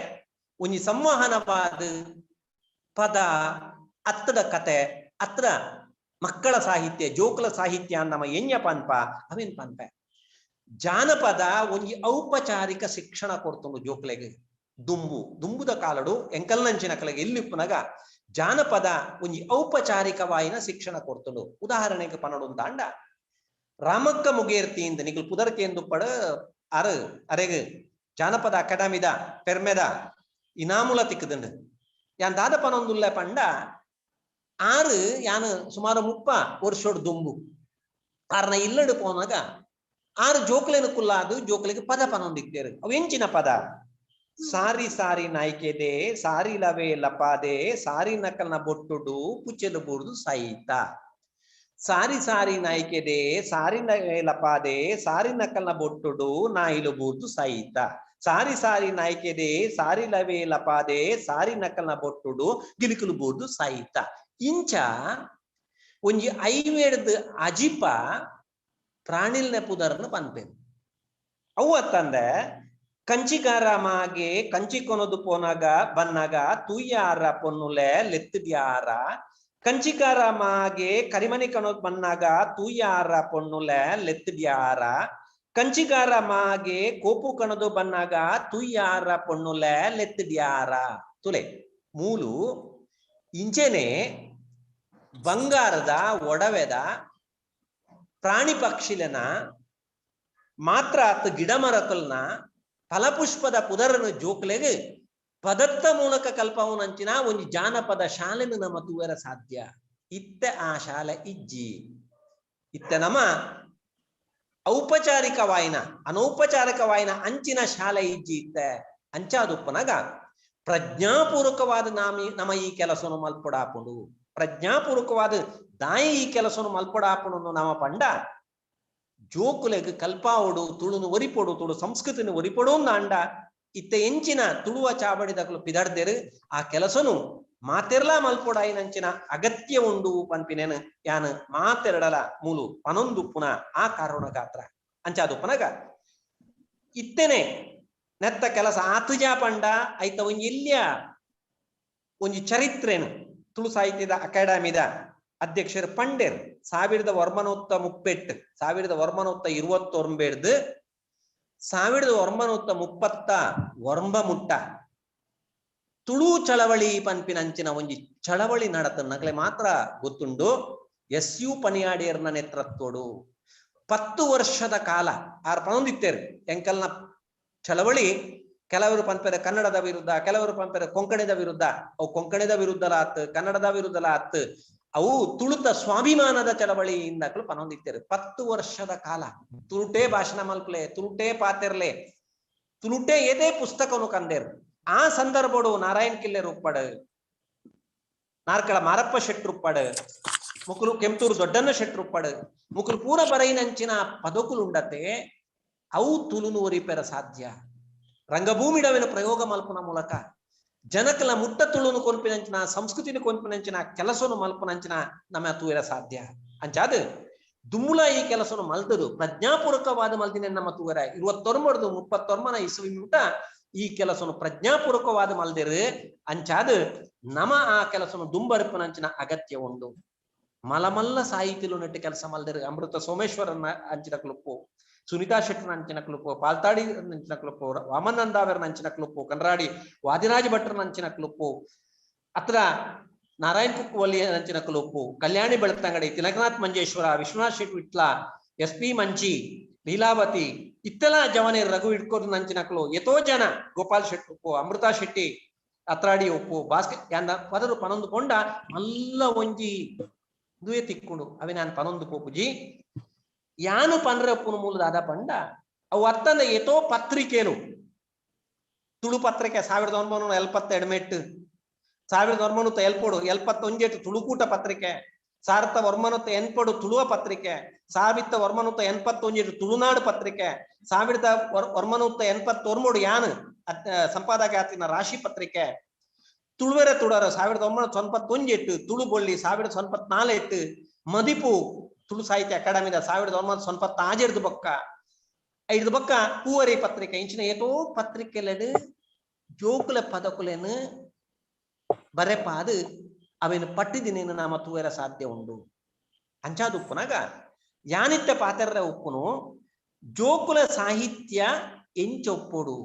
ಒಂಜಿ ಸಂವಹನವಾದ ಪದ ಅತ್ತದ ಕತೆ ಅತ್ರ ಮಕ್ಕಳ ಸಾಹಿತ್ಯ ಜೋಕುಲ ಸಾಹಿತ್ಯ ನಮ್ಮ ಎಂಜ ಪನ್ಪ ಅವೇನ್ ಪನ್ಪೆ. ಜಾನಪದ ಒಂಜಿ ಔಪಚಾರಿಕ ಶಿಕ್ಷಣ ಕೊಡ್ತುಂಡು ಜೋಕ್ಲೆಗ್. ದುಂಬು ದುಂಬುದ ಕಾಲಡು ಎಂಕಲ್ನಂಚಿನ ಕಲೆಗೆ ಎಲ್ಲಿಪ್ಪುನಗ ಜಾನಪದ ಒಂಜಿ ಔಪಚಾರಿಕವಾಯಿನ ಶಿಕ್ಷಣ ಕೊಡ್ತುಂಡು. ಉದಾಹರಣೆಗೆ ಪನಡು ಅಂಡ ರಾಮಕ್ಕ ಮುಗೇರ್ತಿ ಇಂದ ನಿಗಲ್ ಪುದರ್ಕೆ ಎಂದು ಪಡ ಅರು ಅರೆಗ್ ಜಾನಪದ ಅಕಾಡೆಮಿದ ಪೆರ್ಮೆದ ಇನಾಮುಲ ತಿಕ್ಕದಂಡು. ಯಾನ್ ದಾದ ಪನೊಂದುಲ್ಲ ಪಂಡ ಆರು ಯಾನು ಸುಮಾರು 30 ವರ್ಷೋಡು ದುಂಬು ಆರ್ನ ಇಲ್ಲಡು ಪೋನಾಗ ಆರು ಜೋಕ್ಲೆನ ಕುಲ್ಲಾದು ಜೋಕ್ಲೆಗೆ ಪದ ಪನೊಂದಿತ್ತೇರು. ಅವು ಎಂಚಿನ ಪದ? ಸಾರಿ ಸಾರಿ ನಾಯ್ಕೆದೆ ಸಾರಿ ಲವೇ ಲಪಾದೆ ಸಾರಿ ನಕಲ್ನ ಬೊಟ್ಟುಡು ಪುಚ್ಚೆಲು ಬೂರ್ದು ಸೈತ. ಸಾರಿ ಸಾರಿ ನಾಯ್ಕೆದೆ ಸಾರಿ ಲಪಾದೆ ಸಾರಿ ನಕಲ್ನ ಬೊಟ್ಟುಡು ನಾಯಿಲು ಬೂರ್ದು ಸೈತ. ಸಾರಿ ಸಾರಿ ನಾಯ್ಕೆದೆ ಸಾರಿ ಲವೇ ಲಪಾದೆ ಸಾರಿ ನಕಲ್ನ ಬೊಟ್ಟುಡು ಗಿಲಿಕುಲು ಬೂರ್ದು ಸೈತ. ಇಂಚ ಒಂಜಿ ಐವೇಡ್ದು ಅಜಿಪ ಪ್ರಾಣಿಲ್ನ ಪುದರ್ನ ಪನ್ಪೇನು. ಅವು ಅತ್ತಂದೆ ಕಂಚಿಗಾರ ಮಾಗೆ ಕಂಚಿ ಕೊನದು ಪೋನಾಗ ಬನ್ನಾಗ ತೂಯಾರ ಪೊನ್ನುಲೆ ಲೆತ್ತದ್ಯಾರ. ಕಂಚಿಗಾರ ಮಾಗೆ ಕರಿಮನಿ ಕಣೋದ್ ಬನ್ನಾಗ ತೂಯಾರ ಪೊನ್ನುಲೆ ಲೆತ್ತದ್ಯಾರ. ಕಂಚಿಗಾರ ಮಾಗೆ ಕೋಪು ಕಣದು ಬನ್ನಾಗ ತೂಯಾರ ಪೊನ್ನುಲೆ ಲೆತ್ತದ್ಯಾರ. ತುಲೆ ಮೂಲು ಇಂಚೆನೆ ಬಂಗಾರದ ಒಡವೆದ ಪ್ರಾಣಿ ಪಕ್ಷಿಲನ ಮಾತ್ರ ಆತ ಗಿಡ ಮರಕಲ್ನ ಫಲಪುಷ್ಪದ ಪುದರನು ಜೋಕ್ಲೆಗ್ ಪದತ್ತ ಮೂಲಕ ಕಲ್ಪವನಂಚಿನ ಒಂಜಿ ಜಾನಪದ ಶಾಲೆನು ನಮ್ಮ ತೂವರ ಸಾಧ್ಯ. ಇತ್ತೆ ಆ ಶಾಲೆ ಇಜ್ಜಿ. ಇತ್ತೆ ನಮ್ಮ ಔಪಚಾರಿಕವಾಯಿನ ಅನೌಪಚಾರಿಕವಾಯಿನ ಅಂಚಿನ ಶಾಲೆ ಇಜ್ಜಿ ಇತ್ತೆ. ಅಂಚಾದುಪ್ಪನಾಗ ಪ್ರಜ್ಞಾಪೂರ್ವಕವಾದ ನಮ್ಮ ಈ ಕೆಲಸನು ಮಲ್ಪೊಡಾಪುಂಡು. ಪ್ರಜ್ಞಾಪೂರ್ವಕವಾದ ದಾಯಿ ಈ ಕೆಲಸನು ಮಲ್ಪೊಡಾಪುಂಡು ನಮ್ಮ ಪಂಡ ಜೋಕುಲೆಗ್ ಕಲ್ಪಾವಡು ತುಳುನು ಒರಿಪೊಡು ತುಳು ಸಂಸ್ಕೃತಿನ ಒರಿಪೊಡು ಅಂಡ ಇತ್ತೆ ಎಂಚಿನ ತುಳುವ ಚಾವಡಿದಕಲು ಪಿದಡ್ದೆರು ಆ ಕೆಲಸನು ಮಾತೆರ್ಲಾ ಮಲ್ಪೊಡಾಯಿನಂಚಿನ ಅಗತ್ಯ ಉಂಡು ಪನ್ಪಿನೇನು ಯಾನ್ ಮಾತೆರಡಲ ಮೂಲು ಪನೊಂದುಪ್ಪುನ ಆ ಕಾರಣ ಗಾತ್ರ. ಅಂಚಾದುಪ್ಪನಗ ಇತ್ತೆನೆ ನೆತ್ತ ಕೆಲಸ ಆತುಜಾ ಪಂಡ ಐತ ಒಂಜಿ ಇಲ್ಯ ಒಂಜಿ ಚರಿತ್ರೆನು ತುಳು ಸಾಹಿತ್ಯದ ಅಕಾಡೆಮಿದ ಅಧ್ಯಕ್ಷರು ಪಂಡೇರ್ 1938 1929 1930 ಮುಟ್ಟ ತುಳು ಚಳವಳಿ ಪನ್ಪಿನಂಚಿನ ಒಂಜಿ ಚಳವಳಿ ನಡತ ನಕಲೆ ಮಾತ್ರ ಗೊತ್ತುಂಡು. ಎಸ್ you ಪನಿಯಾಡಿಯರ್ನ ನೇತೃತ್ವಡು 10 ವರ್ಷದ ಕಾಲ ಆರ್ ಪನೊಂದಿತ್ತೇರು ಎಂಕಲ್ನ ಚಳವಳಿ. ಕೆಲವರು ಪನ್ಪೆರೆ ಕನ್ನಡದ ವಿರುದ್ಧ, ಕೆಲವರು ಪನ್ಪೆರೆ ಕೊಂಕಣಿದ ವಿರುದ್ಧ. ಅವು ಕೊಂಕಣಿದ ವಿರುದ್ಧಲ ಆತ್, ಕನ್ನಡದ ವಿರುದ್ಧಲ ಆತ್, ಅವು ತುಳುತ ಸ್ವಾಭಿಮಾನದ ಚಳವಳಿಯಿಂದ ಪನೊಂದಿತ್ತೇರು. 10 ವರ್ಷದ ಕಾಲ ತುಳುಟೇ ಭಾಷಣ ಮಲ್ಪಲೆ, ತುಳುಟೇ ಪಾತೆರ್ಲೆ, ತುಳುಟೇ ಏದೇ ಪುಸ್ತಕನು ಕಂದೇರು. ಆ ಸಂದರ್ಭಡು ನಾರಾಯಣ್ ಕಿಲ್ಲೆ ರೂಪಡು, ನಾರ್ಕಳ ಮಾರಪ್ಪ ಶೆಟ್ರುಪ್ಪಡು, ಮುಕುಲು ಕೆಂತೂರು ದೊಡ್ಡನ್ನ ಶೆಟ್ರುಪ್ಪಡು, ಮುಕುಲು ಪೂರ ಬರೈನಂಚಿನ ಪದಕುಲು ಉಂಡತೆ ಅವು ತುಳುನು ಒರಿಪೆರ ಸಾಧ್ಯ. ರಂಗಭೂಮಿಡವಿನ ಪ್ರಯೋಗ ಮಲ್ಪುನ ಮೂಲಕ ಜನಕಲ ಮುಟ್ಟ ತುಳುನು ಕೊನ್ಪಿನಂಚಿನ ಸಂಸ್ಕೃತಿನ ಕೊನ್ಪಿನಂಚಿನ ಕೆಲಸನು ಮಲ್ಪುನಂಚಿನ ನಮ್ಮ ತೂರ ಸಾಧ್ಯ. ಅಂಚಾದ ದುಂಬುಲ ಈ ಕೆಲಸನು ಮಲ್ತದು ಪ್ರಜ್ಞಾಪೂರ್ವಕವಾದ ಮಲ್ದಿನ ನಮ್ಮ ತೂವರ 29 39 ಇಸುವಿ ಮುಟ ಈ ಕೆಲಸನು ಪ್ರಜ್ಞಾಪೂರ್ವಕವಾದ ಮಲ್ದಿರು. ಅಂಚಾದ ನಮ ಆ ಕೆಲಸನು ದುಂಬರ್ಪನಂಚಿನ ಅಗತ್ಯ ಉಂಡು. ಮಲಮಲ್ಲ ಸಾಹಿತ್ಯಲು ನೆಟ್ಟು ಕೆಲಸ ಮಲ್ದಿರು. ಅಮೃತ ಸೋಮೇಶ್ವರನ ಅಂಚಿನ ಕ್ಲುಪ್ಪು, ಸುನೀತಾ ಶೆಟ್ಟರ್ನ ಅಂಚಿನ ಕ್ಲುಪ್ಪು, ಪಾಲ್ತಾಡಿ ಅಂಚಿನ ಕ್ಲುಪ್ಪು, ವಾಮನಂದಾವರ್ನ ಅಂಚಿನ ಕ್ಲುಪ್ಪು, ಕನ್ರಾಡಿ ವಾದಿರಾಜ ಭಟ್ರನ ಅಂಚಿನ ಕ್ಲುಪ್ಪು, ಅತ್ರ ನಾರಾಯಣ್ ಕುಕ್ಕುವಲ್ಲಿ ಅಂಚಿನ ಕ್ಲುಪ್ಪು, ಕಲ್ಯಾಣಿ ಬೆಳ್ತಂಗಡಿ, ತಿಲಕನಾಥ್ ಮಂಜೇಶ್ವರ, ವಿಶ್ವನಾಥ್ ಶೆಟ್ ವಿಟ್ಲ, ಎಸ್ ಪಿ ಮಂಚಿ, ಲೀಲಾವತಿ, ಇತ್ತೆಲ್ಲ ಜವನೇ ರಘು ಇಟ್ಕೋರ್ ನಂಚಿನ ಕ್ಲು, ಎತೋ ಜನ ಗೋಪಾಲ್ ಶೆಟ್ಟಿ ಉಪ್ಪು, ಅಮೃತಾ ಶೆಟ್ಟಿ ಅತ್ರಾಡಿ ಉಪ್ಪು, ಭಾಸ್ಕರ್ ಯಾಂದ ಪದರು ಪನೊಂದು ಕೊಂಡ ಮಲ್ಲ ಒಂಜಿ ದುಯೆ ತಿಕ್ಕೊಂಡು ಅವೆ ನಾನು ಪನೊಂದು ಪೋಪುಜಿ ಯಾನು ಪನ್ರೆ ಉಪ್ಪುನು ಮೂಲದ ಆದ ಪಂಡ ಅವು ಅತ್ತಂದ ಏತೋ ಪತ್ರಿಕೆಲು ತುಳು ಪತ್ರಿಕೆ 1972 ಮೆಟ್ಟು 1974 71 ತುಳುಕೂಟ ಪತ್ರಿಕೆ, 1980 ತುಳುವ ಪತ್ರಿಕೆ, 1981 ತುಳುನಾಡು ಪತ್ರಿಕೆ, 1983 ಯಾನು ಸಂಪಾದಕ ಆತಿನ ರಾಶಿ ಪತ್ರಿಕೆ, ತುಳುವೆರೆ ತುಡರ 1991 ತುಳು ಬೊಳ್ಳಿ 1994 ಮದಿಪು ತುಳು ಸಾಹಿತ್ಯ ಅಕಾಡೆಮಿದ 1996 ಬೊಕ್ಕ ಐದು ಬೊಕ್ಕ ಪೂವರಿ ಪತ್ರಿಕೆ. ಇಂಚಿನ ಏತೋ ಪತ್ರಿಕೆಲೆಡು ಜೋಕುಲ ಪದಕುಲೇನು ಬರೆಪಾದು ಅವೇನು ಪಟ್ಟಿದಿನೇನು ನಾಮ ತೂವೆರ ಸಾಧ್ಯ ಉಂಡು. ಅಂಚಾದ ಉಪ್ಪುನಾಗ ಯಾನಿತ್ತ ಪಾತೆರ್ರ ಉಪ್ಪುನು ಜೋಕುಲ ಸಾಹಿತ್ಯ ಎಂಚೊಪ್ಪೊಡು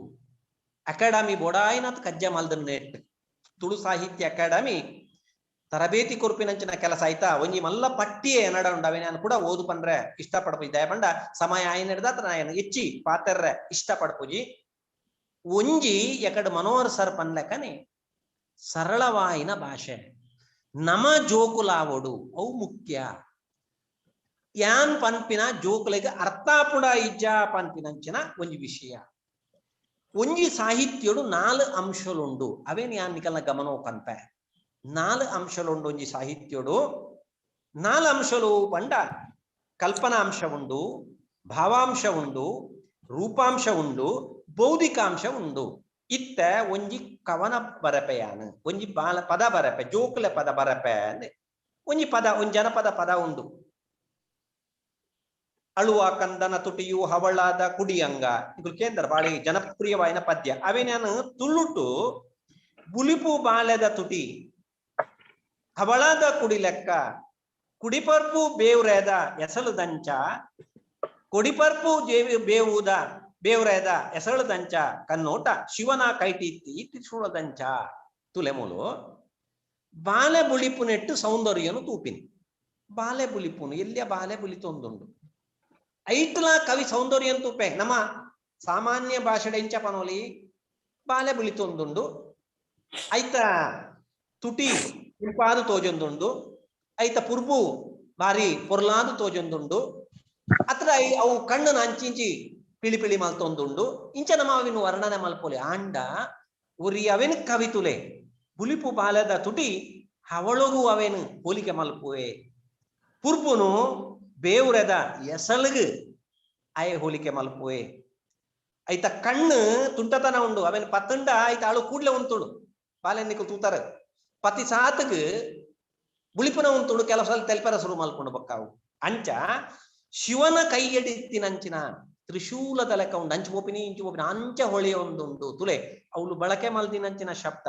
ಅಕಾಡೆಮಿ ಬೋಡಾಯಿನಾತ್ ಕಜ್ಜ ಮಲ್ದನ್ ನೆಟ್ ತುಳು ಸಾಹಿತ್ಯ ಅಕಾಡೆಮಿ ತರಬೇತಿ ಕೊರ್ಪಿನಂಚಿನ ಕೆಲಸ ಆಯ್ತಾ ಒಂಜಿ ಮಲ್ಲ ಪಟ್ಟಿಯೇ ಎನ್ನಡ ಉಂಡು. ಅವೆ ನಾನು ಕೂಡ ಓದು ಪಂಡ್ರೆ ಇಷ್ಟ ಪಡ್ಪುಜಿ, ದಯಪಂಡ ಸಮಯ ಆಯ್ನ ಹಿಡ್ದಾತ್ರ ನಾನು ಹೆಚ್ಚಿ ಪಾತೆರ್ರೆ ಇಷ್ಟ ಪಡ್ಪುಜಿ. ಒಂಜಿ ಎಕಡೆ ಮನೋಹರ್ ಸರ್ ಪನ್ಲೆಕನೆ ಸರಳವಾಯಿನ ಭಾಷೆ ನಮ ಜೋಕುಲಾವೊಡು ಅವು ಮುಖ್ಯ. ಯಾನ್ ಪನ್ಪಿನ ಜೋಕುಲೆಗ್ ಅರ್ಥಾಪುಡ ಇಜ್ಜ ಪನ್ಪಿನಂಚಿನ ಒಂಜಿ ವಿಷಯ. ಒಂಜಿ ಸಾಹಿತ್ಯಡು 4 ಅಂಶಲುಂಡು ಅವೇನು ಯಾನ್ ನಿಕಲ್ನ ಗಮನ ಕನ್ಪೆ. 4 ಅಂಶಲುಂಡು ಒಂಜಿ ಸಾಹಿತ್ಯಡು. 4 ಅಂಶಲು ಪಂಡ ಕಲ್ಪನಾ ಅಂಶ ಉಂಡು, ಭಾವಾಂಶ ಉಂಡು, ರೂಪಾಂಶ ಉಂಡು, ಬೌದ್ಧಿಕಾಂಶ ಉಂಡು. ಇತ್ತ ಒಂಜಿ ಕವನ ಬರಪೆಯಾನು ಒಂಜಿ ಬಾಲ ಪದ ಬರಪೆ ಜೋಕುಲ ಪದ ಬರಪೆ ಒಂಜಿ ಪದ ಒಂಜಿ ಜನಪದ ಪದ ಉಂಡು. ಅಳುವ ಕಂದನ ತುಟಿಯು ಹವಳಾದ ಕುಡಿಯಂಗ ಇದು ಕೇಂದ್ರ ಬಾಳಿ ಜನಪ್ರಿಯವಾಯಿನ ಪದ್ಯ. ಅವೇ ನಾನು ತುಳುಟು ಬುಲಿಪು ಬಾಲೆದ ತುಟಿ ಹವಳಾದ ಕುಡಿ ಲೆಕ್ಕ ಕುಡಿಪರ್ಪು ಬೇವ್ರೇದ ಎಸಲು ದಂಚ ಕೊಡಿಪರ್ಪು ಬೇವುದ ಬೇವ್ರೇದ ಎಸಳು ದಂಚ ಕನ್ನೋಟ ಶಿವನ ಕೈಟಿತ್ತಿ ತ್ರಿಶೂಲದಂಚ ತುಲೆಮೂಲು ಬಾಲೆ ಬುಳಿಪು ನೆಟ್ಟು ಸೌಂದರ್ಯನು ತೂಪಿನಿ. ಬಾಲೆ ಬುಲಿಪುನು ಎಲ್ಲಿಯ ಬಾಲೆ ಬುಲಿತೊಂದುಂಡು ಐಟ್ಲ ಕವಿ ಸೌಂದರ್ಯ ತೂಪೆ. ನಮ್ಮ ಸಾಮಾನ್ಯ ಭಾಷೆಡ ಇಂಚ ಪನೋಲಿ ಬಾಲೆ ಬುಲಿತೊಂದುಂಡು, ಐತ ತುಟಿ ಇಂಪಾದು ತೋಜೊಂದುಂಡು, ಐತ ಪುರ್ಬು ಬಾರಿ ಪೊರ್ಲಾದು ತೋಜೊಂದುಂಡು, ಅತ್ರ ಅವು ಕಣ್ಣು ಅಂಚಿಂಚಿ ಪಿಳಿ ಪಿಳಿ ಮಲ್ತೊಂದುಂಡು. ಇಂಚ ನಮ್ಮ ಅವಿನ ವರ್ಣನೆ ಮಲ್ಪೊಲಿ. ಆಂಡ ಉರಿ ಅವೇನು ಕವಿತುಲೆ ಬುಲಿಪು ಬಾಲದ ತುಟಿ ಹವಳಗು ಅವೇನು ಹೋಲಿಕೆ ಮಲ್ಪುವೆ, ಪುರ್ಬುನು ಬೇವುರದ ಎಸಲ್ಗು ಆಯೆ ಹೋಲಿಕೆ ಮಲ್ಪುವೆ, ಐತ ಕಣ್ಣು ತುಂಟತನ ಉಂಡು ಅವೇನು ಪತ್ತುಂಡ ಐತ ಅಳು ಕೂಡ್ಲೆ ಉಂತುಡು ಬಾಲೆನ್ನಿಕು ತೂತಾರೆ ಪತಿ ಸಾತಗು ಬುಳಿಪುನ ಉಂತುಡು ಕೆಲವು ಸಲ ತೆಲ್ಪರ ಶುರು ಮಲ್ಕೊಂಡು ಬಕ್ಕಾವು. ಅಂಚ ಶಿವನ ಕೈಯಡಿತ್ತಿನಂಚಿನ ತ್ರಿಶೂಲದ ಲೆಕ್ಕ ಉಂಡು. ಅಂಚು ಪೋಪಿನಿ ಇಂಚು ಪೋಪಿನಿ ಅಂಚ ಹೊಳೆಯ ಒಂದುಂಡು ತುಲೆ. ಅವಳು ಬಳಕೆ ಮಲ್ದಿನಂಚಿನ ಶಬ್ದ,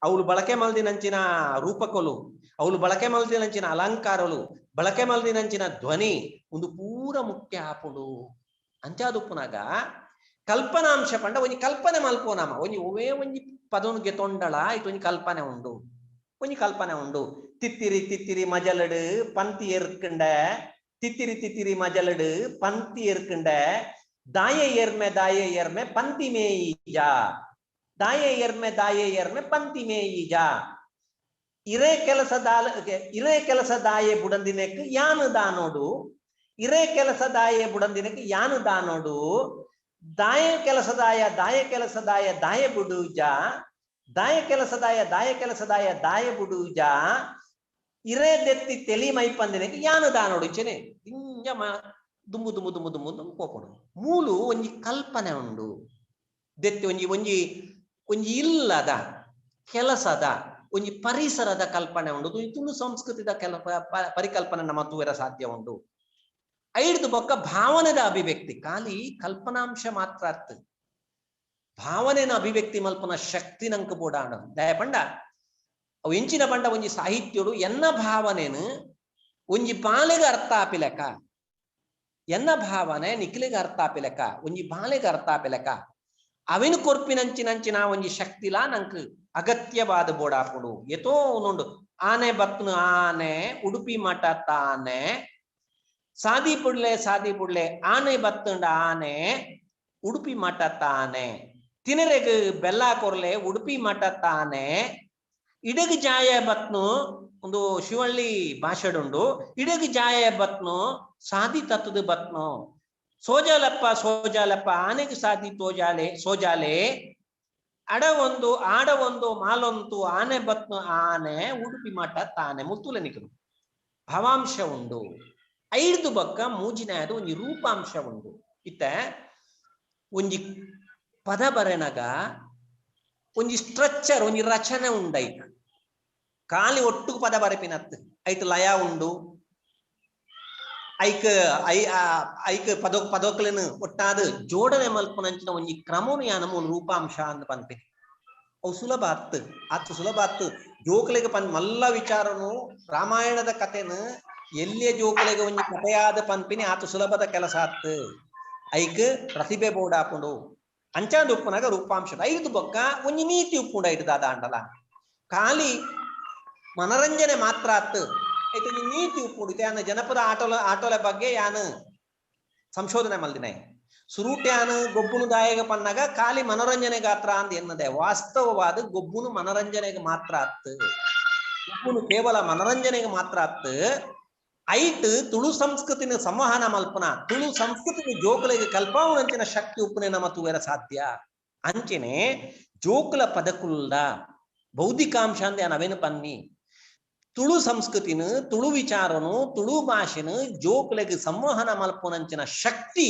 ಅವಳು ಬಳಕೆ ಮಲ್ದಿನಂಚಿನ ರೂಪಕೊಲು, ಅವಳು ಬಳಕೆ ಮಲ್ದಿನಂಚಿನ ಅಲಂಕಾರಲು, ಬಳಕೆ ಮಲ್ದಿನಂಚಿನ ಧ್ವನಿ ಒಂದು ಪೂರ ಮುಖ್ಯ ಆಪುಡು. ಅಂಚಾದುಪ್ಪುನಾಗ ಕಲ್ಪನಾಂಶ ಪಂಡ ಒಂಜಿ ಕಲ್ಪನೆ ಮಲ್ಪೋನಾಮ ಒಂಜಿ ಒವೇ ಒಂಜಿ ಪದನು ಗೆತೊಂಡಳ ಇತ್ತು ಒಂಜಿ ಕಲ್ಪನೆ ಉಂಡು, ಒಂಜಿ ಕಲ್ಪನೆ ಉಂಡು. ತಿತ್ತಿರಿ ತಿತ್ತಿರಿ ಮಜಲಡು ಪಂತಿ ಎರ್ಕಂಡ, ತಿತ್ತಿರಿ ತಿತ್ತಿರಿ ಮಜಲಡು ಪಂತಿ ಎರ್ಕಂಡ, ದಾಯ ಎರ್ಮೆ ದಾಯ ಎರ್ಮೆ ಪಂತಿ ಮೇಯಿಜ, ದಾಯ ಎರ್ಮೆ ದಾಯ ಎರ್ಮೆ ಪಂತಿ ಮೇಯಿಜ, ಇರೇ ಕೆಲಸ ದಾಲ ಇರೇ ಕೆಲಸ ದಾಯೆ ಬುಡಂದಿನಕ್ಕೆ ಯಾನು ದಾನೋಡು, ಇರೇ ಕೆಲಸ ದಾಯೆ ಬುಡಂದಿನಕ್ಕೆ ಯಾನು ದಾನೋಡು, ದಾಯ ಕೆಲಸದಾಯ ದಾಯ ಕೆಲಸದಾಯ ದಾಯ ಬುಡುಜ, ದಾಯ ಕೆಲಸದಾಯ ದಾಯ ಕೆಲಸದಾಯ ದಾಯ ಬುಡುಜ, ಇರೇ ದೆತ್ತಿ ತೆಲಿ ಮೈಪಂದಿನಕ್ಕೆ ಯಾನು ದಾನೋಡು. ಇಚನೆ ಇಂಜ ದುಂಬು ದುಂಬು ದುಂಬು ದುಂಬು ದುಂಬು ಪೋಪಡು ಮೂಲು ಒಂಜಿ ಕಲ್ಪನೆ ಉಂಡು. ದೆತ್ತಿ ಒಂಜಿ ಒಂಜಿ ಒಂಜಿ ಇಲ್ಲದ ಕೆಲಸದ ಒಂಜಿ ಪರಿಸರದ ಕಲ್ಪನೆ ಉಂಡು. ತುಳು ಸಂಸ್ಕೃತಿದ ಕೆಲ ಪರಿಕಲ್ಪನೆ ನಮ್ಮ ತೂವೆರ ಸಾಧ್ಯ ಉಂಡು. ಐಡ್ದು ಬೊಕ್ಕ ಭಾವನೆದ ಅಭಿವ್ಯಕ್ತಿ ಖಾಲಿ ಕಲ್ಪನಾಂಶ ಮಾತ್ರ ಅರ್ಥ ಭಾವನೆನ ಅಭಿವ್ಯಕ್ತಿ ಮಲ್ಪನ ಶಕ್ತಿ ನಂಕ್ ಬೋಡಾಂಡ ದಯ ಪಂಡ ಅವು ಎಂಚಿನ ಪಂಡ ಒಂಜಿ ಸಾಹಿತ್ಯಡು ಎನ್ನ ಭಾವನೆನು ಒಂಜಿ ಬಾಲೆಗೆ ಅರ್ಥ ಆಪಿಲೆಕ ಎನ್ನ ಭಾವನೆ ನಿಖಿಲಿಗೆ ಅರ್ಥ ಆಪಿಲೆಕ ಒಂಜಿ ಬಾಲೆಗೆ ಅರ್ಥ ಆಪಿಲೆಕ ಅವಿನ ಕೊರ್ಪಿನಂಚಿನಂಚಿನ ಒಂಜಿ ಶಕ್ತಿಲಾ ನಂಕ್ ಅಗತ್ಯವಾದ ಬೋಡಾಪುಡು ಏತೋ ಉಂಡು ಆನೆ ಬತ್ನು ಆನೆ ಉಡುಪಿ ಮಠ ತಾನೆ ಸಾದಿ ಪುಡ್ಲೆ ಸಾದಿ ಪುಡ್ಲೆ ಆನೆ ಬತ್ತುಂಡ ಆನೆ ಉಡುಪಿ ಮಠ ತಾನೆ ತಿನರೆಗ್ ಬೆಲ್ಲ ಕೊರ್ಲೆ ಉಡುಪಿ ಮಠ ತಾನೆ ಇಡಗ್ ಜಾಯ ಬತ್ನು ಒಂದು ಶಿವಳ್ಳಿ ಭಾಷೆಡುಂಡು ಇಡಗ್ ಜಾಯ ಬತ್ನು ಸಾದಿ ತತ್ತದ ಬತ್ನು ಸೋಜಾಲಪ್ಪ ಸೋಜಾಲಪ್ಪ ಆನೆಗೆ ಸಾದಿ ತೋಜಾಲೆ ಸೋಜಾಲೆ ಅಡ ಒಂದು ಆಡ ಒಂದು ಮಾಲೊಂತು ಆನೆ ಬತ್ನು ಆನೆ ಉಡುಪಿ ಮಠ ತಾನೆ ಮುತ್ತುಲೆ ನಿಕಲು ಭಾವಾಂಶ ಉಂಡು. ಐದು ಬಕ್ಕ ಮೂಜಿನಾಯದು ಒಂಜಿ ರೂಪಾಂಶ ಉಂಡು. ಇತ್ತ ಒಂಜಿ ಪದ ಬರೆನಗ ಒಂಜಿ ಸ್ಟ್ರಕ್ಚರ್ ಒಂಜಿ ರಚನೆ ಉಂಡೈಕ್ ಖಾಲಿ ಒಟ್ಟು ಪದ ಬರೆಪಿನತ್ ಐತ ಲಯ ಉಂಡು ಐಕ್ I ಐಕ್ ಪದೋ ಪದೋಕ್ಲೆನ್ ಒಟ್ಟಾದ ಜೋಡಣೆ ಮಲ್ಪುನಂಚಿನ ಒಂಜಿ ಕ್ರಮನು ಯಾನ ಮೂಲ ರೂಪಾಂಶ ಅಂದ್ ಪನ್ಪಿನಿ. ಅವು ಸುಲಭ ಅತ್ತು ಆತ್ ಸುಲಭ ಅತ್ತು ಜೋಕ್ಲೆಗ್ ಪನ್ ಮಲ್ಲ ವಿಚಾರನು ರಾಮಾಯಣದ ಕಥೆನು ಎಲ್ಲಿಯ ಜೋಕುಲೆಗ್ ಒಂಜಿ ಕಥೆಯಾದ ಪನ್ಪಿನಿ ಆತ ಸುಲಭದ ಕೆಲಸ ಆತ್ ಐಕ್ ಪ್ರತಿಭೆ ಬೋಡಾಪುಂಡು ಅಂಚಾಂದ್ ಉಪ್ಪುನಾಗ ರೂಪಾಂಶ ಐದು ಬೊಕ್ಕ ಒಂಜಿ ನೀತಿ ಉಪ್ಪುಂಡು ಐದು ದಾದ ಅಂಡಲ ಖಾಲಿ ಮನರಂಜನೆ ಮಾತ್ರ ಆತ್ ಐತ ಒಂಜಿ ನೀತಿ ಉಪ್ಪುಂಡು. ಯಾನ ಜನಪದ ಆಟೋಲ ಬಗ್ಗೆ ಯಾನು ಸಂಶೋಧನೆ ಮಲ್ದಿನ ಸುರೂಟ್ಯಾನ ಗೊಬ್ಬುನು ದಾಯಗ ಪನ್ನಾಗ ಖಾಲಿ ಮನೋರಂಜನೆ ಗಾತ್ರ ಅಂದ್ ಎನ್ನದೆ ವಾಸ್ತವವಾದ ಗೊಬ್ಬುನು ಮನರಂಜನೆಗೆ ಮಾತ್ರ ಆತ್ ಗೊಬ್ಬುನು ಕೇವಲ ಮನರಂಜನೆಗೆ ಮಾತ್ರ ಆತ್ ಐಟ್ ತುಳು ಸಂಸ್ಕೃತಿನ ಸಂವಹನ ಮಲ್ಪನ ತುಳು ಸಂಸ್ಕೃತಿನ ಜೋಕುಲೆಗೆ ಕಲ್ಪಾವನಂಚಿನ ಶಕ್ತಿ ಉಪ್ಪುನೆ ನಮ್ಮ ತೂವೆರ ಸಾಧ್ಯ. ಅಂಚೆನೆ ಜೋಕುಲ ಪದಕುಲ್ದ ಬೌದ್ಧಿಕಾಂಶ ಅಂದೆ ನಾವೇನು ಪನ್ನಿ ತುಳು ಸಂಸ್ಕೃತಿನ ತುಳು ವಿಚಾರನು ತುಳು ಭಾಷೆನ ಜೋಕುಲೆಗೆ ಸಂವಹನ ಮಲ್ಪುನಂಚಿನ ಶಕ್ತಿ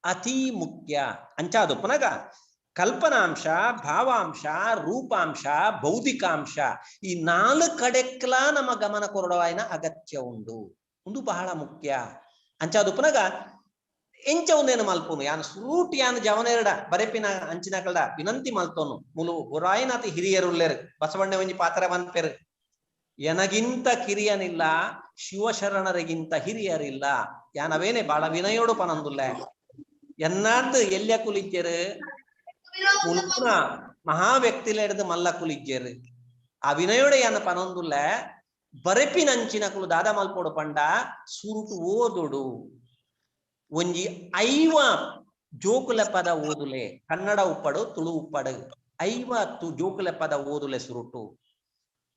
ಅತಿ ಮುಖ್ಯ. ಅಂಚಾದುಪ್ಪನಾಗ ಕಲ್ಪನಾಂಶ ಭಾವಾಂಶ ರೂಪಾಂಶ ಬೌದ್ಧಿಕಾಂಶ ಈ ನಾಲ್ಕು ಕಡೆಕ್ಲ ನಮ್ಮ ಗಮನ ಕೊರಡವಾಯಿನ ಅಗತ್ಯ ಉಂಡು ಉಂದು ಬಹಳ ಮುಖ್ಯ. ಅಂಚಾದುಪ್ಪನಾಗ ಎಂಚ ಒಂದೇನು ಮಲ್ಪುನು ಯಾನು ಸುರೂಟ್ ಯಾನು ಜವನೆರಡ ಬರೆಪಿನ ಅಂಚಿನ ಕಲ್ಡ ವಿನಂತಿ ಮಲ್ತೋನು ಮುಲು ಒರಾಯಿನಾತಿ ಹಿರಿಯರುಲ್ಲೇರು ಬಸವಣ್ಣ ಒಂಜಿ ಪಾತ್ರ ಬಂದ್ಪೆರು ಎನಗಿಂತ ಕಿರಿಯನಿಲ್ಲ ಶಿವಶರಣರಿಗಿಂತ ಹಿರಿಯರಿಲ್ಲ ಯಾನವೇನೆ ಬಾಳ ವಿನಯೋಡು ಪನಂದುಲ್ಲೆ ಎನ್ನಾರ್ದು ಎಲ್ಯ ಕುಲಿಜ್ಜರು ಮುಲ್ಪುನ ಮಹಾ ವ್ಯಕ್ತಿಲ ಹಿಡಿದು ಮಲ್ಲ ಕುಲಿಜ್ಜರು ಆ ವಿನಯೋಡೆ ಯಾನ ಪನೊಂದುಲ್ಲ ಬರೆಪಿನಂಚಿನ ಕುಲು ದಾದ ಮಲ್ಪೋಡು ಪಂಡ ಸುರುಟು ಓದೋಡು ಒಂಜಿ 50 ಜೋಕುಲ ಪದ ಓದುಲೆ ಕನ್ನಡ ಉಪ್ಪಡು ತುಳು ಉಪ್ಪಡು 50 ಜೋಕುಲ ಪದ ಓದುಲೆ ಸುರುಟು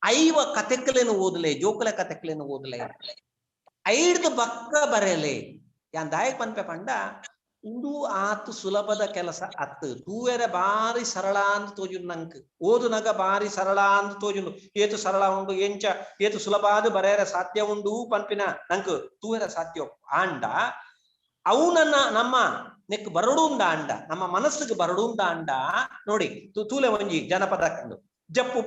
50 ಕತೆಕ್ಲೇನು ಓದುಲೆ ಜೋಕುಲ ಕತೆಕ್ಲೇನು ಓದುಲೆ 5 ಬಕ್ಕ ಬರೆಲೆ ಯಾನ್ ದಾಯಕ್ ಪನ್ಪೆ ಪಂಡ ಉಂದು ಆತು ಸುಲಭದ ಕೆಲಸ ಅತ್ತು ತೂವೆರೆ ಬಾರಿ ಸರಳ ಅಂದ್ ತೋಜುಂಡು ನಂಕ್ ಓದುನಗ ಬಾರಿ ಸರಳ ಅಂದ್ ತೋಜುಂಡು ಏತು ಸರಳ ಉಂಡು ಎಂಚ ಏತು ಸುಲಭಾದ ಬರೆಯರೆ ಸಾಧ್ಯ ಉಂಡು ಪನ್ಪಿನ ನಂಕ್ ತೂವೆರೆ ಸಾಧ್ಯ ಆಂಡ ಅವು ನನ್ನ ನಮ್ಮ ನೆಕ್ ಬರಡುಂದ ಅಂಡ ನಮ್ಮ ಮನಸ್ಸಿಗೆ ಬರಡುಂದ ಅಂಡ ನೋಡಿ ತೂಲೆ ಒಂಜಿ ಜನಪದ ಕಂಡು ಜಪ್ಪು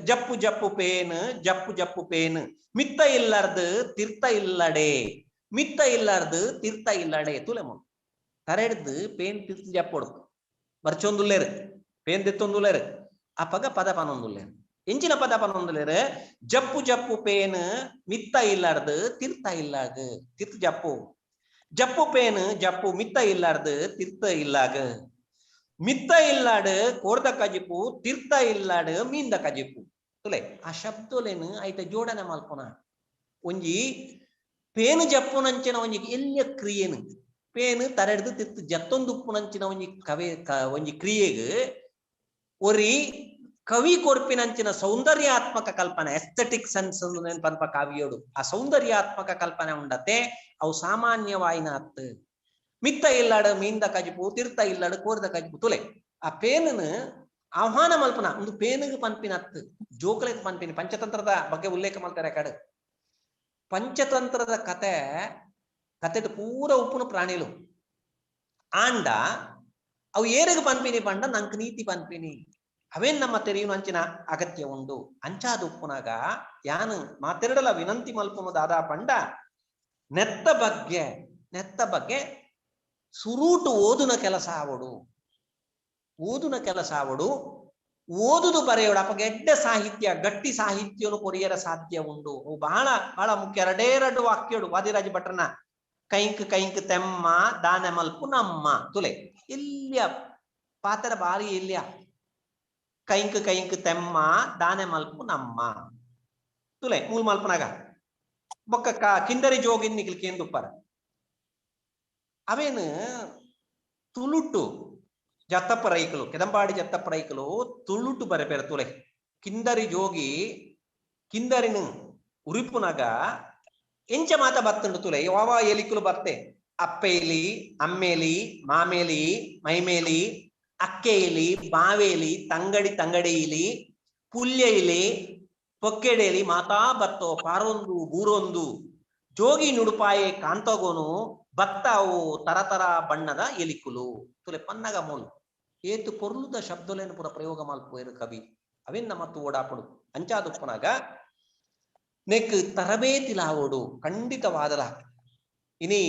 ಜಪ್ಪು ಜಪ್ಪು ಪೇನ್ ಜಪ್ಪು ಜಪ್ಪು ಪೇನ್ ಮಿತ್ತ ಇಲ್ಲಾರ್ದು ತೀರ್ಥ ಇಲ್ಲಡೆ ಮಿತ್ತ ಇಲ್ಲಾರ್ದು ತೀರ್ಥ ಇಲ್ಲಡೆ ತೂಲೆ ಮು ತರೆಡ್ದು ಪೇನ್ ತೀರ್ಥ ಜಪ್ಪೊಡು ಬರ್ಚೊಂದುಲ್ಲೇರು ಪೇನ್ ದೆತ್ತೊಂದುಲ್ಲೇರು ಅಪಗ ಪದ ಪನೊಂದುಲ್ಲೇರು ಎಂಚಿನ ಪದ ಪನೊಂದುಲ್ಲೇರು ಜಪ್ಪು ಜಪ್ಪು ಪೇನ್ ಮಿತ್ತ ಇಲ್ಲಾರ್ದು ತೀರ್ಥ ಇಲ್ಲಾಗ ತೀರ್ಥ ಜಪ್ಪು ಜಪ್ಪು ಪೇನ್ ಜಪ್ಪು ಮಿತ್ತ ಇಲ್ಲಾರ್ದು ತೀರ್ಥ ಇಲ್ಲಾಗ ಮಿತ್ತ ಇಲ್ಲಾಡು ಕೋರ್ದ ಕಜಿಪು ತೀರ್ಥ ಇಲ್ಲಾಡು ಮೀಂದ ಕಜಿಪು ತುಲೆ ಆ ಶಬ್ದಲೇನು ಐತ ಜೋಡಣೆ ಮಲ್ಪುನ ಒಂಜಿ ಪೇನು ಜಪ್ಪುನಂಚಿನ ಒಂಜಿ ಎಲ್ಲಿಯ ಕ್ರಿಯೆನು ಪೇನು ತರೆಡ್ದು ತಿರ್ತು ಜತ್ತೊಂದುಪ್ಪುನಂಚಿನ ಒಂಜಿ ಕವಿ ಒಂಜಿ ಕ್ರಿಯೆಗ್ ಒರಿ ಕವಿ ಕೊರ್ಪಿನಂಚಿನ ಸೌಂದರ್ಯಾತ್ಮಕ ಕಲ್ಪನೆ ಎಸ್ಥೆಟಿಕ್ ಸೆನ್ಸ್ ಪನ್ಪ ಕಾವಿಯೋಡು ಆ ಸೌಂದರ್ಯಾತ್ಮಕ ಕಲ್ಪನೆ ಉಂಡತೆ ಅವು ಸಾಮಾನ್ಯವಾಯಿನ ಅತ್ತು ಮಿತ್ತ ಇಲ್ಲಾಡು ಮೀಂದ ಕಜಿಪು ತೀರ್ಥ ಇಲ್ಲಾಡು ಕೋರ್ದ ಕಜಿಪು ತುಲೆ ಆ ಪೇನನು ಆಹ್ವಾನ ಮಲ್ಪನ ಒಂದು ಪೇನಿಗೆ ಪನ್ಪಿನ ಅತ್ತು ಜೋಕಲೆಗ್ ಪನ್ಪಿನಿ ಪಂಚತಂತ್ರದ ಬಗ್ಗೆ ಉಲ್ಲೇಖ ಮಾಡ್ತಾರೆ ಕಡೆ ಪಂಚತಂತ್ರದ ಕತೆ ಕತೆದ ಪೂರ ಉಪ್ಪುನ ಪ್ರಾಣಿಲು ಆಂಡ ಅವು ಏರಿಗ ಪನ್ಪಿನಿ ಪಂಡ ನಂಕ್ ನೀತಿ ಪನ್ಪಿನಿ ಅವೇನ್ ನಮ್ಮ ತೆರೆಯುನ ಅಂಚಿನ ಅಗತ್ಯ ಉಂಡು ಅಂಚಾದ ಉಪ್ಪುನಾಗ ಯಾನು ಮಾತೆರಡಲ ವಿನಂತಿ ಮಲ್ಪುನು ದಾದಾ ಪಂಡ ನೆತ್ತ ಬಗ್ಗೆ ನೆತ್ತ ಬಗ್ಗೆ ಸುರೂಟು ಓದುನ ಕೆಲಸ ಆವಡು, ಓದುನ ಕೆಲಸ ಆವಡು, ಓದುದು ಬರೆಯೋಡು. ಅಪ್ಪ ಗೆಡ್ಡ ಸಾಹಿತ್ಯ, ಗಟ್ಟಿ ಸಾಹಿತ್ಯನು ಕೊರಿಯರ ಸಾಧ್ಯ ಉಂಡು. ಅವು ಬಹಳ ಬಹಳ ಮುಖ್ಯ. ಎರಡೇರಡು ವಾಕ್ಯಡು ವಾದಿರಾಜ ಭಟ್ರನ ಕೈಂಕ್ ಕೈಂಕ್ ತೆಮ್ಮ ದಾನ ಮಲ್ಪು ನಮ್ಮ ತುಲೆ ಇಲ್ಲಿಯ ಪಾತ್ರ ಬಾರಿ ಇಲ್ಲಿಯ ಕೈಂಕ್ ಕೈಂಕ್ ತೆಮ್ಮ ದಾನೆ ಮಲ್ಪು ನಮ್ಮ ತುಲೆ ಮೂಲ್ ಮಲ್ಪನಾಗ ಬೊಕ್ಕ ಕಿಂದರಿ ಜೋಗಿನ್ ನಿಕ್ಲ್ ಕೇಂದುಪ್ಪಾರ ಅವೇನು ತುಳುಟು ಜತ್ತಪ್ಪ ರೈಕಲು ಕೆದಂಬಾಡಿ ಜತ್ತಪ್ಪ ರೈಕಲು ತುಳುಟು ಬರೆಪೇರ ತುಲೆ ಕಿಂದರಿ ಜೋಗಿ ಕಿಂದರಿನ ಉರಿಪುನಾಗ ಎಂಚ ಮಾತ ಬತ್ತುಂಡು ತುಲೆ ಯಾವ ಎಲಿಕುಲು ಬರ್ತೆ ಅಪ್ಪೇಲಿ ಅಮ್ಮೇಲಿ ಮಾಮೇಲಿ ಮೈಮೇಲಿ ಅಕ್ಕೆಯಿಲಿ ಬಾವೇಲಿ ತಂಗಡಿ ತಂಗಡಿಯಿಲಿ ಪುಲ್ಯ ಇಲಿ ಪೊಕ್ಕೆಡೇಲಿ ಮಾತಾ ಬತ್ತೋ ಪಾರೊಂದು ಬೂರೊಂದು ಜೋಗಿ ನುಡುಪಾಯೆ ಕಾಂತಗೋನು ಬತ್ತಾವು ತರತರ ಬಣ್ಣದ ಎಲಿಕುಲು ತುಲೆ ಪನ್ನಗ ಮೂಲು ಏತು ಪೊರ್ಲುದ ಶಬ್ದಲೇನು ಪುರ ಪ್ರಯೋಗ ಮಲ್ಪುವೇರು ಕವಿ ಅವೆನ್ನ ಮತ್ತು ಓಡಾಪಡು ಅಂಚಾದುಪ್ಪನಾಗ ನೆಕ್ ತರಬೇತಿಲಾವೋಡು ಖಂಡಿತವಾದಲ ಇನಿ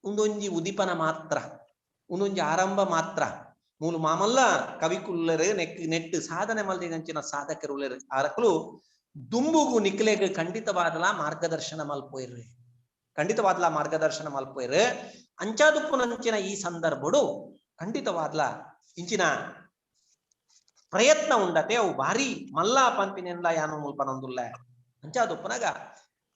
ಉಂದೊಂಜಿ ಉದಿಪನ ಮಾತ್ರ ಉಂದೊಂಜಿ ಆರಂಭ ಮಾತ್ರ ಮೂಲು ಮಾಮಲ್ಲ ಕವಿಕುಲ್ಲರು ನೆಕ್ ನೆಟ್ಟು ಸಾಧನೆ ಮಲ್ದಿನಂಚಿನ ಸಾಧಕರುಲ್ಲರು ಆರಕಲು ದುಂಬುಗು ನಿಕ್ಲೆಗ್ ಖಂಡಿತವಾದಲ ಮಾರ್ಗದರ್ಶನ ಮಲ್ಪೋಯ್ರಿ, ಖಂಡಿತವಾದ್ಲ ಮಾರ್ಗದರ್ಶನ ಮಲ್ಪೋಯ್ರಿ. ಅಂಚಾದುಪ್ಪುನಂಚಿನ ಈ ಸಂದರ್ಭಡು ಖಂಡಿತವಾದ್ಲ ಇಂಚಿನ ಪ್ರಯತ್ನ ಉಂಡತೆ ಅವು ಭಾರಿ ಮಲ್ಲ ಪನ್ಪಿನೆಲ್ಲ ಯಾನು ಮುಲ್ಪನೊಂದುಲ್ಲ. ಅಂಚಾದುಪ್ಪನಾಗ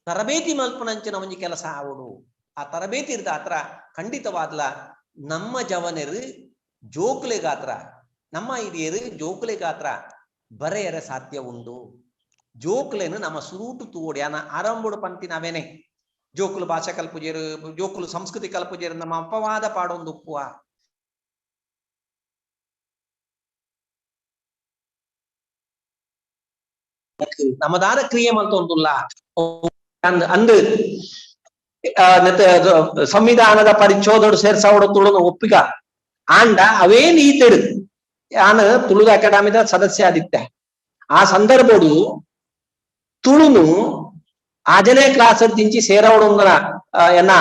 ತರಬೇತಿ ಮಲ್ಪನಂಚಿನ ಒಂಜಿ ಕೆಲಸ ಆವಡು. ಆ ತರಬೇತಿ ಇರ್ದ ಆತ್ರ ಖಂಡಿತವಾದ್ಲ ನಮ್ಮ ಜವನರು ಜೋಕ್ಲೆಗಾತ್ರ ನಮ್ಮ ಹಿರಿಯರು ಜೋಕ್ಲೆಗಾತ್ರ ಬರೆಯರೆ ಸಾಧ್ಯ ಉಂಡು. ಜೋಕ್ಲೆನು ನಮ್ಮ ಸುರೂಟು ತೋಡಿ ಅನ ಆರಂಭಡು ಪಂತಿನ ಅವೇನೆ ಜೋಕುಲು ಭಾಷೆ ಕಲ್ಪುಜೇರು ಜೋಕುಲು ಸಂಸ್ಕೃತಿ ಕಲ್ಪುಜೇರು ನಮ್ಮ ಅಪವಾದ ಪಾಡೊಂದು ಉಪ್ಪುವ ನಮ್ಮದಾರ ಕ್ರಿಯೆ ಮಲ್ತೊಂದುಲ್ಲ ಅಂದು ಸಂವಿಧಾನದ ಪರಿಚೋದಡು ಸೇರ್ಸಾವಡು ತುಳುನ ಒಪ್ಪಿಗ ಆಂಡ ಅವೇ ನೀತಿಡು ಯಾನು ತುಳುದ ಅಕಾಡೆಮಿದ ಸದಸ್ಯ ಆದಿತ್ತೆ. ಆ ಸಂದರ್ಭಡು ತುಳುನು ಆಜನೇ ಕ್ಲಾಸ್ ದಿಂಚಿ ಸೇರವಡುಂದನ ಎನ್ನ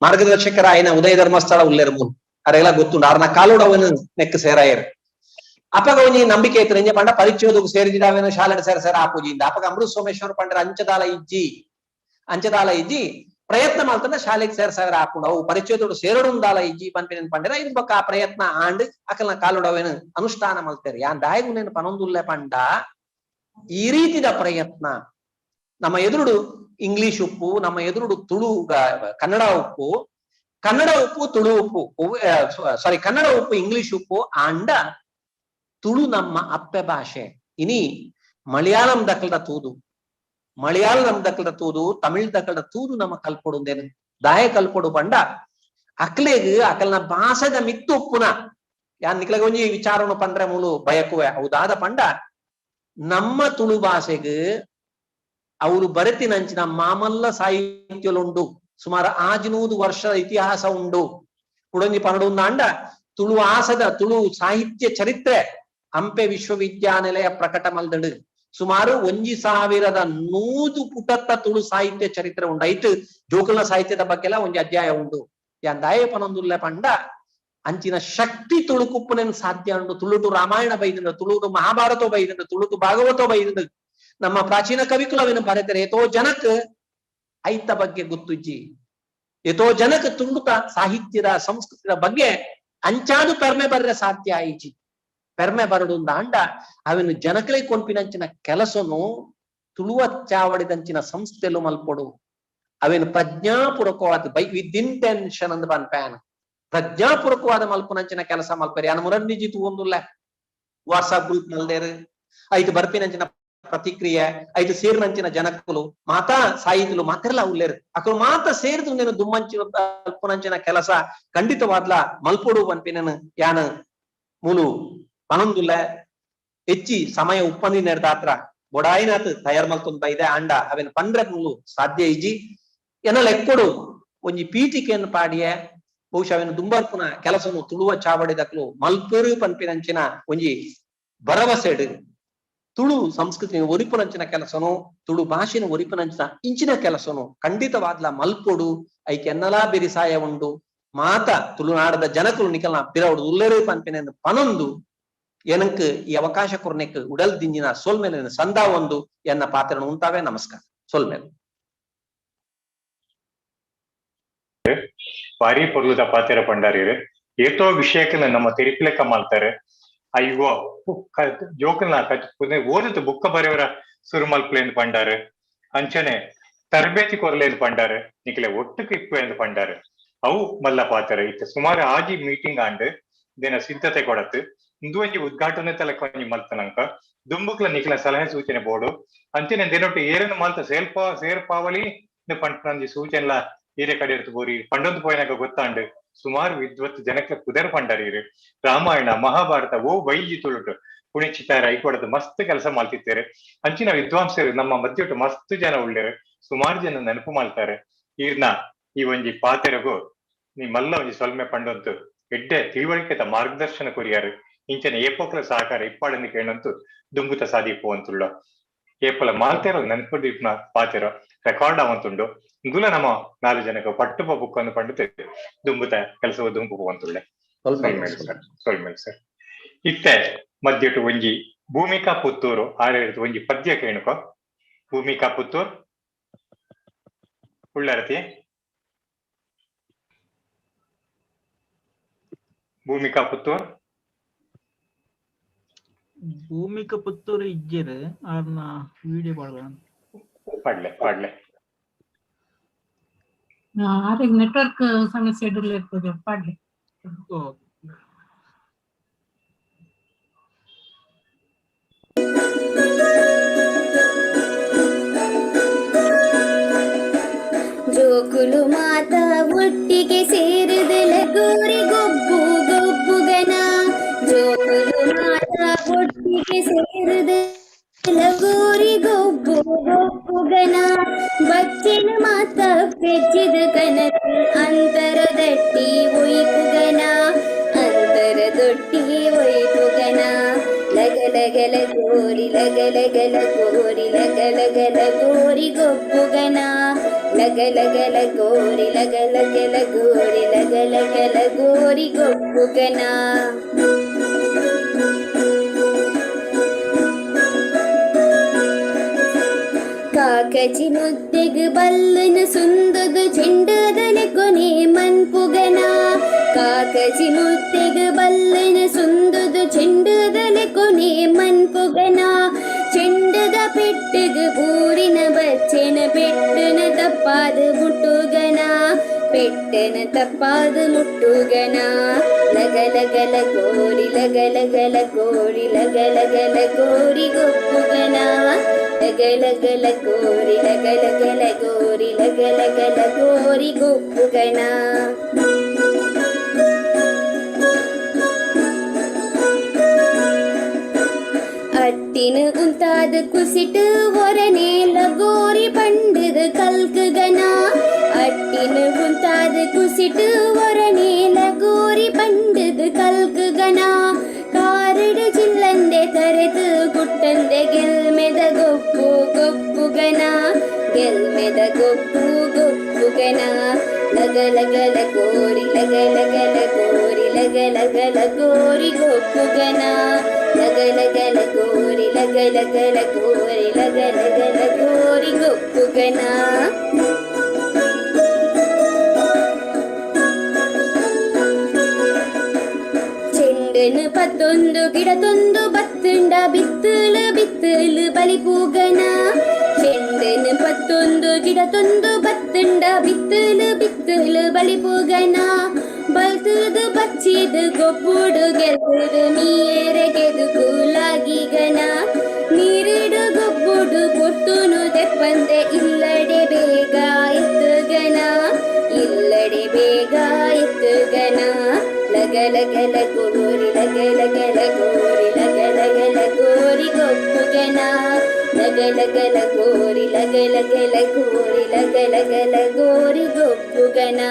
ಮಾರ್ಗದರ್ಶಕರ ಆಯ್ನ ಉದಯ ಧರ್ಮಸ್ಥಳ ಉಲ್ಲೇರು ಮೂಲು ಅರೆಲ್ಲ ಗೊತ್ತುಂಡು ಆರ್ನ ಕಾಲುಡವನು ನೆಕ್ ಸೇರಾಯರು. ಅಪಗ ಒಂಜಿ ನಂಬಿಕೆ ಐತ್ರಿ ಎಂಜ ಪಂಡ ಪರಿಚಯೋದకు ಸೇರಿದಿಡಾವೇನು ಶಾಲೆಡ್ ಸೇರ ಸೇರ ಆಪೂಜಿಂದ ಅಪಗ ಅಮೃತ ಸೋಮೇಶ್ವರ ಪಂಡ್ರ ಅಂಚದಾಲ ಇಜ್ಜಿ ಅಂಚದಾಲ ಇಜ್ಜಿ ಪ್ರಯತ್ನ ಮಲ್ತಂದ ಶಾಲೆಗೆ ಸೇರ್ ಸಾವಿರ ಆಪುಂಡು ಅವು ಪರಿಚಯದೋಡು ಸೇರಡುಂದಾಲ ಇಜ್ಜಿ ಪನ್ಪಿನ ಪಂಡಿರ ಇದು ಬೊಕ್ಕ ಆ ಪ್ರಯತ್ನ ಆಂಡ್ ಅಕಲ್ನ ಕಾಲುಡವೇನು ಅನುಷ್ಠಾನ ಮಲ್ತೇರಿ. ಯಾನ್ ದಾಯಗುನೇನು ಪನೊಂದುಲ್ಲೆ ಪಂಡ ಈ ರೀತಿದ ಪ್ರಯತ್ನ ನಮ್ಮ ಎದುರುಡು ಇಂಗ್ಲಿಷ್ ಉಪ್ಪು ನಮ್ಮ ಎದುರುಡು ತುಳು ಕನ್ನಡ ಉಪ್ಪು ಕನ್ನಡ ಉಪ್ಪು ತುಳು ಉಪ್ಪು ಸಾರಿ ಕನ್ನಡ ಉಪ್ಪು ಇಂಗ್ಲಿಷ್ ಉಪ್ಪು ಆಂಡ ತುಳು ನಮ್ಮ ಅಪ್ಪೆ ಭಾಷೆ. ಇನಿ ಮಲಯಾಳಂ ದಕ್ಕಲ್ದ ತೂದು ಮಲಯಾಳಂ ದಕ್ಕಲ್ದ ತೂದು ತಮಿಳ್ ದಕ್ಕಲ್ದ ತೂದು ನಮ್ಮ ಕಲ್ಪೊಡುಂದೇನು ದಾಯ ಕಲ್ಪೊಡು ಪಂಡ ಅಕ್ಲೆಗ್ ಅಕಲ್ನ ಭಾಷೆದ ಮಿತ್ತು ಉಪ್ಪುನ ಯಾನ್ ನಿಕ್ಲೆಗ್ ಒಂಜಿ ವಿಚಾರನು ಪಂಡ್ರೆ ಮೂಲು ಬಯಕುವೆ ಹೌದಾದ ಪಂಡ ನಮ್ಮ ತುಳು ಭಾಷೆಗ್ ಅವರು ಬರೆತಿನಂಚಿನ ಮಾಮಲ್ಲ ಸಾಹಿತ್ಯಲುಂಡು ಸುಮಾರು 500 ವರ್ಷದ ಇತಿಹಾಸ ಉಂಡು. ಕುಡೊಂಜಿ ಪನ್ನಡು ಅಂಡ ತುಳು ಆಸದ ತುಳು ಸಾಹಿತ್ಯ ಚರಿತ್ರೆ ಹಂಪೆ ವಿಶ್ವವಿದ್ಯಾನಿಲಯ ಪ್ರಕಟ ಮಲ್ದಡು ಸುಮಾರು 1100 ಪುಟತ್ತ ತುಳು ಸಾಹಿತ್ಯ ಚರಿತ್ರೆ ಉಂಡು. ಐತು ಜೋಕುಲ್ನ ಸಾಹಿತ್ಯದ ಬಗ್ಗೆ ಎಲ್ಲ ಒಂಜಿ ಅಧ್ಯಾಯ ಉಂಡು. ಯಾನ್ ದಾಯ ಪನೊಂದುಲ್ಲೆ ಪಂಡ ಅಂಚಿನ ಶಕ್ತಿ ತುಳುಕುಪ್ಪುನೇನು ಸಾಧ್ಯ ಉಂಡು. ತುಳುಟು ರಾಮಾಯಣ ಬೈದಂಡು, ತುಳುಟು ಮಹಾಭಾರತ ಬೈದಂಡು, ತುಳುಟು ಭಾಗವತ ಬೈದಂಡು. ನಮ್ಮ ಪ್ರಾಚೀನ ಕವಿಕುಲವೇನು ಬರೆದರೆ ಏತೋ ಜನಕ್ ಐತ ಬಗ್ಗೆ ಗೊತ್ತುಜ್ಜಿ, ಏತೋ ಜನಕ್ ತುಳುತ ಸಾಹಿತ್ಯದ ಸಂಸ್ಕೃತಿಯ ಬಗ್ಗೆ ಅಂಚಾದು ಪೆರ್ಮೆ ಬರ್ರೆ ಸಾಧ್ಯ ಆಯಿಜಿ. ಪೆರ್ಮೆ ಬರಡು ಅಂಡ ಅವೆನ್ನು ಜನಕಲೇ ಕೊಂಪಿನಂಚಿನ ಕೆಲಸನು ತುಳುವ ಚಾವಡಿದಂಚಿನ ಸಂಸ್ಥೆಲು ಮಲ್ಪೊಡು. ಅವೇನು ಪ್ರಜ್ಞಾಪೂರ್ವಕವಾದ ಬೈ ವಿತ್ ಇಂಟೆನ್ಷನ್ ಅಂದ್ ಪನ್ಪ್ಯಾನ್ ಪ್ರಜ್ಞಾಪೂರ್ವಕವಾದ ಮಲ್ಪುನಂಚಿನ ಕೆಲಸ ಮಲ್ಪರಿ. ಅನ ಮುರನ್ನಿಜಿ ತೂವೊಂದುಲ್ಲ ವಾಟ್ಸಾಪ್ ಗ್ರೂಪ್ ಮಲ್ದೇರು ಐದು ಬರ್ಪಿನಂಚಿನ ಪ್ರತಿಕ್ರಿಯೆ ಐದು ಸೇರಿನಂಚಿನ ಜನಕುಲು ಮಾತಾ ಸಾಹಿತಿಲು ಮಾತೆಲ್ಲ ಉಲ್ಲೇರು ಅಕಲು ಮಾತ ಸೇರಿದು ನೇನು ದುಮ್ಮಂಚಿನ ಅಲ್ಪುನಂಚಿನ ಕೆಲಸ ಖಂಡಿತವಾದ್ಲ ಮಲ್ಪೊಡು ಪನ್ಪಿನನು ಯಾನ್ ಮೂಲು ಪನೊಂದುಲ್ಲ. ಹೆಚ್ಚಿ ಸಮಯ ಉಪ್ಪಂದಿ ನೆಡ್ದಾತ್ರ ಬೊಡಾಯಿನಾತ್ ತಯಾರ್ ಮಲ್ತೊಂದು ಬೈದೆ ಅಂಡ ಅವೇನು ಪಂಡ್ರೆ ಮೂಲು ಸಾಧ್ಯ ಇಜ್ಜಿ. ಎನ್ನ ಲೆಕ್ಕೊಡು ಒಂಜಿ ಪೀಠಿಕೆಯನ್ನು ಪಾಡಿಯೆ ಬಹುಶಃ ಅವೇನು ದುಂಬರ್ಪುನ ಕೆಲಸನು ತುಳುವ ಚಾವಡಿದಕ್ಲು ಮಲ್ಪುರು ಪನ್ಪಿನಂಚಿನ ಒಂಜಿ ಭರವಸೆಡು ತುಳು ಸಂಸ್ಕೃತಿ ಒರಿಪುನಂಚಿನ ಕೆಲಸನು ತುಳು ಭಾಷೆನ ಒರಿಪುನಂಚಿನ ಇಂಚಿನ ಕೆಲಸನು ಖಂಡಿತವಾದ್ಲ ಮಲ್ಪೊಡು. ಐಕೆ ಎನ್ನಲಾ ಬಿರಿಸಾಯ ಉಂಡು ಮಾತ ತುಳುನಾಡದ ಜನಕುಲು ನಿಕಲ್ನ ಪಿರವುಡು ಉಲ್ಲೇರು ಪನ್ಪಿನ ಪನೊಂದು ಏನಂಕ್ ಈ ಅವಕಾಶ ಕೊರ್ನೆಕ್ ಉಡಲ್ ದಿಂಜಿನ ಸೊಲ್ಮೆಲೆ ಸಂದಾ ಒಂದು ಎನ್ನ ಪಾತ್ರನ ಉಂಟಾವೆ. ನಮಸ್ಕಾರ. ಸೊಲ್ಮೆಲೆ ಬಾರಿ ಪೊರ್ಲುದ ಪಾತೆರ ಪಂಡಾರಿರು ಏತೋ ವಿಷಯಕ್ಕೆ ನಮ್ಮ ತೆರಿಪಿಲೆಕ್ಕ ಮಾಡ್ತಾರೆ. ಅಯ್ಯೋ ಜೋಕಲ್ನ ಓದದ ಬುಕ್ಕ ಬರೆಯವರ ಸುರು ಮಲ್ಪಲೇಂದು ಪಂಡಾರು, ಅಂಚನೆ ತರಬೇತಿ ಕೊರಲೇಂದು ಪಂಡಾರು, ನಿಕಲೆ ಒಟ್ಟುக்கு ಇಪ್ಪು ಎಂದು ಪಂಡಾರು. ಅವು ಮಲ್ಲ ಪಾತೆರ. ಇತ್ತೆ ಸುಮಾರು ಆಜಿ ಮೀಟಿಂಗ್ ಆಂಡ್ ದಿನ ಸಿದ್ಧತೆ ಕೊಡತ್ತು ಇಂದು ಒಂಜಿ ಉದ್ಘಾಟನೆ ತಲಕ ಒಂಜಿ ಮಲ್ತನಂಕ ದುಂಬುಕ್ಲ ನಿಕಲ ಸಲಹೆ ಸೂಚನೆ ಬೋಡು. ಅಂಚನೆ ದಿನೊಟ್ಟು ಏರನ್ನು ಮಲ್ತ ಸೇರ್ಪಾವಲಿ ಪಂಡ್ಪುನಂಜಿ ಸೂಚನೆಲ ಈರೆ ಕಡೆ ಇರ್ತು ಬೋರಿ ಪಂಡೊಂದು ಪೋಯಿನಾಗ ಗೊತ್ತಾಂಡು ಸುಮಾರು ವಿದ್ವತ್ ಜನಕ್ಕೆ ಕುದರ್ ಪಂಡಾರೀರು. ರಾಮಾಯಣ ಮಹಾಭಾರತ ಓ ಬೈಲ್ಜಿ ತುಳುಟು ಪುಣಿಚಿತಾರೆ ಐಕೊಡದು ಮಸ್ತ್ ಕೆಲಸ ಮಾಡ್ತಿದ್ದಾರೆ. ಅಂಚಿನ ವಿದ್ವಾಂಸರು ನಮ್ಮ ಮಧ್ಯೊಟ್ಟು ಮಸ್ತ್ ಜನ ಉಳ್ಳೇರು, ಸುಮಾರು ಜನ ನೆನಪು ಮಾಡ್ತಾರೆ. ಈರ್ನ ಈ ಒಂಜಿ ಪಾತೆರಗು ನಿಮ್ಮಲ್ಲ ಒಂಜಿ ಸೊಲ್ಮೆ ಪಂಡೊಂತು ಎಡ್ಡೆ ತಿಳುವಳಿಕೆತ ಮಾರ್ಗದರ್ಶನ ಕೊರಿಯಾರು. ಇಂಚನೆ ಏಪೋಕ್ಲ ಸಹಕಾರ ಇಪ್ಪಾಡಂದು ಕೇಳಂತು ದುಂಬುತ ಸಾದಿಪ್ಪು ಅಂತುಳ್ಳ ಏಪಲ ಮಾಲ್ತೇರೋ ನೆನಪು ಇಪ್ನ ಪಾತೆರೋ ರೆಕಾರ್ಡ್ ಅವಂತುಂಡು. ಇಂದುಲ ನಮ್ಮ ನಾಲು ಜನಕ್ಕೆ ಪಟ್ಟುಪ ಬುಕ್ ಅನ್ನು ಪಂಡಿತು ದುಂಬುತ ಕೆಲಸವು ದುಂಬು ಅಂತುಳ್ಳೆ. ಸೊಲ್ಮೇಲೆ ಸರ್. ಇತ್ತೆ ಮಧ್ಯಟು ಒಂಜಿ ಭೂಮಿಕಾ ಪುತ್ತೂರು ಆರೇಳು ಒಂಜಿ ಪದ್ಯ ಕೇಣುಕೋ. ಭೂಮಿಕಾ ಪುತ್ತೂರ್ ಉಳ್ಳರತಿ ಭೂಮಿಕಾ ಪುತ್ತೂರ್ ಭೂಮಿಕಾ ಪುತ್ತೂರು ಇಜ್ಜೆರ್ ಆರ್ನ ವಿಡಿಯೋ ಪಾಡ್ಲ ಪಾಡ್ಲೆ ಪಾಡ್ಲೆ ಆರೆಗ್ ನೆಟ್ವರ್ಕ್ ಸಮಸ್ಯೆ ಇರ್ತದೆ ಪಾಡ್ಲೆ. ಜೋಕುಲು ಮಾತಾ ಒಟ್ಟಿಗೆ ಸೇರಿದ ಲಗೋರಿ ಗೊಬ್ಬು ಗೊಬ್ಬುಗನ. ಜೋಕುಲು ಮಾತಾ ಒಟ್ಟಿಗೆ ಸೇರಿದ ಲಗೋರಿ ಗೊಬ್ಬು ಗೊಬ್ಬುಗನ. ಬಚ್ಚಿನ ಮಾತ ಪೆಚ್ಚಿದ ಕನಸು ಅಂತರದಟ್ಟಿ ಒಯ್ಪುಗನ. ಅಂತರದೊಟ್ಟಿ ಒಯ್ಪುಗನ. ಲಗ ಲಗಲ ಗೋರಿ ಲಗ ಲಗಲ ಗೋರಿ ಲಗ ಲಗಲ ಗೋರಿ ಗೊಬ್ಬುಗನ. ಲಗ ಲಗಲ ಗೋರಿ ಲಗ ಲಗಲ ಗೋರಿ ಲಗ ಲಗಲ ಗೋರಿ ಗೊಬ್ಬುಗನ. ಕಾಕಜಿ ಮುದ್ದೆಗ್ ಬಲ್ಲನ ಸುಂದದ ಚೆಂಡದಲೆ ಕೊನೆ ಮನ್ಪುಗನ. ಕಾಕಜಿ ಮುದ್ದೆಗ್ ಬಲ್ಲನ ಸುಂದದ ಚೆಂಡದಲೆ ಕೊನೆ ಮನ್ಪುಗನ. ಚೆಂಡದ ಪೆಟ್ಟಗ್ ಊರಿನ ಬಚ್ಚೆನ ಪೆಟ್ಟನ ತಪ್ಪಾದ ಮುಟ್ಟುಗನ. ಪೆಟ್ಟನ ತಪ್ಪಾದ ಮುಟ್ಟುಗನ. ಲಗ ಲಗಲ ಗೋರಿ ಲಗ ಲಗಲ ಗೋರಿ ಲಗ ಲಗಲ ಗೋರಿ ಗೊಬ್ಬುಗನ. ಲಗ ಲಗಲ ಗೋರಿ ಲಗ ಲಗಲ ಗೋರಿ ಲಗ ಲಗಲ ಗೋರಿ ಗೊಬ್ಬುಗನ. ಅಟ್ಟಿನ ಉಂತಾದ ಕುಸಿಟು ಒರನೆ ಲಗೋರಿ ಪಂಡದ ಕಲ್ಕುಗನ. ಅಟ್ಟಿನ ಉಂತಾದ ಕುಸಿಟು ಒರನೆ ಲಗೋರಿ ಪಂಡದ ಕಲ್ಕುಗನ. ಕಾರಡು ಚಿಲ್ಲಂದೆ ತರೆದು ಗುಟ್ಟಂದೆ ಗೆಲ್ಮೆದ ಗೊಬ್ಬು ಗೊಬ್ಬುಗನ. ಗೆಲ್ಮೆದ ಗೊಬ್ಬು ಗೊಬ್ಬುಗನ. ಲಗ ಲಗಲ ಗೋರಿ ಲಗ ಲಗಲ ಗೋರಿ ಲಗ ಲಗಲ ಗೋರಿ ಗೊಬ್ಬುಗನ. ಲಗ ಲಗಲ ಗೋರಿ ಲಗ ಲಗಲ ಗೋರಿ ಲಗ ಲಗಲ ಗೋರಿ ಗೊಬ್ಬುಗನ. ಚೆಂಡನು ಪತ್ತೊಂದು ಗಿಡತೊಂದು ಬತ್ತುಂಡ ಬಿತ್ತಲು ಬಿತ್ತಲು ಬಲಿಪೂಗನ. ಚೆಂಡನು ಪತ್ತೊಂದು ಗಿಡತೊಂದು ಬತ್ತುಂಡ ಬಿತ್ತಲು ಬಿತ್ತಲು ಬಲಿಪೂಗನ. ಬಲ್ತದು ಬಚ್ಚಿದು ಗೊಬ್ಬುಡು ಗೆಲ್ತದು ನೀರೆ ಗೆದು ಕೂಲಾಗಿಗನ. ನೀರಿಡು ಗೊಬ್ಬುಡು ಪೊಟ್ಟುನು ತೆಪ್ಪಂದೆ ಇಲ್ಲಡೆ ಬೇಗ ಎತ್ತುಗನ. ಇಲ್ಲಡೆ ಬೇಗ ಎತ್ತುಗನ. ಲಗ ಲಗಲ ಗೋರಿ ಲಗ ಲಗಲ ಗೋರಿ ಲಗ ಲಗಲ ಗೋರಿ ಗೊಬ್ಬುಗನ. ಲಗ ಲಗಲ ಗೋರಿ ಲಗ ಲಗಲ ಗೋರಿ ಲಗ ಲಗಲ ಗೋರಿ ಗೊಬ್ಬುಗನ.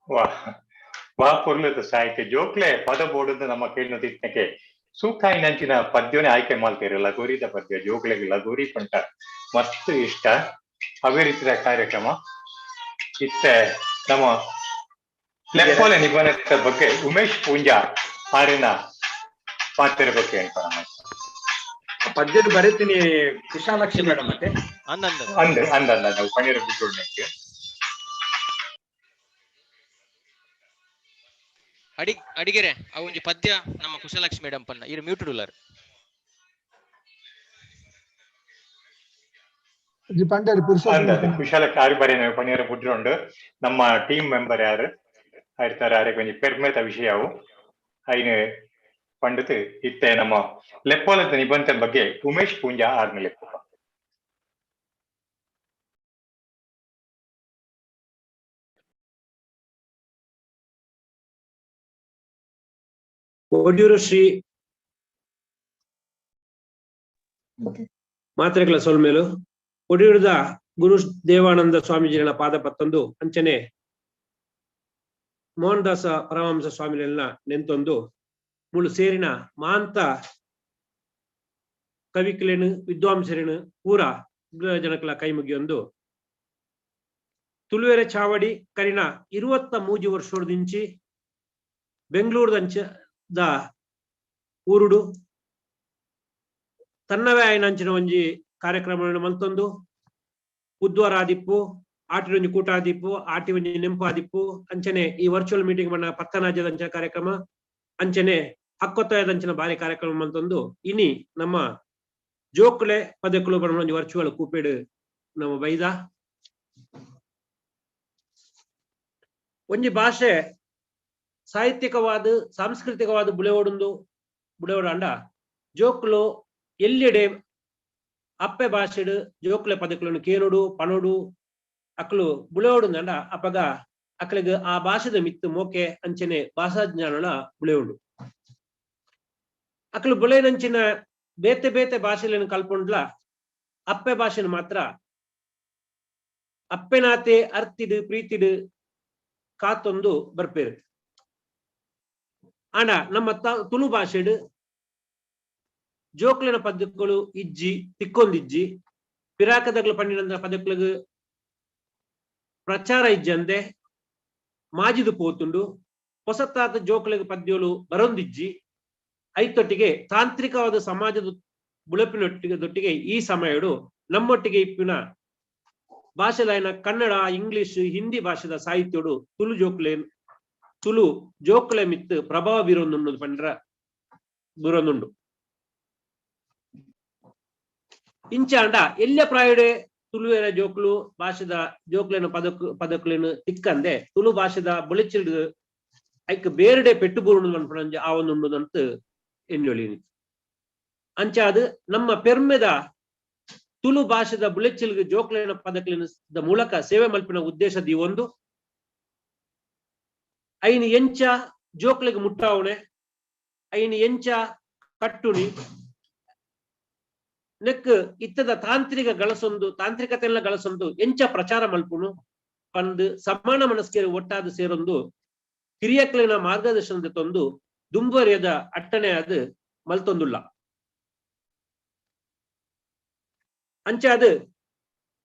ವಾಹ್ ವಾ ಪೊರ್ಲುದ ಸಾಹಿತ್ಯ ಜೋಕ್ಲೆ ಪದ ಬೋಡುದು ನಮ್ಮ ಕೇಳಿನಕ್ಕೆ ಸೂಕಾಯಿನಂಚಿನ ಪದ್ಯನೇ ಆಯ್ಕೆ ಮಾಡ್ತೀರಿ. ಲಗೋರಿದ ಪದ್ಯ ಜೋಕ್ಲೆಗ್ ಲಗೋರಿ ಪಂಟ ಮಸ್ತ್ ಇಷ್ಟ. ಅವೇ ರೀತಿಯ ಕಾರ್ಯಕ್ರಮ. ಇತ್ತೆ ನಮ್ಮ ಲೆಪ್ಪೋಲೆ ನಿಬಂಧದ ಬಗ್ಗೆ ಉಮೇಶ್ ಪೂಂಜಾ ಆರಿನ ಪಾತ್ರ ಬಗ್ಗೆ ಹೇಳ್ತಾರೆ. ಪದ್ಯದ ಬರೀತೀನಿ ಕುಶಾಲಕ್ಷಿ ಮೇಡಮ್ ಮತ್ತೆ. ಅಂದ ಅಂದ ಅಂದ ನಾವು ಪನ್ನೀರ್ ಬಿಟ್ಟು ಅಡಿ ಅಡಿಗೆರೆ ಆ ಒಂಜಿ ಪದ್ಯ ನಮ್ಮ ಕುಶಲಕ್ಷ್ಮಿ ಮೇಡಮ್ ಪನ್ನ ಇರು ಮ್ಯೂಟ್ ಉಳ್ಳಾರ್. ಪಂಡೇರಿ ಪುರುಷ ಕುಶಾಲ ಆರು ಬರೀ ಪನ್ನೀರ್ ಬುಡ್ರುಂಡು ನಮ್ಮ ಟೀಮ್ ಮೆಂಬರ್ ಯಾರು ಆಯ್ತಾರೆ ಆರಿಗೆ ಒಂಜಿ ಪೆರ್ಮೆತ ವಿಷಯವು ಐನು ಪಂಡಿತ್ ಇತ್ತೆ ನಮ್ಮ ಲೆಪ್ಪೋಲದ ನಿಬಂಧನ ಬಗ್ಗೆ ಉಮೇಶ್ ಪೂಂಜಾ ಆರ್ನ ಲೆಪ್ಪು. ಒಡ್ಯೂರು ಶ್ರೀ ಮಾತ್ರೆಗಳ ಸೊಲ್ಮೇಲು ಒಡಿಯೂರದ ಗುರು ದೇವಾನಂದ ಸ್ವಾಮೀಜಿಗಳ ಪಾದ ಪತ್ತೊಂದು ಅಂಚನೆ ಮೋಹನದಾಸ ಪರಮಹಂಸ ಸ್ವಾಮಿಗಳನ್ನ ನೆಂತೊಂದು ಮುಳು ಸೇರಿನ ಮಾಂತ ಕವಿಕಲೇನು ವಿದ್ವಾಂಸರೇನು ಪೂರ ಜನಕಲ ಕೈ ಮುಗಿಯೊಂದು ತುಳುವೆರೆ ಚಾವಡಿ ಕರಿನ 23 ವರ್ಷದಿಂಚಿ ಬೆಂಗಳೂರದಂಚ the ಊರುಡು ತನ್ನವೇ ಆಯ್ನಂಚಿನ ಒಂಜಿ ಕಾರ್ಯಕ್ರಮವನ್ನು ಮಲ್ತೊಂದು ಬುಧವಾರ ಆದಿಪ್ಪು ಆಟಿ ಒಂಜಿ ಕೂಟ ಆದಿಪ್ಪು ಆಟಿ ಒಂಜಿ ನೆಂಪು ಆದಿಪ್ಪು ಅಂಚನೆ ಈ ವರ್ಚುವಲ್ ಮೀಟಿಂಗ್ ಮಣ್ಣ ಪತ್ತನಾಜ್ಯದಂಚಿನ ಕಾರ್ಯಕ್ರಮ ಅಂಚನೆ ಹಕ್ಕೊತ್ತಾಯದಂಚಿನ ಬಾರಿ ಕಾರ್ಯಕ್ರಮ ಮಲ್ತೊಂದು ಇನಿ ನಮ್ಮ ಜೋಕುಲೆ ಪದಕುಲು ಬಣ್ಣ ಒಂಜಿ ವರ್ಚುವಲ್ ಕೂಪೇಡು ನಮ್ಮ ಬೈದ ಒಂಜಿ ಭಾಷೆ ಸಾಹಿತ್ಯಿಕವಾದ ಸಾಂಸ್ಕೃತಿಕವಾದ ಬುಳೆವೊಡೊಂದು ಬುಳೆವೊಡಾಂಡ ಜೋಕುಲು ಎಲ್ಲೆಡೆ ಅಪ್ಪೆ ಭಾಷೆಡು ಜೋಕುಲೆ ಪದಕುలను ಕೇನುಡು ಪನೋಡು ಅಕ್ಲು ಬುಳೆವೊಡುಂದಂಡ ಅಪಗ ಅಕ್ಲಿಗೆ ಆ ಭಾಷೆದ ಮಿತ್ತು ಮೋಕೆ ಅಂಚನೆ ಭಾಷಾ ಜ್ಞಾನಲ ಬುಳೆವುಂಡು. ಅಕ್ಲು ಬುಳೆನಂಚಿನ ಬೇತೆ ಬೇತೆ ಭಾಷೆಗಳನ್ನು ಕಲ್ಪೊಂಡ್ಲ ಅಪ್ಪೆ ಭಾಷೆನ ಮಾತ್ರ ಅಪ್ಪೆನಾತೆ ಅರ್ತಿಡು ಪ್ರೀತಿಡು ಕಾತೊಂದು ಬರ್ಪೇರು. ಆಂಡ ನಮ್ಮ ತುಳು ಭಾಷೆಡು ಜೋಕ್ಲಿನ ಪದಕುಲು ಇಜ್ಜಿ ತಿಕ್ಕೊಂದಿಜ್ಜಿ ಪಿರಾಕದಗ್ಲು ಪಂಡಿನ ಪದಕುలకు ಪ್ರಚಾರ ಇಜ್ಜಂದೆ ಮಾಜಿದು ಪೋತುಂಡು ಹೊಸತಾದ ಜೋಕ್ಲಿಗೆ ಪದ್ಯಗಳು ಬರೊಂದಿಜ್ಜಿ. ಐತೊಟ್ಟಿಗೆ ತಾಂತ್ರಿಕವಾದ ಸಮಾಜದ ಬುಳಪಿನೊಟ್ಟಿಗೆ ದೊಟ್ಟಿಗೆ ಈ ಸಮಯಡು ನಮ್ಮೊಟ್ಟಿಗೆ ಇಪ್ಪಿನ ಭಾಷೆಲಾಯಿನ ಕನ್ನಡ ಇಂಗ್ಲಿಷ್ ಹಿಂದಿ ಭಾಷೆದ ಸಾಹಿತ್ಯಡು ತುಳು ಜೋಕ್ಲೆ ತುಳು ಜೋಕ್ಲೆ ಮಿತ್ತು ಪ್ರಭಾವ ಬೀರೊಂದುಂಡು ಪಂಡ್ರ ಬೀರೊಂದುಂಡು. ಇಂಚಾಂಡ ಎಲ್ಲ ಪ್ರಾಯಡೆ ತುಳುವೆರ ಜೋಕ್ಲು ಭಾಷೆದ ಜೋಕ್ಲೇನ ಪದಕುಲೇನು ತಿಕ್ಕಂದೆ ತುಳು ಭಾಷೆದ ಬೊಳಿಚಿಡ್ ಐಕ್ ಬೇರೆಡೆ ಪೆಟ್ಟು ಬೂರುಂಡು ಪನ್ಪುನಂಚ ಆ ಒಂದು ಅಂತ ಎನ್ನೊಳಿ. ಅಂಚಾದ ನಮ್ಮ ಪೆರ್ಮೆದ ತುಳು ಭಾಷೆದ ಬುಳೆಚಿಲ್ಗ್ ಜೋಕ್ಲೇನ ಪದಕುಲೇನ ಮೂಲಕ ಸೇವೆ ಮಲ್ಪಿನ ಉದ್ದೇಶ ಒಂದು ಐನು ಎಂಚ ಜೋಕ್ಲೆಗ್ ಮುಟ್ಟಾವಣೆ ಐನು ಎಂಚ ಕಟ್ಟುಣಿ ನೆಕ್ ಇತ್ತದ ತಾಂತ್ರಿಕ ಗಳಸೊಂದು ತಾಂತ್ರಿಕತೆಲ್ಲ ಗಳಸೊಂದು ಎಂಚ ಪ್ರಚಾರ ಮಲ್ಪುನು ಪಂದ್ ಸಮಾನ ಮನಸ್ಕೇರಿ ಒಟ್ಟಾದ ಸೇರೊಂದು ಹಿರಿಯಕ್ಲಿನ ಮಾರ್ಗದರ್ಶನದ ತಂದು ದುಂಬರಿಯದ ಅಟ್ಟಣೆ ಅದು ಮಲ್ತೊಂದುಲ್ಲ. ಅಂಚ ಅದು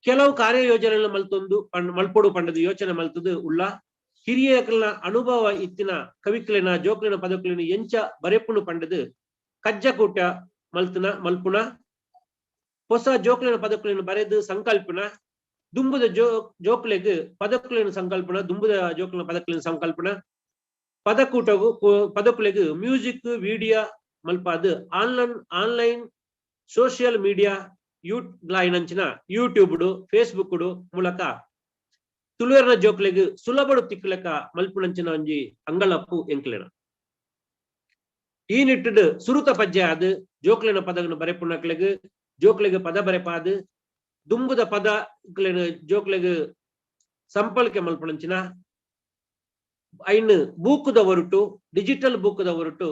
ಕೆಲವು ಕಾರ್ಯಯೋಜನೆಗಳ ಮಲ್ತೊಂದು ಮಲ್ಪೊಡು ಪಂಡದು ಯೋಚನೆ ಮಲ್ತದು ಉಳ್ಳ ಹಿರಿಯಕ್ಲಿನ ಅನುಭವ ಇತ್ತಿನ ಕವಿಕ್ಲಿನ ಜೋಕ್ಲಿನ ಪದಕ್ಲಿನ ಎಂಚ ಬರೆಪುನು ಪಂಡದು ಕಜ್ಜಕೂಟ ಮಲ್ತನ ಮಲ್ಪುನ ಹೊಸ ಜೋಕ್ಲಿನ ಪದಕುಲಿನ ಬರೆದು ಸಂಕಲ್ಪನ ದುಂಬುದ ಜೋಕ್ಲೆಗ್ ಪದಕುಲಿನ ಸಂಕಲ್ಪನ ದುಂಬುದ ಜೋಕ್ಲಿನ ಪದಕುಲಿನ ಸಂಕಲ್ಪನ ಪದಕೂಟಗು ಪದಕುಲೆಗ್ ಮ್ಯೂಸಿಕ್ ವಿಡಿಯೋ ಮಲ್ಪಾದು ಆನ್ಲೈನ್ ಆನ್ಲೈನ್ ಸೋಷಿಯಲ್ ಮೀಡಿಯಾ ಯೂಟ್ಲಾಯಿನಂಚಿನ ಯೂಟ್ಯೂಬ್ ಫೇಸ್ಬುಕ್ ಮೂಲಕ ತುಳುವೆರ್ನ ಜೋಕ್ಲೆಗ್ ಸುಲಭಡು ತಿಕ್ಕಲೆಕ ಮಲ್ಪುನಂಚಿನ ಒಂಜಿ ಅಂಗಳಪ್ಪು ಎಂಕ್ಲೆನ. ಈ ನಿಟ್ಟುಡು ಸುರುತ ಪಜ್ಜೆ ಆದ್ ಜೋಕ್ಲೆನ ಪದಗನು ಬರೆಪುನಕ್ಲೆಗ್ ಜೋಕ್ಲೆಗ್ ಪದ ಬರೆಪಾದು ದುಂಬುದ ಪದ ಜೋಕ್ಲೆಗ್ ಸಂಪಲ್ಕೆ ಮಲ್ಪುನಂಚಿನ ಐನ್ ಬೂಕುದ ಹೊರಟು ಡಿಜಿಟಲ್ ಬೂಕುದ ಹೊರಟು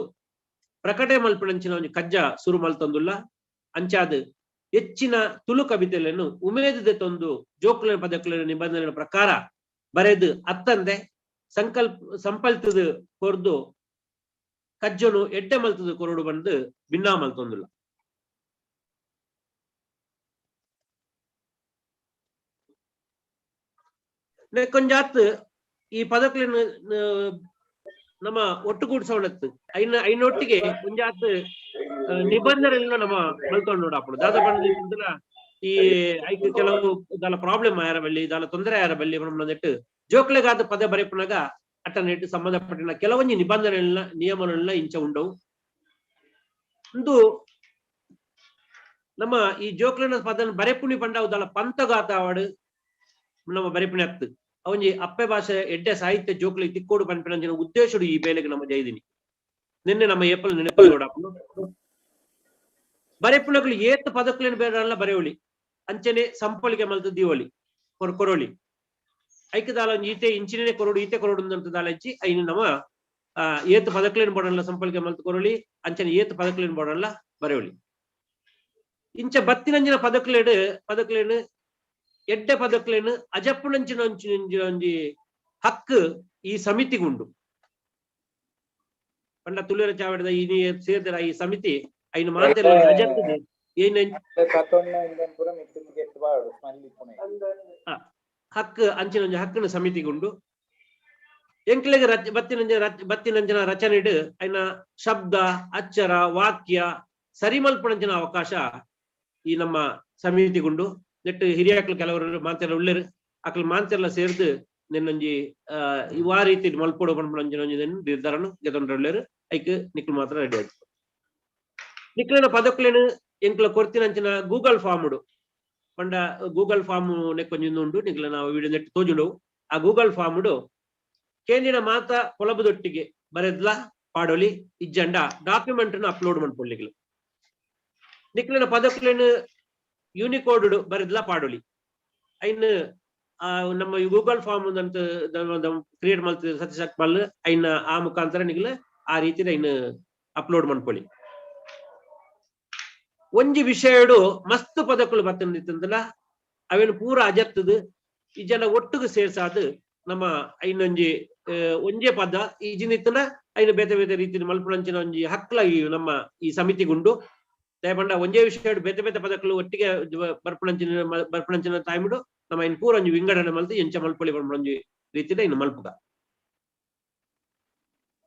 ಪ್ರಕಟಣೆ ಮಲ್ಪುನಂಚಿನ ಒಂಜಿ ಕಜ್ಜ ಸುರು ಮಲ್ತೊಂದುಲ್ಲ. ಅಂಚಾದ್ ಹೆಚ್ಚಿನ ತುಳು ಕವಿತೆಗಳನ್ನು ಉಮೇದದ ತಂದು ಜೋಕುಲಿನ ಪದಕುಲಿನ ನಿಬಂಧನೆಗಳ ಪ್ರಕಾರ ಬರೆದು ಅತ್ತಂದೆ ಸಂಕಲ್ಪ ಸಂಪಲ್ತದ ಕೊರ್ದು ಕಜ್ಜನು ಎಡ್ಡೆ ಮಲ್ತದ ಕೊರಡು ಬಂದು ಭಿನ್ನ ಮಲ್ತೊಂದುಲ್ಲ. ನೆಕ್ಕೊಂಜಾತ್ ಈ ಪದಕ್ಲೆನ್ ನಮ್ಮ ಒಟ್ಟುಗೂಡಿಸೋಣತ್ತು ಐನ ಐನೊಟ್ಟಿಗೆ ಒಂಜಾತ್ ನಿಬಂಧನೆಗಳನ್ನ ನಮ್ಮ ಮಲ್ಕೊಂಡು ನೋಡಾಪುಡು ದಾದ ಪಂಡ ಈ ಐಕ್ ಕೆಲವು ದಾಲ ಪ್ರಾಬ್ಲಮ್ ಆಯಾರ ಬಲ್ಲಿ, ದಾಲ ತೊಂದರೆ ಆಯಾರ ಬಲ್ಲಿ ನೆಟ್ಟು ಜೋಕ್ಲೆಗಾದ ಪದ ಬರೆಪುನಗ ಅಟ್ಟನೆಟ್ಟು ಸಂಬಂಧಪಟ್ಟಿನ ಕೆಲವೊಂಜಿ ನಿಬಂಧನೆಗಳನ್ನ ನಿಯಮಗಳನ್ನ ಇಂಚ ಉಂಡವು. ಒಂದು ನಮ್ಮ ಈ ಜೋಕ್ಲೆನ ಪದನ ಬರೆಪುಣಿ ಪಂಡ ದಾಲ ಪಂತಗಾತಾವಡು ನಮ್ಮ ಬರೆಪುಣಿ ಅತ್ತು ಅವಂಜಿ ಅಪ್ಪೆ ಭಾಷೆ ಎಡ್ಡೆ ಸಾಹಿತ್ಯ ಜೋಕ್ಲಿ ತಿಕ್ಕೋಡು ಪನ್ಪಿನಂಚಿನ ಉದ್ದೇಶಡು ಈ ಬೇಲೆಗೆ ನಮ್ಮ ಜೈದಿನಿ. ನಿನ್ನೆ ನಮ್ಮ ಏಪಲ್ ನೆನಪು ನೋಡಾಪುನು ಬರೆಪುಣಗಳು ಏತ್ ಪದಕ್ಲೇನು ಬೇಡಲ್ಲ ಬರೆಯೋಳಿ ಅಂಚನೆ ಸಂಪೊಲಿಗೆ ಮಲ್ತು ದೀವಳಿ ಕೊರೊಳಿ ಐಕ್ ದಾಲ ಒಂಜಿ ಈತೆ ಇಂಚಿನೇ ಕೊರಡು ಈತೆ ಕೊರಡು ಅಂತ ದಾಲಂಚಿ ಐನು ನಮ್ಮ ಏತ್ ಪದಕ್ಲೇನು ಬೋಡಲ್ಲ ಸಂಪೊಲಿಗೆ ಮಲ್ತು ಕೊರೊಳಿ ಅಂಚನೆ ಏತ್ ಪದಕ್ಲೇನು ಬೋಡಲ್ಲ ಬರೆಯೋಳಿ. ಇಂಚ ಬತ್ತಿನಂಚಿನ ಪದಕ್ಲೇಡು ಪದಕ್ಲೇನು ಎಡ್ಡೆ ಪದಕ್ಲೇನು ಅಜಪ್ಪುನಂಚಿನ ಒಂಜಿ ಹಕ್ಕು ಈ ಸಮಿತಿಗುಂಡು. ಪಂಡ ತುಳಿಯರ ಚಾವಡಿದ ಈ ಸೇರ್ದರ ಈ ಸಮಿತಿ ಐನು ಮಾತೆಲ್ಲ ಅಜತ್ತದೆ ಏನ ಹಕ್ಕು ಅಂಚಿನ ಒಂಜಿ ಹಕ್ಕನ ಸಮಿತಿಗುಂಡು. ಎಂಕ್ಲೆಗ್ ಬತ್ತಿನಂಚಿನ ಬತ್ತಿನಂಚಿನ ರಚನೆಡು ಐನ ಶಬ್ದ ಅಚ್ಚರ ವಾಕ್ಯ ಸರಿಮಲ್ಪನಂಚಿನ ಅವಕಾಶ ಈ ನಮ್ಮ ಸಮಿತಿಗುಂಡು. ನೆಟ್ಟು ಹಿರಿಯಾಕ್ಲು ಕೆಲವರು ಮಾತೆಲ್ಲ ಉಳ್ಳೇರು ಅಕ್ಲು ಮಾತೆಲ್ಲ ಸೇರ್ದು ನಿನ್ನೊಂಜಿ ಇವಾ ರೀತಿ ಮಲ್ಪೊಡು ಪನ್ಪುನಂಚಿನ ಒಂಜಿ ನಿರ್ಧಾರನು ಗೆತೊಂಡ್ರೆ ಐಕ್ ನಿಕ್ಲು ಮಾತ್ರ ರೆಡಿ ಆಯ್ತು. ನಿಕ್ಲೆನ ಪದಕ್ಲೆನು ಎಂಕ್ಲ ಕೊರ್ತಿನಂಚಿನ ಗೂಗಲ್ ಫಾರ್ಮ್ ಉಡು ಪಂಡ ಗೂಗಲ್ ಫಾರ್ಮ್ ನೆಕ್ಕೊಂಜಿ ಉಂಡು ನಿಕ್ಲ ನಾವು ವಿಡಿಯೋ ನೆಟ್ ತೋಜುಂಡು. ಆ ಗೂಗಲ್ ಫಾರ್ಮ್ ಉಡು ಕೇಂದಿನ ಮಾತ ಕೊಲಬುದೊಟ್ಟಿಗೆ ಬರೆದ್ಲ ಪಾಡೊಲಿ ಇಜ್ಜಂಡ ಡಾಕ್ಯುಮೆಂಟ್ ಅಪ್ಲೋಡ್ ಮನ್ಪೊಲಿಗ್ಲು. ನಿಕ್ಲೆನ ಪದಕ್ಲೆನು ಯೂನಿಕೋಡ್ ಬರೆದ್ಲ ಪಾಡೊಲಿ ಐನ್ ನಮ್ಮ ಗೂಗಲ್ ಫಾರ್ಮ್ ಅಂತ ಕ್ರಿಯೇಟ್ ಮಲ್ತ ಸತೀಶ್ ಮಲ್ ಐನ ಆ ಮುಖಾಂತರ ನಿಗ್ಲ ಆ ರೀತಿ ಐನ್ ಅಪ್ಲೋಡ್ ಮನ್ಪೊಲಿ. ಒಂಜಿ ವಿಷಯಡು ಮಸ್ತ್ ಪದಕುಲು ಬತ್ತಂದಿತ್ತಂದಲ ಅವೇನು ಪೂರ ಅಜತ್ತದು ಈ ಜನ ಒಟ್ಟುಗು ಸೇರ್ಸಾದು ನಮ್ಮ ಐನೊಂಜಿ ಒಂಜೇ ಪದ ಈ ಜಿನಿತ್ತನ ಐನ ಬೇತೆ ಬೇತೆ ರೀತಿ ಮಲ್ಪುನಂಚಿನ ಒಂಜಿ ಹಕ್ಲ ಈ ನಮ್ಮ ಈ ಸಮಿತಿಗುಂಡು. ದಯಪಂಡ ಒಂಜೇ ವಿಷಯ ಬೇತೆ ಬೇತೆ ಪದಕಲು ಒಟ್ಟಿಗೆ ಬರ್ಪುನಂಚಿನ ಬರ್ಪುನಂಚಿನ ತಾಯ್ಮಿಡು ನಮ್ಮ ಐನ್ ಪೂರ ಒಂಜಿ ವಿಂಗಡಣೆ ಮಲ್ತು ಎಂಚ ಮಲ್ಪೊಲಿ ಪನ್ಪುನೊಂಜಿ ರೀತಿದ ಇನ್ನು ಮಲ್ಪುಗ.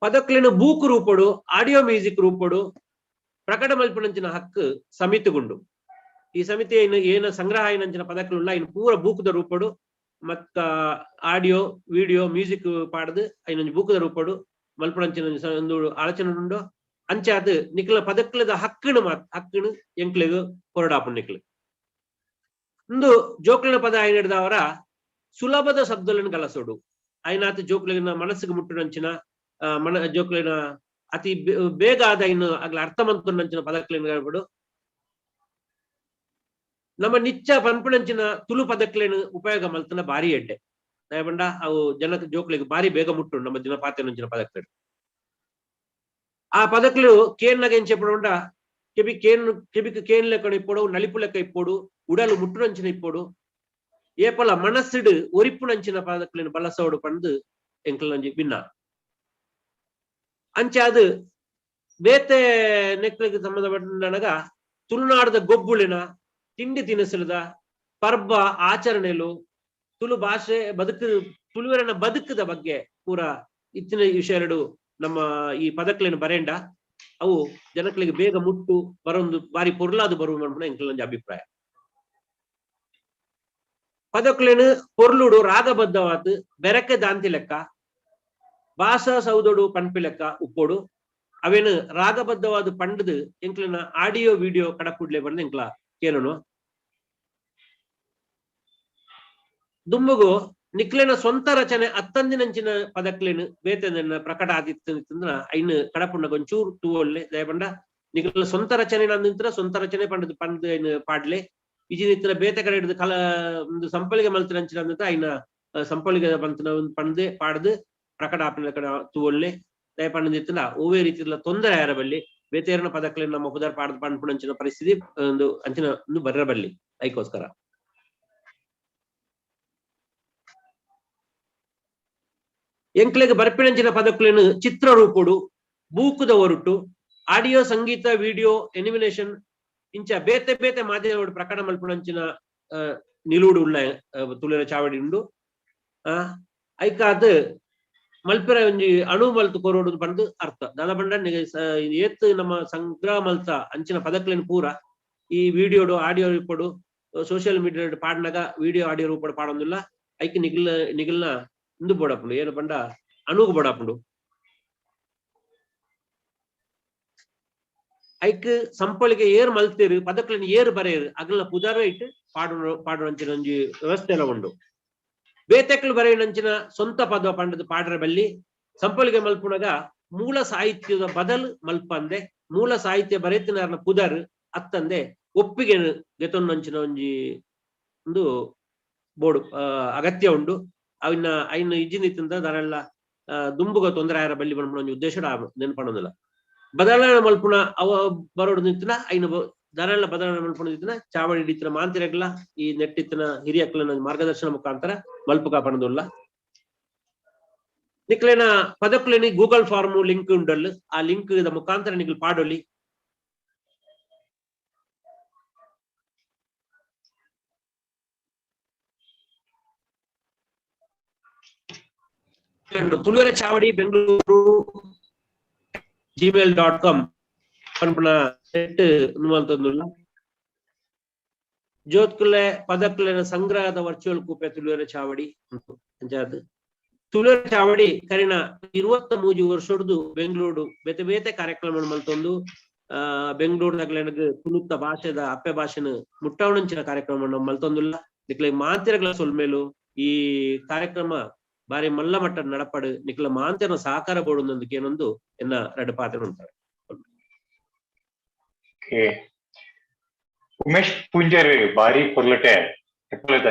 ಪದಕ್ಲೆನ ಬೂಕು ರೂಪಡು ಆಡಿಯೋ ಮ್ಯೂಸಿಕ್ ರೂಪಡು ಪ್ರಕಟ ಮಲ್ಪುನಂಚಿನ ಹಕ್ಕು ಸಮಿತಿಗುಂಡು. ಈ ಸಮಿತಿ ಏನು ಏನ ಸಂಗ್ರಹ అయినంచిన ಪದಕುలుಲ್ಲ ಇನ್ನು ಪೂರ ಬೂಕುದ ರೂಪಡು ಮತ್ತ ಆಡಿಯೋ ವಿಡಿಯೋ ಮ್ಯೂಸಿಕ್ ಪಾಡ್ದು ಐನೊಂಜಿ ಬೂಕುದ ರೂಪಡು ಮಲ್ಪುನಂಚಿನ ಒಂದು ಆಲೋಚನೆ ಉಂಡು. ಅಂಚಾದ್ ನಿಕ್ಲ ಪದಕ್ಲದ ಹಕ್ಕುನು ಹಕ್ಕುನು ಎಂಕ್ಲೆಗ್ ಕೊರಡಾಪುಂಡು ನಿಕ್ಲು. ಇಂದು ಜೋಕ್ಲಿನ ಪದ అయినದವರ ಸುಲಭದ ಶಬ್ದలను ಗಲಸೋಡು అయినాತ ಜೋಕ್ಲಿನ ಮನಸ್ಸಿಗೆ ಮುಟ್ಟುನಂಚಿನ ಮನ ಜೋಕ್ಲಿನ ಅತಿ ಬೇಗ ಆದ ಇನ್ನು ಅಗ್ಲ ಅರ್ಥ ಮಂತುನಂಚಿನ ಪದಕ್ಲೇನು ಹೇಳ್ಬಿಡು. ನಮ್ಮ ನಿಚ್ಚ ಪನ್ಪುನಂಚಿನ ತುಳು ಪದಕ್ಲೇನು ಉಪಯೋಗ ಮಲ್ತನ ಭಾರಿ ಎಡ್ಡೆ ದಯಬಂಡ ಅವು ಜನಕ ಜೋಕ್ಲಿಗೆ ಭಾರಿ ಬೇಗ ಮುಟ್ಟು ನಮ್ಮ ದಿನ ಪಾತೆನಂಚಿನ ಪದಕ್ಲೇನು. ಆ ಪದಕ್ಲು ಕೇನ್ನಾಗ ಏನ್ చెప్పడం ಕೆಬಿ ಕೇನ್ ಕೆಬಿకి ಕೇನ್ ಲೆಕ್ಕ ಇಪ್ಪೋಡು ನಲಿಪು ಲೆಕ್ಕ ಇಪ್ಪೋಡು ಉಡಲು ಮುಟ್ಟುನಂಚಿನ ಇಪ್ಪೋಡು ಏಪಲ ಮನಸ್ಸಿಡು ಒರಿಪುನಂಚಿನ ಪದಕ್ಲೇನು ಬಲಸೋಡು ಪಂದು ಎಂಕ್ಲಂಜಿ ಭಿನ್ನ. ಅಂಚೆ ಅದು ಬೇತೆ ನೆಕ್ಲಿಗೆ ಸಂಬಂಧಪಟ್ಟನಗ ತುಳುನಾಡದ ಗೊಬ್ಬುಳಿನ ತಿಂಡಿ ತಿನಿಸುಲದ ಪರ್ಬ ಆಚರಣೆಲು ತುಳು ಭಾಷೆ ಬದುಕು ತುಳುವರನ ಬದುಕದ ಬಗ್ಗೆ ಪೂರ ಇತ್ತಿನ ವಿಷಯಗಳು ನಮ್ಮ ಈ ಪದಕ್ಲೇನು ಬರೇಂಡ ಅವು ಜನಕ್ಲಿಗೆ ಬೇಗ ಮುಟ್ಟು ಬರೊಂದು ಬಾರಿ ಪೊರ್ಲಾದು ಬರುವ ಎಂಕ್ಲೊಂಜಿ ಅಭಿಪ್ರಾಯ. ಪದಕ್ಲೇನು ಪೊರ್ಲುಡು ರಾಗಬದ್ಧವಾತು ಬೆರಕೆ ದಾಂತಿ ಲೆಕ್ಕ ಭಾಷಾ ಸೌದೊಡು ಪನ್ಪಿ ಲೆಕ್ಕ ಉಪ್ಪೋಡು ಅವೇನು ರಾಗಬದ್ಧವಾದ ಪಂಡದು ಎಂಕ್ಲಿನ ಆಡಿಯೋ ವಿಡಿಯೋ ಕಡಕುಡ್ಲೆ ಬಂದು ಎಂಕ್ಲ ಕೇಳೋನು. ದುಮ್ಮಗು ನಿಕ್ಲೆನ ಸ್ವಂತ ರಚನೆ ಅತ್ತಂದಿನಂಚಿನ ಪದಕ್ಲೇನು ಬೇತೆ ಪ್ರಕಟ ಆದಿತ್ತಂದ್ರ ಐನ್ ಕಡಪುಂಡ ಒಂಚೂರು ತೂವೊಳ್ಳೆ ದಯಪಂಡ ನಿಕ್ಲ ಸ್ವಂತ ರಚನೆ ನಂತರ ಸ್ವಂತ ರಚನೆ ಪಂಡದು ಪಂಡ್ ಐನ್ ಪಾಡ್ಲೆ ಇಜಿನಿತ್ತಿನ ಬೇತೆ ಕಡೆ ಹಿಡಿದು ಕಲ ಒಂದು ಸಂಪಳಿಗೆ ಮಲ್ತಿನಂಚಿನ ಅಂದ ಐನ ಸಂಪಳಿಗೆ ಬಂತನ ಒಂದು ಪಂಡ್ ಪಾಡ್ದು ಪ್ರಕಟ ಆಪಿನ ಕಡೆ ತೂವೊಳ್ಳೆ ದಯಪಂಡ ಓವೇ ರೀತಿಯ ತೊಂದರೆ ಯಾರ ಬಲ್ಲಿ ಬೇತೇರನ ಪದಕ್ಲೇನು ನಮ್ಮ ಪುದರ್ ಪಾಡ್ದು ಪಂಡ್ಪುನಂಚಿನ ಪರಿಸ್ಥಿತಿ ಒಂದು ಅಂಚಿನ ಒಂದು ಬರಬಲ್ಲಿ ಐಕೋಸ್ಕರ. ಎಂಕ್ಲೆಗ್ ಬರ್ಪಿನಂಚಿನ ಪದಕ್ಲೇನು ಚಿತ್ರರೂಪುಡು ಬೂಕುದ ಒರುಟು ಆಡಿಯೋ ಸಂಗೀತ ವಿಡಿಯೋ ಎನಿಮಿನೇಷನ್ ಇಂಚ ಬೇತೆ ಬೇತೆ ಮಾಧ್ಯಮ ಪ್ರಕಟ ಮಲ್ಪುನಂಚಿನ ನಿಲುವುಡು ಉಳ್ಳ ತುಳಿನ ಚಾವಡಿ ಉಂಡು. ಐಕಾದ್ ಮಲ್ಪೆರ ಒಂಜಿ ಅಣು ಮಲ್ತು ಕೊರೋಡು ಪಂದ್ ಅರ್ಥ. ದಾದ ಪಂಡ ಏತ್ ನಮ್ಮ ಸಂಗ್ರಹ ಮಲ್ತ ಅಂಚಿನ ಪದಕ್ಲೆನ್ ಪೂರ ಈ ವಿಡಿಯೋಡು ಆಡಿಯೋ ರೂಪಡು ಸೋಷಿಯಲ್ ಮೀಡಿಯಾ ಪಾಡ್ನಗ ವಿಡಿಯೋ ಆಡಿಯೋ ರೂಪಡು ಪಾಡೊಂದುಲ್ಲ. ಐಕ್ ನಿಗಲ್ ನಿಗಲ್ನ ಇಂದು ಬೋಡಾಪುಂಡು, ಏನು ಪಂಡ ಅಣುಗು ಬೋಡಾಪುಂಡು. ಐಕ್ ಸಂಪೊಳಿಗೆ ಏರ್ ಮಲ್ತೇರು ಪದಕ್ಲೆನ್ ಏರ್ ಬರೆಯರು ಅಗಲ್ನ ಪುದರ ಇಟ್ಟು ಪಾಡುವಂಚಿನ ಒಂಜಿ ವ್ಯವಸ್ಥೆ ಎಲ್ಲ ಉಂಡು. ಬೇತೆಕ್ಲು ಬರೆಯಿನಂಚಿನ ಸ್ವಂತ ಪದ ಪಂಡದ ಪಾಡರ ಬಲ್ಲಿ ಸಂಪೊಳಿಗೆ ಮಲ್ಪುನಗ ಮೂಲ ಸಾಹಿತ್ಯದ ಬದಲು ಮಲ್ಪಂದೆ ಮೂಲ ಸಾಹಿತ್ಯ ಬರೆತಿನಾರ್ನ ಪುದರ್ ಅತ್ತಂದೆ ಒಪ್ಪಿಗೆ ಗೆತೊನ್ನಂಚಿನ ಒಂಜಿ ಒಂದು ಬೋರ್ಡು ಅಗತ್ಯ ಉಂಡು. ಅವನ್ನ ಐನ ಇಜ್ಜಿನಿತ್ತಂದ ದಾನೆಲ್ಲ ದುಂಬುಗ ತೊಂದರೆ ಆಯರ ಬಲ್ಲಿ ಪನ್ಪುನ ಒಂಜಿ ಉದ್ದೇಶ ನೆನಪಣೊಂದಿಲ್ಲ. ಬದಲಾವಣೆ ಮಲ್ಪುನ ಅವ ಬರೋಡು ನಿಂತಿನ ಐನ ದಾನೆಲ್ಲ ಬದಲಾವಣೆ ಮಲ್ಪುನ ನಿಂತಿನ ಚಾವಡಿ ಹಿಡಿತಿನ ಮಾಂತಿರಗ್ಲ ಈ ನೆಟ್ಟಿತ್ತಿನ ಹಿರಿಯಕ್ಲನ ಮಾರ್ಗದರ್ಶನ ಮುಖಾಂತರ ಮಲ್ಪು ಕಾಪಣದುಲ್ಲ. ನಿಕ್ಲೇನ ಪದಕ್ಲೇನಿ ಗೂಗಲ್ ಫಾರ್ಮ್ ಲಿಂಕ್ ಉಂಡಲ್, ಆ ಲಿಂಕ್ the ಮುಖಾಂತರ ನಿಕ್ಲು ಪಾಡೊಲಿ. ತುಳುವರ ಚಾವಡಿ ಬೆಂಗಳೂರು gmail.com ಪನ್ಪುನ ಸೆಟ್ ಮಲ್ತೊಂದುಲ್ಲ. ಜೋತ್ಕುಲೆ ಪದಕ್ಲೆನ ಸಂಗ್ರಹದ ವರ್ಚುವಲ್ ಕೂಪೆ ತುಳುವರ ಚಾವಡಿ ಅಂಚಾದ್ ತುಳುವರ ಚಾವಡಿ ಕರಿನ 23 ವರ್ಷಡ್ದು ಬೆಂಗಳೂರು ಬೇತೆ ಬೇತೆ ಕಾರ್ಯಕ್ರಮ ಮಲ್ತೊಂದು ಬೆಂಗಳೂರುದಕ್ಲೆನಗ್ ತುಳುತ್ತ ಭಾಷೆದ ಅಪ್ಪೆ ಭಾಷೆನ ಮುಟ್ಟಾವಣಂಚಿನ ಕಾರ್ಯಕ್ರಮ ಮಲ್ತೊಂದುಲ್ಲ. ನಿಕ್ಲೆ ಮಾಂತಿರಗಳ ಸೊಲ್ಮೇಲು ಈ ಕಾರ್ಯಕ್ರಮ ಬಾರಿ ಮಲ್ಲ ಮಟ್ಟ ನಡಪಡು ನಿಕ್ಲ ಮಾಂತಿರನ ಸಹಕಾರ ಬೋಡುಂದಕ್ಕೆ ಏನೊಂದು ಎನ್ನ ಎರಡು ಪಾತ್ರ ಉಂಟಾರೆ. ಉಮೇಶ್ ಪೂಂಜರ್ ಬಾರಿ ಪೊರ್ಲಟೆ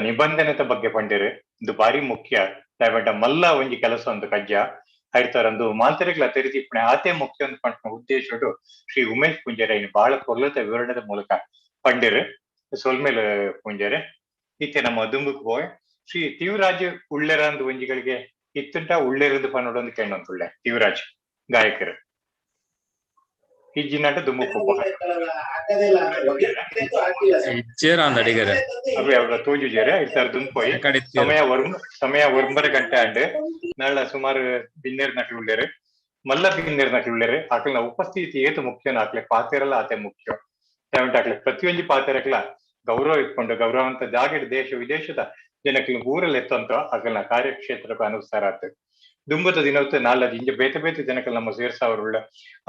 ನಿಬಂಧನೆತ ಬಗ್ಗೆ ಪಂಡೇರು ಇದು ಬಾರಿ ಮುಖ್ಯ. ದಯವಿಟ್ಟ ಮಲ್ಲ ಒಂಜಿ ಕೆಲಸ ಒಂದು ಕಜ್ಜ ಆಯ್ತಾರಂದು ಮಾಂತರಿಗಳ ತೆರಿದಿಪ್ಪಣೆ ಆತೆ ಮುಖ್ಯ ಒಂದು ಪಂಡ ಉದ್ದೇಶಡು ಶ್ರೀ ಉಮೇಶ್ ಪೂಂಜರ್ ಐನು ಬಹಳ ಪೊರ್ಲತ ವಿವರಣದ ಮೂಲಕ ಪಂಡೇರು ಸೊಲ್ಮೇಲೆ ಪೂಂಜರೆ. ಈತೆ ನಮ್ಮ ದುಂಬುಕ್ ಹೋಯ್ ಶ್ರೀ ತೀವರಾಜ್ ಉಳ್ಳೆರಂದು ಒಂಜಿಗಳಿಗೆ ಇತ್ತುಂಟ ಉಳ್ಳೆರಂದು ಪನ್ನೋಡೊಂದು ಕೇಳೊಂದುಳ್ಳೆ ತೀವರಾಜ್ ಗಾಯಕರು ಈ ಜಿನ್ನಾಟ ದುಂಬುಕ್ ತೋಜು ಜೇರೆ ಇರ್ತಾರೆ ದುಂಪೋಯ್ ಸಮಯ ಸಮಯ 9 ಗಂಟೆ ಅಂಡ್ ನಾಳೆ ಸುಮಾರು ಬಿನ್ನೇರ್ ನಕಲು ಉಳ್ಳೇರು ಮಲ್ಲ ಬಿನ್ನೇರ್ ನಕಲು ಉಳ್ಳೇರು ಆಕಲ್ನ ಉಪಸ್ಥಿತಿ ಏತು ಮುಖ್ಯ ಆಕ್ಲೆ ಪಾತೆರಲ್ಲ ಆತೆ ಮುಖ್ಯ. ದಯವಿಟ್ಟು ಆಕ್ಲೆ ಪ್ರತಿಯೊಂಜಿ ಪಾತೆರಕ್ಲ ಗೌರವ ಇಟ್ಕೊಂಡು ಗೌರವಂತ ಜಾಗ ದೇಶ ವಿದೇಶದ ಜನಕ್ಕೆ ಊರಲ್ಲಿ ಎತ್ತಂತ ಅಗಲ್ನ ಕಾರ್ಯಕ್ಷೇತ್ರಕ್ಕೆ ಅನುಸಾರ ಆತ ದುಂಬದ ದಿನವತ್ತು ನಾಲ್ಕು ಇಂಜ ಬೇತೆ ಬೇತೆ ಜನಕ್ಕೆ ನಮ್ಮ ಸೇರ್ಸಾವರುಳ್ಳ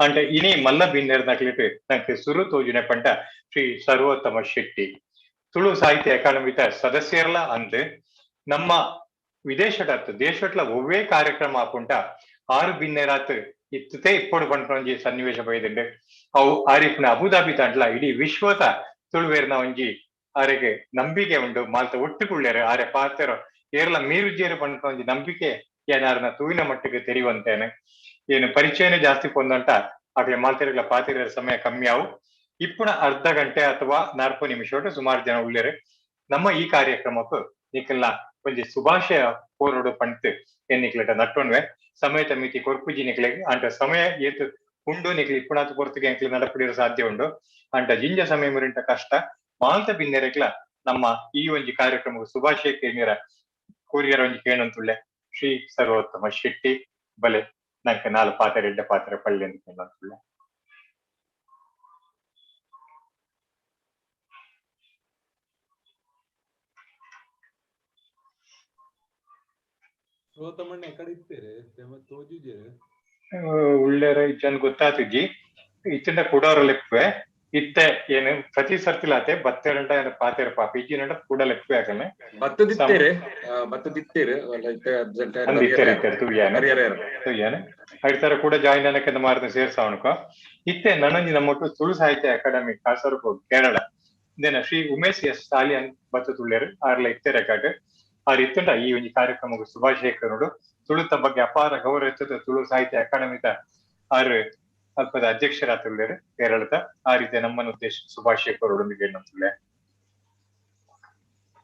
ಅಂಟ ಇನಿ ಮಲ್ಲ ಬಿನ್ನೇರ್ ನಕ್ಲಿಟ್ಟು ನಂಗೆ ಸುರು ತೋಜುನೆ ಪಂಟ ಶ್ರೀ ಸರ್ವೋತ್ತಮ ಶೆಟ್ಟಿ ತುಳು ಸಾಹಿತ್ಯ ಅಕಾಡೆಮಿತ ಸದಸ್ಯರಲ್ಲ ಅಂದ್ ನಮ್ಮ ವಿದೇಶಡಾತ್ ದೇಶಟ್ಲ ಒವ್ವೇ ಕಾರ್ಯಕ್ರಮ ಆಪುಂಟ 6 ಬಿನ್ನೇರಾತ್ ಇತ್ತತೆ ಇಪ್ಪಡು ಪಂಟೊಂಜಿ ಸನ್ನಿವೇಶ ಬೈದಂಡೆ ಅವು ಆರಿಫ್ನ ಅಬುದಾಬಿ ತಾಂಟ್ಲ ಇಡೀ ವಿಶ್ವದ ತುಳುವೇರ್ನ ಒಂಜಿ ಆರೆಗೆ ನಂಬಿಕೆ ಉಂಡು ಮಾಲ್ತ ಒಟ್ಟುಕುಳ್ಳೇರು ಆರೆ ಪಾತೆರೋ ಏರ್ಲ ಮೀರುಜೇರು ಪಂಟ ಒಂಜಿ ನಂಬಿಕೆ ಏನಾರನ ತೂವಿನ ಮಟ್ಟಿಗೆ ತೆರಿವಂತೇನೆ ಏನು ಪರಿಚಯನೇ ಜಾಸ್ತಿ ಪೊಂದಂಟ ಆಕಡೆ ಮಾಲ್ತಿರಗಳ ಪಾತಿರ ಸಮಯ ಕಮ್ಮಿ ಆವು ಇಪ್ಪುಣ ಅರ್ಧ ಗಂಟೆ ಅಥವಾ 40 ನಿಮಿಷ ಸುಮಾರು ಜನ ಉಳ್ಳೇರು ನಮ್ಮ ಈ ಕಾರ್ಯಕ್ರಮಕ್ಕೂ ನಿಕ್ಕೆಲ್ಲ ಒಂಜಿ ಶುಭಾಶಯ ಕೋರೋಡು ಪಂಟ್ ಎನ್ನಿಕ್ಲಟ ನಟ್ಟೊನ್ವೆ ಸಮಯದ ಮಿತಿ ಕೊರ್ಪುಜಿ ನಿಕ್ಲೆಗ್ ಅಂಟ ಸಮಯ ಏತು ಉಂಡು ನಿಕ್ಲೆ ಇಪ್ಪುಣಾತ್ ಪೊರ್ತುಗೆ ಎಂಕ್ಲೆ ನಡಪಡಿರೋ ಸಾಧ್ಯ ಉಂಡು ಅಂಟ ಜಿಂಜ ಸಮಯ ಮುರಿಂಟ ಕಷ್ಟ ಮಾಲ್ತ ಬಿನ್ನೆರೆಕ್ಲ ನಮ್ಮ ಈ ಒಂಜಿ ಕಾರ್ಯಕ್ರಮಕ್ಕೆ ಶುಭಾಶಯ ಕೇಳಿರ ಕೋರಿಯರ ಒಂಜಿ ಕೇಳಂತುಳ್ಳೆ ಶ್ರೀ ಸರ್ವೋತ್ತಮ ಶೆಟ್ಟಿ ಬಲೆ ನಂಗೆ 4 ಪಾತ್ರ 2 ಪಾತ್ರ ಪಳ್ಳಿ ಅಂತ ಕೇಳಂತುಳ್ಳೆ. ಸರ್ವೋತ್ತಮಣ್ಣ ಎಕಡೆ ಇತ್ತೇರೆ ತೋಜುಜೇರೆ ಉಳ್ಳೇರ ಜನ್ ಗೊತ್ತಾತಿಜ್ಜಿ ಇತ್ತಿಂದ ಕೂಡೋರಲ್ಲಿಪ್ಪೆ ಇತ್ತೆ ಏನು ಪ್ರತಿ ಸರ್ತಿಲಾತೆ ಬತ್ತೆರಂಟ ಏನ ಪಾತೆರ ಪಾಪ ಇಜ್ಜಿನಂಟ ಕೂಡ ಲೆಪ್ಪೆ ಹಾಕನೆ ಬತ್ತದಿತ್ತೇರೆ ಬತ್ತದಿತ್ತೇರೆ ಅಂದ್ ಇತ್ತೇರೆ ಇತ್ತೇರೆ ತುಯ್ಯಾನೆ ತುಯ್ಯಾನೆ ಐಡ್ತಾರ ಕೂಡ ಜಾಯಿನ್ ಅನ್ನಕ್ಕೆ ಮಾರ್ದ ಸೇರ್ಸಾವಣಕ ಇತ್ತೆ ನನಂಜಿ ನಮ್ಮೊಟ್ಟು ತುಳು ಸಾಹಿತ್ಯ ಅಕಾಡೆಮಿ ಕಾಸರಗೋಡು ಕೇರಳ ಇದೇನ ಶ್ರೀ ಉಮೇಶ್ ಎಸ್ ಸಾಲಿಯನ್ ಬತ್ತ ತುಳ್ಳೇರು ಆರ್ಲ ಇತ್ತೇರೆ ಕಾಟ್ ಆರ್ ಇತ್ತುಂಡ ಈ ಒಂಜಿ ಕಾರ್ಯಕ್ರಮಕ್ಕೆ ಶುಭಾಶಯ ತುಳುತ ಬಗ್ಗೆ ಅಪಾರ ಗೌರವ ಇರ್ತದೆ ತುಳು ಸಾಹಿತ್ಯ ಅಕಾಡೆಮಿತ ಆರ್ ಅಲ್ಪದ ಅಧ್ಯಕ್ಷರಾತುಳ್ಳೇರು ಕೇರಳದ ಆ ರೀತಿಯ ನಮ್ಮನ್ನು ಉದ್ದೇಶ ಶುಭಾಶಯ ಕೋರೋಡೊಂದಿಗೆ ನಂತುಳ್ಳೆ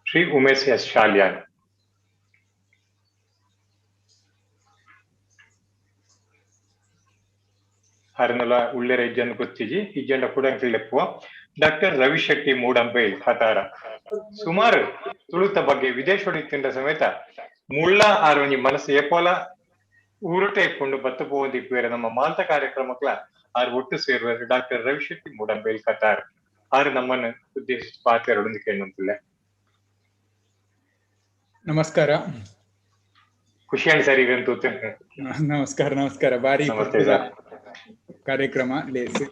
ಶ್ರೀ ಉಮೇಶ್ ಎಸ್ ಶಾಲ್ಯಾನ್. ಅರನಲ ಉಳ್ಳೇರ ಇಜ್ಜನ್ ಗೊತ್ತಿಜಿ ಇಜ್ಜಂಡ ಕೂಡ ಲೆಪ್ಪುವ ಡಾಕ್ಟರ್ ರವಿ ಶೆಟ್ಟಿ ಮೂಡಂಬೈಲ್ ಖತಾರ ಸುಮಾರು ತುಳುತ ಬಗ್ಗೆ ವಿದೇಶೋಡಿ ತಿಂಡ ಸಮೇತ ಮುಳ್ಳ ಆರ್ ಒಂಜಿ ಮನಸ್ಸು ಏಪೋಲ ಊರುಟೆ ಇಪ್ಪುಂಡು ಬತ್ತು ಪೋವೊಂದಿಪ್ಪುವೆರ್ ನಮ್ಮ ಮಾಂತ ಕಾರ್ಯಕ್ರಮಕ್ಲ ಆರ್ ಒಟ್ಟು ಸೇರುವರು ಡಾಕ್ಟರ್ ರವಿಶೆಟ್ಟಿ ಮೂಡಂಬೇಲ್ ಕತಾರ್ ಆರ್ ನಮ್ಮನ್ನು ಉದ್ದೇಶಿಸಿ ಪಾತೆರೊಂದು ಕೇಳುವಂತಿಲ್ಲ. ನಮಸ್ಕಾರ. ಖುಷಿಯಾಗಿ ಸರ್ ಇದಂತೂ. ನಮಸ್ಕಾರ ನಮಸ್ಕಾರ. ಬಾರಿ ಕಾರ್ಯಕ್ರಮ ಲೇಸ್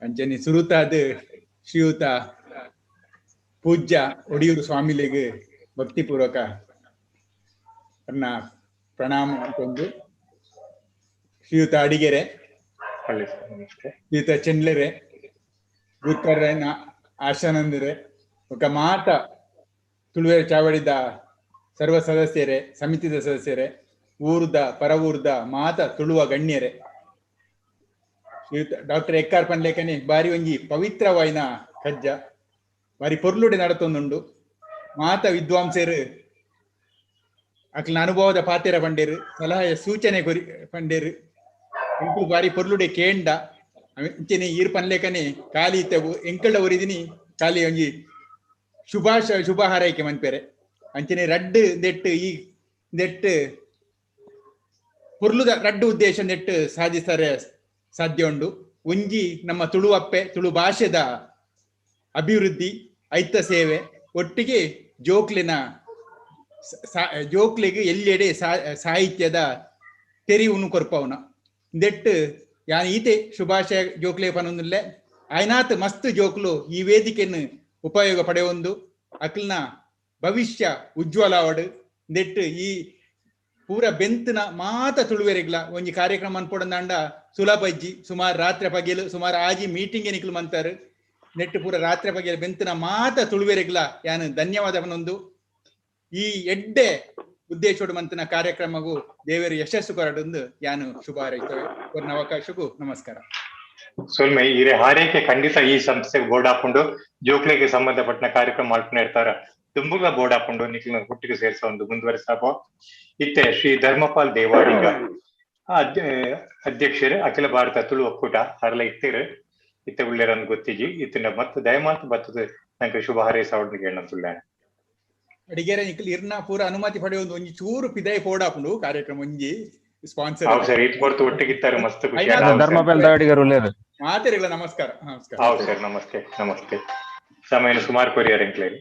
ಅಂಚನೆ ಸುರುತಾದ ಶ್ರೀಯುತ ಪೂಜ್ಯ ಒಡಿಯೂರು ಸ್ವಾಮಿಲಿಗೆ ಭಕ್ತಿಪೂರ್ವಕ ಅನ್ನ ಪ್ರಣಾಮ ಅಂತಂದು, ಶ್ರೀಯುತ ಅಡಿಗೆರೆ, ಶ್ರೀಯುತ ಚೆಂಡ್ಲೆರೆ, ಗುರುಕರನ ಆಶಾನಂದರೆ, ఒక ಮಾತ ತುಳುವೆರ ಚಾವಡಿದ ಸರ್ವ ಸದಸ್ಯರೇ, ಸಮಿತಿದ ಸದಸ್ಯರೇ, ಊರ್ದ ಪರವೂರ್ದ ಮಾತ ತುಳುವ ಗಣ್ಯರೇ, ಶ್ರೀಯುತ ಡಾಕ್ಟರ್ ಎಕ್ಕಾರ್ ಪನ್ಲೇಖನಿ ಬಾರಿ ಒಂಜಿ ಪವಿತ್ರವಾಯಿನ ಕಜ್ಜ ಬಾರಿ ಪೊರ್ಲುಡೆ ನಡತೊಂದುಂಡು. ಮಾತ ವಿದ್ವಾಂಸರು ಅಕ್ಲಿನ ಅನುಭವದ ಪಾತೆರ ಪಂಡೇರು, ಸಲಹೆ ಸೂಚನೆ ಕೊರಿ ಪಂಡೇರು, ಎಂಕು ಬಾರಿ ಪೊರ್ಲುಡೆ ಕೇಂಡ ಅಂಚನೆ ಈರ್ ಪನ್ಲೇಖನೆ ಖಾಲಿ ಇತ್ತೆವು ಎಂಕಲ್ಡ ಒರಿದಿನಿ ಖಾಲಿ ಒಂಜಿ ಶುಭ ಹಾರೈಕೆ ಮನ್ಪೆರೆ. ಅಂಚನೆ ರಡ್ಡು ನೆಟ್ಟು ಈ ನೆಟ್ಟು ಪೊರ್ಲುದ ರಡ್ಡು ಉದ್ದೇಶ ನೆಟ್ಟು ಸಾಧಿಸರೆ ಸಾಧ್ಯ ಉಂಡು. ಒಂಜಿ ನಮ್ಮ ತುಳುವಪ್ಪೆ ತುಳು ಭಾಷೆದ ಅಭಿವೃದ್ಧಿ ಐತ ಸೇವೆ, ಒಟ್ಟಿಗೆ ಜೋಕ್ಲಿನ ಜೋಕ್ಲಿಗೆ ಎಲ್ಲೆಡೆ ಸಾಹಿತ್ಯದ ತೆರಿವುನು ಕೊರ್ಪವನ ನೆಟ್ಟು ಯಾನ್ ಈತೆ ಶುಭಾಶಯ ಜೋಕ್ಲೆ ಪನೊಂದುಲ್ಲೆ ಆಯ್ನಾತ್ ಮಸ್ತ್ ಜೋಕ್ಲು ಈ ವೇದಿಕೆಯನ್ನು ಉಪಯೋಗ ಪಡೆಯೊಂದು ಅಕ್ಲ್ನ ಭವಿಷ್ಯ ಉಜ್ವಲ ಅವಡು ನೆಟ್ಟು ಈ ಪೂರ ಬೆಂತನ ಮಾತ ತುಳುವೆರೆಗ್ಲ ಒಂಜಿ ಕಾರ್ಯಕ್ರಮ ಅನ್ಪೊಡಂದಾಂಡ ಸುಲಭ ಇಜ್ಜಿ. ಸುಮಾರು ರಾತ್ರಿ ಪಗೆಲು ಸುಮಾರು ಆಜಿ ಮೀಟಿಂಗ್ ನಿಕ್ಲು ಮಂತಾರು ನೆಟ್ಟು ಪೂರ ರಾತ್ರಿ ಪಗೆಲು ಬೆಂತನ ಮಾತ ತುಳುವೆರೆಗ್ಲ ಯಾನು ಧನ್ಯವಾದ ಪನೊಂದು ಈ ಎಡ್ಡೆ ಉದ್ದೇಶೋಡು ಮಂತನ ಕಾರ್ಯಕ್ರಮಗೂ ದೇವರು ಯಶಸ್ಸು ಕೊರಡೊಂದು ಯಾನು ಶುಭ ಹಾರೈಸ್ತೇವೆ. ಅವಕಾಶಕ್ಕೂ ನಮಸ್ಕಾರ. ಸೊಲ್ಮೆ ಈ ಹಾರೈಕೆ ಖಂಡಿತ ಈ ಸಂಸ್ಥೆಗೆ ಬೋರ್ಡ್ ಹಾಕೊಂಡು ಜೋಕ್ಲೆಗೆ ಸಂಬಂಧಪಟ್ಟ ಕಾರ್ಯಕ್ರಮ ಮಾಡ್ಕೊಂಡು ಇರ್ತಾರ ತುಂಬುಗ ಬೋರ್ಡ್ ಹಾಕೊಂಡು ನಿಖಿಲ್ ಒಟ್ಟಿಗೆ ಸೇರಿಸ ಒಂದು ಮುಂದುವರಿಸಾಪೋ. ಇತ್ತೆ ಶ್ರೀ ಧರ್ಮಪಾಲ್ ದೇವಾಡಿಗ ಅಧ್ಯಕ್ಷರು ಅಖಿಲ ಭಾರತ ತುಳು ಒಕ್ಕೂಟ ಅರ್ಲ ಇತ್ತೀರು ಇತ್ತೆ ಉಳ್ಳೇರನ್ನು ಗೊತ್ತಿಜಿ ಇತ್ತಿನ ಮತ್ತೆ ದಯಮಾತು ಬತ್ತದ ನಂಗೆ ಶುಭ ಹಾರೈಸ ಅವ್ರನ್ನ ಕೇಳಂತುಳ್ಳ. ಅಡಿಗೆರೆ ನಿಖಿಲ್ ಇರ್ನ ಪೂರ ಅನುಮತಿ ಪಡೆಯೊಂದು ಒಂಜಿ ಚೂರು ಪಿದಾಯಿ ಪೋಡ್ ಹಾಕೊಂಡು ಕಾರ್ಯಕ್ರಮ ಒಂಜಿ ಸ್ಪಾನ್ಸರ್ ಸರ್ it ಕೊಡ್ತು ಒಟ್ಟಿಗಿತ್ತಾರೆ ಮಸ್ತ್ ಖುಷಿ. ಧರ್ಮಪಾಲ್ ದೇವಾಡಿಗರು ಉಳ್ಳೇರು ಮಾತಿರಲ್ಲ. ನಮಸ್ಕಾರ ನಮಸ್ಕಾರ. ಹೌದು ಸರ್ ನಮಸ್ತೆ ನಮಸ್ತೆ. ಸಮಯ ಸುಮಾರು ಕೊರಿಯರ್ ಎಂಕ್ಲೇರಿ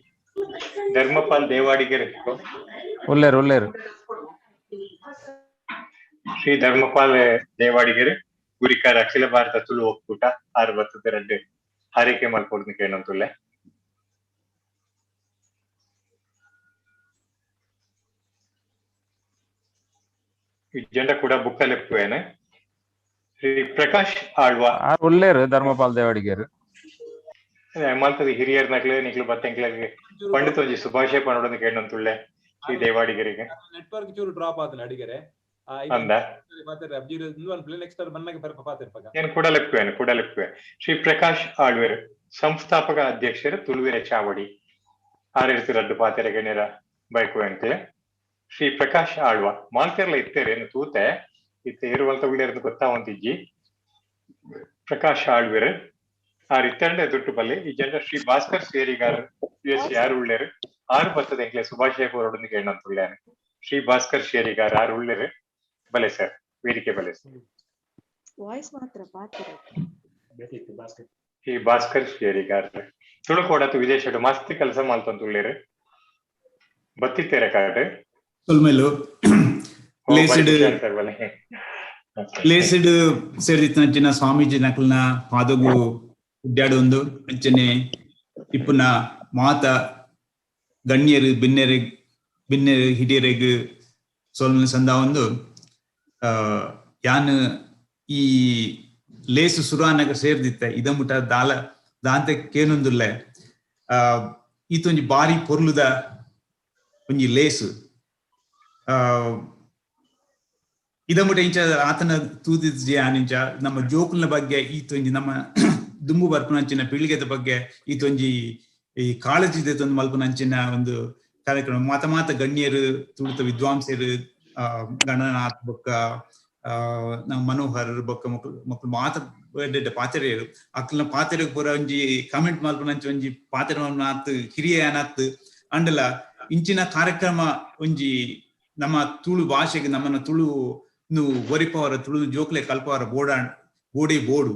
ಧರ್ಮಪಾಲ್ ದೇವಾಡಿಗರು ಉಳ್ಳೇರು ಉಳ್ಳೇರು ಶ್ರೀ ಧರ್ಮಪಾಲ್ ದೇವಾಡಿಗರು ಗುರಿಕಾರ ಅಖಿಲ ಭಾರತ ತುಳು ಒಕ್ಕೂಟ ಆರು ಬತ್ತದ ರಡ್ಡು ಹಾರೈಕೆ ಮಲ್ಪೊಡ್ದು ಕೇಳಂತುಲ್ಲೆ. ಈ ಜೆಂಡ ಕೂಡ ಬುಕ್ಕಲೆಪ್ಪುವೇನೆ ಶ್ರೀ ಪ್ರಕಾಶ್ ಆಳ್ವ ಉಳ್ಳೇರು ಧರ್ಮಪಾಲ್ ದೇವಾಡಿಗರು ಮಲ್ತದ ಹಿರಿಯರ್ ನಕ್ಲೆ ನಿಕ್ಲು ಬತ್ತೆಂಕ್ಲೆಗ್ ಪಂಡಿತ ಒಂಜಿ ಶುಭಾಶಯ ಪನೊಡೊಂದು ಕೇಳಂತುಳ್ಳೆ ಶ್ರೀ ದೇವಾಡಿಗರಿಗೆ. ನೆಟ್ವರ್ಕ್ ಚೂರು ಡ್ರಾಪ್ ಆತನ ಅಡಿಗೆರೆ ಅಂದ ಕೂಡ ಲೆಪ್ಪುವೆ. ಶ್ರೀ ಪ್ರಕಾಶ್ ಆಳ್ವೆರ್ ಸಂಸ್ಥಾಪಕ ಅಧ್ಯಕ್ಷರು ತುಳುವೆರ ಚಾವಡಿ ಆರಿರ್ತಿ ರಡ್ಡು ಪಾತೆರ ಗಣ್ಯರ ಬೈಕುವೆಂಕ್ಲೆ. ಶ್ರೀ ಪ್ರಕಾಶ್ ಆಳ್ವ ಮಾಲ್ತೆರ್ಲ ಇತ್ತೇರೆ ಏನು ತೂತೆ ಇತ್ತೆ ಇರುವಲ್ತ ಉಳ್ಳೇರ್ದು ಗೊತ್ತಾವಂತಿಜ್ಜಿ. ಪ್ರಕಾಶ್ ಆಳ್ವೆರ್ ಆರ್ ಇತ್ತಂಡೆ ದುಟ್ಟು ಬಲ್ಲೆ ಈ ಜನ ಶ್ರೀ ಭಾಸ್ಕರ್ ಸೇರಿಗಾರ್ ಯು ಎಸ್ ಯಾರು ಉಳ್ಳೇರು ಆರು ಬತ್ತದ ಎಂಕ್ಲೆ ಸುಭಾಷಯ ಕೋರೊಡೊಂದು ಕೇಳಂತುಳ್ಳ್ಯಾನೆ. ಶ್ರೀ ಭಾಸ್ಕರ್ ಶೇರಿಗಾರ್ ಆರು ಉಳ್ಳೇರು ಬಲೆ ಸರ್ ವೇದಿಕೆ ಬಲೆ ಸರ್. ವಾಯ್ಸ್ ಮಾತ್ರ ಪಾತ್ರ ಶ್ರೀ ಭಾಸ್ಕರ್ ಶೇರಿಗಾರ್ ತುಳುಕೋಡತು ವಿದೇಶಡು ಮಸ್ತ್ ಕೆಲಸ ಮಾಲ್ತಂತುಳ್ಳೇರು ಬತ್ತಿತ್ತೇರೆ ಕಾರ್ಡ್ ಸೊಲ್ಮೆಲು ಲೇಸಿಡ್ ಲೇಸಿಡ್ ಸೇರಿತ್ತಿನ ಸ್ವಾಮೀಜಿ ನಕಲ್ನ ಪಾದಗು ಉಡ್ಯಾಡೊಂದು ಅಂಚನೆ ಇಪ್ಪುನ ಮಾತ ಗಣ್ಯರು ಬಿನ್ನೆರೆ ಬಿನ್ನೆರು ಹಿರಿಯರೆಗ್ ಸೊಲ್ಮೆಲು ಸಂದಾವೊಂದು ಯಾನ್ ಈ ಲೇಸು ಸುರಾನಗ ಸೇರ್ದಿತ್ತ ಇದಮುಟ ದಾಲ ದಾಂತೆ ಕೇನೊಂದುಲ್ಲೆ ಈತೊಂಜಿ ಬಾರಿ ಪೊರ್ಲುದ ಒಂಜಿ ಲೇಸು ಇದಮುಟ ಇಂಚ ಆತನ ತೂದಿಜ್ಜಿ ಆನಿಂಚ ನಮ್ಮ ಜೋಕುಲ್ನ ಬಗ್ಗೆ ಈತೊಂಜಿ ನಮ್ಮ ದುಂಬು ಬರ್ಪುನಂಚಿನ ಪೀಳಿಗೆದ ಬಗ್ಗೆ ಈತೊಂಜಿ ಈ ಕಾಳಜಿ ದೆತೊಂದು ಮಲ್ಪುನಂಚಿನ ಒಂದು ಕಾರ್ಯಕ್ರಮ. ಮಾತ ಮಾತ ಗಣ್ಯರು ತುಳುತ ವಿದ್ವಾಂಸರು ಗಣನಾಥ್ ಬೊಕ್ಕ ನಮ್ಮ ಮನೋಹರ್ ಬೊಕ್ಕ ಮೊಕ್ಲು ಮೊಕ್ಲು ಮಾತ ಎಡ್ಡೆ ಪಾತೆರೆಯರು ಅಕ್ಲ್ನ ಪಾತೆರೆಗ್ ಪೂರ ಒಂಜಿ ಕಮೆಂಟ್ ಮಲ್ಪುನಂಚ ಒಂಜಿ ಪಾತೆರ ಮಲ್ಪುನಾತ್ ಹಿರಿಯ ಅನಾತ್ ಅಂಡಲ ಇಂಚಿನ ಕಾರ್ಯಕ್ರಮ ಒಂಜಿ ನಮ್ಮ ತುಳು ಭಾಷೆಗೆ ನಮ್ಮನ್ನ ತುಳು ಒರಿಪವರ ತುಳು ಜೋಕ್ಲೆ ಕಲ್ಪವರ ಬೋಡಿ ಬೋಡು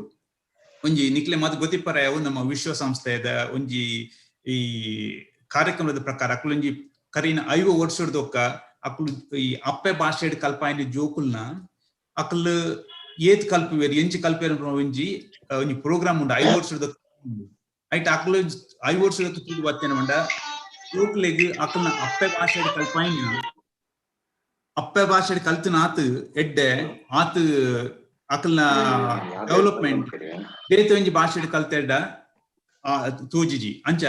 ಒಂಜಿ ನಿಕ್ಲೆ ಮಾತು ಗೊತ್ತಿಪ್ಪರ ಅವು ನಮ್ಮ ವಿಶ್ವಸಂಸ್ಥೆದ ಒಂಜಿ ಈ ಕಾರ್ಯಕ್ರಮದ ಪ್ರಕಾರ ಅಕ್ಲೊಂಜಿ ಕರೀನ 5 ವರ್ಷದೊಕ್ಕ ಅಕ್ಲು ಈ ಅಪ್ಪೆ ಭಾಷೆಡ್ ಕಲ್ಪಾಯಿನ ಜೋಕುಲ್ನ ಅಕ್ಲು ಏತ್ ಕಲ್ಪುವೇರು ಎಂಚಿ ಕಲ್ಪೇರು ಒಂಜಿ ಒಂಜಿ ಪ್ರೋಗ್ರಾಮ್ ಉಂಡು 5 ವರ್ಷದ ಐಟ್ ಅಕ್ಲು 5 ವರ್ಷದ ತುಳು ಬತ್ತೇನ ಉಂಡ ಜೋಕ್ಲೆಗ್ ಅಕ್ಲನ ಅಪ್ಪೆ ಭಾಷೆಡ್ ಕಲ್ಪಾಯಿನ ಅಪ್ಪೆ ಭಾಷೆಡ್ ಕಲ್ತಿನ ಆತು ಎಡ್ಡೆ ಆತು ಅಕ್ಲನ ಡೆವಲಪ್ಮೆಂಟ್ ಬೇತೆ ಒಂಜಿ ಭಾಷೆಡ್ ಕಲ್ತೆಡ್ಡ ತೋಜಿಜಿ ಅಂಚ.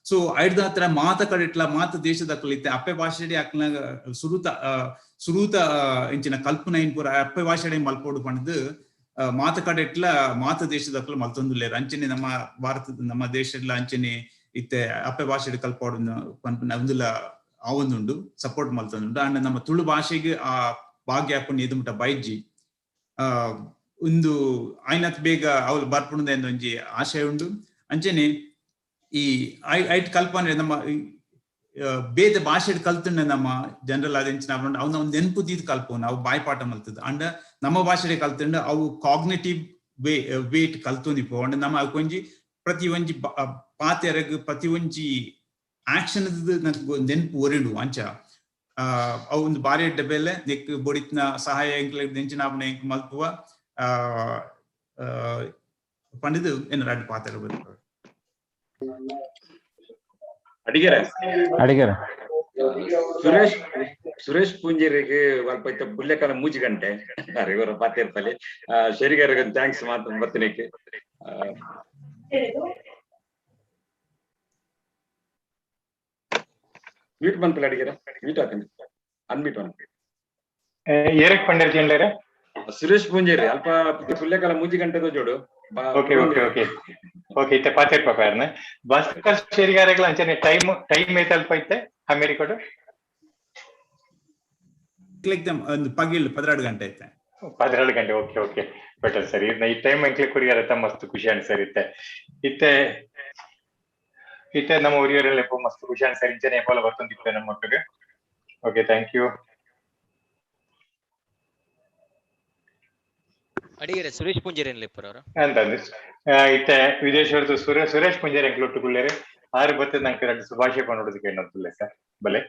ಸೊ ಐಡ್ದ ಹತ್ರ ಮಾತ ಕಡೆಟ್ಲ ಮಾತ ದೇಶದ ಅಕ್ಲಿತ್ತೆ ಅಪ್ಪೆ ಭಾಷೆಡೆ ಅಕ್ಲನ ಸುರುತ ಸುರೂತ ಇಂಚಿನ ಕಲ್ಪನೆ ಪೂರ ಅಪ್ಪೆ ಭಾಷೆಡೆ ಮಲ್ಪೋಡು ಪಂಡ್ದು ಮಾತ ಕಡೆಟ್ಲ ಮಾತ ದೇಶದ ಅಕ್ಲು ಮಲ್ತೊಂದುಲ್ಲೇರು. ಅಂಚನೆ ನಮ್ಮ ಭಾರತದ ನಮ್ಮ ದೇಶಡ್ಲ ಅಂಚನೆ ಇತ್ತೆ ಅಪ್ಪೆ ಭಾಷೆಡ್ ಕಲ್ಪೋಡು ಪನ್ಪುನ ಒಂದುಲ ಆವೊಂದುಂಡು ಸಪೋರ್ಟ್ ಮಲ್ತೊಂದುಂಡು. ಅಂಡ್ ನಮ್ಮ ತುಳು ಭಾಷೆಗೆ ಆ ಭಾಗ್ಯ ಆಪುನ ಇದು ಮುಟ್ಟ ಬೈಜ್ಜಿ ಒಂದು ಆಯ್ನತ್ ಬೇಗ ಅವ್ಲು ಬರ್ಪುಂಡು ಒಂಜಿ ಆಶಯ ಉಂಡು. ಅಂಚನೆ ಈ ಐಟ್ ಕಲ್ಪನೆ ನಮ್ಮ ಬೇತೆ ಭಾಷೆಡ್ ಕಲ್ತುಂಡೆ ನಮ್ಮ ಜನರಲ್ ಅದಿಂಚಿನ ಅವ್ನ ಒಂದು ನೆನಪು ದೀದ್ ಕಲ್ಪೋನು ಅವು ಬಾಯ್ಪಾಠ ಮಲ್ತದ. ಅಂಡ ನಮ್ಮ ಭಾಷೆಡೆ ಕಲ್ತುಂಡ ಅವು ಕಾಗ್ನೇಟಿವ್ ವೇಟ್ ಕಲ್ತೊಂದಿಪ್ಪು. ಅಂಡ ನಮ್ಮ ಅವಕ್ಕೊಂಜಿ ಪ್ರತಿ ಒಂಜಿ ಪಾತೆರಗ್ ಪ್ರತಿ ಒಂಜಿ ಆಕ್ಷನ್ ನೆನಪು ಒರಿಡು ಅಂಚ ಅವು ಒಂದು ಬಾರಿ ಎಡ್ಡೆ ಬೆಲೆ ನೆಕ್ ಬೊಡಿತ್ನ ಸಹಾಯ ಎಂಕ್ಲೆ ಎಂಚಿನ ಆಪುನ ಎಂಕ್ ಮಲ್ಪುವ ಪಂಡಿದು ಎನ್ನ ರಡ್ಡ್ ಪಾತೆರ ಬರ್ತದೆ. ಅಡಿಗೆರೆ ಅಡಿಗೆರೆ ಸುರೇಶ್ ಸುರೇಶ್ ಪೂಂಜರಿಗೆ ಅಲ್ಪ ಇತ್ತ ಪುಲ್ಯಕಾಲ 3 ಗಂಟೆ ಇವರ ಪಾತಿರ್ಪಲ್ಲಿ ಶರಿಗಾರಿಗೆ thanks ಮಾತು ಬರ್ತೀನಿ. ಮ್ಯೂಟ್ ಬಂತಲ್ಲ ಅಡಿಗೆರೆ, ಮ್ಯೂಟ್ ಹಾಕಿ ಅನ್ಮ್ಯೂಟ್ ಅನ್ಪಿ ಏರಕ್ ಪಂಡರ್ ಕೇಂದ್ರ ಸುರೇಶ್ ಪೂಂಜೇರಿ ಅಲ್ಪ ಪುಲ್ಯಕಾಲ 3 ಗಂಟೆದ ಜೋಡು. ಓಕೆ ಓಕೆ ಓಕೆ ಓಕೆ ಇತ್ತೆ ಪಾತೇರ್ ಪಾಪ ಭಾಸ್ಕರ್ ಶೇರಿಗಾರೆಗಳ ಅಂಚನೆ ಟೈಮ್ ಟೈಮ್ ಐತೆ ಅಲ್ಪ ಇತ್ತೆ ಅಮೆರಿಕಡು ಒಂದು ಪಗಿಲ್ 12 ಗಂಟೆ ಐತೆ. 12 ಗಂಟೆ ಓಕೆ ಓಕೆ ಬೆಟರ್ ಸರ್. ಈ ಟೈಮ್ ಎಂಕ್ಲೆ ಕುರಿಯಾರ ಮಸ್ತ್ ಖುಷಿ ಅನ್ಸರ್ ಇತ್ತೆ ಇತ್ತೆ ಇತ್ತೆ ನಮ್ಮ ಉರಿಯರೆಲ್ಲ ಮಸ್ತ್ ಖುಷಿ ಅನ್ಸರ್ ಇಂಚನೆ ಎಪ್ಪಲ ಬರ್ತೊಂದಿತ್ತೆ ನಮ್ಮ ಮಕ್ಕಳಿಗೆ. Okay thank you. ಅಡಿಗೆರೆ ಸುರೇಶ್ ಪೂಂಜೇರಿ ಲೆಪ್ಪರವರ ಅಂತಂದು ಇತ್ತೆ ವಿದೇಶವರ್ದು ಸುರೇಶ್ ಪೂಂಜೇರಿ ಎಂಕ್ಲೊಟ್ಟುಗುಳ್ಳೇರೆ ಆರು ಬರ್ತದೆ ನಂಗೆ ಎರಡು ಶುಭಾಶಯ ಪನ್ನೊಡೋದಕ್ಕೆ ಏನಂತಲ್ಲ ಸರ್. ಬಲೆ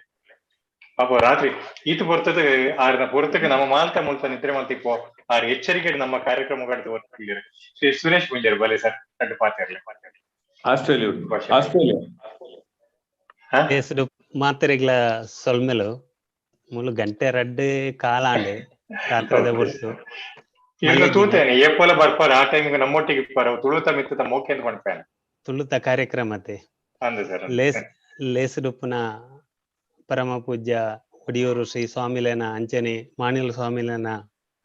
ಪಾಪ ರಾತ್ರಿ ಈತ ಬರ್ತದೆ ಆರ್ನ ಪೊರ್ತಕ್ಕೆ ನಮ್ಮ ಮಾಲ್ತ ಮುಲ್ತ ನಿದ್ರೆ ಮಲ್ತಿಪ್ಪೋ ಆರು ಎಚ್ಚರಿಕೆ ನಮ್ಮ ಕಾರ್ಯಕ್ರಮ ಬರ್ತಿದ್ದಾರೆ. ಶ್ರೀ ಸುರೇಶ್ ಪೂಂಜೇರಿ ಬಲೆ ಸರ್ ಎರಡು ಪಾತಿರ್ಲಿ. ಆಸ್ಟ್ರೇಲಿಯಾ ಆಸ್ಟ್ರೇಲಿಯಾ ಹೆಸರು ಮಾತೆರೆಗ್ಲ ಸೊಲ್ಮೆಲು ಮುಲು ಗಂಟೆ ರಡ್ಡು ಕಾಲಾಂಡೆ ರಾತ್ರದ ಬುರ್ಸು ಇಲ್ಲ ತೂತೇನೆ ಏಪೋಲ ಬರ್ಪಾರ ಆ ಟೈಮ್ ನಮ್ಮೊಟ್ಟಿಗೆ ಇಪ್ಪಾರ ತುಳುತ ಮಿತ್ತದ ಮೋಕೆ ಅಂತ ಪನ್ಪೇನೆ ತುಳುತ ಕಾರ್ಯಕ್ರಮತೆ ಅಂದು ಸರ್. ಲೇಸ್ ಲೇಸುಡುಪ್ಪುನ ಪರಮ ಪೂಜ್ಯ ಒಡಿಯೂರು ಶ್ರೀ ಸ್ವಾಮಿಲೇನ ಅಂಚನೆ ಮಾಣಿಲ ಸ್ವಾಮಿಲೇನ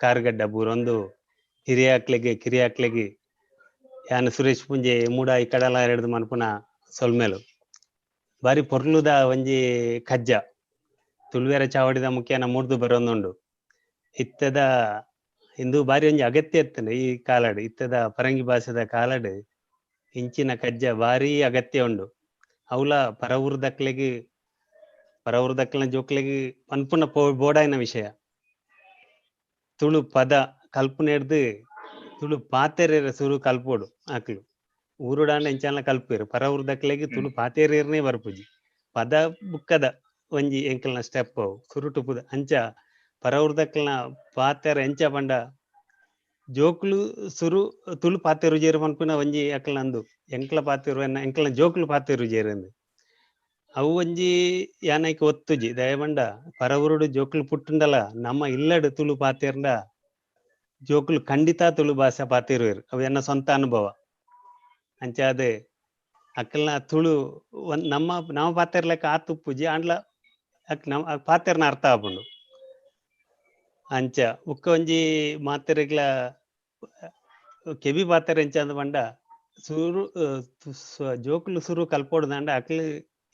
ಕಾರ್ಗಡ್ಡ ಬೂರೊಂದು ಹಿರಿಯಾಕ್ಲೆಗೆ ಕಿರಿಯಾಕ್ಲೆಗೆ ಯಾನ ಸುರೇಶ್ ಪೂಂಜೆ ಮೂಡಾಯಿ ಕಡಲ ಹಿಡಿದು ಮನ್ಪುನ ಸೊಲ್ಮೇಲು ಬಾರಿ ಪೊರ್ಲುದ ಒಂಜಿ ಕಜ್ಜ ತುಳುವೆರ ಚಾವಡಿದ ಮುಖ್ಯನ ಮೂರ್ದು ಬರೋಂದುಂಡು ಇತ್ತದ ಇಂದು ಬಾರಿ ಒಂಜಿ ಅಗತ್ಯ ಇತ್ತಂಡೆ ಈ ಕಾಲಡ್ ಇತ್ತದ ಪರಂಗಿ ಭಾಷೆದ ಕಾಲಡ್ ಇಂಚಿನ ಕಜ್ಜ ಬಾರಿ ಅಗತ್ಯ ಉಂಡು. ಅವಲ ಪರವೂರ್ದಕ್ಲೆಗೆ ಪರವೂರ್ದಕ್ಲೆನ ಜೋಕ್ಲೆಗೆ ಪನ್ಪುನ ಬೋಡಾಯಿನ ವಿಷಯ ತುಳು ಪದ ಕಲ್ಪನೆ ಹಿಡ್ದು ತುಳು ಪಾತೆರ ಸುರು ಕಲ್ಪೋಡು ಆಕ್ಲು ಊರುಡಾಂಡ ಎಂಚಾಲ ಕಲ್ಪೇರು ಪರವೂರ್ದಕ್ಲೆಗೆ ತುಳು ಪಾತೆರೇರ್ನೇ ಬರ್ಪುಜಿ ಪದ ಬುಕ್ಕದ ಒಂಜಿ ಎಂಕಲ್ನ ಸ್ಟೆಪ್ ಅವು ಸುರುಟು ಪುದ ಅಂಚ ಪರವೂರ್ದಕ್ಲೆನ ಪಾತೆರ ಎಂಚ ಪಂಡ ಜೋಕ್ಲು ಸುರು ತುಳು ಪಾತೆರು ಜೇರು ಪನ್ಪಿನ ಒಂಜಿ ಅಕ್ಲ ಅಂದು ಎಂಕ್ಲ ಪಾತೆರು ಎಂಕ್ಲ ಜೋಕ್ಲು ಪಾತೆರು ಜೇರಂದು ಅವು ಒಂಜಿ ಯಾನೈಕ್ ಒತ್ತುಜಿ ದಯಬಂಡ ಪರವೂರುಡು ಜೋಕ್ಲು ಪುಟ್ಟುಂಡಲ ನಮ್ಮ ಇಲ್ಲಡು ತುಳು ಪಾತೆರ್ಂಡ ಜೋಕ್ಲು ಖಂಡಿತ ತುಳು ಭಾಷೆ ಪಾತೆರುವೆರು ಅವು ಎನ್ನ ಸ್ವಂತ ಅನುಭವ. ಅಂಚಾದ ಅಕ್ಕಲ್ನ ತುಳು ಒಂದ್ ನಮ್ಮ ನಮ್ಮ ಪಾತೆರ್ಲೆಕ್ಕ ಆ ತುಪ್ಪುಜಿ ಆಂಡ್ಲ ಅಕ್ ನಮ್ಮ ಪಾತೆರ್ನ ಅರ್ಥ ಆಪುಂಡು. ಅಂಚ ಬುಕ್ಕ ಒಂಜಿ ಮಾತೆರೆಗ್ಲ ಕೆಬಿ ಪಾತೆರ ಎಂಚ ಅಂದ್ ಪಂಡ ಸುರು ಜೋಕ್ಲು ಸುರು ಕಲ್ಪೋಡ್ದಂಡ ಅಕ್ಲು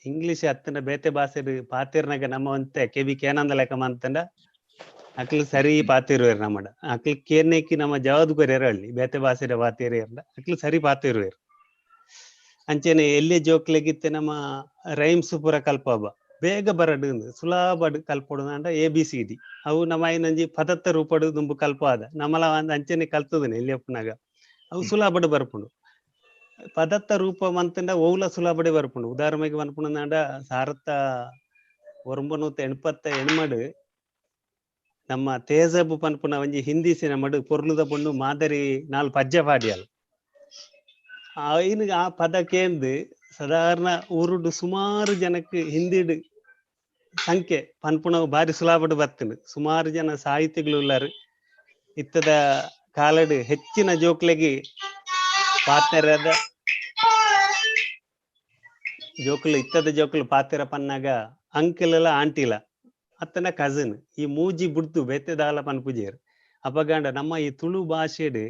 ಇಂಗ್ಲಿಷ್ ಅತ್ತಂಡ ಬೇತೆ ಭಾಷೆ ಪಾತೆರ್ನಾಗ ನಮ್ಮ ಒಂತೆ ಕೆಬಿ ಕೇನಂದ ಲೆಕ್ಕ ಮಂತಂಡ ಅಕ್ಲು ಸರಿ ಪಾತಿರುವೆರು ನಮ್ಮಡ ಅಕ್ಲು ಕೇರ್ನೇಕಿ ನಮ್ಮ ಜವಾದ್ ಕೊರಿಯರ್ ಹಳ್ಳಿ ಬೇತೆ ಭಾಷೆ ಪಾತಿರಿಯರ್ಂಡ ಅಕ್ಲು ಸರಿ ಪಾತಿರುವೆರು. ಅಂಚೆನೆ ಎಲ್ಲಿ ಜೋಕ್ಲೆಗಿತ್ತೆ ನಮ್ಮ ರೈಮ್ಸ್ ಪೂರ ಕಲ್ಪಬ ಬೇಗ ಬರಡು ಸುಲಭಡ್ ಕಲ್ಪೊಡು ಎ ಬಿ ಸಿ ಡಿ ಅವು ನಮ್ಮ ಐನಂಜಿ ಪದತ್ತ ರೂಪಡು ದುಂಬು ಕಲ್ಪಾದ ನಮ್ಮಲ ಅಂಚನೆ ಕಲ್ತದನೆ ಎಲ್ಲಿ ಅಪ್ಪನಾಗ ಅವು ಸುಲಭಡ್ ಬರ್ಪುಂಡು. ಪದತ್ತ ರೂಪ ಮಂತಂಡ ಓವ್ಲ ಸುಲಭಡೆ ಬರ್ಪುಂಡು. ಉದಾಹರಣೆಗೆ ಪನ್ಪುಂಡ 1988 ನಮ್ಮ ತೇಜಬು ಪನ್ಪುನ ಒಂಜಿ ಹಿಂದಿ ಸಿನಿಮಾಡ್ ಪೊರ್ಲುದ ಪೊಣ್ಣು ಮಾದರಿ ನಾಲ್ ಪಜ್ಜ ಪಾಡಿಯಲ್ ಆ ಪದ ಕೇಂದು ಸಾಧಾರಣ ಊರುಡು ಸುಮಾರು ಜನಕ್ಕೆ ಹಿಂದಿಡು ಸಂಖ್ಯೆ ಪನ್ಪುಣ ಬಾರಿ ಸುಲಭಡ್ ಬರ್ತುಂಡು. ಸುಮಾರು ಜನ ಸಾಹಿತಿಗಳು ಉಲ್ಲಾರು. ಇತ್ತದ ಕಾಲಡು ಹೆಚ್ಚಿನ ಜೋಕ್ಲೆಗೆ ಪಾತೆರದ ಜೋಕುಲು ಇತ್ತದ ಜೋಕುಲು ಪಾತೆರ ಪನ್ನಾಗ ಅಂಕಲ್ ಆಂಟಿಲ ಅತ್ತನ ಕಸಿನ್ ಈ ಮೂಜಿ ಬುಡ್ದು ಬೇತೆದಾಲ ಪನ್ಪುಜೇರು. ಅಪಗಾಂಡ ನಮ್ಮ ಈ ತುಳು ಭಾಷೆಡ್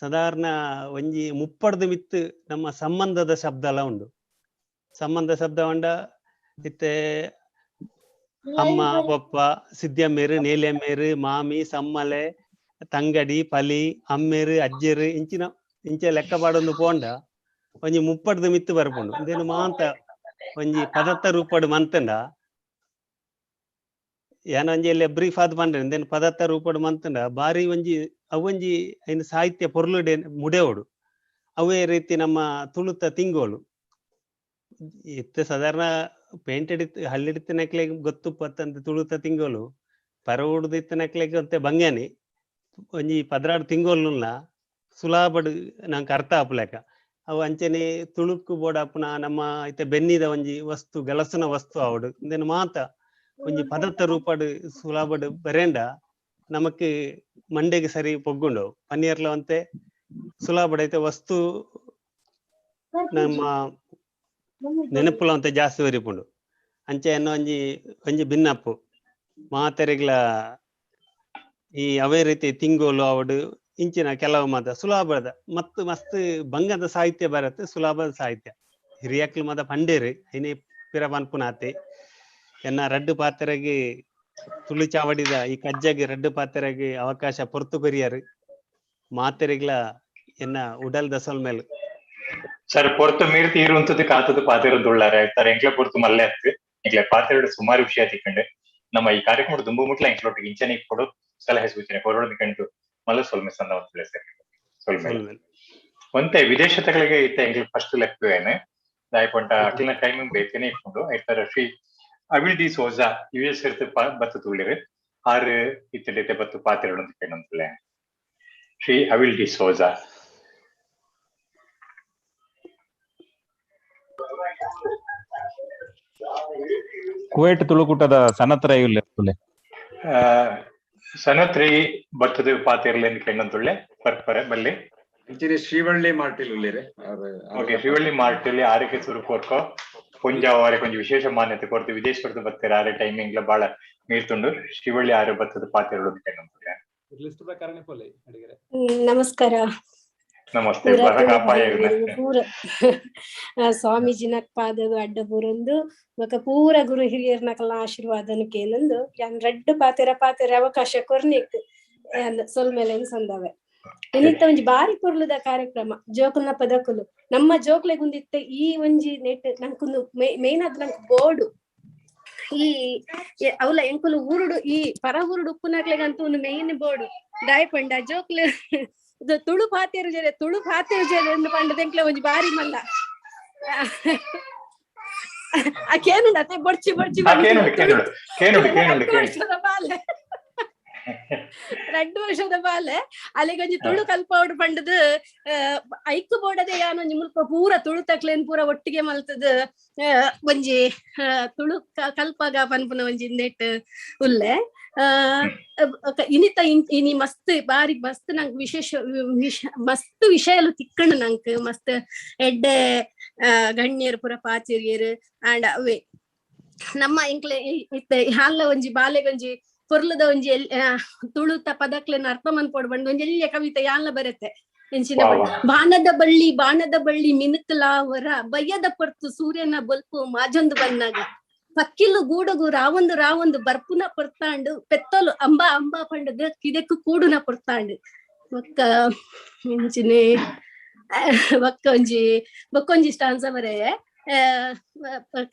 ಸಾಧಾರಣ ಒಂಜಿ ಮುಪ್ಪಡ್ದು ಮಿತ್ತು ನಮ್ಮ ಸಂಬಂಧದ ಶಬ್ದ ಎಲ್ಲ ಉಂಡು. ಸಂಬಂಧ ಶಬ್ದ ಉಂಡ ಇತ್ತೆ ಅಮ್ಮ ಪಪ್ಪ ಸಿದ್ಯಮ್ಮೇರು ನೇಲಿಯಮ್ಮೇರು ಮಾಮಿ ಸಮ್ಮಲೆ ತಂಗಡಿ ಪಲಿ ಅಮ್ಮೇರು ಅಜ್ಜೆರು ಇಂಚಿನ ಇಂಚೆ ಲೆಕ್ಕ ಪಾಡೊಂದು ಪೋಂಡ ಒಂಜಿ ಮುಪ್ಪಡ್ದು ಮಿತ್ತು ಬರ್ಪುಂಡು. ಇಂದೇನು ಮಾಂತ ಒಂಜಿ ಪದತ್ತ ರೂಪಡ್ ಮಂತಂಡ ಏನ ಒಂಜಿ ಎಲ್ಲ ಬ್ರೀಫ್ ಆದ್ ಪಂಡ್ರೆ ಇಂದೇನು ಪದತ್ತ ರೂಪಡ್ ಮಂತಂಡ ಬಾರಿ ಒಂಜಿ ಅವೊಂಜಿ ಐನ ಸಾಹಿತ್ಯ ಪೊರ್ಲುಡೆ ಮುಡೆವಡು. ಅವೇ ರೀತಿ ನಮ್ಮ ತುಳುತ ತಿಂಗೋಳು ಇತ್ತೆ ಸಾಧಾರಣ ಪೇಂಟೆಡ್ ಹಳ್ಳಿಡಿತ್ತಿನಕ್ಲೆಗ್ ಗೊತ್ತು ಪತ್ತಂತ ತುಳುತ ತಿಂಗೋಳು ಪರವುಡ್ದು ಇತ್ತಿನಕ್ಲೆಗ್ ಅಂತೆ ಬಂಗಾನಿ ಒಂಜಿ 12 ತಿಂಗೋಳುಲ್ಲ ಸುಲಭಡ್ ನಂಗೆ ಅರ್ಥ ಆಪುಲೆಕ. ಅವು ಅಂಚನೆ ತುಳುಕು ಬೋಡಾಪುನ ನಮ್ಮ ಇತ್ತೆ ಬೆನ್ನಿದ ಒಂಜಿ ವಸ್ತು ಗಲಸುನ ವಸ್ತು ಆವಡು ಇಂದೆನ್ ಮಾತ ಒಂಜಿ ಪದತ್ತ ರೂಪಡ್ ಸುಲಭಡ್ ಬರೇಂಡ ನಮಕ್ ಮಂಡೆಗೆ ಸರಿ ಪೊಗ್ಗುಂಡು ಪನ್ನೀರ್ಲ ಅಂತೆ ಸುಲಭಡ್ ಐತೆ ವಸ್ತು ನಮ್ಮ ನೆನಪುಲ ಅಂತೆ ಜಾಸ್ತಿ ಒರಿಪುಂಡು. ಅಂಚೆ ಎನ್ನ ಒಂಜಿ ಒಂಜಿ ಬಿನ್ನಪ್ಪು ಮಾತೆರೆಗ್ಲ ಈ ಅವೇ ರೀತಿ ತಿಂಗೋಲು ಆವಡು ಇಂಚಿನ ಕೆಲವು ಮಾತ ಸುಲಭದ ಮತ್ತು ಮಸ್ತ್ ಬಂಗದ ಸಾಹಿತ್ಯ ಬರತ್ತೆ ಸುಲಭದ ಸಾಹಿತ್ಯ. ಹಿರಿಯಕ್ಲು ಮದ ಪಂಡೇರು ಐನೇ ಪಿರ ಪನ್ಪುನಾತೆ ಎನ್ನ ರಡ್ಡು ಪಾತ್ರೆಗೆ ತುಳು ಚಾವಡಿದ ಈ ಕಜ್ಜಗೆ ರಡ್ಡು ಪಾತ್ರೆಗೆ ಅವಕಾಶ ಪೊರ್ತು ಕೊರಿಯರು ಮಾತೆರೆಗ್ಲ ಎನ್ನ ಉಡಲ್ ದಸಲ್ ಮೇಲೆ ಸರ್ ಪೊರ್ತು ಮೀರ್ ತೀರು ಅಂತದ್ದು ಕಾತದ ಪಾತೆರ ದುಳ್ಳಾರೆ ಸರ್ ಎಂಕ್ಲೆ ಪೊರ್ತು ಮಲ್ಲೆ ಅತ್ತು ಎಂಕ್ಲೆ ಪಾತೆರಡು ಸುಮಾರು ವಿಷಯ ತಿಕ್ಕಂಡೆ ನಮ್ಮ ಈ ಕಾರ್ಯಕ್ರಮ ದುಂಬು ಮುಟ್ಲ ಎಂಕ್ಲೊಟ್ಟಿಗೆ ಇಂಚನೆ ಕೊಡು ಸಲಹೆ ಸೂಚನೆ ಕೊರೋಡು ಕಂಡು ಮಲ್ಲ ಸೊಲ್ಮೆ ಸಂದ ಸರ್ ಸೊಲ್ಮೆ ಒಂತೆ ವಿದೇಶಗಳಿಗೆ ಇತ್ತ ಎಂಕ್ಲೆ ಫಸ್ಟ್ ಲೆಕ್ಕವೇನೆ ದಾಯಪಂಟ ಅಕ್ಲಿನ ಟೈಮಿಂಗ್ ಬೇಕೇನೆ ಇಟ್ಕೊಂಡು ಐತರ Shri Avil D'Souza U S ಇರ್ತ ಬತ್ತು ತುಳ್ಳಿರು ಆರು ಇತ್ತಡೈತೆ ಬತ್ತು ಪಾತೆರಡು ಅಂತ ಕೇಳಂತಲೆ ಶ್ರೀ ಅವಿಲ್ ಡಿ ಸೋಜಾ. ಕುವೈಟ್ ತುಳುಕೂಟದ ಸನತ್ ರೈ ಉಲ್ಲೆ ಸನತ್ ರೈ ಬತ್ತದ ಪಾತೆರ್ಲೆ ಕೇಳಂತುಳ್ಳೆ ಪರ್ಪರೆ ಬಲ್ಲಿ ಅಂಚನೆ ಶ್ರೀವಳ್ಳಿ ಮಾರ್ಟಿಲ್ ಉಲ್ಲೇರೆ. ಓಕೆ ಶ್ರೀವಳ್ಳಿ ಮಾರ್ಟಿಲ್ ಆರಕ್ಕೆ ಸುರು ಕೋರ್ಕೋ ಪುಂಜಾವ್ ಅವರೇ ಕೊಂಚ ವಿಶೇಷ ಮಾನ್ಯತೆ ಕೊರತೆ ವಿದೇಶದ ಬತ್ತಾರೆ ಆರೆ ಟೈಮಿಂಗ್ ಬಾಳ ಮೀರ್ತುಂಡು ಶ್ರೀವಳ್ಳಿ ಆರೆ ಬತ್ತದ ಪಾತೆರಡು ಕೇಳಂತುಳ್ಳೆ. ಲಿಸ್ಟ್ ಪ್ರಕಾರನೇ ಪೋಲೆ ಅಡಿಗೆರೆ. ನಮಸ್ಕಾರ. ನಮಸ್ತೆ. ಪೂರ ಸ್ವಾಮೀಜಿನ ಪಾದದ ಅಡ್ಡ ಬೂರೊಂದು ಬೊಕ ಪೂರ ಗುರು ಹಿರಿಯರ್ನಕಲ್ನ ಆಶೀರ್ವಾದನ ಕೇನೊಂದು ಯಾನ್ ರಡ್ಡ್ ಪಾತೆರ ಪಾತೆರ ಅವಕಾಶ ಕೊರ್ನಿಕ್ ಸೊಲ್ಮೆಲೆ ಸಂದವೆ. ಇನ್ನಿತ್ತ ಒಂಜಿ ಬಾರಿ ಪೊರ್ಲುದ ಕಾರ್ಯಕ್ರಮ ಜೋಕುಲ್ನ ಪದಕುಲು ನಮ್ಮ ಜೋಕ್ಲೆಗುಂದಿತ್ತ ಈ ಒಂಜಿ ನೆಟ್ ನಂಕೊಂದು ಮೇನ್ ಆದ್ ನಂಕ್ ಬೋರ್ಡು ಈ ಅವಲ ಎಂಕುಲು ಊರುಡು ಈ ಪರ ಊರುಡು ಉಪ್ಪುನಕ್ಲೆಗಂತೂ ಒಂದು ಮೇನ್ ಬೋರ್ಡು ದಾಯ ಪಂಡ ಜೋಕ್ಲೆ ತುಳು ಪಾತೆರು ಜರೆ ತುಳು ಪಾತೆರು ಜರೆ ಪಂಡದ ಎಂಕ್ಲೆ ಒಂಜಿ ಬಾರಿ ಮಲ್ಲ ಆ ಕೇನುಂಡು ಅತ್ತೆ ಬೊಡ್ಚಿ ಬೊಡ್ಚಿ ವರ್ಷದ ಬಾಲೆ 2 ವರ್ಷದ ಬಾಲೆ ಅಲ್ಲಿಗೊಂಜಿ ತುಳು ಕಲ್ಪವಡು ಪಂಡದು ಐಕ್ ಬೋಡದೆ ಯಾನೊಂಜಿ ಮುಲ್ಪ ಪೂರ ತುಳು ತಕ್ಲೇನ್ ಪೂರ ಒಟ್ಟಿಗೆ ಮಲ್ತದ ಒಂಜಿ ತುಳು ಕಲ್ಪಗ ಪನ್ಪುನ ಒಂಜಿ ನೆಟ್ ಉಲ್ಲೆ. ಇನಿತ ಇನಿ ಮಸ್ತ್ ಬಾರಿ ಮಸ್ತ್ ನಂಕ್ ವಿಶೇಷ ಮಸ್ತ್ ವಿಷಯಲು ತಿಕ್ಕಣು ನಂಕ್ ಮಸ್ತ್ ಎಡ್ಡೆ ಗಣ್ಯರು ಪೂರ ಪಾಚಿರಿಯರು ಅಂಡ್ ಅವೇ ನಮ್ಮ ಇಂಕ್ಲೆ ಇತ್ತೆ ಹಾಲ ಒಂಜಿ ಬಾಲೆಗೊಂಜಿ ಪೊರ್ಲುದ ಒಂಜಿ ತುಳುತ ಪದಕ್ಲೆನ ಅರ್ಥ ಮನ್ಪೊಡು ಬಂದು ಒಂಜಿ ಎಲ್ಲಿಯ ಕವಿತೆ ಯಾನ್ಲ ಬರತ್ತೆ ಎಂಚಿನ ಬಾಣದ ಬಳ್ಳಿ ಬಾಣದ ಬಳ್ಳಿ ಮಿನುಕಲಾವರ ಬಯ್ಯದ ಪೊರ್ತು ಸೂರ್ಯನ ಬೊಲ್ಪು ಮಾಜೊಂದು ಬನ್ನಾಗ ಪಕ್ಕಿಲು ಗೂಡುಗು ರಾವೊಂದು ರಾವೊಂದು ಬರ್ಪುನ ಪೊರ್ತಾಂಡು ಪೆತ್ತಲು ಅಂಬಾ ಅಂಬಾ ಪಂಡದ ಕಿದೆಕ್ಕು ಕೂಡುನ ಪೊರ್ತಾಂಡು ಬೊಕ್ಕ ಎಂಚಿನೆ ಬೊಕ್ಕೊಂಜಿ ಬೊಕ್ಕೊಂಜಿ ಸ್ಟಾನ್ಸ ಬರೆಯೆ.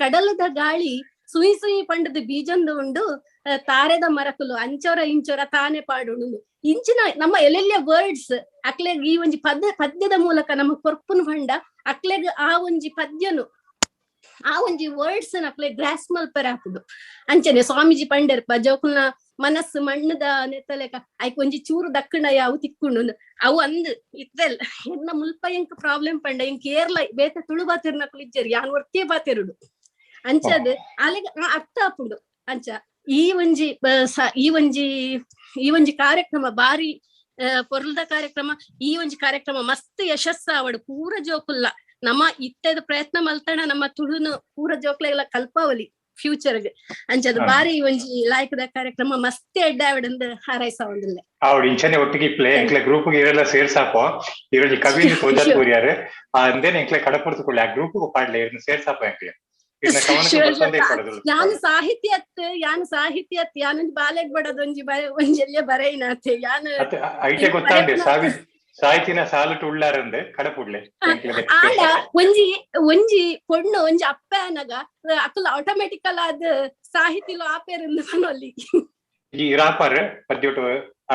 ಕಡಲದ ಗಾಳಿ ಸುಯಿ ಸುಯಿ ಪಂಡದ ಬೀಜೊಂದು ಉಂಡು ತಾರೆದ ಮರಕುಲು ಅಂಚೋರ ಇಂಚೋರ ತಾನೆ ಪಾಡುಂಡು. ಇಂಚಿನ ನಮ್ಮ ಎಲ್ಲೆಲ್ಲ ವರ್ಡ್ಸ್ ಅಕ್ಲೆಗ್ ಈ ಒಂಜಿ ಪದ್ಯದ ಮೂಲಕ ನಮ್ಮ ಕೊರ್ಪುನು ಪಂಡ ಅಕ್ಲೆಗ್ ಆ ಒಂಜಿ ಪದ್ಯನು ಆ ಒಂಜಿ ವರ್ಡ್ಸ್ ಅಕ್ಲೆ ಗ್ರಾಸ್ ಮಲ್ಪೆರೆ ಆಪುಂಡು. ಅಂಚನೆ ಸ್ವಾಮೀಜಿ ಪಂಡೆರ್ಪ ಜೋಕುಲ್ನ ಮನಸ್ಸು ಮಣ್ಣದ ನೆತ್ತಲೆಕ ಐಕ್ ಒಂಜಿ ಚೂರು ದಕ್ಕಣ ಯಾವು ತಿಕ್ಕುಂಡು ಅವು ಅಂದ್ ಇತ್ತೆಲ್ ಎನ್ನ ಮುಲ್ಪ ಎಂಕ್ ಪ್ರಾಬ್ಲಮ್ ಪಂಡ ಎಂಕ್ ಕೇರಳ ಬೇತೆ ತುಳು ಬಾತಿರ್ನಕ್ಲು ಇಜ್ಜೆರ್ ಯಾನ್ ಒರ್ತಿಯೇ ಬಾತಿರುಡು ಅಂಚದ್ ಅಲೆಗ್ ಅರ್ಥ ಆಪುಂಡು. ಅಂಚ ಈ ಒಂಜಿ ಈ ಒಂಜಿ ಈ ಒಂಜಿ ಕಾರ್ಯಕ್ರಮ ಬಾರಿ ಪೊರ್ಲದ ಕಾರ್ಯಕ್ರಮ. ಈ ಒಂಜಿ ಕಾರ್ಯಕ್ರಮ ಮಸ್ತ್ ಯಶಸ್ಸಾವಡು ಪೂರ ಜೋಕುಲ್ಲ ನಮ್ಮ ಇತ್ತದ ಪ್ರಯತ್ನ ಮಲ್ತಣ ನಮ್ಮ ತುಳುನು ಪೂರ ಜೋಕ್ಲೆಲ್ಲ ಕಲ್ಪಾವಲಿ ಫ್ಯೂಚರ್ ಅಂಚದ ಬಾರಿ ಒಂಜಿ ಲಾಯ್ಕದ ಕಾರ್ಯಕ್ರಮ ಮಸ್ತ್ ಎಡ್ಡೆ ಆವಡಂದ್ ಹಾರೈಸಾವಂದಿಲ್ಲ. ಆವಡ್ ಇಂಚನೆ ಒಟ್ಟಿಗೆ ಇಪ್ಲೆ ಎಂಕ್ಲೆ ಗ್ರೂಪ್ ಇರೆಲ್ಲ ಸೇರ್ಸಾಪೋ ಇರೋಜಿ ಕವಿನ ತೋಜಾತ್ ಕೂರಿಯಾರು ಅಂದೇನೆ ಎಂಕ್ಲೆ ಕಡಪುರ್ತಕೊಳ್ಳಿ ಆ ಗ್ರೂಪ್ ಪಾಡ್ಲೆ ಇರ್ನ ಸೇರ್ಸಾಪೋ ಎಂಕ್ಲೆ ಯಾನು ಸಾಹಿತ್ಯತ್ ಯಾನು ಸಾಹಿತ್ಯತ್ ಯಾನೊಂಜಿ ಬಾಲೆಗ್ ಬಡದೊಂಜಿ ಒಂಜೆಲ್ಯ ಬರೈನಾತೆ ಯಾನು ಐಟೆ ಗೊತ್ತಾಂಡೆ ಸಾಹಿತಿನ ಸಾಲುಟು ಉಳ್ಳಾರಂದೆ ಕಡಪುಡ್ಲೆ ಆಂಡ ಒಂಜಿ ಒಂಜಿ ಪೊಣ್ಣು ಒಂಜಿ ಅಪ್ಪೆ ಅನಗ ಅಕುಲು ಆಟೋಮೆಟಿಕಲ್ ಆದ್ ಸಾಹಿತಿಲು ಆಪೇರಿಂದ ಪನೊಲಿ ಈ ಇರಾಪರ್ ಪದ್ಯೊಟು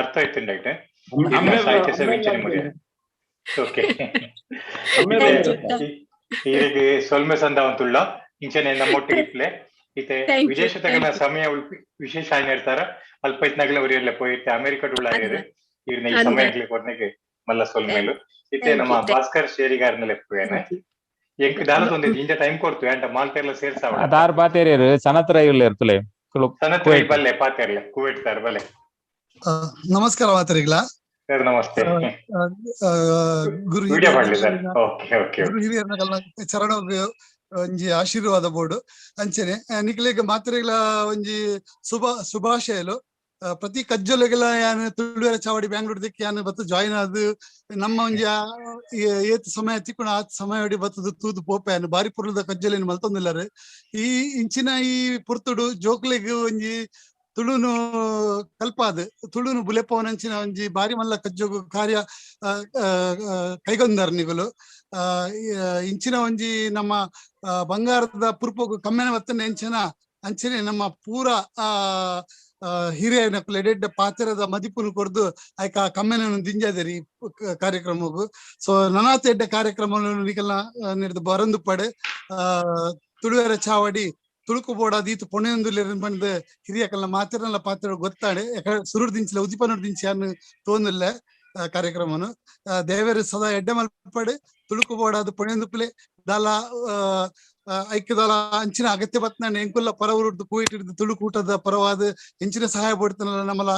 ಅರ್ಥ ಇತ್ತುಂಡೈತೆ ಸಾಹಿತ್ಯ ಸೇವೆ ಇಂಚನೆ ಮುರಿಯ. ಓಕೆ ಈರೆಗ್ ಸೊಲ್ಮೆ ಸಂದಾವಂತುಳ್ಳ ಇಂಚನೆ ನಮ್ಮೊಟ್ಟಿಗೆ ಇಪ್ಲೆ ಇತ್ತೆ ವಿದೇಶದಗಲ ಸಮಯ ವಿಶೇಷ ಆಯ್ನ ಇರ್ತಾರ ಅಲ್ಪ ಇತ್ನಾಗಲೇ ಅವರಿಯಲ್ಲೇ ಪೋಯಿತ್ತೆ ಅಮೆರಿಕ ಉಳ್ಳಾಗ್ಯಾರ ಈರ್ನ ಈ ಸಮಯ ಕೊರ್ನೆಗೆ ಮಲ್ಲ ಸೊಲ್ಮೇಲು. ಇತ್ತೆ ನಮ್ಮ ಭಾಸ್ಕರ್ ಶೇರಿಗಾರನ ಲೆಪ್ಪುವೇನೆ ಎಂಕ್ ದಾಲದೊಂದು ಇಂಜ ಟೈಮ್ ಕೊಡ್ತು ಅಂಟ ಮಾಲ್ತೆರ್ಲ ಸೇರ್ಸಾವ ದಾರ್ ಪಾತೇರಿಯರು ಸನತ್ರ ಇಲ್ಲ ಇರ್ತಲೆ ಸನತ್ರ ಬಲ್ಲೆ ಪಾತೇರ್ಲೆ ಕುವೇಟ್ ತಾರ್ ಬಲ್ಲೆ. ನಮಸ್ಕಾರ ಮಾತರಿಗಳ ಸರ್ ನಮಸ್ತೆ. ಗುರು ವಿಡಿಯೋ ಮಾಡ್ಲಿ sir. Okay okay ಗುರು ಹಿರಿಯರ್ನ ಚರಣ ಒಂಜಿ ಆಶೀರ್ವಾದ ಬೋರ್ಡು ಅಂಚನೆ ನಿಕ್ಲೆಗ್ ಮಾತ್ರೆಗಳ ಒಂಜಿ ಶುಭಾಶಯಲು. ಪ್ರತಿ ಕಜ್ಜೊಲೆಗೆಲ್ಲ ಯಾನ್ ತುಳುವೆರ ಚಾವಡಿ ಬ್ಯಾಂಗ್ಳೂರ್ ದಿಕ್ಕ ಯಾನ್ ಬತ್ತು ಜಾಯಿನ್ ಆದ್ ನಮ್ಮ ಒಂಜಿ ಏತ್ ಸಮಯ ತಿಕ್ಕುಣ ಆ ಸಮಯ ಬತ್ತದ ತೂದು ಪೋಪೆ ಯಾನ್ ಬಾರಿ ಪೊರ್ಲುದ ಕಜ್ಜೊಲೆನ್ ಮಲ್ತೊಂದಿಲ್ಲಾರ್. ಈ ಇಂಚಿನ ಈ ಪೊರ್ತುಡು ಜೋಕ್ಲೆಗ್ ಒಂಜಿ ತುಳುನು ಕಲ್ಪಾದ್ ತುಳುನು ಬುಲೆಪವನಂಚಿನ ಒಂಜಿ ಬಾರಿ ಮಲ್ಲ ಕಜ್ಜೊಗು ಕಾರ್ಯ ಕೈಗೊಂದಾರ್ ನಿಗುಲು. ಇಂಚಿನ ಒಂಜಿ ನಮ್ಮ ಬಂಗಾರದ ಪುರ್ಪೊಗು ಕಮ್ಮೆನ ಬತ್ತನೆ ಎಂಚಿನ ಅಂಚನೆ ನಮ್ಮ ಪೂರ ಹಿರಿಯನಕುಲು ಎಡೆಡ್ಡ ಪಾತ್ರದ ಮದಿಪುನು ಕೊರ್ದು ಆಯ್ಕ ಕಮ್ಮೆನ ದಿಂಜಾದಿರಿ ಕಾರ್ಯಕ್ರಮಗು. ಸೊ ನನಾತ್ ಎಡ್ಡೆ ಕಾರ್ಯಕ್ರಮ ನಿಕಲ್ನ ನಿರ್ದು ಬರಂದು ಪಡೆ ತುಳುವೆರ ಚಾವಡಿ ತುಳುಕು ಬೋಡ ದೀತು ಪೊಣೆಯೊಂದುಲ್ಲೆರ್ ಪಂದ್ ಹಿರಿಯಕಲ್ನ ಮಾತೆರ್ನಲ ಪಾತ್ರ ಗೊತ್ತಾಡೆ ಯಾಕಂದ್ರೆ ಸುರುಡ್ ದಿಂಚಿಲ ಉದಿಪನೊಡ್ ದಿಂಚಿ ಯಾನ್ ತೋಂದುಲ್ಲೆ ಕಾರ್ಯಕ್ರಮನು. ದೇವೆರ್ ಸದಾ ಎಡ್ಡೆ ಮಲ್ಪಡೆ ತುಳುಕು ಬೋಡಾದ್ ಪೊಣೆಯೊಂದುಪ್ಪುಲೆ ದಾಲ ಐಕ್ಯದಾಲ ಅಂಚಿನ ಅಗತ್ಯ ಬತ್ನ ಎಂಕುಲ್ಲ ಪರವರುಡ್ದು ಕುವೈಟ್ ತುಳುಕೂಟದ ಪರವಾದ ಎಂಚಿನ ಸಹಾಯ ಪಡ್ತನಲ್ಲ ನಮ್ಮಲ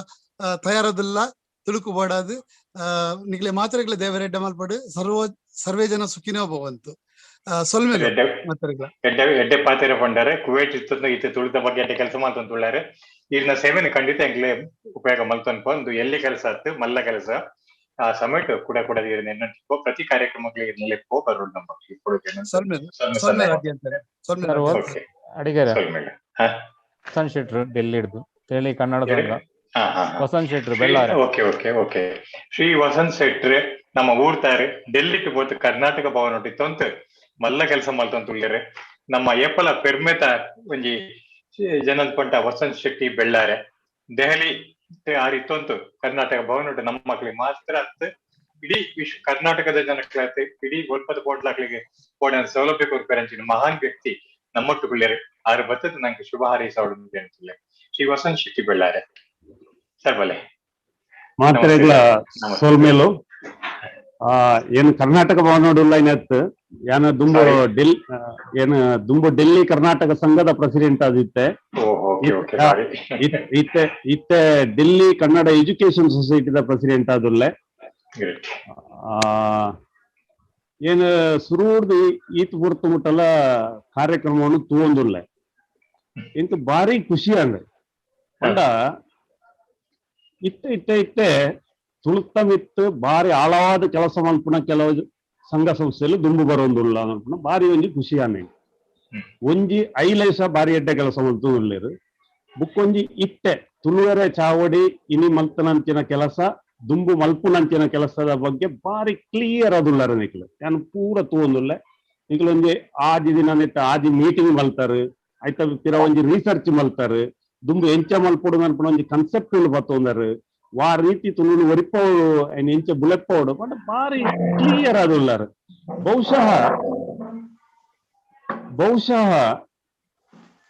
ತಯಾರದಿಲ್ಲ ತುಳುಕು ಬೋಡಾದ್ ನಿಗ್ಲೆ ಮಾತ್ರೆಗಳ ದೇವರ ಎಡ್ಡೆ ಮಲ್ಪಡು ಸರ್ವೇ ಜನ ಸುಖಿನೋ ಭವಂತು. ಸೊಲ್ಮೆಲು ಎಡ್ಡೆ ಪಾತೆರ ಪಂಡಾರೆ ಕುವೈಟ್ ಇತ್ತು ಇತ್ತೆ ತುಳುತ ಬಗ್ಗೆ ಎಡ್ಡೆ ಕೆಲಸ ಮಲ್ತೊಂದುಲ್ಲಾರೆ. ಈರ್ನ ಸೇವೆನ ಖಂಡಿತ ಎಂಕ್ಲೆ ಉಪಯೋಗ ಮಲ್ತೊನ್ಪ ಒಂದು ಎಲ್ಲಿ ಕೆಲಸ ಆತು ಮಲ್ಲ ಕೆಲಸ ಆ ಸಮಯಟ್ ಕೂಡ ಕೂಡ ಎನ್ನೋ ಪ್ರತಿ ಕಾರ್ಯಕ್ರಮಗಳಿಗೆ ಲೆಪ್ಪೋ ಬರೋಣ ನಮ್ಮ ಅಡಿಗರ ವಸಂತ್ ಶೆಟ್ರು ಡೆಲ್ಲಿ ಹಿಡಿದು ಹೇಳಿ Kannada Vasanth Shetru Bellare. Okay okay okay Shri Vasanth ಶೆಟ್ರೆ ನಮ್ಮ ಊರ್ತಾರೆ ಡೆಲ್ಲಿಗೆ ಪೋತು ಕರ್ನಾಟಕ ಭವನ ತೊಂತ ಮಲ್ಲ ಕೆಲಸ ಮಲ್ತೊಂದುಲ್ಲೆರ್. ನಮ್ಮ ಏಪಲ ಪೆರ್ಮೆತ ಒಂಜಿ ಜನಂತ ಪಂಟ ವಸಂತ್ ಶೆಟ್ಟಿ ಬೆಳ್ಳಾರೆ ದೆಹಲಿ ಆರ್ ಇತ್ತೊಂತು ಕರ್ನಾಟಕ ಭವನ ನಮ್ಮ ಮಕ್ಳಿಗೆ ಮಾತ್ರ ಅತ್ ಇಡೀ ವಿಶ್ವ ಕರ್ನಾಟಕದ ಜನಕ್ಲಾತ್ ಇಡೀ ಒಲ್ಪದ ಪೋಟ್ಲಾಕ್ಲಿಗೆ ಪೋಡ ಸೌಲಭ್ಯ ಕೊರ್ಪೆರಂಚಿನ ಮಹಾನ್ ವ್ಯಕ್ತಿ ನಮ್ಮೊಟ್ಟುಗುಲ್ಲೆರ್. ಆರು ಬತ್ತದ ನಂಗೆ ಶುಭ ಹಾರೈಸವಡು ಅಂತಿಲ್ಲ ಶ್ರೀ ವಸಂತ್ ಶೆಟ್ಟಿ ಬೆಳ್ಳಾರೆ ಸರ್ ಬಲೆ ಮಾತ್ರೆಗಳ ಸೋಲ್ಮೇಲು. ಏನು ಕರ್ನಾಟಕ ಭವನೋಡುಲ್ಲ ಏನತ್ ಯಾನ ದುಂಬು ಡೆಲ್ಲಿ ಏನು ದುಂಬು ಡೆಲ್ಲಿ ಕರ್ನಾಟಕ ಸಂಘದ ಪ್ರೆಸಿಡೆಂಟ್ ಆದಿತ್ತೆ. ಇತ್ತೆ ಇತ್ತೆ ಡೆಲ್ಲಿ ಕನ್ನಡ ಎಜುಕೇಶನ್ ಸೊಸೈಟಿದ ಪ್ರೆಸಿಡೆಂಟ್ ಆದುಲ್ಲೆ. ಏನು ಸುರೂರ್ದು ಈತ್ ಪುರ್ತು ಮುಟ್ಟಲ ಕಾರ್ಯಕ್ರಮವನ್ನು ತೂವೊಂದುಲ್ಲೆ. ಇಂತ ಬಾರಿ ಖುಷಿ ಅಂದ್ರೆ ಪಂಡ ಇತ್ತೆ ಇತ್ತೆ ಇತ್ತೆ ತುಳುತ್ತ ಮಿತ್ತು ಬಾರಿ ಆಳವಾದ ಕೆಲಸ ಮಲ್ಪುನ ಕೆಲವು ಸಂಘ ಸಂಸ್ಥೆಯಲ್ಲಿ ದುಂಬು ಬರೋಂದುಲ್ಲ ಅನ್ಪುನ ಬಾರಿ ಒಂಜಿ ಖುಷಿ ಆನೆ. ಒಂಜಿ ಐಲೈಸ ಬಾರಿ ಎಡ್ಡೆ ಕೆಲಸ ಮಲ್ತುಲ್ಲೆರ್. ಬುಕ್ಕೊಂಜಿ ಇತ್ತೆ ತುಳುವೆರೆ ಚಾವಡಿ ಇನಿ ಮಲ್ತನಂಚಿನ ಕೆಲಸ ದುಂಬು ಮಲ್ಪುನಂಚಿನ ಕೆಲಸದ ಬಗ್ಗೆ ಬಾರಿ ಕ್ಲಿಯರ್ ಅದುಲ್ಲಾರ ನಿಕ್ಲು. ಯಾನ್ ಪೂರ ತೂವೊಂದುಲ್ಲೆ ನಿಕ್ಲು ಒಂಜಿ ಆಜಿ ದಿನ ನೆಟ್ಟ ಆಜಿ ಮೀಟಿಂಗ್ ಮಲ್ತಾರು. ಐತ ಪಿರ ಒಂಜಿ ರಿಸರ್ಚ್ ಮಲ್ತಾರು ದುಂಬು ಎಂಚ ಮಲ್ಪೊಡು ಮನ್ಪುನ ಒಂಜಿ ಕನ್ಸೆಪ್ಟ್ ಬತ್ತೊಂದರು ವಾ ರೀತಿ ತುಳುನು ಒರಿಪೋಡು ಐನ್ ಎಂಚ ಬುಲೆಪ್ಪೋಡು ಬಟ್ ಬಾರಿ ಕ್ಲಿಯರ್ ಆದುಲ್ಲಾರು. ಬಹುಶಃ ಬಹುಶಃ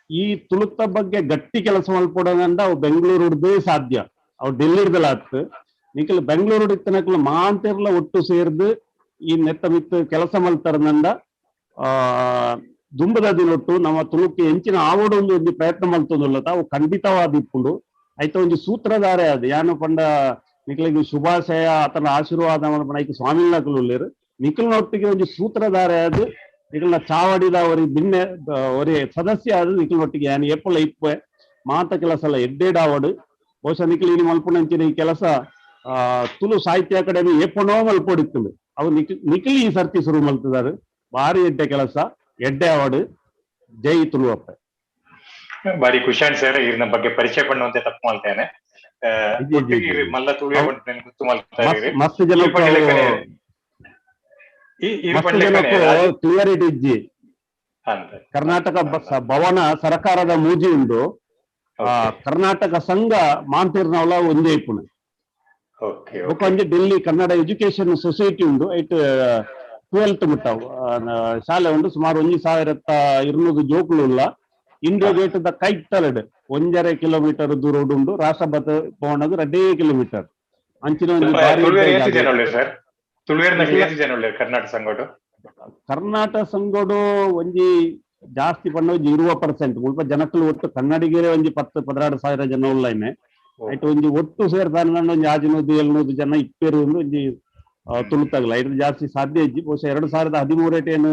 ಈ ತುಳುತ್ತ ಬಗ್ಗೆ ಗಟ್ಟಿ ಕೆಲಸ ಮಲ್ಪೊಡಂಡ ಅವು ಬೆಂಗಳೂರುಡ್ದೇ ಸಾಧ್ಯ. ಅವು ಡೆಲ್ಲಿಡ್ದಲ ಆತ್ ನಿಕಲ್ ಬೆಂಗಳೂರು ಇತ್ತನಕಲ್ ಮಾಂತಿರ್ಲ ಒಟ್ಟು ಸೇರ್ದು ಈ ನೆತ್ತ ಮಿತ್ತು ಕೆಲಸ ಮಲ್ತಾರನಂಡ ಆ ದುಂಬದ ದಿನೊಟ್ಟು ನಮ್ಮ ತುಳುಕ್ಕೆ ಎಂಚಿನ ಆವಡು ಒಂದು ಒಂಜಿ ಪ್ರಯತ್ನ ಮಲ್ತೊಂದುಲ್ಲ ತಾವು ಖಂಡಿತವಾದ ಇಪ್ಪುಂಡು. ಐತ ಒಂಜಿ ಸೂತ್ರಧಾರೆ ಅದು ಯಾನು ಪಂಡ ನಿಕ್ಲೆಗ್ ಶುಭಾಶಯ ಆತನ ಆಶೀರ್ವಾದ ಮಲ್ಪುನ ಐಕ್ ಸ್ವಾಮಿನಕುಲು ಉಲ್ಲೆರ್. ನಿಕಲ್ನೊಟ್ಟಿಗೆ ಒಂಜಿ ಸೂತ್ರಧಾರೆ ಅದು ನಿಕಲ್ನ ಚಾವಡಿದ ಒರಿ ಬಿನ್ನೆ ಒರಿ ಸದಸ್ಯ ಅದು ನಿಕಲ್ನೊಟ್ಟಿಗೆ ಯಾನ್ ಏಪಲ ಇಪ್ಪೆ ಮಾತ ಕೆಲಸ ಎಲ್ಲ ಎಡ್ಡೆಡ್ ಆವಡು. ಬಹುಶಃ ನಿಕಲ್ ಇನಿ ಮಲ್ಪುನಂಚಿನ ಈ ಕೆಲಸ ತುಳು ಸಾಹಿತ್ಯ ಅಕಾಡೆಮಿ ಏಪನೋ ಮಲ್ಪೊಡಿತ್ತುಂಡು. ಅವು ನಿಖಿಲ್ ಈ ಸರ್ತಿ ಶುರು ಮಲ್ತಿದ್ದಾರೆ. ಬಾರಿ ಎಡ್ಡೆ ಕೆಲಸ, ಎಡ್ಡೆ ಅವಾರ್ಡ್. ಜೈ ತುಳುವಪ್ಪೆ. ಬಾರಿ ಖುಷಾನ್ ಸರ್ ಇವ್ರ ಬಗ್ಗೆ ಪರಿಚಯ ಪಣ್ಣುವಂತೆ ತಪ್ಪು ಮಾಡ್ತೇನೆ. ಮಲ್ಲ ತುಳುವೆ ಗೊತ್ತು ಮಾಡ್ತಾ ಮಸ್ತ್ ಜನ ಕ್ಲಿಯರಿಟಿ ಇಜ್ಜಿ. ಕರ್ನಾಟಕ ಭವನ ಸರ್ಕಾರದ ಮೂಜಿ ಉಂಡು, ಕರ್ನಾಟಕ ಸಂಘ ಮಾಂತಿರ್ನವಲ ಒಂದೇ ಇಪ್ಪುನು. ಬೊಕ್ಕ ಒಂಜಿ ಡೆಲ್ಲಿ ಕನ್ನಡ ಎಜುಕೇಶನ್ ಸೊಸೈಟಿ ಉಂಡು, ಐಟ್ 12th ಮುಟ್ಟ ಶಾಲೆ ಉಂಡು. ಸುಮಾರು 1200 ಜೋಕುಲು ಉಲ್ಲ. ಇಂಡಿಯಾ ಗೇಟ್ ದ ಕೈತಲಡ್ 1.5 ಕಿಲೋಮೀಟರ್ ದೂರ ಉಂಡು. ರಾಷ್ಟ್ರಪತಿ ಭವನದ 2 ಕಿಲೋಮೀಟರ್ ಅಂಚಿನ ಒಂಜಿ ಭಾರಿ ಕರ್ನಾಟಕ ಸಂಘಡು ಒಂಜಿ ಜಾಸ್ತಿ ಪಂಡ ಒಂಜಿ 20% ಮುಲ್ಪ ಜನಕ್ಕಲು ಒಟ್ಟು ಕನ್ನಡಿಗರೇ ಒಂಜಿ 10-12 ಸಾವಿರ ಜನ ಉಲ್ಲೈನೆ. ಐಟ್ ಒಂಜಿ ಒಟ್ಟು ಸೇರ್ತಾನೆ ಒಂಜಿ 600-700 ಜನ ಇಪ್ಪೇರು ಒಂಜಿ ತುಳುತಾಗಲ. ಐಟ್ ಜಾಸ್ತಿ ಸಾಧ್ಯ ಇಜ್ಜಿ. ಬಹುಶಃ 2013 ಏನು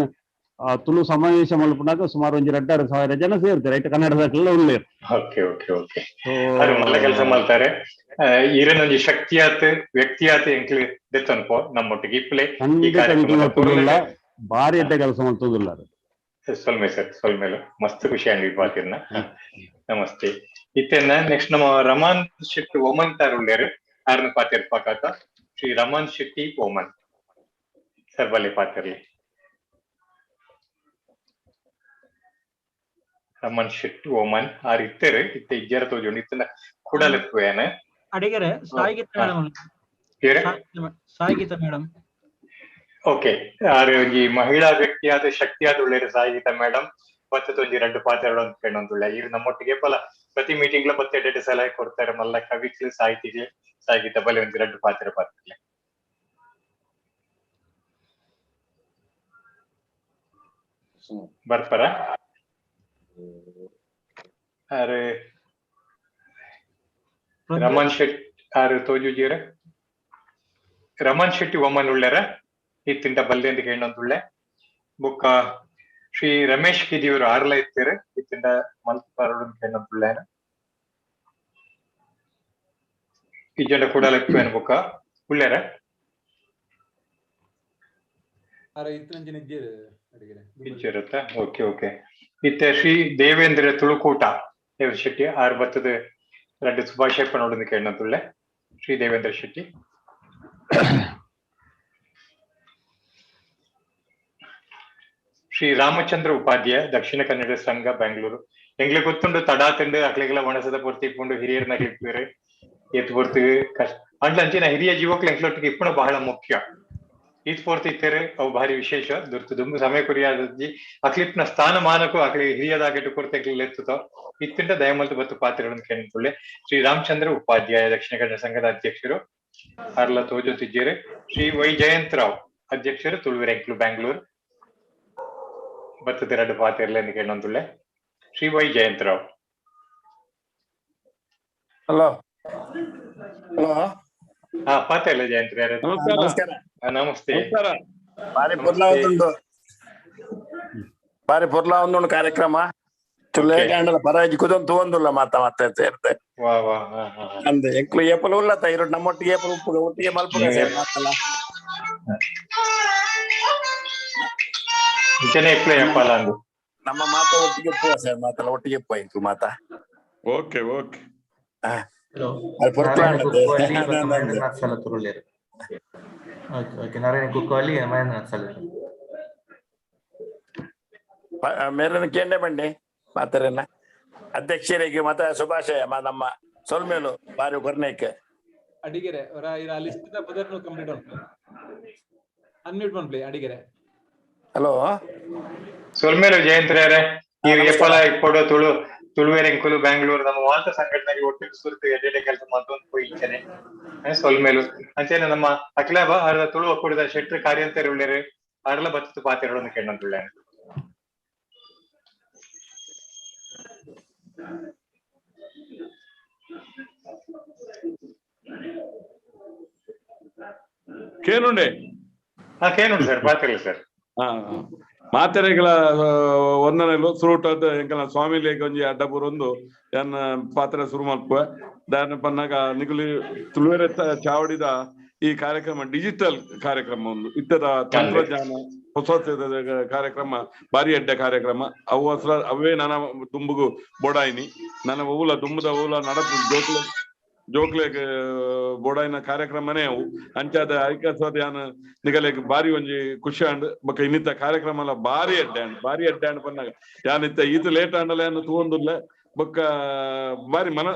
ತುಳು ಸಮಾವೇಶ ಮಲ್ಪುನಾಗ ಸುಮಾರು ಒಂಜಿ 2,500 ಸಾವಿರ ಜನ ಸೇರ್ತಾರೆ. ಐಟ್ ಕನ್ನಡದಾಗಲೆಲ್ಲ ಉಲ್ಲೇರು. ಓಕೆ ಓಕೆ ಓಕೆ ಮಲ್ಲ ಕೆಲಸ ಮಾಡ್ತಾರೆ. ಈರನೊಂಜಿ ಶಕ್ತಿಯಾತ್ ವ್ಯಕ್ತಿಯಾತ್ ಎಂಕ್ಲು ದೆತ್ತನ್ಪೋ ನಮ್ಮೊಟ್ಟಿಗೆ ಇಪ್ಪಲೆ ಬಾರಿ ಎಡ್ಡೆ ಕೆಲಸ ಮಾಡ್ತದಿಲ್ಲ. ಸೊಲ್ಮೆ ಸರ್, ಸೊಲ್ಮೇಲೆ ಮಸ್ತ್ ಖುಷಿ ಆಂಡ್ ಬಾತಿರ್ನ. ನಮಸ್ತೆ. ಇತ್ತೆನ ನೆಕ್ಸ್ಟ್ ನಮ್ಮ ರಮಾನ್ ಶೆಟ್ಟಿ ಓಮನ್ ತಾರ್ ಉಳ್ಳೇರು. ಆರ್ನ ಪಾತಿರ್ ಪಾಕಾತ ಶ್ರೀ ರಮಾನ್ ಶೆಟ್ಟಿ ಓಮನ್ ಸರ್ ಬಲೆ ಪಾತಿರ್ಲಿ. ರಮನ್ ಶೆಟ್ಟಿ ಓಮನ್ ಆರ್ ಇತ್ತೆರು ಇತ್ತೆ ಇಜ್ಜರ ತೋಜುಂಡು ಇತ್ತನ ಕುಡಲೆಪ್ಪುವೇನ. ಅಡಿಗೆರೆ Saigita madam, Saigita madam. Okay, ಆರ್ ಒಂಜಿ ಮಹಿಳಾ ವ್ಯಕ್ತಿಯಾದ ಶಕ್ತಿಯಾದ ಉಳ್ಳೇರು ಸಾಯಿಗೀತಾ ಮೇಡಮ್. ಬತ್ತದ ಒಂಜಿ 2 ಪಾತ್ರಗಳು ಅಂತ ಕೇಳೊಂದುಳ್ಳೆ. ಇವ್ರು ನಮ್ಮೊಟ್ಟಿಗೆ ಪಲ ಪ್ರತಿ ಮೀಟಿಂಗ್ ಲ ಬತ್ತೆ ಎಡ್ಡೆ ಸಲಹೆ ಕೊಡ್ತಾರೆ. ಮಲ್ಲ ಕವಿಕ್ಲು ಸಾಹಿತಿಗೆ ಸಾಯಿಗೀತಾ ಬಲೆ ಒಂಜಿ 2 ಪಾತ್ರ ಪಾತ್ರಲೆ. ಬರ್ಪರ ಆರ್ ರಮನ್ ಶೆಟ್ಟಿ ಆರ್ ತೋಜುಜೀರ ರಮನ್ ಶೆಟ್ಟಿ ಒಮ್ಮನ್ ಉಳ್ಳೇರ ಇತ್ತಿಂಟ ಬಲ್ಲೆ ಅಂತ ಕೇಳೊಂದುಳ್ಳೆ. ಬೊಕ್ಕ ಶ್ರೀ ರಮೇಶ್ ಕಿದಿಯವರು ಆರ್ಲ ಇತ್ತೀರ ಇತ್ತಿಂಟ ಮಲ್ತ್ ಪಾರೋಡು ಕೇಳೊಂದುಳ್ಳೆ. ಇಜ್ಜಂಡ ಕೂಡ ಲೆಪ್ಪೇನು ಬೊಕ್ಕ ಉಳ್ಳೇರ ಇಜ್ಜಿರುತ್ತಾ? Okay okay. ಇತ್ತೆ ಶ್ರೀ ದೇವೇಂದ್ರ ತುಳುಕೂಟ ದೇವ ಶೆಟ್ಟಿ ಆರ್ ಬತ್ತದ 2 ಶುಭಾಶಯ ನೋಡೋದು ಕೇಳೊಂದುಳ್ಳೆ. ಶ್ರೀ ದೇವೇಂದ್ರ ಶೆಟ್ಟಿ. ಶ್ರೀ ರಾಮಚಂದ್ರ ಉಪಾಧ್ಯಾಯ ದಕ್ಷಿಣ ಕನ್ನಡ ಸಂಘ ಬೆಂಗಳೂರು. ಎಂಗ್ಲೆ ಗೊತ್ತುಂಡು ತಡಾ ತಿಂಡು ಅಕ್ಲೆಗೆಲ್ಲ ಒಣಸದ ಪೂರ್ತಿ ಇಪ್ಪುಂಡು ಹಿರಿಯರ್ನ ಕ್ಲಿಪ್ಪೇರು ಏತ್ ಪೂರ್ತಿ ಕಷ್ಟ ಅಂಡ್ಲ ಅಂಚಿನ ಹಿರಿಯ ಜೀವಕ್ಲೆ ಎಂಕ್ಲೊಟ್ಟಿಗೆ ಇಪ್ಪುಣ ಬಹಳ ಮುಖ್ಯ. ಈತ್ ಪೂರ್ತಿ ಇತ್ತೇರು ಅವು ಭಾರಿ ವಿಶೇಷ ದುರ್ತು ದುಂಬು ಸಮಯ ಕುರಿಯಾದಜ್ಜಿ ಅಕ್ಲಿಪ್ನ ಸ್ಥಾನಮಾನಕ್ಕೂ ಅಕ್ಲಿ ಹಿರಿಯದಾಗಿಟ್ಟು ಕೊರತೆ ಎತ್ತುತ್ತೋ ಇತ್ತಿಂಟ ದಯಮಲ್ತು ಬತ್ತು ಪಾತ್ರೆಗಳನ್ನು ಕೇಳಿಕೊಳ್ಳೆ. ಶ್ರೀ ರಾಮಚಂದ್ರ ಉಪಾಧ್ಯಾಯ ದಕ್ಷಿಣ ಕನ್ನಡ ಸಂಘದ ಅಧ್ಯಕ್ಷರು ಅರ್ಲ ತೋಜೊತ್ತಿದ್ದೀರಿ. ಶ್ರೀ ವೈ ಜಯಂತರಾವ್ ಅಧ್ಯಕ್ಷರು ತುಳುವೆರೆಂಕ್ಲು ಬ್ಯಾಂಗ್ಳೂರ್. ಬತ್ತದ 2 ಪಾತ್ರೆಲ್ಲ ಕೇಳೊಂದುಳ್ಳೆ. Shri Y Jayantarao. Hello hello. ಹಾ ಪಾತೆ ಇಲ್ಲ ಜಯಂತ್. ನಮಸ್ಕಾರ. ನಮಸ್ತೆ. ಬಾರಿ ಪೊರ್ಲ ಒಂದುಂಡು, ಬಾರಿ ಪೊರ್ಲ ಒಂದುಂಡು ಕಾರ್ಯಕ್ರಮ. ಚುಲ್ಲೆ ಪರಾಜಿ ಕುದೊಂದು ತೂವೊಂದುಲ್ಲ ಮಾತ ಮಾತ ಸೇರ್ತೆ ವಾ ವಾ. ಅಂದ್ ಎಂಕ್ಲು ಏಪಲ ಉಲ್ಲತ ಇರು ನಮ್ಮೊಟ್ಟಿಗೆ ಏಪಲ ಉಪ್ಪುಗ ಒಟ್ಟಿಗೆ ಮಲ್ಪುಗ ಸೇರ್ ಮಾತಲ್ಲ. ಇಂಚನೆ ಎಪ್ಲೆ ಏಪಲ ಅಂದು ನಮ್ಮ ಮಾತ ಒಟ್ಟಿಗೆ ಉಪ್ಪುಗ ಸೇರ್ ಮಾತಲ್ಲ ಒಟ್ಟಿಗೆ ಉಪ್ಪು ಎಂಕ್ಲು ಮಾತ. Okay okay. Narayana Kukkavali Mahendra Sala ಮೇರನ ಕೇಂಡೆ ಬಂಡೆ. ಮಾತರೆನ ಅಧ್ಯಕ್ಷರಿಗೆ ಮತ ಶುಭಾಶಯ ನಮ್ಮ ಸೊಲ್ಮೇಲು ಬಾರಿ ಕೊರ್ನೇಕ್ ಅಡಿಗೆರೆ ಅವರ ಇರ ಲಿಸ್ಟ್ the ಪದರ್ನು ಕಂಪ್ಲೀಟ್ ಮನ್ಪ್ಲೆ ಅನ್ಮ್ಯೂಟ್ ಮನ್ಪ್ಲೆ ಅಡಿಗೆರೆ. ಹಲೋ. ಸೊಲ್ಮೇಲು ಜಯಂತ್ರರೇ, ಈ ಎಪ್ಪಲ ಇಪ್ಪಡು ತುಳು ತುಳುವೆರೆಂಕುಲು ಬ್ಯಾಂಗ್ಳೂರ್ ನಮ್ಮ ಮಾತ ಸಂಘಟನೆಗೆ ಒಟ್ಟಿಗೆ ಸುರುತು ಎಡ್ಡೆ ಕೆಲಸ ಮತ್ತೊಂದು ಪೋಯಿ ಇಂಚನೆ ಸೊಲ್ಮೇಲು. ಅಂಚನೆ ನಮ್ಮ ಅಖಿಲ ಭಾರತ ತುಳು ಒಕ್ಕೂಟದ ಶೆಟ್ರು ಕಾರ್ಯಂತರು ಉಳ್ಳೇರು ಅರಲ ಬತ್ತು ಪಾತೆರೊಂದು ಕೆಣ್ಣಂತುಳ್ಳೆ. ಕೇನುಂಡೆ. ಹಾ ಕೇನುಂಡು ಸರ್, ಪಾತೆರಲ್ಲ ಸರ್. ಮಾತೆರೆಗಳ ವಂದನೆಲು ಸುರುಟದ ಎಂಕಲ್ನ ಸ್ವಾಮಿಲೇಗ್ ಒಂಜಿ ಅಡ್ಡಪುರೊಂದು ಎನ್ನ ಪಾತ್ರ ಸುರು ಮಲ್ಪುವೆ. ದಾನ ಪನ್ನಾಗ ನಿಗುಲಿ ತುಳುವೆರೆ ಚಾವಡಿದ ಈ ಕಾರ್ಯಕ್ರಮ ಡಿಜಿಟಲ್ ಕಾರ್ಯಕ್ರಮ ಒಂದು ಇತ್ತದ ತಂತ್ರಜ್ಞಾನ ಹೊಸ ಕಾರ್ಯಕ್ರಮ ಬಾರಿ ಅಡ್ಡ ಕಾರ್ಯಕ್ರಮ. ಅವು ಅವೇ ನನ್ನ ದುಂಬುಗು ಬೋಡಾಯಿನಿ ನನ್ನ ಓಲ ದುಂಬುದ ಓಲ ನಡಪು ಜೋಕ್ಲೆ ಜೋಕ್ಲೆಗ್ ಬೋಡಾಯಿನ ಕಾರ್ಯಕ್ರಮನೇ ಅವು. ಅಂಚಾದ ಐಕಸ್ವಾದ ನಿಗಲೆಗ್ ಬಾರಿ ಒಂಜಿ ಖುಷಿ ಆಂಡ್. ಬೊಕ್ಕ ಇನ್ನಿತ್ತ ಕಾರ್ಯಕ್ರಮ ಎಲ್ಲ ಬಾರಿ ಅಡ್ಡೆ ಆಂಡ್, ಬಾರಿ ಅಡ್ಡೆ ಆಂಡ್ ಪನ್ನಾಗ ಯಾನಿತ್ತ ಈತ ಲೇಟ್ ಆಂಡಲ ಯಾನ್ ತೂವೊಂದುಲ್ಲೆ. ಬೊಕ್ಕ ಬಾರಿ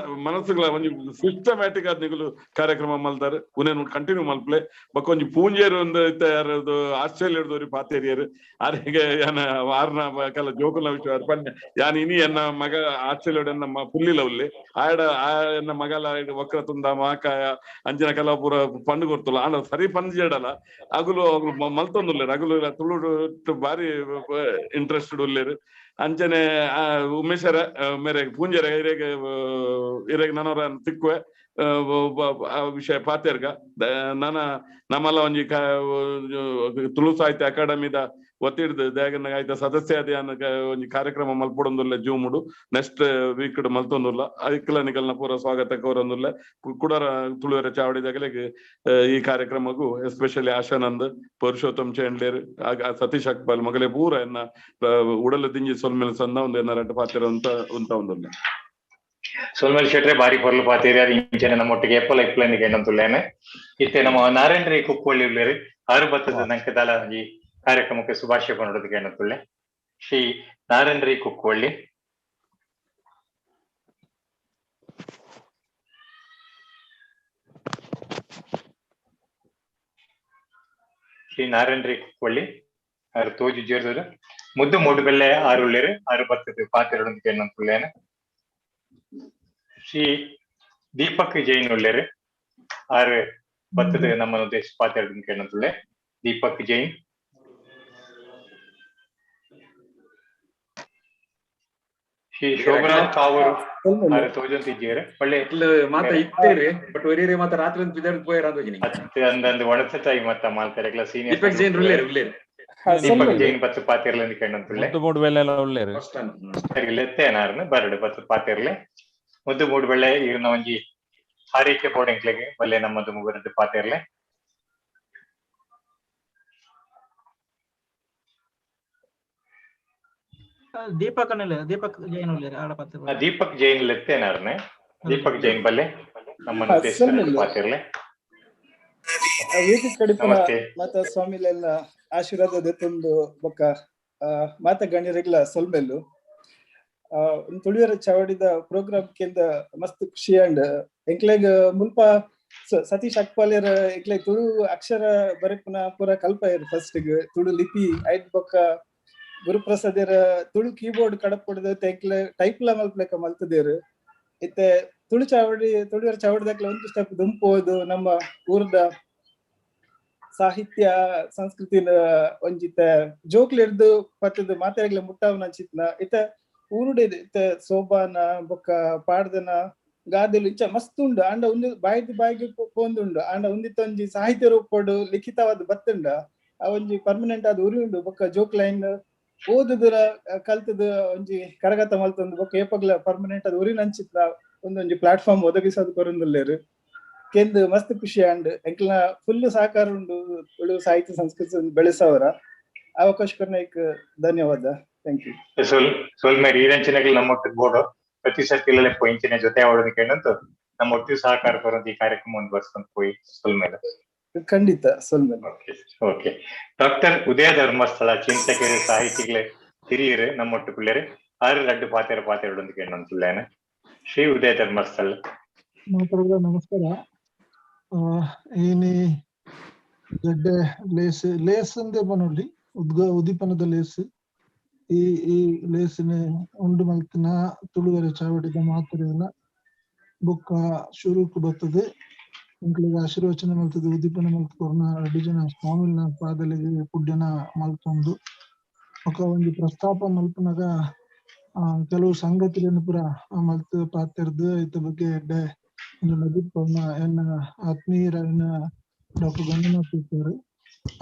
ಮನಸ್ಸುಗಳ ಒಂಜಿ ಸಿಸ್ಟಮ್ಯಾಟಿಕ್ ಆದ್ ನಿಗುಲು ಕಾರ್ಯಕ್ರಮ ಮಲ್ತಾರ್, ಉನೇನು ಕಂಟಿನ್ಯೂ ಮಲ್ಪ್ಲೆ. ಬೊಕ್ಕ ಒಂಜಿ ಪೂಂಜೇರು ಒಂದು ಇತ್ತ ಯಾರದು ಆಸ್ಟ್ರೇಲಿಯಾದವ್ರಿ ಪಾತೇರಿಯರು ಆರಿಗೆ ಯಾನ ಆರ್ನ ಕಲ ಜೋಕುಲ್ನ ವಿಷಯ ಪನ್ನೆ ಯಾನ್ ಇನಿ ಎನ್ನ ಮಗ ಆಸ್ಟ್ರೇಲಿಯಾಡ್ ಎನ್ನ ಪುಲ್ಲಿಲ ಉಲ್ಲೆ ಆಯಡ ಆ ಎನ್ನ ಮಗಲ ವಕ್ರತುಂಡ ಮಹಾಕಾಯ ಅಂಚಿನ ಕಲ ಪೂರ ಪಂಡು ಕೊರ್ತುಲ್ಲ ಆಂಡ ಸರಿ ಪಂಜೇಡಲ ಅಗುಲು ಅಗುಲು ಮಲ್ತೊಂದುಲ್ಲೆರ್ ಅಗುಲು ತುಳು ಬಾರಿ ಇಂಟ್ರೆಸ್ಟೆಡ್ ಉಲ್ಲೆರ್. ಅಂಚನೆ ಉಮೇಶರ ಮೇರೆ ಪೂಂಜರ ಇರೆಗ್ ಇರೆಗ್ ನನೊರ ತಿಕ್ಕುವೆ ವಿಷಯ ಪಾತೆರ್ಗ. ನನ ನಮ್ಮಲ್ಲ ಒಂಜಿ ತುಳು ಸಾಹಿತ್ಯ ಅಕಾಡೆಮಿದ ವತಿಡ್ದು ದಾಯಗನ ಆಯ್ತ ಸದಸ್ಯ ಒಂಜಿ ಕಾರ್ಯಕ್ರಮ ಮಲ್ಪೊಡೊಂದುಲ್ಲೆ ಜೂಮುಡು ನೆಕ್ಸ್ಟ್ ವೀಕ್ ಮಲ್ತೊಂದುಲ್ಲ. ಐಕ್ಲ ನಿಕಲ್ನ ಪೂರ ಸ್ವಾಗತ ಕೋರೊಂದುಲ್ಲೆ. ಕುಡರ ತುಳುವೆರ ಚಾವಡಿದಾಗಲೆಗ್ ಈ ಕಾರ್ಯಕ್ರಮಗೂ ಎಸ್ಪೆಷಲಿ ಆಶಾನಂದ್, ಪುರುಷೋತ್ತಮ್ ಚೇಂಡ್ಲೇರ್, ಸತೀಶ್ ಅಕ್ಬಲ್ ಮಗಲೇ ಪೂರ ಎನ್ನ ಉಡಲು ದಿಂಜಿ ಸೊಲ್ಮೇಲೆ ಸಣ್ಣ ಒಂದು ಎನ್ನ ಪಾತ್ರ ಅಂತ ಉಂತ ಒಂದುಲ್ಲೆ. ಸೊಲ್ಮೇಲ್ ಶೆಟ್ರೆ ಬಾರಿ ಪೊರ್ಲು ಪಾತೇರಿ ಅದು ಇಂಚನೆ ನಮ್ಮೊಟ್ಟಿಗೆ ಎಪ್ಪಲ ಇಪ್ಪಲನಿಗೆ ಎಣ್ಣಂತುಲ್ಲೇನೆ. ಇತ್ತೆ ನಮ್ಮ ನಾರಾಯಣ ರೈ ಕುಕ್ಕೋಳ್ಳಿ ಉಲ್ಲೇರು ಆರು ಬತ್ತದ ನಂಗೆ ದಾಲ ಈ ಕಾರ್ಯಕ್ರಮಕ್ಕೆ ಶುಭಾಶಯ ಪನೊಡೋದಕ್ಕೆ ಎಣ್ಣಂತುಳ್ಳೆ. ಶ್ರೀ ನಾರಾಯಣ ರೈ ಕುಕ್ಕೋಳ್ಳಿ. ಶ್ರೀ ನಾರಾಯಣ ರೈ ಕುಕ್ಕೋಳ್ಳಿ ಆರು ತೋಜು ಜೇರ್ದರು ಮುದ್ದು ಮೂಡುಬೆಲ್ಲೆ ಆರು ಉಳ್ಳೇರು ಆರು ಬತ್ತದ ಪಾತೆರೊಡೊಂದಿಗೆ ಎಣ್ಣಂತುಲ್ಲೇನೆ. ಶ್ರೀ ದೀಪಕ್ ಜೈನ್ ಉಳ್ಳೇರು ಆರು ಬತ್ತದ ನಮ್ಮನ್ನು ಉದ್ದೇಶ ಪಾತೆರೊಡೊಂದಿಗೆ ಎಣ್ಣಂತುಳ್ಳೆ. ದೀಪಕ್ ಜೈನ್. ಶ್ರೀ ಶೋಭರಾವ್ ಕಾವೂರು ಆರು ತೋಜಂತಿದ್ದೀರಿ ಒಳ್ಳೆ ಮಾತ ಇತ್ತೇರಿ ಬಟ್ ಒರಿಯರೆ ಮಾತ ರಾತ್ರಿ ಒಂದು ಬಿದರ್ ಪೋಯರ ಅಂದೋಜಿನಿ ಅಂದಂದು ಒಣಸ ಟೈಮ್ ಮತ್ತ ಮಾಲ್ತಾರೆಗ್ಲ ಸೀನಿಯರ್ ದೀಪಕ್ ಜೈನ್ ಉಳ್ಳೇರು ಉಳ್ಳೇರು ದೀಪಕ್ ಜೈನ್ ಬತ್ತು ಪಾತಿರ್ಲೆ ಕೆಣ್ಣಂತುಳ್ಳೆ ಮುದ್ದು ಮೂಡುಬೆಳ್ಳೆ ಎಲ್ಲ ಉಳ್ಳೇರು ಸರಿ ಲೆತ್ತೇನಾರ್ನ ಬರಡು ಬತ್ತು ಪಾತಿರ್ಲೆ ಮುದ್ದು ಮೂಡುಬೆಳ್ಳೆ ಇರ್ನ ಒಂಜಿ ಹಾರೈಕೆ ಪೋಡೆಂಕ್ಲೆಗೆ ಬಲ್ಲೆ ನಮ್ಮದು ಮುಗುರದ್ದು ಪಾತಿರ್ಲೆ. ದೀಪಕ್ ದೀಪಕ್ ಜೈನ್ ಉಳ್ಳೇರು ಆಡ ಪಾತ್ರ ದೀಪಕ್ ಜೈನ್ ಲೆತ್ತೇನಾರ್ನೆ ದೀಪಕ್ ಜೈನ್ ಬಲ್ಲೆ ನಮ್ಮನ್ನು ಉದ್ದೇಶಿಸಿ ಪಾತಿರ್ಲೆ. ನಮಸ್ತೆ. ಮಾತ ಸ್ವಾಮಿಲೆಲ್ಲ ಆಶೀರ್ವಾದ ದೆತ್ತೊಂದು ಬೊಕ್ಕ ಮಾತ ಗಣ್ಯರಿಗ್ಲ ಸೊಲ್ಮೆಲ್ಲು. ತುಳಿಯರ ಚಾವಡಿದ ಪ್ರೋಗ್ರಾಮ್ ಕೇಂದ್ರ ಮಸ್ತ್ ಖುಷಿ ಅಂಡ್ ಎಂಕ್ಲೆಗ್ ಮುಲ್ಪ ಸತೀಶ್ ಅಕ್ಪಾಲ್ಯರ್ ಎಂಕ್ಲೆಗ್ ತುಳು ಅಕ್ಷರ ಬರೆಪುನ ಪೂರ ಕಲ್ಪಾಯರ್ ಫಸ್ಟ್ ತುಳು ಲಿಪಿ ಐಟ್ ಬೊಕ್ಕ ಗುರುಪ್ರಸಾದರ ತುಳು ಕೀಬೋರ್ಡ್ ಕಡಪೊಡ್ದು ಎಂಕ್ಲೆ ಟೈಪ್ಲ ಮಲ್ಪಲೆಕ ಮಲ್ತದೇರು. ಇತ್ತೆ ತುಳು ಚಾವಡಿ ತುಳುವರ ಚಾವಡಿದಾಕ್ಲೆ ಒಂದು ಸ್ಟೆಪ್ ದುಂಪೋದು ನಮ್ಮ ಊರ್ದ ಸಾಹಿತ್ಯ ಸಂಸ್ಕೃತಿನ ಒಂಜಿತ ಜೋಕ್ಲಿಡ್ದು ಪತ್ತದ ಮಾತೆರೆಗ್ಲ ಮುಟ್ಟಾವನ ಚಿತ್ನ ಇತ್ತ ಊರುಡೆ ಇತ್ತ ಸೋಬಾನ ಬೊಕ್ಕ ಪಾಡ್ದನ ಗಾದೆಲು ಇಂಚ ಮಸ್ತ್ ಉಂಡು. ಆಂಡ ಒಂದು ಬಾಯ್ದು ಬಾಯಿಗೆ ಪೋಂದುಂಡು ಆಂಡ ಒಂದಿತ್ತ ಒಂಜಿ ಸಾಹಿತ್ಯ ರೂಪಡು ಲಿಖಿತವಾದ ಬತ್ತುಂಡ ಆ ಒಂಜಿ ಪರ್ಮನೆಂಟ್ ಆದ ಉರಿ ಉಂಡು. ಬೊಕ್ಕ ಜೋಕ್ ಲೈನ್ ಓದುದ್ರ ಕಲ್ತದ ಒಂಜಿ ಕರಗತ ಮಲ್ತೊಂದು ಬೊಕ್ಕ ಏಪಗ್ಲ ಪರ್ಮನೆಂಟ್ ಆದ ಉರಿ ನಂಚಿತ್ನ ಒಂದೊಂಜಿ ಪ್ಲಾಟ್ಫಾರ್ಮ್ ಒದಗಿಸೋದು ಕೊರೊಂದುಲ್ಲೆರ್ ಕೆಂದು ಮಸ್ತ್ ಖುಷಿ ಅಂಡ್ ಎಂಕ್ಲನ ಫುಲ್ ಸಹಕಾರ ಉಂಡು ತುಳು ಸಾಹಿತ್ಯ ಸಂಸ್ಕೃತಿ ಬೆಳೆಸವರ ಅವಕಾಶ ಕೊರ್ನೈಕ್ ಧನ್ಯವಾದ. Thank you. ಸೊಲ್ಮೇರಿ ಈರಂಚಿನಗಳು ನಮ್ಮೊಟ್ಟಿಗೆ ಬೋರ್ಡು ಪ್ರತಿ ಸರ್ತಿ ಪೋಯಿಂಚಿನ ಜೊತೆ ಅವಳನ್ನು ಕೇಳಂತು ನಮ್ಮ ಒಟ್ಟು ಸಹಕಾರ ಕೊರಂತ ಈ ಕಾರ್ಯಕ್ರಮ ಮುಂದುವರ್ಸ್ಕೊಂಡ್ ಪೋಯಿ ಸೊಲ್ಮೇಲೆ. ಖಂಡಿತ ಸೊಲ್ಮೇಲೆ. ಓಕೆ ಡಾಕ್ಟರ್ ಉದಯ ಧರ್ಮಸ್ಥಳ ಚಿಂತಕರು ಸಾಹಿತಿಗಳೇ ಹಿರಿಯರು ನಮ್ಮೊಟ್ಟು ಪಿಳ್ಳೆರು ಆರು ರಡ್ಡು ಪಾತೆರ ಪಾತೆರೊಂದು ಕೇಳೊಂದುಲ್ಲೇನೆ. ಶ್ರೀ ಉದಯ ಧರ್ಮಸ್ಥಳ. ಮಾತಾಡಿದ ನಮಸ್ಕಾರ. ಏನಿ ದೊಡ್ಡ ಲೇಸ್ ಲೇಸ್ ಅಂದೇ ಪನೊಲಿ ಉದ್ದೀಪನದ ಲೇಸ್. ಈ ಈ ಲೇಸಿನ ಉಂಡು ಮಲ್ತಿನ ತುಳುವೆರೆ ಚಾವಡಿದ ಮಾತರೆಲ ಬೊಕ್ಕ ಶುರುಕ್ ಬರ್ತದೆ. ಎಂಕ್ಲೆಗ್ ಆಶೀರ್ವಚನ ಮಲ್ತದೆ ಉದ್ದೀಪನ ಮಲ್ತ್ ಕೊರ್ನ ರಡ್ಡ್ ಜನ ಸ್ವಾಮಿಲ್ನ ಪಾದಲೆಗ್ ಪುಡ್ಯನ ಮಲ್ತೊಂದು ಬೊಕ್ಕ ಒಂಜಿ ಪ್ರಸ್ತಾಪ ಮಲ್ಪುನಗ ಕೆಲವು ಸಂಗತಿಲೆನ್ ಪೂರ ಮಲ್ತ್ ಪಾತೆರ್ದ್ ಐತ ಬಗ್ಗೆ ಎಡ್ಡೆ ಒಂಜಿ ಮದಿಪುನ ಎನ್ನ ಆತ್ಮೀಯರಾಯಿನ ಡಾಕ್ಟರ್ ಗಂಗನಾಥ್ ಇತ್ತೆರ್.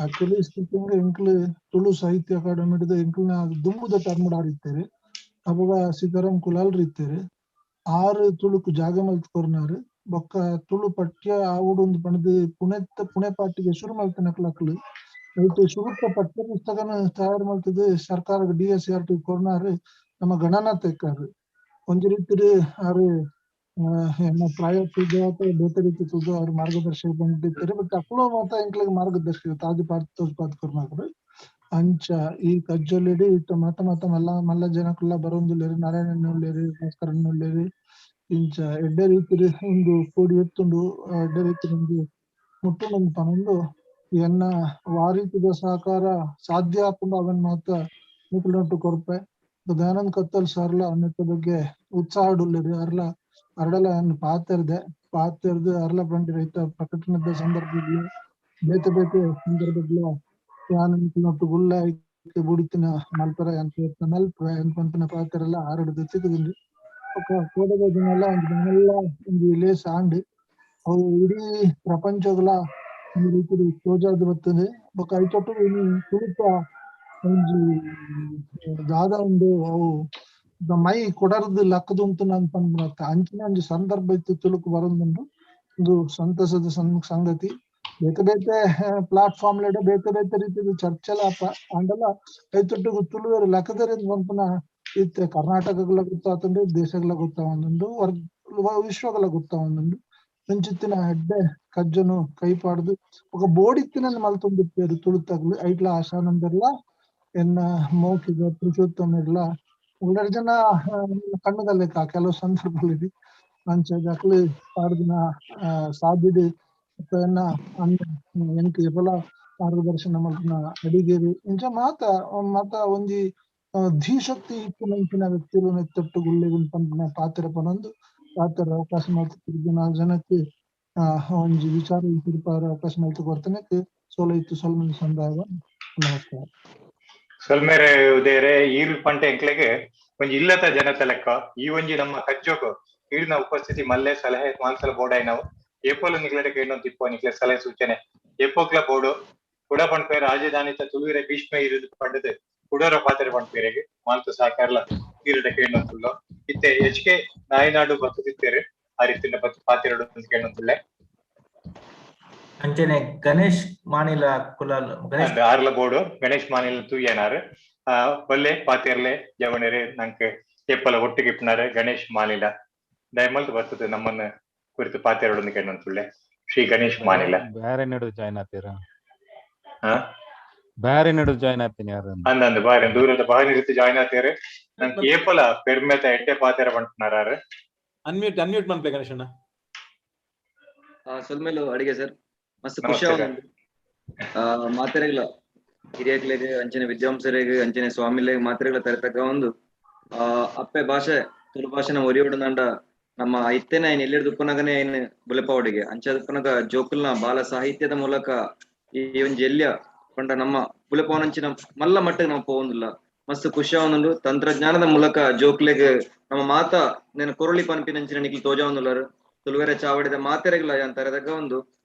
ಆಕ್ಚುಲಿ ಸ್ಪೀಕಿಂಗ್ ಎಂಕ್ಲು ತುಳು ಸಾಹಿತ್ಯ ಅಕಾಡೆಮಿ ಎಂಕ್ಲ್ನ ದುಂಬುದ ಟರ್ಮ್ ಆರ್ ಇತ್ತೆರ್. ಅಪಗ ಸೀತಾರಾಮ್ ಕುಲಾಲ್ರ್ ಇತ್ತೆರ್. ಆರು ತುಳುಕು ಜಾಗ ಮಲ್ತ್ ಕೊರ್ನಾರ್. ಬೊಕ್ಕ ತುಳು ಪಠ್ಯ ಆವೊಡು ಅಂದ್ ಪಂಡ್ದ್ ಪುಣೆ ಪಾರ್ಟಿಗೆ ಶುರು ಮಲ್ತಿನಕ್ಲ್ ಐಟ್ ಸುರುತ ಪಠ್ಯ ಪುಸ್ತಕನ ತಯಾರು ಮಲ್ತದ್ ಸರ್ಕಾರದ DSCRT ಕೊರ್ನಾರ್ ನಮ್ಮ ಗಣನಾಥ್ ಎಕ್ಕಾರ್. ಒಂಜಿ ರೀತಿಡ್ ಆರು ಎನ್ನ ಪ್ರಾಯ ತೂದು ಅಥವಾ ಬೇತೆ ರೀತಿ ತೂದು ಅವ್ರ ಮಾರ್ಗದರ್ಶಕ ಬಂದಿತ್ತೆರ್. ಬಟ್ ಅಕ್ಲು ಮಾತ ಎಂಕ್ಲೆಗ್ ಮಾರ್ಗದರ್ಶಕ ತಾದಿ ಪಾಡ್ ತೋಜ್ಪಾದ್ ಕೊರ್ನಾಕುಲು. ಅಂಚ ಈ ಕಜ್ಜೊಲೆಡ್ ಇತ್ತ ಮಾತ ಮಾತ ಮಲ್ಲ ಮಲ್ಲ ಜನಕುಲ್ಲ ಬರೊಂದುಲ್ಲೆರ್. ನಾರಾಯಣಣ್ಣ ಉಲ್ಲೆರ್, ಭಾಸ್ಕರಣ್ಣ ಉಲ್ಲೆರ್. ಇಂಚ ಎಡ್ಡೆ ರೀತಿಡ್ ಉಂದು ಕೂಡಿ ಎತ್ತುಂಡು, ಎಡ್ಡೆ ರೀತಿಡ್ ಉಂದು ಮುಟ್ಟುಂಡು ಪನೊಂದು ಎನ್ನ ವಾ ರೀತಿದ ಸಹಕಾರ ಸಾಧ್ಯ ಆಪುಂಡು ಅವೆನ್ ಮಾತ ನಿಕುಲ್ನೊಟ್ಟು ಕೊರ್ಪೆ. ದಯಾನಂದ್ ಕತ್ತಲ್ ಸರ್ಲ ಅನ್ನೆತ್ತ ಬಗ್ಗೆ ಉತ್ಸಾಹಡ್ ಉಲ್ಲೆರ್. ಅರ್ಲ ಅರ್ಡಲ ಯಾನ್ ಪಾತೆರ್ದೆ ಪಾತೆರ್ದ್ ಅರ್ಲ ಪಂಡಿರ ಐತ ಪ್ರಕಟಣೆದ ಸಂದರ್ಭಡ್ ಬೇತೆ ಬೇತೆ ಸಂದರ್ಭಡ್ಲ ಯಾನ್ ನಿಕುಲ್ನೊಟ್ಟುಗು ಉಲ್ಲ, ಐಕ್ ಬುಡಿತಿನ ಮಲ್ಪೆರೆ ಯಾನ್ ಪ್ರಯತ್ನ ಮಲ್ಪುವೆ ಪನ್ಪಿನ ಪಾತೆರೆಲ್ಲ ಆರಡ್ದ್ ತಿಕ್ಕುದುಂಡು. ಬೊಕ್ಕ ಕೋಡೆದ ದಿನಲ ಒಂಜಿ ಮಲ್ಲ ಒಂಜಿ ಲೇಸ್ ಆಂಡ್. ಅವು ಇಡೀ ಪ್ರಪಂಚೊಗುಲ ಒಂಜಿ ರೀತಿಡ್ ತೋಜಾದ್ ಬತ್ತುಂಡು. ಬೊಕ್ಕ ಐತೊಟ್ಟುಗು ಇನಿ ತುಳುತ ಒಂಜಿ ದಾದ ಉಂಡು ಅವು ಮೈ ಕೊಡರ್ದ್ ಲಕ್ಕುದು ಉಂತುನ ಪನ್ಪುನತ್ತ ಅಂಚಿನ ಒಂಜಿ ಸಂದರ್ಭ ಇತ್ತು ತುಳುಕು ಬರೊಂದುಂಡು. ಉಂದು ಸಂತಸದ ಸಂಗತಿ. ಬೇತೆ ಬೇತೆ ಪ್ಲಾಟ್ಫಾರ್ಮ್ ಲೆಡ್ ಬೇತೆ ಬೇತೆ ರೀತಿದ ಚರ್ಚೆಲ ಆಪ ಆಂಡಲ ಐತೊಟ್ಟುಗು ತುಳುವೆರ್ ಲಕ್ಕದೆರ್ ಪನ್ಪುನ ಇತ್ತೆ ಕರ್ನಾಟಕಗಳ ಗೊತ್ತಾತುಂಡು, ದೇಶಗಳ ಗೊತ್ತಾವೊಂದುಂಡು, ವಿಶ್ವಗಳ ಗೊತ್ತಾವೊಂದುಂಡು. ಇಂಚಿತ್ತಿನ ಎಡ್ಡೆ ಕಜ್ಜನು ಕೈ ಪಾಡ್ದು ಬೊಕ ಬೋಡಿತ್ತಿನ ಮಲ್ತೊಂದಿಪ್ಪೆರ್ ತುಳುತಕ್ಲು. ಐಟ್ಲ ಆಶಾನಂದೆರ್ಲ ಎನ್ನ ಮೌಖಿಕ ಪುರುಷೋತ್ತಮೆರ್ಲ ಉಳ್ಳರ್ ಜನ ಕಣ್ಣುದ ಕೆಲವು ಸಂದರ್ಭದಲ್ಲಿ ಅಂಚ ಅಕ್ಲು ಪಾಡ್ದಿನ ಸಾಧ್ಯತೆ ಎನ್ನ ಎಂಕ್ ಏಪಲ ಮಾರ್ಗದರ್ಶನ ಮಲ್ಪುನ ಅಡಿಗೇರಿ ಇಂಚ ಮಾತ ಮಾತ ಒಂಜಿ ಧೀಶಕ್ತಿ ಇಪ್ಪುನಂಚಿನ ವ್ಯಕ್ತಿಲು ನೆತ್ತೊಟ್ಟು ಗುಳ್ಳೆಗುಂಡು ಪನ್ಪಿನ ಪಾತೆರ ಪನೊಂದು ಪಾತೆರ ಅವಕಾಶ ಮಲ್ತ್ ನಾಲ್ ಜನಕ್ಕೆ ಒಂಜಿ ವಿಚಾರ ತಿರುಪಾರ ಅವಕಾಶ ಮಲ್ತ್ ಕೊರ್ತನಕ್ ಸೋಲ ಇತ್ತು ಸೊಲ್ಮೆಲು ಸಂದಾಯ. ನಮಸ್ಕಾರ. ಸೊಲ್ಮೆರೆ ಉದಯರೆ, ಈರು ಪಂಟೆ ಎಂಕ್ಲೆಗ್ ಒಂಜಿ ಇಲ್ಲತ ಜನತ ಲೆಕ್ಕ ಈ ಒಂಜಿ ನಮ್ಮ ಕಜ್ಜೊಗು ಈರ್ನ ಉಪಸ್ಥಿತಿ ಮಲ್ಲೆ ಸಲಹೆ ಮಾಲ್ಸಲ ಬೋಡಾಯ್ನವು. ಏಪೋಲು ನಿಕ್ಲೆಡ ಕೇಂಡೊಂದು ತಿಪ್ಪು ನಿಕ್ಲೆ ಸಲಹೆ ಸೂಚನೆ ಏಪೋಕ್ಲ ಬೋಡು ಕುಡ ಪನ್ಪೇರ್ ರಾಜಧಾನಿತ ತುಳುವಿರೆ ಭೀಷ್ಮ ಇರುದು ಪಂಡದು ಕುಡೋರ ಪಾತ್ರೆ ಪನ್ಪೇರೆಗ್ ಮಾಲ್ತ ಸಹಕಾರಲ ಈರುಡ ಕೇಂಡೊಂದುಲ್ಲೋ. ಇತ್ತೆ ಎಚ್ ಕೆ ನಾಯ್ನಾಡು ಬತ್ತದಿತ್ತೇರು ಆ ರೀತಿನ ಬತ್ತು ಪಾತೆರಡು ಕೇಂಡೊಂದುಲ್ಲೆ. ಅಂಚನೆ ಗಣೇಶ್ ಮಾನಿಲ ಕುಲಾಲ್ ಗಣೇಶ್ ಆರ್ಲ ಬೋಡು ಗಣೇಶ್ ಮಾನಿಲ ತೂಯನಾರು ಬಲ್ಲೆ ಪಾತೆರ್ಲೆ ಜವಣೆರೆ ನಂಕ್ ಏಪಲ ಒಟ್ಟಿಗೆ ಇಪ್ಪುನಾರು ಗಣೇಶ್ ಮಾನಿಲ ದಯಮಲ್ತ್ ಬರ್ತದೆ ನಮ್ಮನ್ನ ಕುರಿತು ಪಾತೆರೊಡೊಂದು ಕೇಂಡೊಂದುಲ್ಲೆ. ಶ್ರೀ ಗಣೇಶ್ ಮಾನಿಲ. ಬೇರೆ ನಡು ಜಾಯ್ನ್ ಆತೀರ? ಬೇರೆ ನಡು ಜಾಯ್ನ್ ಆತೀನಿ ಯಾರು ಅಂದಂದು ಬಾರಿ ದೂರದ ಬಾರಿ ರೀತಿ ಜಾಯ್ನ್ ಆತೀರ. ನಂಗೆ ಏಪಲ ಪೆರ್ಮೆತ ಎಡ್ಡೆ ಪಾತೆರ ಪಂಪುನಾರು. Unmute unmute ಮನ್ಪೆ ಗಣೇಶಣ್ಣ. ಸೊಲ್ಮೆಲು ಅಡಿಗೆ ಸರ್, ಮಸ್ತ್ ಖುಷಿ ಆವೊಂದುಂಡು. ಮಾತೆರೆಗ್ಲ ಹಿರಿಯಕ್ಲೆಗ್ ಅಂಚನೆ ವಿದ್ವಾಂಸರೆಗ್ ಅಂಚನೆ ಸ್ವಾಮಿಲೆಗ್ ಮಾತೆರೆಗ್ಲ ತರೆತಕ್ಕ ಒಂದು ಅಪ್ಪೆ ಭಾಷೆ ತುಳು ಭಾಷೆನ ಒರಿಯೊಡುಂದಾಂಡ ನಮ್ಮ ಇತ್ತೆನೆ ಐನ್ ಎಲ್ಲಿಡ್ದು ಉಪ್ಪುನಗನೆ ಐನ್ ಬುಲೆಪಾವಡಿಗೆ ಅಂಚ ಉಪ್ಪುನಗ ಜೋಕುಲ್ನ ಬಾಲ ಸಾಹಿತ್ಯದ ಮೂಲಕ ಈ ಒಂಜಿ ಎಲ್ಯ ಪಂಡ ನಮ್ಮ ಬುಲೆಪಾವನಂಚಿನ ಮಲ್ಲ ಮಟ್ಟಕ್ಕೆ ನಾವು ಪೋವೊಂದುಲ್ಲ. ಮಸ್ತ್ ಖುಷಿ ಆವೊಂದುಂಡು. ತಂತ್ರಜ್ಞಾನದ ಮೂಲಕ ಜೋಕ್ಲೆಗ್ ನಮ್ಮ ಮಾತ ನೆನ ಕೊರಳಿ ಪನ್ಪಿನಂಚಿನ ನಿಕ್ಲು ತೋಜಾವೊಂದುಲ್ಲರು. ತುಳುವೆರೆ ಚಾವಡಿದ ಮಾತೆರೆಗ್ಲ ಯಾನ್ ತರೆದಗ ಒಂದು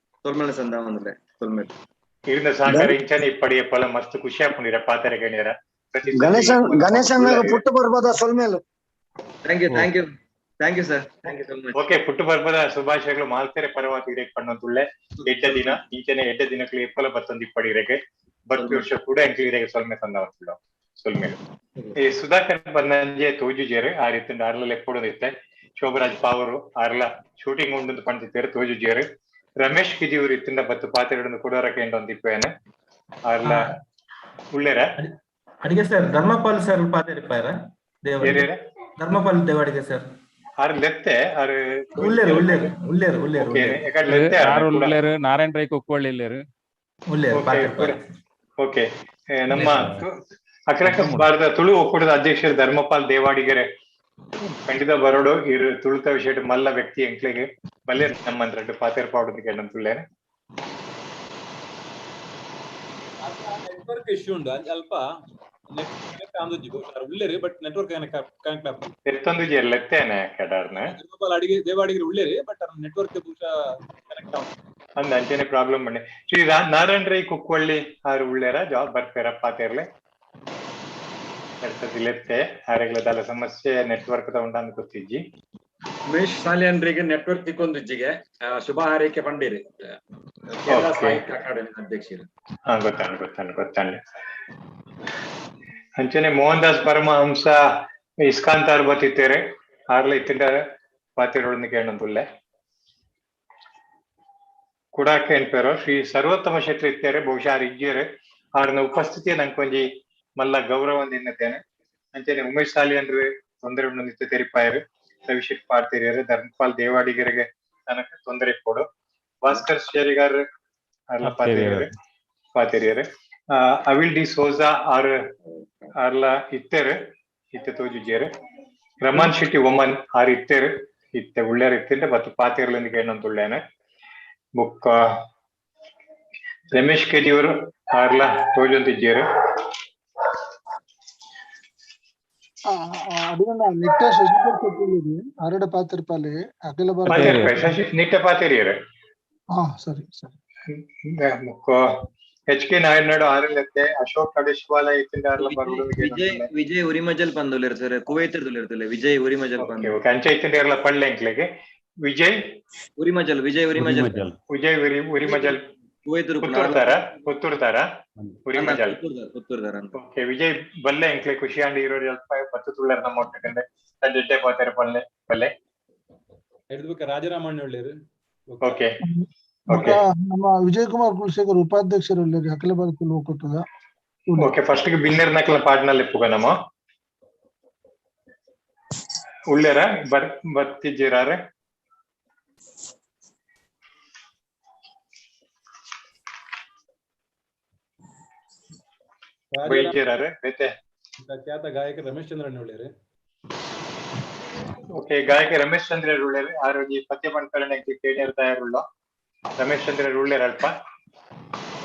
ಸೊಲ್ಮೆಲ ಸಂದಾವೊಂದುಲ್ಲೆ. ಸೊಲ್ಮೆಲು. ಇರ್ನ ಸಹಕಾರ ಇಂಚನೆ ಇಪ್ಪಡಿ ಏಪಲ ಮಸ್ತ್ ಖುಷಿ ಆಪುಂಡಿರ ಪಾತೆರ ಗಣ್ಯರ. ಗಣೇಶ ಗಣೇಶನ ಪುಟ್ಟು ಬರ್ಬೋದ ಸೊಲ್ಮೆಲು. Thank you thank you thank you sir, thank you so much. Okay, ಪುಟ್ಟು ಬರ್ಬದ ಶುಭಾಶಯಗಳು ಮಾಲ್ತೆರೆ ಪರವಾಗಿ ಇರೇಕ್ ಪಣ್ಣೊಂದುಲ್ಲೆ. ಎಡ್ಡ ದಿನ ಇಂಚನೆ ಎಡ್ಡ ದಿನಕ್ಲು ಏಪಲ ಬತ್ತೊಂದು ಇಪ್ಪಡಿ ಇರೇಗೆ ಬರ್ಪಿ ವರ್ಷ ಕೂಡ ಎಂಕ್ಲು ಇರೇಗೆ ಸೊಲ್ಮೆ ತಂದವಂತುಲ್ಲ. ಸೊಲ್ಮೆಲು. ಈ ಸುಧಾಕರ್ ಬನ್ನಂಜೆ ತೋಜುಜೇರು ಆ ರೀತಿ ಆರ್ಲ ಲೆಪ್ಪೊಡೊಂದಿತ್ತೆ. ಶೋಭರಾಜ್ ಪಾವರು ಆರ್ಲ ಶೂಟಿಂಗ್ ಉಂಡು ಪಂಡಿತ್ತೇರು ತೋಜುಜೇರು. ರಮೇಶ್ ಕಿಜಿಯೂರು ಇತ್ತಿಂದ ಬತ್ತು ಪಾತೆರಡನ್ನು ಕೊಡೋರ ಕೇಂಡೊಂದಿಪ್ಪೇನೆ ಆರ್ಲ ಉಳ್ಳೇರ. ಅಡಿಗೆ ಸರ್ ಧರ್ಮಪಾಲ್ ಸರ್ ಪಾತೆರಿಪ್ಪಾರ? ದೇವಾಡಿಗೆ. ಧರ್ಮಪಾಲ್ ದೇವಾಡಿಗೆ ಸರ್. ಆರ್ ಲೆತ್ತೆ ಆರ್. ಉಲ್ಲೇರು ಉಲ್ಲೇರು ಉಲ್ಲೇರು ಉಲ್ಲೇರು. ಓಕೆ, ಲೆತ್ತೆ. ಆರು ಉಲ್ಲೇರು, ನಾರಾಯಣ ರೈ ಕುಕ್ಕೊಳ್ಳಿ ಇಲ್ಲೇರು. ಉಲ್ಲೇರು. ಓಕೆ, ನಮ್ಮ ಅಖಿಲ ಭಾರತ ತುಳು ಒಕ್ಕೂಟದ ಅಧ್ಯಕ್ಷರು ಧರ್ಮಪಾಲ್ ದೇವಾಡಿಗೆರೆ ಖಂಡಿತ ಬರೋಡು. ಇರು ತುಳುತ ವಿಷಯ ಮಲ್ಲ ವ್ಯಕ್ತಿ ಎಂಕ್ಲೆಗೆ ಬಲ್ಲೆ ನಮ್ಮಂತ್ರ ಪಾತೇರ್ ಪಾಡೋದಕ್ಕೆ ನಮ್ಮ ತುಳ್ಳೇನೆ. ನೆಟ್ವರ್ಕ್ ಇಶ್ಯೂ ಉಂಡು ಅಲ್ಪ, ನೆಟ್ ಆಂದುಜ್ಜಿ ಬಹುಶಃ. ಉಲ್ಲೇರಿ, ಬಟ್ ನೆಟ್ವರ್ಕ್ ಕನೆಕ್ಟ್ ಆಪುಂಡು. ಎತ್ತೊಂದುಜಿ ಲೆತ್ತೇನೆ ಕೆಡಾರ್ನ. ಧರ್ಮಪಾಲ್ ಅಡಿಗೆ ದೇವಾಡಿಗೆ ಉಲ್ಲೇರಿ, ಬಟ್ ನೆಟ್ವರ್ಕ್ ಬಹುಶಃ ಕನೆಕ್ಟ್ ಆಪುಂಡು. ಅಂದ ಅಂಚನೆ ಪ್ರಾಬ್ಲಮ್ ಬಂಡೆ. ಶ್ರೀ ನಾರಾಯಣ ರೈ ಕುಕ್ವಳ್ಳಿ ಆರು ಉಳ್ಳೇರ? ಜಾಬ್ ಬರ್ಪೇರ ಪಾತೇರ್ಲೆ? ಲೆತ್ತೆ ಆರೆಗ್ಲ ದಾಲ ಸಮಸ್ಯೆ ನೆಟ್ವರ್ಕ್ ದ ಉಂಡಾಂದು ಗೊತ್ತಿಜ್ಜಿ. ಉಮೇಶ್ ಸಾಲಿಯನ್ರಿಗೆ ನೆಟ್ವರ್ಕ್ ತಿಕ್ಕೊಂದುಜ್ಜಿಗೆ, ಶುಭ ಹಾರೈಕೆ ಪಂಡಿರಿ, ಕೇರಳ ಸಾಹಿತ್ಯ ಅಕಾಡೆಮಿ ಅಧ್ಯಕ್ಷರು. ಹಾ, ಗೊತ್ತಾಂಡ್ ಗೊತ್ತಾಂಡ್ ಗೊತ್ತಾಂಡ್. ಅಂಚನೆ ಮೋಹನ್ ದಾಸ್ ಪರಮಹಂಸ ಇಸ್ಕಾನ್ ತಾರ್ ಬತ್ತಿತ್ತೇರೆ, ಆರ್ಲ ಇತ್ತಿಂಡ ಪಾತಿರೋಳನ್ನ ಕೇಳಂದುಲ್ಲೆ. ಕುಡಾಕ ಎನ್ಪೇರೋ ಶ್ರೀ ಸರ್ವೋತ್ತಮ ಶೆಟ್ಟಿ ಇತ್ತೇರೆ, ಬಹುಶಃ ಆರ್ ಇಜ್ಜೇರೆ. ಆರ್ನ ಉಪಸ್ಥಿತಿಯ ನಂಕೊಂಜಿ ಮಲ್ಲ ಗೌರವ ನಿನ್ನತೇನೆ. ಅಂಚನೆ ಉಮೇಶ್ ಸಾಲಿಯನ್ರು ತೊಂದರೆ ಉಂಡು ತೆರಿಪಾಯರು, ರವಿ ಶೆಟ್ಟಿ ಪಾಡ್ತಿರಿಯರು, ಧರ್ಮಪಾಲ್ ದೇವಾಡಿಗರಿಗೆ ತನಕ ತೊಂದರೆ ಕೊಡು, ಭಾಸ್ಕರ್ ಶೇರಿಗಾರ್ ಅರ್ಲ ಪಾತಿರಿಯರು ಪಾತಿರಿಯರು, ಅವಿಲ್ ಡಿ ಸೋಜಾ ಆರ್ ಆರ್ಲ ಇತ್ತೇರು, ಇತ್ತೆ ತೋಜುಜೇರು, ರಮಾನ್ ಶೆಟ್ಟಿ ಒಮನ್ ಆರ್ ಇತ್ತೇರು, ಇತ್ತೆ ಉಳ್ಳೇರು ಇತ್ತಿಂಡ ಬತ್ತು ಪಾತಿರ್ಲಂದಿಗೆ ಏನಂತ ಉಳ್ಳೇನೆ. ಬೊಕ್ಕ ರಮೇಶ್ ಕೆಜಿಯವರು ಆರ್ಲ ತೋಜೊಂದಿಜ್ಜೇರು. ಅಡಿಗಣ್ಣ, ನಿಟ್ಟ ಶಶಿಧರ್ ಶೆಟ್ಟಿ ಅರಡ ಪಾತಿರ್ಪಾಲೆ ಅಖಿಲ ಭಾರತ. ಶಶಿ ನಿಟ್ಟ ಪಾತಿರಿಯರು. ಹಾ, ಸರಿ ಸರಿ. ಬೊಕ್ಕ ಎಚ್ ಕೆ ನಾಯ್ನಾಡು ಆರ್ಲತ್ತೆ, ಅಶೋಕ್ ಕಡೇಶ್ವಾಲ ಇತ್ತಿಂಡ ಆರ್ಲ ಬರುಡು. ವಿಜಯ್ ವಿಜಯ್ ಉರಿಮಜಲ್ ಪಂದುಲ್ಲೇರು ಸರ್, ಕುವೈತ್ ತುಲ್ಲೇರು ವಿಜಯ್ ಉರಿಮಜಲ್ ಪಂದು. ಓಕೆ, ಅಂಚ ಇತ್ತಿಂಡ ಇರ್ಲ ಪಳ್ಳೆ ಎಂಕ್ಲೆಗೆ. ವಿಜಯ್ ಉರಿಮಜಲ್, ವಿಜಯ್ ಉರಿಮಜಲ್, ವಿಜಯ್ ಉರಿಮಜಲ್ ಕುವೈತ್. ಪುತ್ತೂರ್ತಾರ, ಪುತ್ತೂರ್ತಾರ ಉರಿಮಜಲ್. ಪುತ್ತೂರ್ದಾರ. ಓಕೆ, ವಿಜಯ್ ಬಲ್ಲೆ ಎಂಕ್ಲೆ ಖುಷಿ ಆಂಡ್ ಇರೋರು ಅಲ್ಪ ಪತ್ತು ತುಳ್ಳರ್ ನಮ್ಮ ಒಟ್ಟಕಂಡೆ ಎಡ್ಡೆ ಪಾತೆರ ಪಲ್ಲೆ ಬಲ್ಲೆ. ರಾಜರಾಮಣ್ಣ ಒಳ್ಳೇರು. Okay okay. ನಮ್ಮ ವಿಜಯ್ ಕುಮಾರ್ ಕುಲಶೇಖರ್ ಉಪಾಧ್ಯಕ್ಷರು ಉಲ್ಲೇರು ಅಖಿಲ ಭಾರತ ತುಳು ಒಕ್ಕೂಟದ. ಓಕೆ, ಫಸ್ಟ್ ಗೆ ಬಿನ್ನೆರ್ ನಕಲ ಪಾಡ್ನಲ್ಲಿ ಇಪ್ಪುಗ ನಮ್ಮ ಉಳ್ಳೇರ ಬರ್ ಬತ್ತಿಜ್ಜಿರಾರೆ? ಬೈಜಿರಾರೆ ಬೇತೆ. ಖ್ಯಾತ ಗಾಯಕ ರಮೇಶ್ ಚಂದ್ರಣ್ಣ ಒಳ್ಳೇರು. ಓಕೆ, ಗಾಯಕ ರಮೇಶ್ ಚಂದ್ರ ಉಳ್ಳೇರು. ಆರೋಗ್ಯ ಪದ್ಯ ಪನ್ಪರಣೆ ಕೇಳಿಯರ್ ತಯಾರುಳ್ಳ ರಮೇಶ್ ಚಂದ್ರ ಉಳ್ಳೇರ್ ಅಲ್ಪ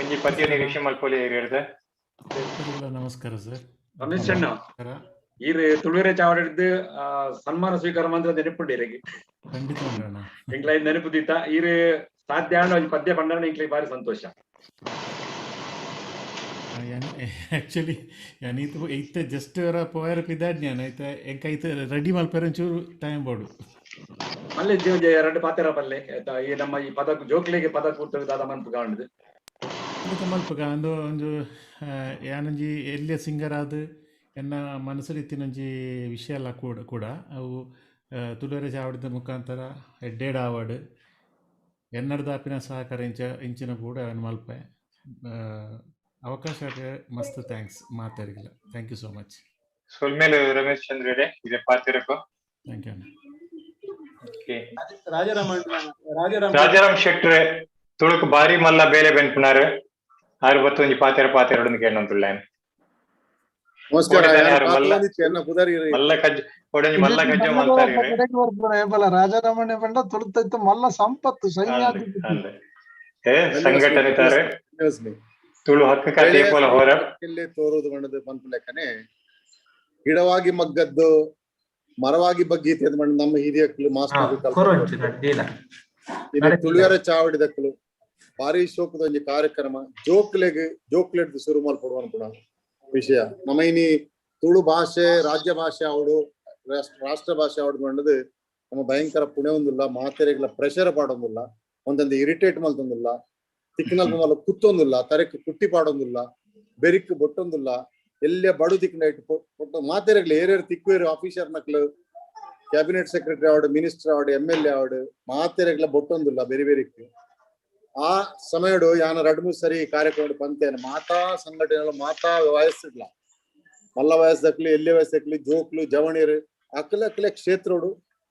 ಒಂಜಿ ಪದ್ಯ ನಿರೀಕ್ಷೆ ಮಲ್ಪೊಲಿ ಏರಿಯರ್ದ. ನಮಸ್ಕಾರ ಸರ್. ರಮೇಶ್ ಅಣ್ಣ, ಈರ್ ತುಳುವೆರೆ ಚಾವಡಿಡ್ದು ಸನ್ಮಾನ ಸ್ವೀಕಾರ ಮಂತ್ರ ನೆನಪುಂಡು ಇರೆಗ್. ಖಂಡಿತ ಉಂಡಣ್ಣ. ಎಂಕ್ಲ ನೆನಪು ದೀತ ಈರ್ ಸಾಧ್ಯ ಆಂಡ ಒಂಜಿ ಪದ್ಯ ಪಂಡಣ ಎಂಕ್ಲೆ ಬಾರಿ ಸಂತೋಷ. ಆಕ್ಚುಲಿ ಯಾನ್ ಇತ್ತೆ ಇತ್ತೆ ಜಸ್ಟ್ ಅವರ ಪೋಯರ್ ಪಿದಾಡ್ ಜ್ಞಾನ ಐತೆ ಎಂಕ ಐತೆ ರೆಡಿ ಮಲ್ಪೆರೆ ಒಂಚೂರು ಟೈಮ್ ಬೋಡು. ಮಲ್ಲೆ ಜೀವ ಎರಡು ಪಾತೆರ ಪಲ್ಲೆ ಈ ನಮ್ಮ ಈ ಪದ ಜೋಕ್ಲೆಗೆ ಪದ ಕೂರ್ತದೆ ದಾದ ಮನ್ಪು ಕಾಣುದು. ಖಂಡಿತ ಮಲ್ಪುಗ. ಅಂದು ಒಂಜು ಯಾನೊಂಜಿ ಎಲ್ಲಿಯ ಸಿಂಗರ್ ಆದ್ ಎನ್ನ ಮನಸ್ಸು ಇತ್ತಿನೊಂಜಿ ವಿಷಯ ಎಲ್ಲ ಕೂಡ ಕೂಡ ಅವು ತುಳುವೆರೆ ಚಾವಡಿದ ಮುಖಾಂತರ ಎಡ್ಡೆಡ್ ಆವಡ್ ಎನ್ನಡ್ದಾಪಿನ ಸಹಕಾರ ಇಂಚ ಇಂಚಿನ ಕೂಡ ಮಲ್ಪೆ ಅವಕಾಶ ಮಸ್ತ್ thanks ಮಾತಾಡಿಲ್ಲ. Thank you so much. ಸೊಲ್ಮೇಲೆ Ramesh ಚಂದ್ರರೇ ಇದೆ ಪಾತಿರಕೋ. Thank you. Okay, Rajaram Rajaram ಶೆಟ್ರೆ Tuluku ಬಾರಿ ಮಲ್ಲ ಬೇಲೆ ಬೆನ್ಪುನಾರು ಆರು ಬತ್ತೊಂಜಿ ಪಾತೆರ ಪಾತೆರೊಡೊಂದು ಕೇಳೊಂದುಲ್ಲೇನ್. ನಮಸ್ಕಾರ. ಮಲ್ಲ ಕಜ್ಜ ಒಡಂಜಿ ಮಲ್ಲ ಕಜ್ಜ ಮಲ್ತಾರಿ. ರಾಜಾರಾಮಣ್ಣ ಪಂಡ ತುಳುತೈತ ಮಲ್ಲ ಸಂಪತ್ತು ಸೈನ್ಯಾಧಿಪತಿ. ಏ ಸಂಘಟನೆ ತಾರೆ ತುಳು ಹಕ್ಕು ಕತೆ ಪೋಲ ಹೋರ ತೋರುವುದು ಬಣ್ಣದ ಪನ್ಪು ಲೆಕ್ಕನೆ ಗಿಡವಾಗಿ ಮಗ್ಗದ್ದು ಮರವಾಗಿ ಬಗ್ಗೀತಿ ಅಂತ ನಮ್ಮ ಹಿರಿಯಕ್ಕಲು ಮಾಸ್ಟರ್ ತುಳುವರ ಚಾವಡಿದಕ್ಕಲು ಭಾರಿ ಶೋಕದ ಒಂಜಿ ಕಾರ್ಯಕ್ರಮ ಜೋಕ್ಲೆಗ್ ಜೋಕ್ಲೆಡ್ ಶುರು ಮಲ್ಪೊಡು ಅನ್ಪುಣ ವಿಷಯ. ನಮ್ಮ ಇನಿ ತುಳು ಭಾಷೆ ರಾಜ್ಯ ಭಾಷೆ ಅವಡು ರಾಷ್ಟ್ರ ಭಾಷೆ ಅವಡು ಬಂಡದು ನಮ್ಮ ಭಯಂಕರ ಪುಣೆ ಒಂದಿಲ್ಲ, ಮಾತೆರೆಗ್ಲ ಪ್ರೆಷರ್ ಪಾಡೊಂದಿಲ್ಲ, ಒಂದೊಂದು ಇರಿಟೇಟ್ ಮಲ್ತೊಂದಿಲ್ಲ, ತಿಕ್ನಲ್ಪ ಮಲ್ಲ ಕುತ್ತೊಂದಿಲ್ಲ, ತರೆಕ್ ಕುಟ್ಟಿ ಪಾಡೊಂದಿಲ್ಲ, ಬೆರಿಕ್ ಬೊಟ್ಟೊಂದಿಲ್ಲ, ಎಲ್ಲೇ ಬಡು ತಿಕ್ನ ಇಟ್ಟು ಪೊಟ್ಟು ಮಾತೆರೆಗ್ಲ ಏರೇರು ತಿಕ್ಕುವೇರು ಆಫೀಸರ್ ನಕ್ಲು ಕ್ಯಾಬಿನೆಟ್ ಸೆಕ್ರೆಟರಿ ಆವಡು ಮಿನಿಸ್ಟರ್ ಆವಡು ಎಮ್ ಎಲ್ ಎ ಆವಡು ಮಾತೆರೆಗ್ಲ ಬೊಟ್ಟೊಂದಿಲ್ಲ ಬೇರೆ ಬೇರೆಕ್. ಆ ಸಮಯಡು ಯಾನ ರಡ್ಮು ಸರಿ ಕಾರ್ಯಕ್ರಮ ಪಂತೇನೆ ಮಾತಾ ಸಂಘಟನೆಗಳು ಮಾತಾ ವಯಸ್ಸಿಡ್ಲ ಮಲ್ಲ ವಯಸ್ಸಕ್ಲಿ ಎಲ್ಯ ವಯಸ್ಸಕ್ಲಿ ಜೋಕ್ಲು ಜವಣಿಯರು ಅಕ್ಲಕ್ಲೆ ಕ್ಷೇತ್ರೋಡು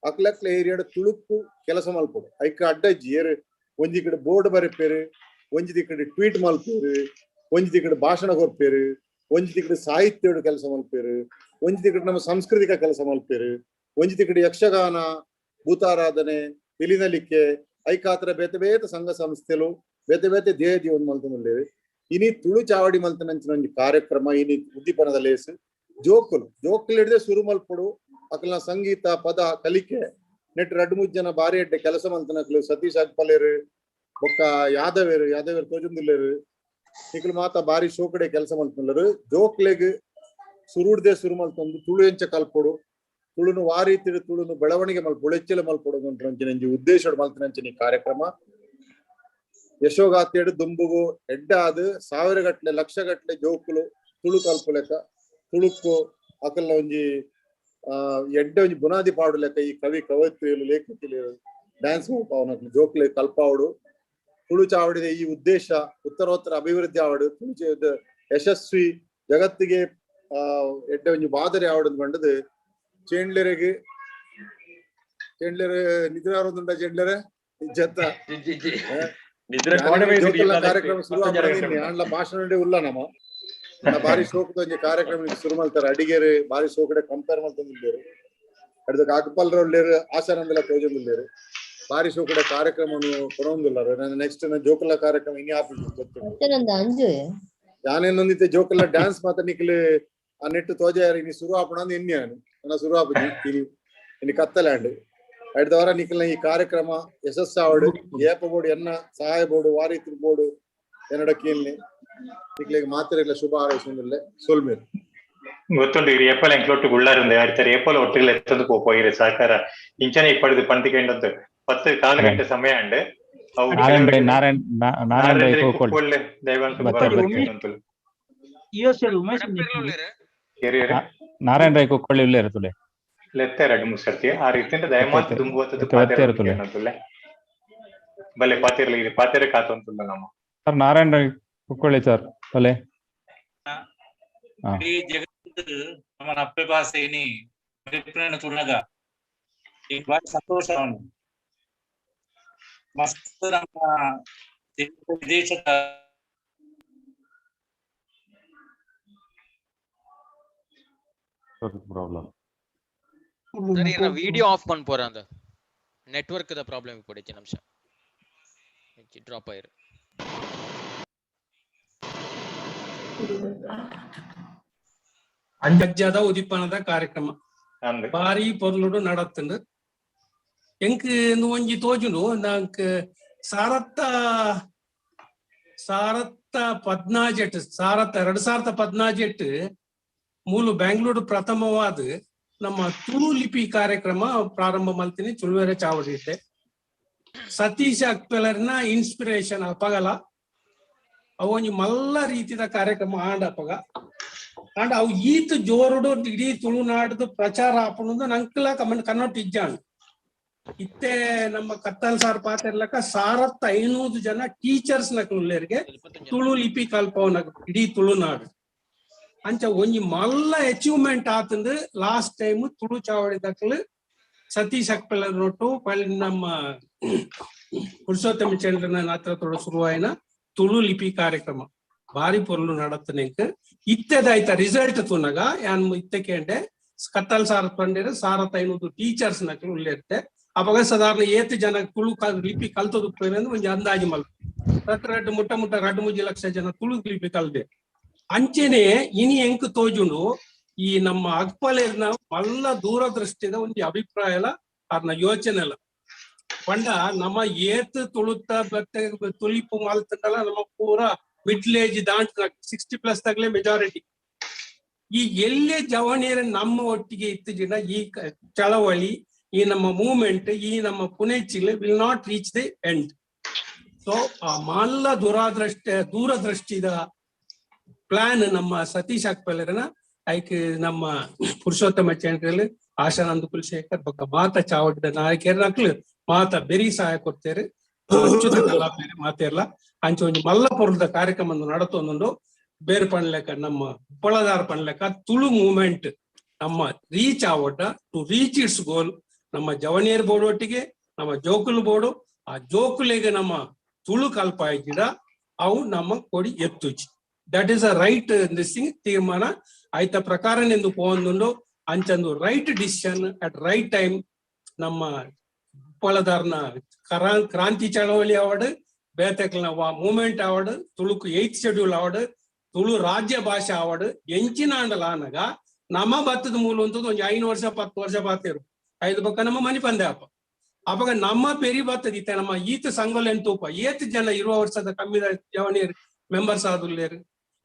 ಅಕ್ಲಕ್ಲೆ ಏರಿಯಾಡು ತುಳುಕು ಕೆಲಸ ಮಲ್ಪೊಡು. ಐಕ್ ಅಡ್ಡಜ್ಜಿ ಏರು ಒಂಜಿ ಕಡೆ ಬೋರ್ಡ್ ಬರೆಪೇರು, ಒಂಜಿ ದಿಕ್ಕಡೆ ಟ್ವೀಟ್ ಮಲ್ಪೇರು, ಒಂಜಿ ದಿಕ್ಕಡೆ ಭಾಷಣ ಕೊರ್ಪೇರು, ಒಂಜಿ ದಿಕ್ಕಡೆ ಸಾಹಿತ್ಯಡು ಕೆಲಸ ಮಲ್ಪೇರು, ಒಂಜಿ ದಿಕ್ಕಡೆ ನಮ್ಮ ಸಾಂಸ್ಕೃತಿಕ ಕೆಲಸ ಮಲ್ಪೇರು, ಒಂಜಿ ದಿಕ್ಕಡೆ ಯಕ್ಷಗಾನ ಭೂತಾರಾಧನೆ ಪಿಲಿನಲಿಕೆ ಐಕಾತ್ರ ಬೇತೆ ಬೇತೆ ಸಂಘ ಸಂಸ್ಥೆಲು ಬೇತೆ ಬೇತೆ ಧ್ಯೇಯ ಜೀವನ ಮಲ್ತೊಂದುಲ್ಲೆರ್. ಇನಿ ತುಳು ಚಾವಡಿ ಮಲ್ತನಂಚಿನ ಒಂಜಿ ಕಾರ್ಯಕ್ರಮ ಇನಿ ಉದ್ದೀಪನದ ಲೇಸ್ ಜೋಕುಲು ಜೋಕುಲು ಹಿಡಿದೆ ಸುರು ಮಲ್ಪೊಡು. ಅಕಲ್ನ ಸಂಗೀತ ಪದ ಕಲಿಕೆ ನೆಟ್ ರಡ್ಡು ಮೂಜಿ ಜನ ಬಾರಿ ಎಡ್ಡೆ ಕೆಲಸ ಮಲ್ತನಕ್ಲು ಸತೀಶ್ ಅಗ್ಪಲೇರು ಬೊಕ್ಕ ಯಾದವೇರು ಯಾದವೇರು ತೋಜೊಂದುಲ್ಲೆರ್. ನಿಕುಲು ಮಾತ ಬಾರಿ ಶೋಕಡೆ ಕೆಲಸ ಮಲ್ತೊಂದುಲ್ಲೆರ್. ಜೋಕ್ಲೆಗ್ ಸುರುಡ್ದೆ ಸುರು ಮಲ್ತೊಂದು ತುಳು ಎಂಚ ಕಲ್ಪೊಡು, ತುಳುನು ವಾರೀತಿಡು ತುಳುನು ಬೆಳವಣಿಗೆ ಮಲ್ಪೊಡು, ಎಚ್ಚಲ ಮಲ್ಪೊಡು ಅಂಚಿನ ಒಂಜಿ ಉದ್ದೇಶಡ್ ಮಲ್ತಿನಂಚಿನ ಈ ಕಾರ್ಯಕ್ರಮ ಯಶೋಗಾಥೆಡ್ ದುಂಬುಗು ಎಡ್ಡ ಆದ್ ಸಾವಿರ ಗಟ್ಲೆ ಲಕ್ಷ ಗಟ್ಲೆ ಜೋಕುಲು ತುಳು ಕಲ್ಪುಲೆಕ ತುಳುಕ್ಕು ಅಕಲ್ನ ಒಂಜಿ ಎಡ್ಡೆ ಒಂಜಿ ಬುನಾದಿ ಪಾಡುಲೆಕ ಈ ಕವಿ ಕವಯಿತ್ರಿಲು ಲೇಖಕಿಲು ಡ್ಯಾನ್ಸ್ ಮಲ್ಪಾವುನಕ್ಲು ಜೋಕ್ಲೆ ಕಲ್ಪಾವಡು. ತುಳು ಚಾವಡಿದ ಈ ಉದ್ದೇಶ ಉತ್ತರೋತ್ತರ ಅಭಿವೃದ್ಧಿ ಆವಡು, ತುಳು ಯಶಸ್ವಿ ಜಗತ್ತಿಗೆ ಎಡ್ಡೆ ಒಂಜಿ ಮಾದರಿ ಆವಡು ಪಂಡದು ಚೇಂಡ್ಲೆರೆಗ್ ಚೇಂಡ್ಲೆರ್ ನಿದ್ರೆ ಆರೋದುಂಡ ಚೇಂಡ್ಲೆರೆ ಇಜ್ಜತ್ತ ಕಾರ್ಯಕ್ರಮ ಶುರು ಆಂಡ್ಲ ಭಾಷಣ ಉಲ್ಲ ನಮ್ಮ ಬಾರಿ ಶೋಕದ ಒಂಜಿ ಕಾರ್ಯಕ್ರಮ ಶುರು ಮಲ್ತಾರೆ. ಅಡಿಗೆರು ಬಾರಿ ಶೋಕಡೆ ಕಂಪೇರ್ ಮಲ್ತೊಂದುಲ್ಲೆರ್, ಅಡ್ದಕ್ ಅಗ್ಪಲ್ರ ಉಲ್ಲೆರ್, ಆಶಾನಂದಲ ತೋಜೊಂದುಲ್ಲೆರ್. ಬಾರಿ ಶೋಕಡೆ ಕಾರ್ಯಕ್ರಮನು ಕೊರೊಂದುಲ್ಲಾರ. ನೆಕ್ಸ್ಟ್ ಜೋಕುಲ ಕಾರ್ಯಕ್ರಮ ಇನಿ ಆಪುಂಡು ಗೊತ್ತುಂಡು. ಯಾನೇನೊಂದಿತ್ತೆ ಜೋಕುಲ ಡ್ಯಾನ್ಸ್ ಮಾತ್ರ ನಿಕ್ಲು ಆ ನೆಟ್ಟು ತೋಜಾರ ಇನಿ ಶುರು ಆಪುಂಡು ಅಂದ್ ಎನ್ನಿ ಯಾನ್ ನನ್ನ ಶುರು ಆಪುಜಿ ಇನಿ ಇನಿ ಕತ್ತಲಾಂಡ್. ಐಡ್ದವರ ನಿಕ್ಲ್ನ ಈ ಕಾರ್ಯಕ್ರಮ ಯಶಸ್ಸಾವಡು ಏಪ ಬೋಡು ಎನ್ನ ಸಹಾಯ ಬೋಡು ವಾರೀತಿ ಬೋಡು ಎನ್ನಡ ಕೀಲ್ನಿ ನಿಕ್ಲೆಗ್ ಮಾತೆರೆಗ್ಲ ಶುಭ ಹಾರೈಸೊಂದುಲ್ಲೆ. ಸೊಲ್ಮೆಲು. ಗೊತ್ತುಂಡು ಇರು ಏಪಲ ಎಂಕ್ಲೊಟ್ಟು ಗುಳ್ಳಾರುಂದು ಆಡ್ತಾರೆ ಏಪಲ ಒಟ್ಟಿಗೆ ಎತ್ತೊಂದು ಪೋಯಿರೆ ಸಹಕಾರ ಇಂಚನೆ ಇಪ್ಪಡಿದು ಪಂತಿಕೆಂಡಂತು 10.15 ಗಂಟೆ ಸಮಯ ಅಂಡ್ ಅವು ನಾರಾಯಣ ನಾರಾಯಣ ಕುಕ್ಕೊಳ್ಳೆ ದಯವಂತ ನಾರಾಯಣ ರೈ ಕುಕ್ಕೊಳ್ಳಿ ಉಲ್ಲೇರು ತುಲೆ ಲೆತ್ತೆ ರಡ್ಡು ಮುಸರ್ತಿ ಆ ರೀತಿಯಿಂದ ದಯಮಾತ್ ದುಂಬುವತ್ತದು ಪಾತೆರ ಬಲೆ ಪಾತೆರ್ಲಿ ಇದು ಪಾತೆರ ಕಾತೊಂತುಲ್ಲ ನಮ್ಮ ಸರ್ ನಾರಾಯಣ ರೈ ಕುಕ್ಕೊಳ್ಳಿ ಸರ್ ಬಲೆ. ಇಡೀ ಜಗತ್ತು ನಮ್ಮ ಅಪ್ಪೆ ಭಾಷೆ ಇನಿ ತುಳಗ ಈ ಬಾರಿ ಸಂತೋಷ ಮಸ್ತ್ ನಮ್ಮ ವಿದೇಶದ ಪ್ರಾಬ್ಲಮ್ ಸರಿ ನಾ ವಿಡಿಯೋ ಆಫ್ ಮನ್ಪೋರ ಅಂದ ನೆಟ್ವರ್ಕ್ the problem ಇಪ್ಪೊಡು ನಿಮಿಷ ಡ್ರಾಪ್ ಆಯಿರು. ಅಜ್ಜದ ಉದಿಪನದ ಕಾರ್ಯಕ್ರಮ ಬಾರಿ ಪೊರ್ಲುಡು ನಡತ್ತುಂಡು. ಎಂಕ್ ಒಂಜಿ ತೋಜುಂಡು ನಂಕ್ ಸಾರತ್ತ ಸಾರತ್ತ ಪದ್ನಾಜೆಟ್ ಸಾರತ್ತ 2014 ಮೂಲು ಬ್ಯಾಂಗ್ಳೂರು ಪ್ರಥಮವಾದ ನಮ್ಮ ತುಳು ಲಿಪಿ ಕಾರ್ಯಕ್ರಮ ಪ್ರಾರಂಭ ಮಲ್ತೀನಿ ತುಳುವೆರೆ ಚಾವಡಿ ಇಟ್ಟೆ. ಸತೀಶ್ ಅಕ್ಪೆಲರ್ನ ಇನ್ಸ್ಪಿರೇಷನ್ ಅಪಗಲ ಅವು ಒಂಜಿ ಮಲ್ಲ ರೀತಿದ ಕಾರ್ಯಕ್ರಮ ಆಂಡ ಅಪಗ ಆಂಡ ಅವು ಈತ್ ಜೋರುಡು ಇಡೀ ತುಳುನಾಡದು ಪ್ರಚಾರ ಆಪುಂಡು ನಂಕ್ಲ ಕಮನ್ ಕನ್ನೋಟ್ ಇಜ್ಜಾಂಡ್. ಇತ್ತೆ ನಮ್ಮ ಕತ್ತಲ್ ಸಾರ್ ಪಾತೆರ್ಲಕ 1500 ಜನ ಟೀಚರ್ಸ್ ನಕ್ಲುಲ್ಲೆರ್ಗೆ ತುಳು ಲಿಪಿ ಕಲ್ಪವನ ಇಡೀ ತುಳುನಾಡು. ಅಂಚ ಒಂಜಿ ಮಲ್ಲ ಅಚೀವ್ಮೆಂಟ್ ಆತಂದು ಲಾಸ್ಟ್ ಟೈಮ್ ತುಳು ಚಾವಡಿ ದಕ್ಲು ಸತೀಶ್ ಅಕ್ಪೆಲರ್ ನೊಟ್ಟು ನಮ್ಮ ಪುರುಷೋತ್ತಮ ಚಂದ್ರನ ಹತ್ರ ತೊಡ ಶುರುವಾಯಿನ ತುಳು ಲಿಪಿ ಕಾರ್ಯಕ್ರಮ ಬಾರಿ ಪೊರ್ಲು ನಡತ್ತನೆಂಕ್ ಇತ್ತೆದಾಯ್ತ ರಿಸಲ್ಟ್ ತೂನಗ ಯಾನ್ ಇತ್ತೆ ಕೇಂಡೆ ಕತ್ತಲ್ ಸಾರ ಪಂಡೇರು 1500 ಟೀಚರ್ಸ್ ನಕ್ಲು ಉಲ್ಲೆರ್ತೆ. ಅಪಗ ಸಾಧಾರಣ ಏತ್ ಜನ ತುಳು ಲಿಪಿ ಕಲ್ತದು ಒಂಜಿ ಅಂದಾಜು ಮಲ್ಪ ರಡ್ಡು ಮುಟ್ಟ ಮುಟ್ಟ 2.5 ಲಕ್ಷ ಜನ ತುಳು ಲಿಪಿ ಕಲ್ದೆ. ಅಂಚೆನೆ ಇನಿ ಎಂಕ್ ತೋಜುಂಡು ಈ ನಮ್ಮ ಅಕ್ಪಲೇರ್ನ ಮಲ್ಲ ದೂರದೃಷ್ಟಿದ ಒಂಜಿ ಅಭಿಪ್ರಾಯ ಅಲ್ಲ ಅರ್ನ ಯೋಚನೆ ಅಲ್ಲ. ಪಂಡ ನಮ್ಮ ಏತ್ ತುಳುತ್ತ ಬತ್ತೆ ತುಳಿಪು ಮಲ್ತಂಡಲ ನಮ್ಮ ಪೂರ ಮಿಡ್ಲ್ ಏಜ್ ದಾಂಟ್ 60+ ತಗಲೇ ಮೆಜಾರಿಟಿ. ಈ ಎಲ್ಲೇ ಜವಣಿಯರ ನಮ್ಮ ಒಟ್ಟಿಗೆ ಇತ್ತೀಚಿನ ಈ ಚಳವಳಿ ಈ ನಮ್ಮ ಮೂವ್ಮೆಂಟ್ ಈ ನಮ್ಮ ಪುಣೆಚಿಲ್ will not reach the end. So ಆ ಮಲ್ಲ ದೂರದೃಷ್ಟಿದ ಪ್ಲಾನ್ ನಮ್ಮ ಸತೀಶ್ ಅಕ್ಪೆಲರ್ನ ಐಕ್ ನಮ್ಮ ಪುರುಷೋತ್ತಮ ಚೇಂಡ್ರಲ್ಲಿ ಆಶಾನಂದ ಕುಲಶೇಖರ್ ಬೊಕ್ಕ ಮಾತ ಚಾವಡಿದ ನಾಯಕರ್ನಕ್ಲು ಮಾತ ಬೆರಿ ಸಹಾಯ ಕೊಡ್ತೇರು ಅಚ್ಯುತ ಕಲಾಪೇರು ಮಾತೇರ್ಲ ಅಂಚ ಒಂಜಿ ಮಲ್ಲ ಪೊರ್ಲದ ಕಾರ್ಯಕ್ರಮ ನಡತೊಂದುಂಡು. ಬೇರ್ ಪನ್ಲೆಕ ನಮ್ಮ ಉಪ್ಪಳದಾರ್ ಪನ್ಲೆಕ ತುಳು ಮೂವ್ಮೆಂಟ್ ನಮ್ಮ ರೀಚ್ ಆವಟ, ಟು ರೀಚ್ it's ಗೋಲ್. ನಮ್ಮ ಜವನಿಯರ್ ಬೋರ್ಡ್ ಒಟ್ಟಿಗೆ ನಮ್ಮ ಜೋಕುಲು ಬೋರ್ಡು, ಆ ಜೋಕುಲೆಗೆ ನಮ್ಮ ತುಳು ಕಲ್ಪಾಯಿಜಿಡ ಅವು ನಮ್ಮ ಕೊಡಿ ಎತ್ತುಜಿ. That is a right this thing. ತೀರ್ಮಾನ ಆಯ್ತ ಪ್ರಕಾರ ನಿಂದು ಪೋಂದುಂಡು. ಅಂಚಂದು right decision at right time. ನಮ್ಮ ಉಪ್ಪಳದಾರ್ನ ಕ್ರಾಂತಿ ಚಳವಳಿ ಅವಾರ್ಡ್, ಬೇತೆಕ್ಲ್ನ ಮೂವ್ಮೆಂಟ್ ಅವಾರ್ಡ್, ತುಳುಕು ಏತ್ ಶೆಡ್ಯೂಲ್ ಅವಾರ್ಡ್, ತುಳು ರಾಜ್ಯ ಭಾಷೆ ಅವಾರ್ಡ್, ಎಂಚಿನ ಆಂಡಲ ಆನಗ ನಮ್ಮ ಬತ್ತದ ಮೂಲ ಅಂತದ್ದು ಒಂಜಿ 5 ವರ್ಷ 10 ವರ್ಷ ಬಾತೇರು ಐದು ಬೊಕ್ಕ ನಮ್ಮ ಮನಿ ಪಂದೆ ಅಪ್ಪ. ಅಪಗ ನಮ್ಮ ಪೆರಿ ಬತ್ತದ ಇತ್ತೆ ನಮ್ಮ ಈತ ಸಂಗೊಲೆನ್ ತೂಪ ಏತ್ ಜನ 20 ವರ್ಷದ ಕಮ್ಮಿದ ಜವನಿಯರ್ ಮೆಂಬರ್ಸ್ ಆದುಲ್ಲೇರು.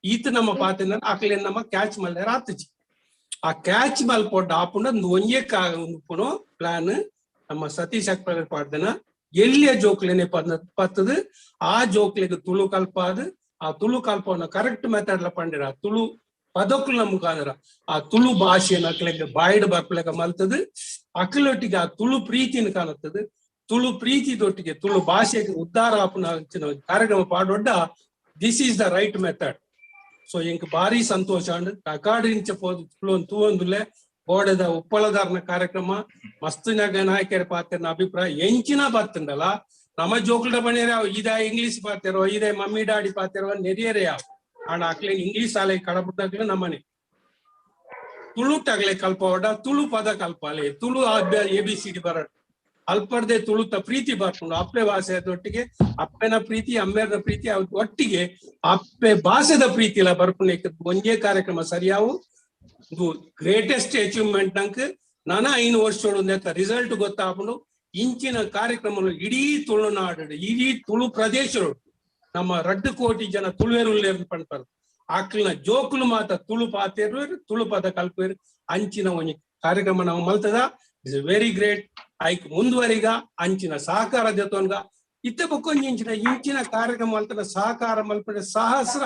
ಈತ ನಮ್ಮ ಪಾತೆನ ಅಕ್ಲೇನ್ ನಮ್ಮ ಕ್ಯಾಚ್ ಮಲ್ಲೇರ್ ಆತುಜಿ. ಆ ಕ್ಯಾಚ್ ಮಲ್ಪೊಡ್ಡ ಆಪುಂಡ ಒಂಜೇ ಉಪ್ಪುನು ಪ್ಲಾನ್ ನಮ್ಮ ಸತೀಶ್ ಅಕ್ಪಲ್ ಪಾಡ್ದನ ಎಲ್ಲಿಯ ಜೋಕ್ಲೆನೆ ಪತ್ತದು ಆ ಜೋಕ್ಲೆಗ್ ತುಳು ಕಲ್ಪಾದ್ ಆ ತುಳು ಕಲ್ಪವನ್ನ ಕರೆಕ್ಟ್ ಮೆಥಡ್ ಲ ಪಂಡಿರ ಆ ತುಳು ಪದಕ್ಕುಲ ಮುಖಾಂತರ ಆ ತುಳು ಭಾಷೆನ ಅಕ್ಲೆಗ್ ಬಾಯಿಡ್ ಬರ್ಪಲೆಕ ಮಲ್ತದು ಅಕ್ಲೊಟ್ಟಿಗೆ ಆ ತುಳು ಪ್ರೀತಿನ ಕಾಣುತ್ತದೆ. ತುಳು ಪ್ರೀತಿದೊಟ್ಟಿಗೆ ತುಳು ಭಾಷೆಗೆ ಉದ್ಧಾರ ಆಪುನ ಕಾರ್ಯಕ್ರಮ ಪಾಡೊಡ್ಡ this is the right method. So ಎಂಕ್ ಭಾರಿ ಸಂತೋಷ ಅಂಡ್ ಅಕಾಡಿಂಚ ಪೋದು ತೂವೊಂದುಲ್ಲೆ ಗೋಡೆದ ಉಪ್ಪಳದಾರನ ಕಾರ್ಯಕ್ರಮ ಮಸ್ತ್ ನಾಯಕರ ಪಾತ್ರನ ಅಭಿಪ್ರಾಯ ಎಂಚಿನ ಬತ್ತಂಡಲ ನಮ್ಮ ಜೋಕುಲ್ಡ ಬಣ್ಣಿಯರ ಇದ ಇಂಗ್ಲಿಷ್ ಪಾತೆರೋ ಇದೇ ಮಮ್ಮಿ ಡ್ಯಾಡಿ ಪಾತೆರೋ ನೆರಿಯರೇ ಯಾವ ಆಂಡ ಅಕ್ಲೇನ್ ಇಂಗ್ಲಿಷ್ ಶಾಲೆ ಕಡಪುಟ್ಟಾಗ್ಲೆ ನಮ್ಮನೆ ತುಳುಟಾಗ್ಲೆ ಕಲ್ಪವಡ ತುಳು ಪದ ಕಲ್ಪಾಲೆ ತುಳು ಎಬಿಸಿಡಿ ಬರ ಅಲ್ಪರ್ದೆ ತುಳುತ ಪ್ರೀತಿ ಬರ್ಕೊಂಡು ಅಪ್ಪೆ ಭಾಷೆದೊಟ್ಟಿಗೆ ಅಪ್ಪನ ಪ್ರೀತಿ ಅಮ್ಮೇರ್ನ ಪ್ರೀತಿ ಒಟ್ಟಿಗೆ ಅಪ್ಪೆ ಭಾಷೆದ ಪ್ರೀತಿ ಎಲ್ಲ ಬರ್ಪುನೆ ಒಂಜೇ ಕಾರ್ಯಕ್ರಮ ಸರಿಯಾವು. ಇದು ಗ್ರೇಟೆಸ್ಟ್ ಅಚೀವ್ಮೆಂಟ್ ನಂಕ್ ನಾನ 5 ವರ್ಷ ರಿಸಲ್ಟ್ ಗೊತ್ತಾಪುಂಡು. ಇಂಚಿನ ಕಾರ್ಯಕ್ರಮ ಇಡೀ ತುಳುನಾಡು ಇಡೀ ತುಳು ಪ್ರದೇಶ ನಮ್ಮ 2 ಕೋಟಿ ಜನ ತುಳುವೆರುಲ್ಲೇರು ಪನ್ಪರ್ ಆಕ್ಲಿನ ಜೋಕುಲು ಮಾತ ತುಳು ಪಾತೇರು ತುಳು ಪದ ಕಲ್ಪೇರು ಅಂಚಿನ ಒಂಜಿ ಕಾರ್ಯಕ್ರಮ ನಾವು ಮಲ್ತದ. Is very great. ಐಕ್ ಮುಂದುವರಿಗ ಅಂಚಿನ ಸಹಕಾರ ಜೊತೊನ್ಗ ಇತ್ತೆ ಬೊಕ್ಕೊಂಜಿ ಇಂಚಿನ ಇಂಚಿನ ಕಾರ್ಯಕ್ರಮ ಮಲ್ತದ ಸಹಕಾರ ಮಲ್ಪಡೆ ಸಹಸ್ರ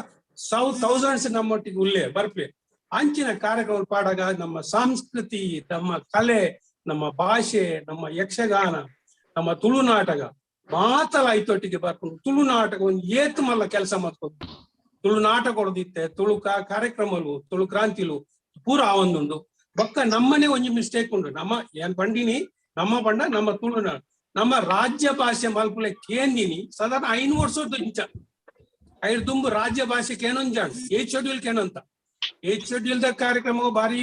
ಥೌಸಂಡ್ಸ್ ನಮ್ಮೊಟ್ಟಿಗೆ ಉಲ್ಲೇ ಬರ್ಪೆ ಅಂಚಿನ ಕಾರ್ಯಕ್ರಮ ಪಾಡಾಗ ನಮ್ಮ ಸಂಸ್ಕೃತಿ ನಮ್ಮ ಕಲೆ ನಮ್ಮ ಭಾಷೆ ನಮ್ಮ ಯಕ್ಷಗಾನ ನಮ್ಮ ತುಳುನಾಟಕ ಮಾತಲ ಐತೊಟ್ಟಿಗೆ ಬರ್ಕೊಂಡು ತುಳುನಾಟಕ ಒಂದು ಏತ್ ಮಲ್ಲ ಕೆಲಸ ಮಾಡ್ಕೊಂಡು ತುಳು ನಾಟಕ ಹೊಡೆದಿತ್ತೆ ತುಳು ಕಾರ್ಯಕ್ರಮಲು ತುಳು ಕ್ರಾಂತಿಲು ಪೂರ ಒಂದುಂಡು. ಬೊಕ್ಕ ನಮ್ಮನೆ ಒಂಜಿ ಮಿಸ್ಟೇಕ್ ಉಂಡು. ನಮ್ಮ ಏನ್ ಪಂಡಿನಿ ನಮ್ಮ ಪಂಡ ನಮ್ಮ ತುಳುನಾಡು ನಮ್ಮ ರಾಜ್ಯ ಭಾಷೆ ಮಲ್ಪುಲೆ ಕೇಂದಿನಿ ಸಾಧಾರಣ 5 ವರ್ಷದ ಇಂಚ ಐದು ದುಂಬು ರಾಜ್ಯ ಭಾಷೆ ಕೇನೊಂಜಾಂಡ್ ಏತ್ ಶೆಡ್ಯೂಲ್ ಕೇನಂತ ಏತ್ ಶೆಡ್ಯೂಲ್ the ಕಾರ್ಯಕ್ರಮ ಬಾರಿ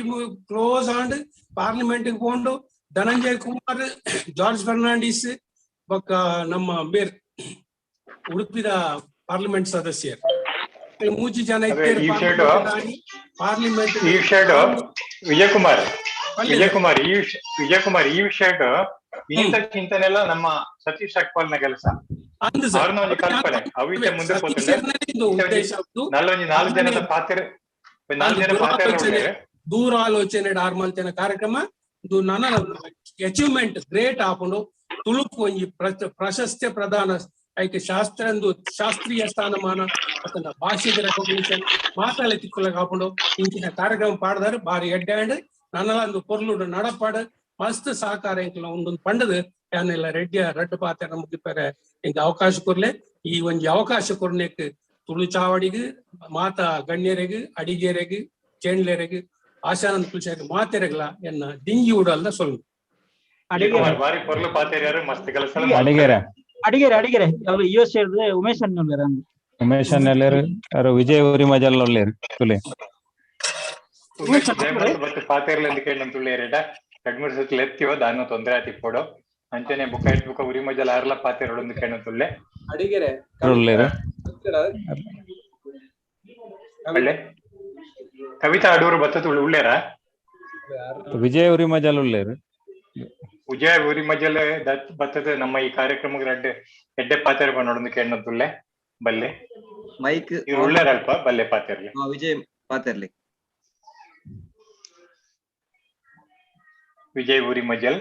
ಕ್ಲೋಸ್ ಆಂಡ್ ಪಾರ್ಲಿಮೆಂಟ್ ಪೋಂಡು ಧನಂಜಯ್ ಕುಮಾರ್ ಜಾರ್ಜ್ ಫರ್ನಾಂಡಿಸ್ ಬೊಕ್ಕ ನಮ್ಮ ಬೇರ್ ಉಡುಪಿದ ಪಾರ್ಲಿಮೆಂಟ್ ಸದಸ್ಯರು ಮೂಜಿ ಜನ ಪಾರ್ಲಿಮೆಂಟ್ ಈ ವಿಷಯಡ್ ವಿಜಯಕುಮಾರ್ ವಿಜಯಕುಮಾರ್ ಈ ವಿಜಯಕುಮಾರ್ ಈ ವಿಷಯಡ್ ಈತ ಚಿಂತನೆಲ್ಲ ನಮ್ಮ ಸತೀಶ್ ಅಕ್ಪಾಲ್ನ ಕೆಲಸ. ಅವ್ರನ್ನ ಒಂಜಿ ಕಲ್ಪನೆ ಅವಿತ ಮುಂದೆ ನಲ್ಲೊಂಜಿ 4 ಜನದ ಪಾತ್ರ 4 ಜನ ಪಾತ್ರ ದೂರಾಲೋಚನೆ ಆರ್ಮಲ್ತೇನ ಕಾರ್ಯಕ್ರಮ ಇದು ನನ್ನ ಅಚೀವ್ಮೆಂಟ್ ಗ್ರೇಟ್ ಆಪುಂಡು. ತುಳುಕು ಒಂಜಿ ಪ್ರಶಸ್ತಿ ಪ್ರದಾನ ಐಕೆ ಶಾಸ್ತ್ರ ಶಾಸ್ತ್ರೀಯ ಸ್ಥಾನಮಾನ ಅತನ ಭಾಷೆದ ರೆಕಗ್ನಿಷನ್ ಮಾತಾಳೆ ತಿಕ್ಕುಲಗ ಆಪುಂಡು. ಇಂಚಿನ ಕಾರ್ಯಕ್ರಮ ಪಾಡ್ದಾರೆ ಬಾರಿ ಎಡ್ಡೆ ಆಂಡ್ ನನ್ನಲ ಒಂದು ಪೊರ್ಲುಡು ನಡಪಾಡು ಮಸ್ತ್ ಸಹಕಾರ ಎಂಕ್ಲ ಒಂದೊಂದು ಪಂಡದು ಯಾನೆಲ್ಲ ರೆಡ್ಡಿಯ ರಡ್ಡು ಪಾತ್ರ ಮುಗಿಪರೆ ಎಂಕ್ ಅವಕಾಶ ಕೊರ್ಲೆ. ಈ ಒಂಜಿ ಅವಕಾಶ ಕೊರ್ನೆಕ್ ತುಳು ಚಾವಡಿಗ್ ಮಾತಾ ಗಣ್ಯರೆಗ್ ಅಡಿಗೆರೆಗ್ ಚೇಂಡ್ಲೆರೆಗ್ ಆಶಾನಂದ ಕುಲ್ಶಾಗ್ ಮಾತೆರೆಗ್ಲ ಎನ್ನ ದಿಂಗಿ ಉಡಲ್ದ ಸೊಲ್ಲು. ಬಾರಿ ಪೊರ್ಲು ಪಾತೆರ್ಯಾರು ಮಸ್ತ್ ಕೆಲಸ. ಅಡಿಗೆರೆ ಅಡಿಗೆರೆ ಅಡಿಗೆರೆ ಅವರು ಯು ಎಸ್ ಉಮೇಶ್ ಅಣ್ಣ ಉಮೇಶ್ ಅಣ್ಣೆಲ್ಲೇರು ಅವರು ವಿಜಯ್ ಊರಿ ಮಜಲ್ ಒಲ್ಲೇರು ತುಲೆ ಪಾತೆರ್ಲ ಕೇಳಿ ತುಳ್ಳಿಯರೇಟ ಕಡ್ಮೂರು ಸುತ್ತಲ ಎತ್ತಿವ ದಾನು ತೊಂದರೆ ಆತಿಪ್ಪೋಡು ಅಂಚನೆ ಬುಕ್ಕ it ಬುಕ್ಕ ಉರಿ ಮಜಲ್ ಆರ್ಲ ಪಾತೆರೊಡೊಂದು ಕೇಣ ತುಳ್ಳೆ ಅಡಿಗೆರೆ ಒಲ್ಲೇರು ಒಳ್ಳೆ ಕವಿತಾ ಅಡೂರು ಬತ್ತ ತುಳು ಉಳ್ಳೇರ ವಿಜಯ ಉರಿ ಮಜಲ್ ಉಳ್ಳೇರು ವಿಜಯ ಊರಿ ಮಜಲ್ ಬತ್ತದ ನಮ್ಮ ಈ ಕಾರ್ಯಕ್ರಮಕ್ಕೆ ರಡ್ಡೆ ಎಡ್ಡೆ ಪಾತೆರ ಬಂದೊಡೊಂದು ಕೇಣ ತುಳ್ಳೆ ಬಲ್ಲೆ ಮೈಕ್ ಇವ್ರು ಉಳ್ಳೇರ ಅಲ್ಪ ಬಲ್ಲೆ ಪಾತೆರ್ಲಿ ವಿಜಯ್ ಪಾತೆರ್ಲಿ ವಿಜಯ್ ಊರಿ ಮಜಲ್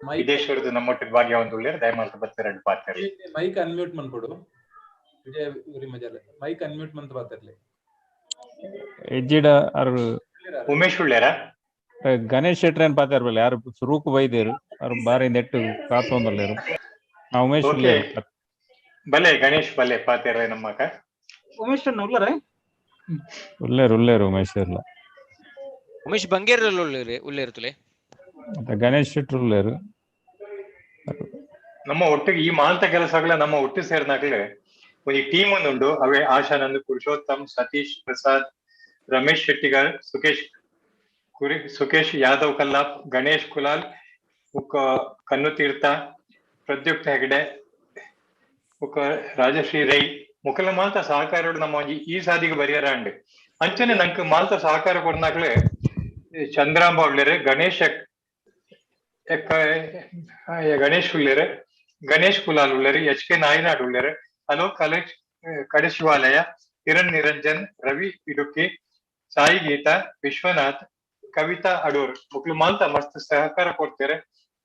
ವಿದೇಶ್ವರದ ನಮ್ಮೊಟ್ಟಿಗೆ ಭಾಗ್ಯ ಒಂದು ಉಳ್ಳೇರು ದಯಮಾಲ್ತ ಬತ್ತೆರಡು ಪಾತೆರ್ಲಿ ಮೈಕ್ ಅನ್ಮ್ಯೂಟ್ ಮನ್ಪೊಡು ವಿಜಯ್ ಊರಿ ಮಜಲ್ ಮೈಕ್ ಅನ್ಮ್ಯೂಟ್ ಮಂತ್ ಪಾತೆರ್ಲಿ ಎಜ್ಜಿಡ ಅರು ಉಮೇಶ್ ಉಳ್ಳೇರ ಗಣೇಶ್ ಶೆಟ್ರೇನ್ ಪಾತೆರ್ಬಲ್ಲ ಯಾರು ಸುರೂಕು ಬೈದೇರು ಅವ್ರು ಬಾರಿ ನೆಟ್ಟು ಕಾತೊಂದುಲ್ಲೇರು ಉಮೇಶ್ ಉಳ್ಳೇರು ಬಲೆ ಗಣೇಶ್ ಬಲೆ ಪಾತೆರ್ಲೆ ನಮ್ಮಕ ಉಮೇಶ್ ಅಣ್ಣ ಉಳ್ಳರೆ ಉಲ್ಲೇರು ಉಲ್ಲೇರು ಉಮೇಶ್ ಎಲ್ಲ. ಉಮೇಶ್ ಬಂಗೇರಲ್ಲಿ ಉಳ್ಳೇರು ಉಳ್ಳೇರುತ್ತಲೆ. ಮತ್ತೆ ಗಣೇಶ್ ಶೆಟ್ರು ಉಲ್ಲೇರು. ನಮ್ಮ ಒಟ್ಟಿಗೆ ಈ ಮಾಂತ ಕೆಲಸಗಳ ನಮ್ಮ ಒಟ್ಟು ಸೇರಿನಾಗಲೇ ಒಂದು ಟೀಮ್ ಒಂದುಂಡು. ಅವೇ ಆಶಾನಂದ್, ಪುರುಷೋತ್ತಮ್, ಸತೀಶ್ ಪ್ರಸಾದ್, ರಮೇಶ್ ಶೆಟ್ಟಿಗಾರ್, ಸುಕೇಶ್ ಕುರಿ, ಸುಕೇಶ್ ಯಾದವ್ ಕಲ್ಲಾಪ್, ಗಣೇಶ್ ಕುಲಾಲ್, ಕನ್ನು ತೀರ್ಥ, ಪ್ರದ್ಯುಕ್ತ ಹೆಗಡೆ, ರಾಜಶ್ರೀ ರೈ ಮುಕಲ ಮಾಲ್ತ ಸಹಕಾರ ನಮ್ಮ ಒಂಜಿ ಈ ಸಾದಿಗೆ ಬರಿಯರ ಅಂಡ್ ಅಂಚನೆ ನಂಕ್ ಮಾಲ್ತ ಸಹಕಾರ ಕೊಡ್ನಾಗ್ಲೆ ಚಂದ್ರಾಂಬ ಉಳ್ಳೇರು, ಗಣೇಶ್ ಗಣೇಶ್ ಉಳ್ಳೇರು, ಗಣೇಶ್ ಕುಲಾಲ್ ಉಳ್ಳೇರು, ಎಚ್ ಕೆ ನಾಯ್ನಾಡ್ ಉಳ್ಳೇರು, ಅಲೋಕ್ ಕಲೇಶ್ ಕಡಶಿವಾಲಯ, ಕಿರಣ್ ನಿರಂಜನ್, ರವಿ ಇಡುಕ್ಕಿ, ಸಾಯಿ ಗೀತಾ, ವಿಶ್ವನಾಥ್, ಕವಿತಾ ಅಡೂರ್ ಮುಕ್ಲು ಮಾಲ್ತ ಮಸ್ತ್ ಸಹಕಾರ ಕೊಡ್ತಾರೆ.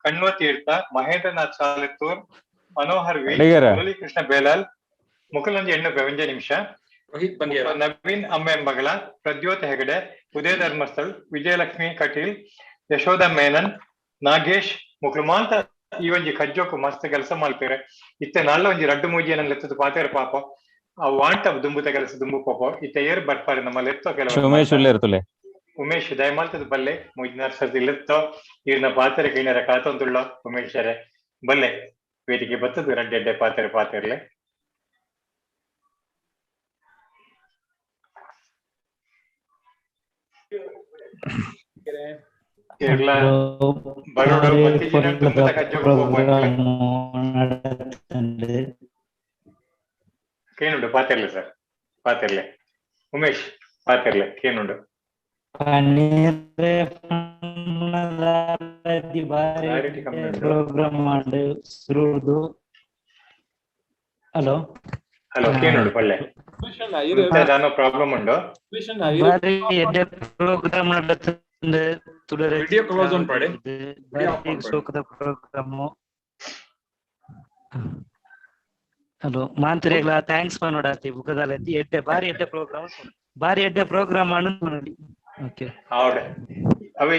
ಕಣ್ವ ತೀರ್ಥ, ಮಹೇಂದ್ರನಾಥ್ ಸಾಲತ್ತೂರ್, ಮನೋಹರ್ ವಿ, ಮುರಳೀಕೃಷ್ಣ ಬೇಲಾಲ್, ಮುಕುಲಂಜಿ ಎಣ್ಣು ಒಂಜೆ ನಿಮಿಷ, ನವೀನ್ ಅಮ್ಮೆಂಬಗಳ, ಪ್ರದ್ಯೋತ್ ಹೆಗಡೆ, ಉದಯ ಧರ್ಮಸ್ಥಳ್, ವಿಜಯಲಕ್ಷ್ಮಿ ಕಟೀಲ್, ಯಶೋಧ ಮೇನನ್, ನಾಗೇಶ್ ಮುಕ್ಲು ಮಾಲ್ತ ಈ ಒಂಜಿ ಕಜ್ಜೋಕು ಮಸ್ತ್ ಕೆಲಸ ಮಾಡ್ತಾರೆ. ಇತ್ತೆ ನಾಲ್ಲ ಒಂಜಿ ರಡ್ಡು ಮೂಜಿ ಏನನ್ನ ಲೆತ್ತದ ಪಾತೇರ ಪಾಪ ಆ ವಾಂಟ ದುಂಬುತ ಕೆಲಸ ದುಂಬು ಪಾಪ ಇತ್ತೆ ಏರ್ ಬರ್ಪಾರೆ ನಮ್ಮ ಲೆತ್ತೋ ಕೆಲವು. ಉಮೇಶ್ ಉಲ್ಲೇರ್ತಲೆ. ಉಮೇಶ್ ದಯಮಾಲ್ತದ ಬಲ್ಲೆ ಮೂಜಿನಾರ್ ಸರ್ತಿ ಲೆತ್ತೋ ಈರ್ನ ಪಾತೆರೆ ಕೈನರ ಕಾತೊಂದುಳ್ಳ ಉಮೇಶರೇ ಬಲ್ಲೆ ವೇದಿಕೆ ಬತ್ತದ ರಡ್ಡೆಡ್ಡೆ ಪಾತೆರೆ ಪಾತೆರ್ಲೆ. ಕೇರಳ ಬರೋಡು ಬತ್ತಿಜಿನ ದುಂಬುತ ಕಜ್ಜೋಕು ಕೇನುಂಡು ಪಾತೆರ್ಲೆ ಸರ್, ಪಾತೆರ್ಲೆ ಉಮೇಶ್ ಪಾತೆರ್ಲೆ ಕೇನುಂಡು. ಹಲೋ ಹಲೋ ಕೇನುಂಡು ಪಳ್ಳೆ ಪ್ರಾಬ್ಲಮ್ ಉಂಡು. ಪ್ರೋಗ್ರಾಮ್ ವಿಡಿಯೋ ಕ್ಲೋಸ್ ಉಂಟು ಪಡೆ. ಪ್ರೋಗ್ರಾಮ್ ಹಲೋ ಮಾಂತ್ರಿಗಳ thanks ಪನೋಡಾತಿ ಬುಕದಾಲತಿ ಎಡ್ಡೆ ಬಾರಿ ಎಡ್ಡೆ ಪ್ರೋಗ್ರಾಮ್ ಬಾರಿ ಎಡ್ಡೆ ಪ್ರೋಗ್ರಾಮ್ ಅನ್ನು ನೋಡಿ. ಓಕೆ ಹೌದು ಅವೇ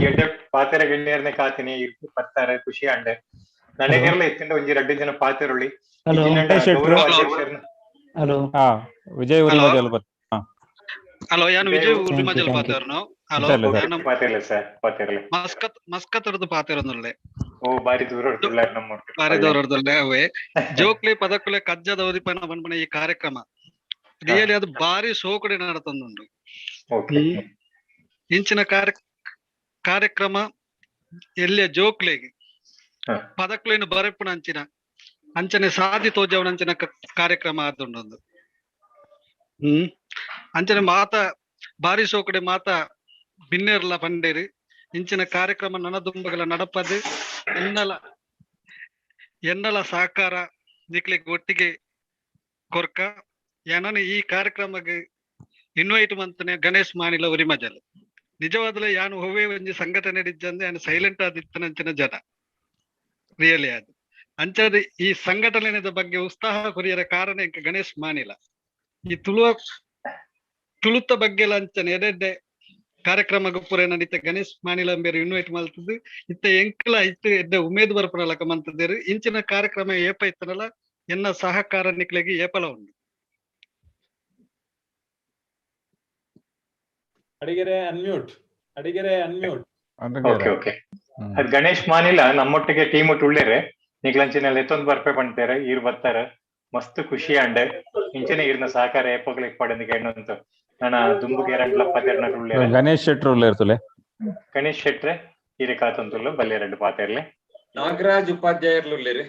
ಎಡ್ಡೆ ಪಾತೆರ ಗಿಣ್ಣೇರ್ನೆ ಕಾತಿನಿ ಪತ್ತಾರೆ ಖುಷಿ ಅಂಡೆ ನನಗೆಲ್ಲ ಇತ್ತಿಂದ ಒಂಜಿ ರಡ್ಡು ಜನ ಪಾತೆರುಳ್ಳಿ. ಹಲೋ ಹಾ ವಿಜಯ್ ಉರಿಮಜಲ್ ಬತ್. ಹಲೋ ಯಾನು ವಿಜಯ್ ಉರಿಮಜಲ್ ಪಾತೆರ್ನು. ಹಲೋ ಪಾತೆರ್ಲೆ ಸರ್, ಪಾತೆರ್ಲೆ. ಮಸ್ಕತ್ ಮಸ್ಕತ್ ಪಾತೆರೊಂದುಲ್ಲೆ. ಓ ಬಾರಿ ದೂರ ನಮ್ಮ ಬಾರಿ ದೂರದಲ್ಲೇ ಅವೇ ಜೋಕ್ಲಿ ಪದಕುಲೆ ಕಜ್ಜದ ಉದಿಪನ ಬನ್ಪನ ಈ ಕಾರ್ಯಕ್ರಮ ರಿಯಲಿ ಅದು ಬಾರಿ ಸೋಕಡೆ ನಡತಂದುಂಡು. ಇಂಚಿನ ಕಾರ್ಯಕ್ರಮ ಎಲ್ಲಿಯ ಜೋಕ್ಲೆಗೆ ಪದಕ್ಲೇನು ಬರೆಪುನ ಅಂಚಿನ ಅಂಚನೆ ಸಾಧಿ ತೋಜವನ ಅಂಚಿನ ಕಾರ್ಯಕ್ರಮ ಆದುಂಡೊಂದು. ಅಂಚನೆ ಮಾತ ಬಾರಿ ಸೋಕಡೆ ಮಾತ ಬಿನ್ನೇರ್ಲ ಪಂಡೇರಿ ಇಂಚಿನ ಕಾರ್ಯಕ್ರಮ ನನದುಂಬಗಳ ನಡಪದು ಎನ್ನಲ ಎನ್ನಲ ಸಹಕಾರ ನಿಕ್ಲಿಗೆ ಒಟ್ಟಿಗೆ ಕೊರ್ಕ ಏನನ ಈ ಕಾರ್ಯಕ್ರಮಕ್ಕೆ ಇನ್ವೈಟ್ ಮಂತನೆ ಗಣೇಶ್ ಮಾನಿಲ ಉರಿಮಜಲ್ ನಿಜವಾದಲೇ ಯಾನು ಹೋವೇ ಒಂಜಿ ಸಂಘಟನೆ ಇಜ್ಜಂದೆ ಯಾನು ಸೈಲೆಂಟ್ ಆದಿತ್ತನಂಚಿನ ಜನ ರಿಯಲಿ ಅದು ಅಂಚದ ಈ ಸಂಘಟನೆದ ಬಗ್ಗೆ ಉತ್ಸಾಹ ಕೊರಿಯರ ಕಾರಣ ಗಣೇಶ್ ಮಾನಿಲ ಈ ತುಳುವ ತುಳುತ್ತ ಬಗ್ಗೆ ಅಂಚನೆ ಎಡೆಡ್ಡೆ ಕಾರ್ಯಕ್ರಮ ಪೂರ ನಡೀತ ಗಣೇಶ್ ಮಾನಿಲ ಬೇರೆ ಇನ್ವೈಟ್ ಮಲ್ತದ್ದು ಇತ್ತ ಎಂಕಲ ಇತ್ತು ಎಡ್ಡೆ ಉಮೇದ್ ಬರ್ಪನಲಕ ಮಂತದೇರು ಇಂಚಿನ ಕಾರ್ಯಕ್ರಮ ಏಪ ಇತ್ತನಲ್ಲ ಎನ್ನ ಸಹಕಾರ ನಿಕ್ಲೆಗೆ ಏಪಲ ಉಂಡು. ಅಡಿಗೆರೆ ಅನ್ಮ್ಯೂಟ್, ಅಡಿಗೆರೆ ಅನ್ಮ್ಯೂಟ್. ಓಕೆ ಓಕೆ ಅದ್ ಗಣೇಶ್ ಮಾನಿಲ ನಮ್ಮೊಟ್ಟಿಗೆ ಟೀಮ್ ಉಳ್ಳೇರೆ ನಿಕ್ಲಂಚಿನಲ್ಲಿ ಎತ್ತೊಂದು ಬರ್ಪೆ ಪಂತಾರೆ ಈರ್ ಬರ್ತಾರೆ ಮಸ್ತ್ ಖುಷಿ ಅಂಡೆ ಇಂಚನೆ ಈರ್ನ ಸಹಕಾರ ಏಪಗ್ಲಿಕ್ ಪಡೆದ ಎಣ್ಣಂತ ನನ್ನ ದುಂಬುಗೆ ಎರಡ್ ಉಳ್ಳೇರೆ ಗಣೇಶ್ ಶೆಟ್ರು ಉಳ್ಳೇರ್ತಲೆ. ಗಣೇಶ್ ಶೆಟ್ರೆ ಈರೆ ಕಾತಂತುಲ್ಲ ಬಲ್ಲೆ ಎರಡು ಪಾತೆರ್ಲೆ. ನಾಗರಾಜ್ ಉಪಾಧ್ಯಾಯರ್ಲು ಉಳ್ಳೇರಿ.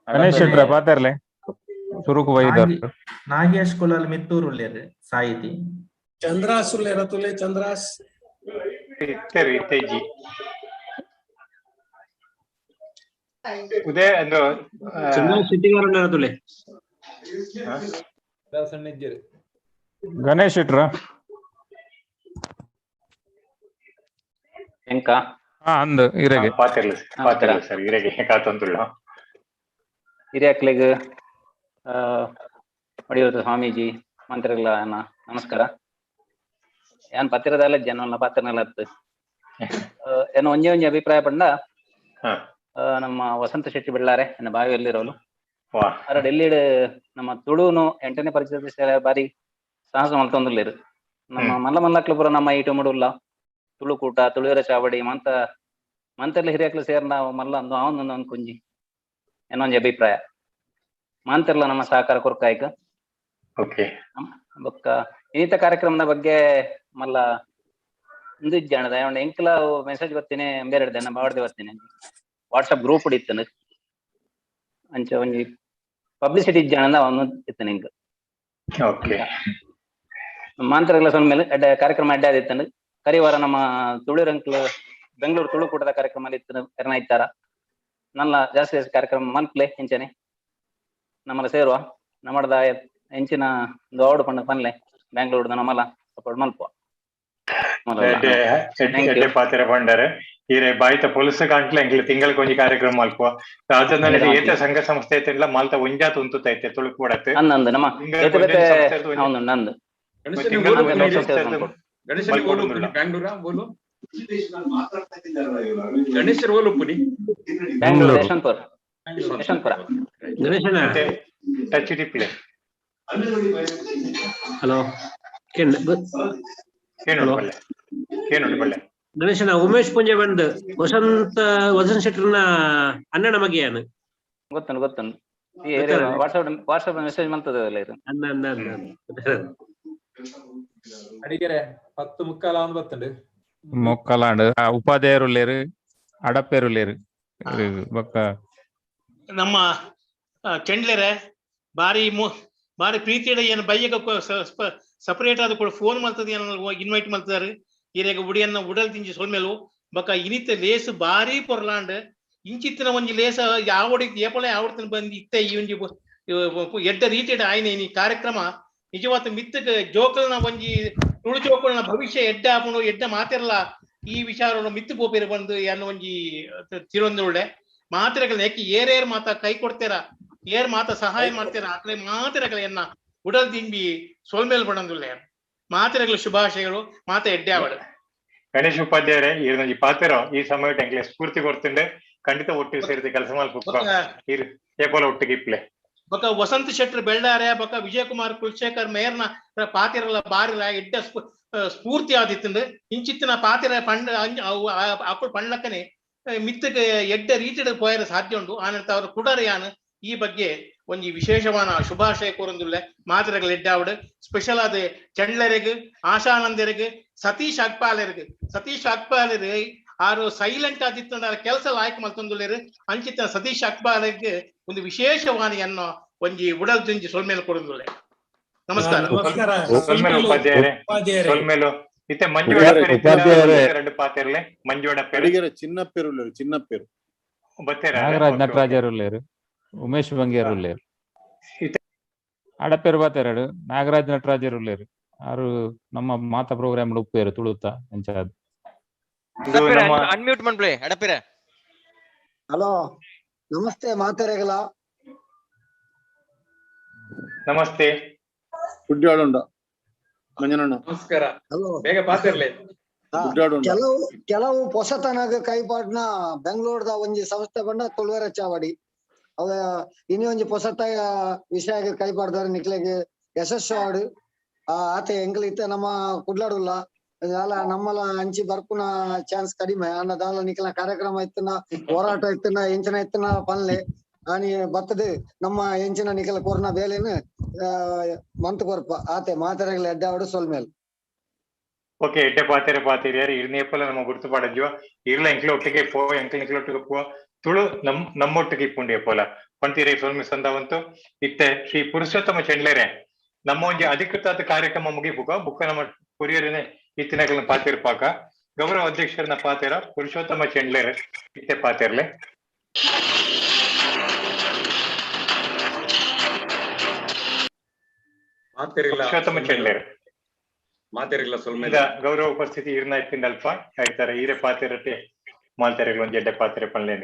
ಗಣೇಶ್ ಶೆಟ್ರೆ ಪಾತೆರ್ಲೆ ಸುರುಕು ವೈದರ್. ನಾಗೇಶ್ ಕುಲಾಲ್ ಮಿತ್ತೂರು ಉಳ್ಳೇರು ಸಾಹಿತಿ. ಚಂದ್ರಾಸ್ ಉಳ್ಳೇರ ತುಲೆ ಚಂದ್ರಾಸ್ ಇತ್ತೇರು ಇತ್ತೇಜಿ ಉದಯ ಅಂದ್ರೆ ತುಲೆ ಸಣ್ಣ ಇದ್ದೀರಿ ಗಣೇಶ್ ಶೆಟ್ರ ಎಂಕ ಹಾ ಅಂದು ಇರೆಗೆ ಪಾತೆರ್ಲೆ ಪಾತೆರ್ಲೆ ಸರ್ ಇರೆಗೆ ಕಾತಂತುಳ್ಳ ಹಿರಿಯಕ್ಲೆಗ್ ಒಡಿಯೂರು ಸ್ವಾಮೀಜಿ ಮಂತ್ರಿಗಳ ನಮಸ್ಕಾರ. ಯಾನ್ ಪತ್ತಿರದಲ್ಲ ಜನ ಪಾತ್ರನೆಲ್ಲ ಅತ್ತು ಏನೋ ಒಂಜೆ ಒಂಜಿ ಅಭಿಪ್ರಾಯ ಪಂಡ ನಮ್ಮ ವಸಂತ ಶೆಟ್ಟಿ ಬೆಳ್ಳಾರೆ ನನ್ನ ಬಾವಿಯಲ್ಲಿರೋಲು ಅರ ಡೆಲ್ಲಿಡ್ ನಮ್ಮ ತುಳುನು 8ನೇ ಪರಿಚಯ ಬಾರಿ ಸಾಹಸ ಮಲ್ತೊಂದುಲ್ಲೆರ್. ನಮ್ಮ ಮಲ್ಲ ಮಲ್ಲಕ್ಲು ಪೂರ ನಮ್ಮ ಈ ಟುಮುಡುಲ್ಲ ತುಳುಕೂಟ, ತುಳುವೆರ ಚಾವಡಿ ಮಂತ ಮಂತೆರ್ಲ ಹಿರಿಯಕ್ಲು ಸೇರ್ನ ಮಲ್ಲ ಅಂದು ಅವನೊಂದು ಒಂದು ಕುಂಜಿ ಏನೊಂಜಿ ಅಭಿಪ್ರಾಯ. ಮಾಂತೆರ್ಲ ನಮ್ಮ ಸಹಕಾರ ಕೊರ್ಕಾಯ್ಕ. ಓಕೆ. ಬೊಕ್ಕ ಇನ್ನಿತ ಕಾರ್ಯಕ್ರಮದ ಬಗ್ಗೆ ಮಲ್ಲ ಇಂದು ಇಜ್ಜಾಣದ ಎಂಕ್ಲ ಮೆಸೇಜ್ ಬರ್ತೀನಿ ಬೇರೆ ನಮ್ಮ ಬಾವಡ್ದೆ ಬರ್ತೀನಿ ವಾಟ್ಸಪ್ ಗ್ರೂಪ್ ಇತ್ತನು ಅಂಚ ಒಂಜಿ ಪಬ್ಲಿಸಿಟಿ ಇಜ್ಜಾಣದ ಅವನು ಇತ್ತನೆ ಇಂಕ್. ಓಕೆ. ಮಾಂತರಗಳ ಮೇಲೆ ಅಡ್ಡ ಕಾರ್ಯಕ್ರಮ ಅಡ್ಡ ಆದಿತ್ತನು. ಕರಿವಾರ ನಮ್ಮ ತುಳುರಂಕ್ಲು ಬೆಂಗಳೂರು ತುಳುಕೂಟದ ಕಾರ್ಯಕ್ರಮ ಇತ್ತು ಎರ್ನ ಇತ್ತಾರ ನಲ್ಲ ಜಾಸ್ತಿ ಜಾಸ್ತಿ ಕಾರ್ಯಕ್ರಮ ಮನ್ಪ್ಲೆ ಇಂಚನೆ ನಮ್ಮಲ್ಲ ಸೇರುವ ನಮ್ಮದ ಎಂಚಿನ ಒಂದು ಆವಡು ಪಂಡ ಪನ್ಲೆ ಬ್ಯಾಂಗ್ಳೂರ್ದ ನಮ್ಮಲ್ಲ ಸಪೋರ್ಟ್ ಮಲ್ಪ. ಎಡ್ಡೆ ಪಾತ್ರ ಪಂಡರೆ ಈರೆ ಬಾಯಿತ ಪೊಲೀಸ್ ಕಾಂಟ್ಲೆ ಎಂಕ್ಲೆ ತಿಂಗಳ ಒಂಜಿ ಕಾರ್ಯಕ್ರಮ ಮಲ್ಪ ರಾಜಧಾನಿ ಏತ ಸಂಘ ಸಂಸ್ಥೆ ಐತೆ ಮಾಲ್ತ ಒಂಜಾತ್ ಉಂತುತೈತೆ ತುಳುಕೂಡತ್ತೆ. ಅಂದಂದು ನಮ್ಮ ಬೇತೆ ಬೇತೆ ಹೌದು ನಂದು ಗಣೇಶರ್ ಓಲುಪ್ಪುನಿ ಬ್ಯಾಂಗ್ಳೂರ್ ಯಶವಂತಪುರ ಯಶವಂತಪುರ. ಗಣೇಶನ ಟಚ್ ಡಿಪ್ಲೆ. ಹಲೋ ಗಣೇಶನ ಉಮೇಶ್ ಪೂಂಜೆ ಬಂದ್ ವಸಂತ ವಸಂತ ಶೆಟ್ಟರ್ನ ಅಣ್ಣನ ಮಗಿಯಾನು. ಗೊತ್ತುಂಟು ಗೊತ್ತುಂಟು. ವಾಟ್ಸಪ್ ವಾಟ್ಸಪ್ ಮೆಸೇಜ್ ಮಾಡ್ತದಲ್ಲ ಇದು. ಅಣ್ಣ ಅಣ್ಣ ಅಣ್ಣ ಅಡಿಗೆರೆ 10:45 ಆಂದ್ ಬತ್ತಂಡು ಮೊಕ್ಕಲಾಂಡ್ ಉಪಾಧ್ಯಾಯರುಲ್ಲೇರು ಅಡಪೇರುಲ್ಲೇರು ಬೊಕ್ಕ ನಮ್ಮ ಚೆಂಡ್ಲೆರೆ ಬಾರಿ ಬಾರಿ ಪ್ರೀತಿಯಡ ಏನು ಬಯ್ಯಗ ಸಪರೇಟ್ ಆದ ಕೂಡ ಫೋನ್ ಮಲ್ತದ ಏನೋ ಇನ್ವೈಟ್ ಮಲ್ತದಾರೆ. ಈರೆಗ ಉಡಿಯನ್ನ ಉಡಲ್ ತಿಂಜಿ ಸೊಲ್ಮೇಲು ಬೊಕ್ಕ ಇನಿತ ಲೇಸ್ ಬಾರಿ ಪೊರ್ಲಾಂಡ್ ಇಂಚಿತ್ತಿನ ಒಂಜಿ ಲೇಸ ಯಾವಡಿ ಏಪಲ ಯಾವಡ್ತನ ಬಂದು ಇತ್ತೆ ಈ ಒಂಜಿ ಎಡ್ಡ ರೀತಿಯಡ ಆಯ್ನೆ ಈ ಕಾರ್ಯಕ್ರಮ ನಿಜವಾದ ಮಿತ್ತಕ ಜೋಕಲ್ನ ಒಂಜಿ ತುಳು ಜೋಕಲ್ನ ಭವಿಷ್ಯ ಎಡ್ಡ ಆಪುಂಡು ಎಡ್ಡ ಮಾತಿರಲ್ಲ ಈ ವಿಚಾರ ಮಿತ್ತು ಪೋಪೇರು ಬಂದು ಅನ್ನೋ ಒಂಜಿ ತಿರುವಂದುಳ್ಳೆ ಮಾತಿರಗಳ ಯಾಕೆ ಏರೇರ್ ಮಾತ ಕೈ ಕೊಡ್ತೀರಾ ಏರ್ ಮಾತ ಸಹಾಯ ಮಾಡ್ತೀರಾ ಆಕಡೆ ಮಾತಿರಗಳ ಎನ್ನ ಉಡಲ್ ದಿಂಬಿ ಸೋಲ್ಮೇಲ್ ಬಣಂದುಳ್ಳೆ ಮಾತಿರಗಳ ಶುಭಾಶಯಗಳು ಮಾತ ಎಡ್ಡೆ ಅವಳು. ಗಣೇಶ್ ಉಪಾಧ್ಯಾಯರೇ ಈ ಪಾತ್ರ ಈ ಸಮಯ ಎಂಕ್ಲೆ ಸ್ಫೂರ್ತಿ ಕೊಡ್ತಿಂಡೆ ಖಂಡಿತ ಒಟ್ಟಿಗೆ ಸೇರಿದ ಕೆಲಸ ಮಲ್ಪುಕ್ಕ ಏಪೋಲ ಒಟ್ಟಿಗೆ ಇಪ್ಲೆ. ಬೊಕ ವಸಂತ ಶೆಟ್ಟರ್ ಬೆಳ್ಳಾರೆ ಬೊಕ ವಿಜಯಕುಮಾರ್ ಕುಲಶೇಖರ್ ಮೇರ್ನ ಪಾತಿರಲ ಬಾರಿಲ ಎಡ್ಡ ಸ್ಫೂರ್ತಿ ಆದಿತ್ತಂದು ಇಂಚಿತ್ತಿನ ಪಾತಿರ ಪಂಡ ಅಕ್ಕಳು ಪಂಡ್ಲಕ್ಕನೆ ಮಿತ್ತಕ್ಕೆ ಎಡ್ಡ ರೀತಿಡ್ ಪೋಯರ ಸಾಧ್ಯ ಉಂಟು. ಆನಂತರ ಅವರು ಕುಡರ ಯಾನ್ ಈ ಬಗ್ಗೆ ಒಂಜಿ ವಿಶೇಷವಾನ ಶುಭಾಶಯ ಕೋರಂದುಲ್ಲೆ ಮಾತಿರಗಳ ಎಡ್ಡಾವಡು ಸ್ಪೆಷಲ್ ಆದ ಚಂಡ್ಲರೆಗ್ ಆಶಾನಂದರೆಗ್ ಸತೀಶ್ ಅಗ್ಪಾಲರ್ಗ್ ಸತೀಶ್ ಅಗ್ಪಾಲರ್ ಆರು ಸೈಲೆಂಟ್ ಆದಿತ್ತಂಡ ಕೆಲಸ ಲಾಯ್ಕ್ ಮಲ್ತೊಂದುಲ್ಲೆರ್ ಅಂಚಿತ ಸತೀಶ್ ಅಕ್ಬಾಲರ್ಗ್ ಒಂದು ವಿಶೇಷವಾಣಿಯನ್ನು ಒಂಜಿ ಉಡಲ್ ದಿಂಜಿ ಸೊಲ್ಮೇಲೆ ಕೊಡೊಂದುಲ್ಲೆ. ನಮಸ್ಕಾರ. ಸೊಲ್ಮೇಲು ಇತ್ತೆ ಮಂಜು ಎರಡು ಪಾತೆರ್ಲೆ ಮಂಜು ಚಿನ್ನಪ್ಪೇರು ಚಿನ್ನಪ್ಪೇರು ಬತ್ತೇರ ನಾಗರಾಜ್ ನಟರಾಜರುಲ್ಲೇರು ಉಮೇಶ್ ಬಂಗೇರುಲ್ಲೇರು ಅಡಪೇರು ಬಾತೆರಡು ನಾಗರಾಜ್ ನಟರಾಜರುಲ್ಲೇರು ಆರು ನಮ್ಮ ಮಾತಾ ಪ್ರೋಗ್ರಾಮ್ ಉಪ್ಪೇರು ತುಳುತ್ತ ಅಂಚಾದ್. ಅನ್ಮ್ಯೂಟ್ ಮನ್ಪ್ಲೆ ಅಡಪಿರ. ಹಲೋ ನಮಸ್ತೆ ಮಾತೆರೆಗಲ. ನಮಸ್ತೆ ಗುಡ್ಡಾಡುಂಡ ಮಂಜನಣ್ಣ ನಮಸ್ಕಾರ. ಬೇಗ ಪಾತಿರ್ಲೆ. ಕೆಲವು ಕೆಲವು ಪೊಸತನಗ ಕೈಪಾಡ್ನ ಬೆಂಗಳೂರದ ಒಂಜಿ ಸಂಸ್ಥೆ ಬಂಡ ತುಳುವೆರ ಚಾವಡಿ ಅವ ಇನಿ ಒಂಜಿ ಪೊಸತ ವಿಷಯ ಕೈಪಾಡ್ದಾರ ನಿಕ್ಲೆಗ್ ಯಶಸ್ಸು ಆಡು ಆತ ಎಂಕ್ಲ ಇತ್ತೆ ನಮ್ಮ ಕುಡ್ಲಾಡುಲ್ಲ ದಾಲ ನಮ್ಮಲ ಅಂಚಿ ಬರ್ಪುನ ಚಾನ್ಸ್ ಕಡಿಮೆ ಅನ್ನ ದಾಲ ನಿಕ್ಲ ಕಾರ್ಯಕ್ರಮ ಇತ್ತನ ಹೋರಾಟ ಇತ್ತನ ಎಂಚಿನ ಇತ್ತನ ಪನ್ಲೆ ಆನಿ ಬತ್ತದು ನಮ್ಮ ಎಂಚಿನ ನಿಕಲ ಕೊರ್ನ ಬೇಲೆನು ಮಂತ್ ಕೊರ್ಪ ಆತೆ ಮಾತೆರೆಗ್ಲ ಎಡ್ಡೆ ಸೊಲ್ಮೇಲ್. ಓಕೆ ಎಡ್ಡೆ ಪಾತೆರೆ ಪಾತೆರಿಯಾರು ಇರ್ನೇಪಲ ನಮ್ಮ ಗುರ್ತು ಪಾಡಜ್ಜುವ ಇರ್ಲ ಎಂಕ್ಲ ಒಟ್ಟಿಗೆ ಪೋ ಎಂಕ್ಲ ನಿಕ್ಲ ಒಟ್ಟಿಗೆ ಪೋ ತುಳು ನಮ್ಮೊಟ್ಟಿಗೆ ಇಪ್ಪುಂಡಿ ಪೋಲ ಪಂತೀರೆ ಸೊಲ್ಮೆ ಸಂದಾವಂತು. ಇತ್ತೆ ಶ್ರೀ ಪುರುಷೋತ್ತಮ ಚೆಂಡ್ಲೆರೆ ನಮ್ಮ ಒಂಜಿ ಅಧಿಕೃತ ಕಾರ್ಯಕ್ರಮ ಮುಗಿಪುಕ ಬುಕ್ಕ ನಮ್ಮ ಕೊರಿಯರನೆ ಇತ್ತಿನಕಲ್ನ ಪಾತಿರ್ಪಾಕ ಗೌರವ ಅಧ್ಯಕ್ಷರನ್ನ ಪಾತೆರ ಪುರುಷೋತ್ತಮ ಚೆಂಡ್ಲೆರೆ ಇತ್ತೆ ಪಾತೆರ್ಲೆ. ಪುರುಷೋತ್ತಮ ಚೆಂಡ್ಲೆರೆ ಮಾತೆರಿಲ್ಲ ಸೊಲ್ಮೆ ಗೌರವ ಉಪಸ್ಥಿತಿ ಇರ್ನ ಇತ್ತಿಂದ ಅಲ್ಪ ಆಯ್ತಾರೆ ಈರೆ ಪಾತೆರಟೆ ಮಾಲ್ತೆರೆಗಳು ಒಂಜಿ ಎಡ್ಡೆ ಪಾತೆರೆ ಪನ್ಲೆ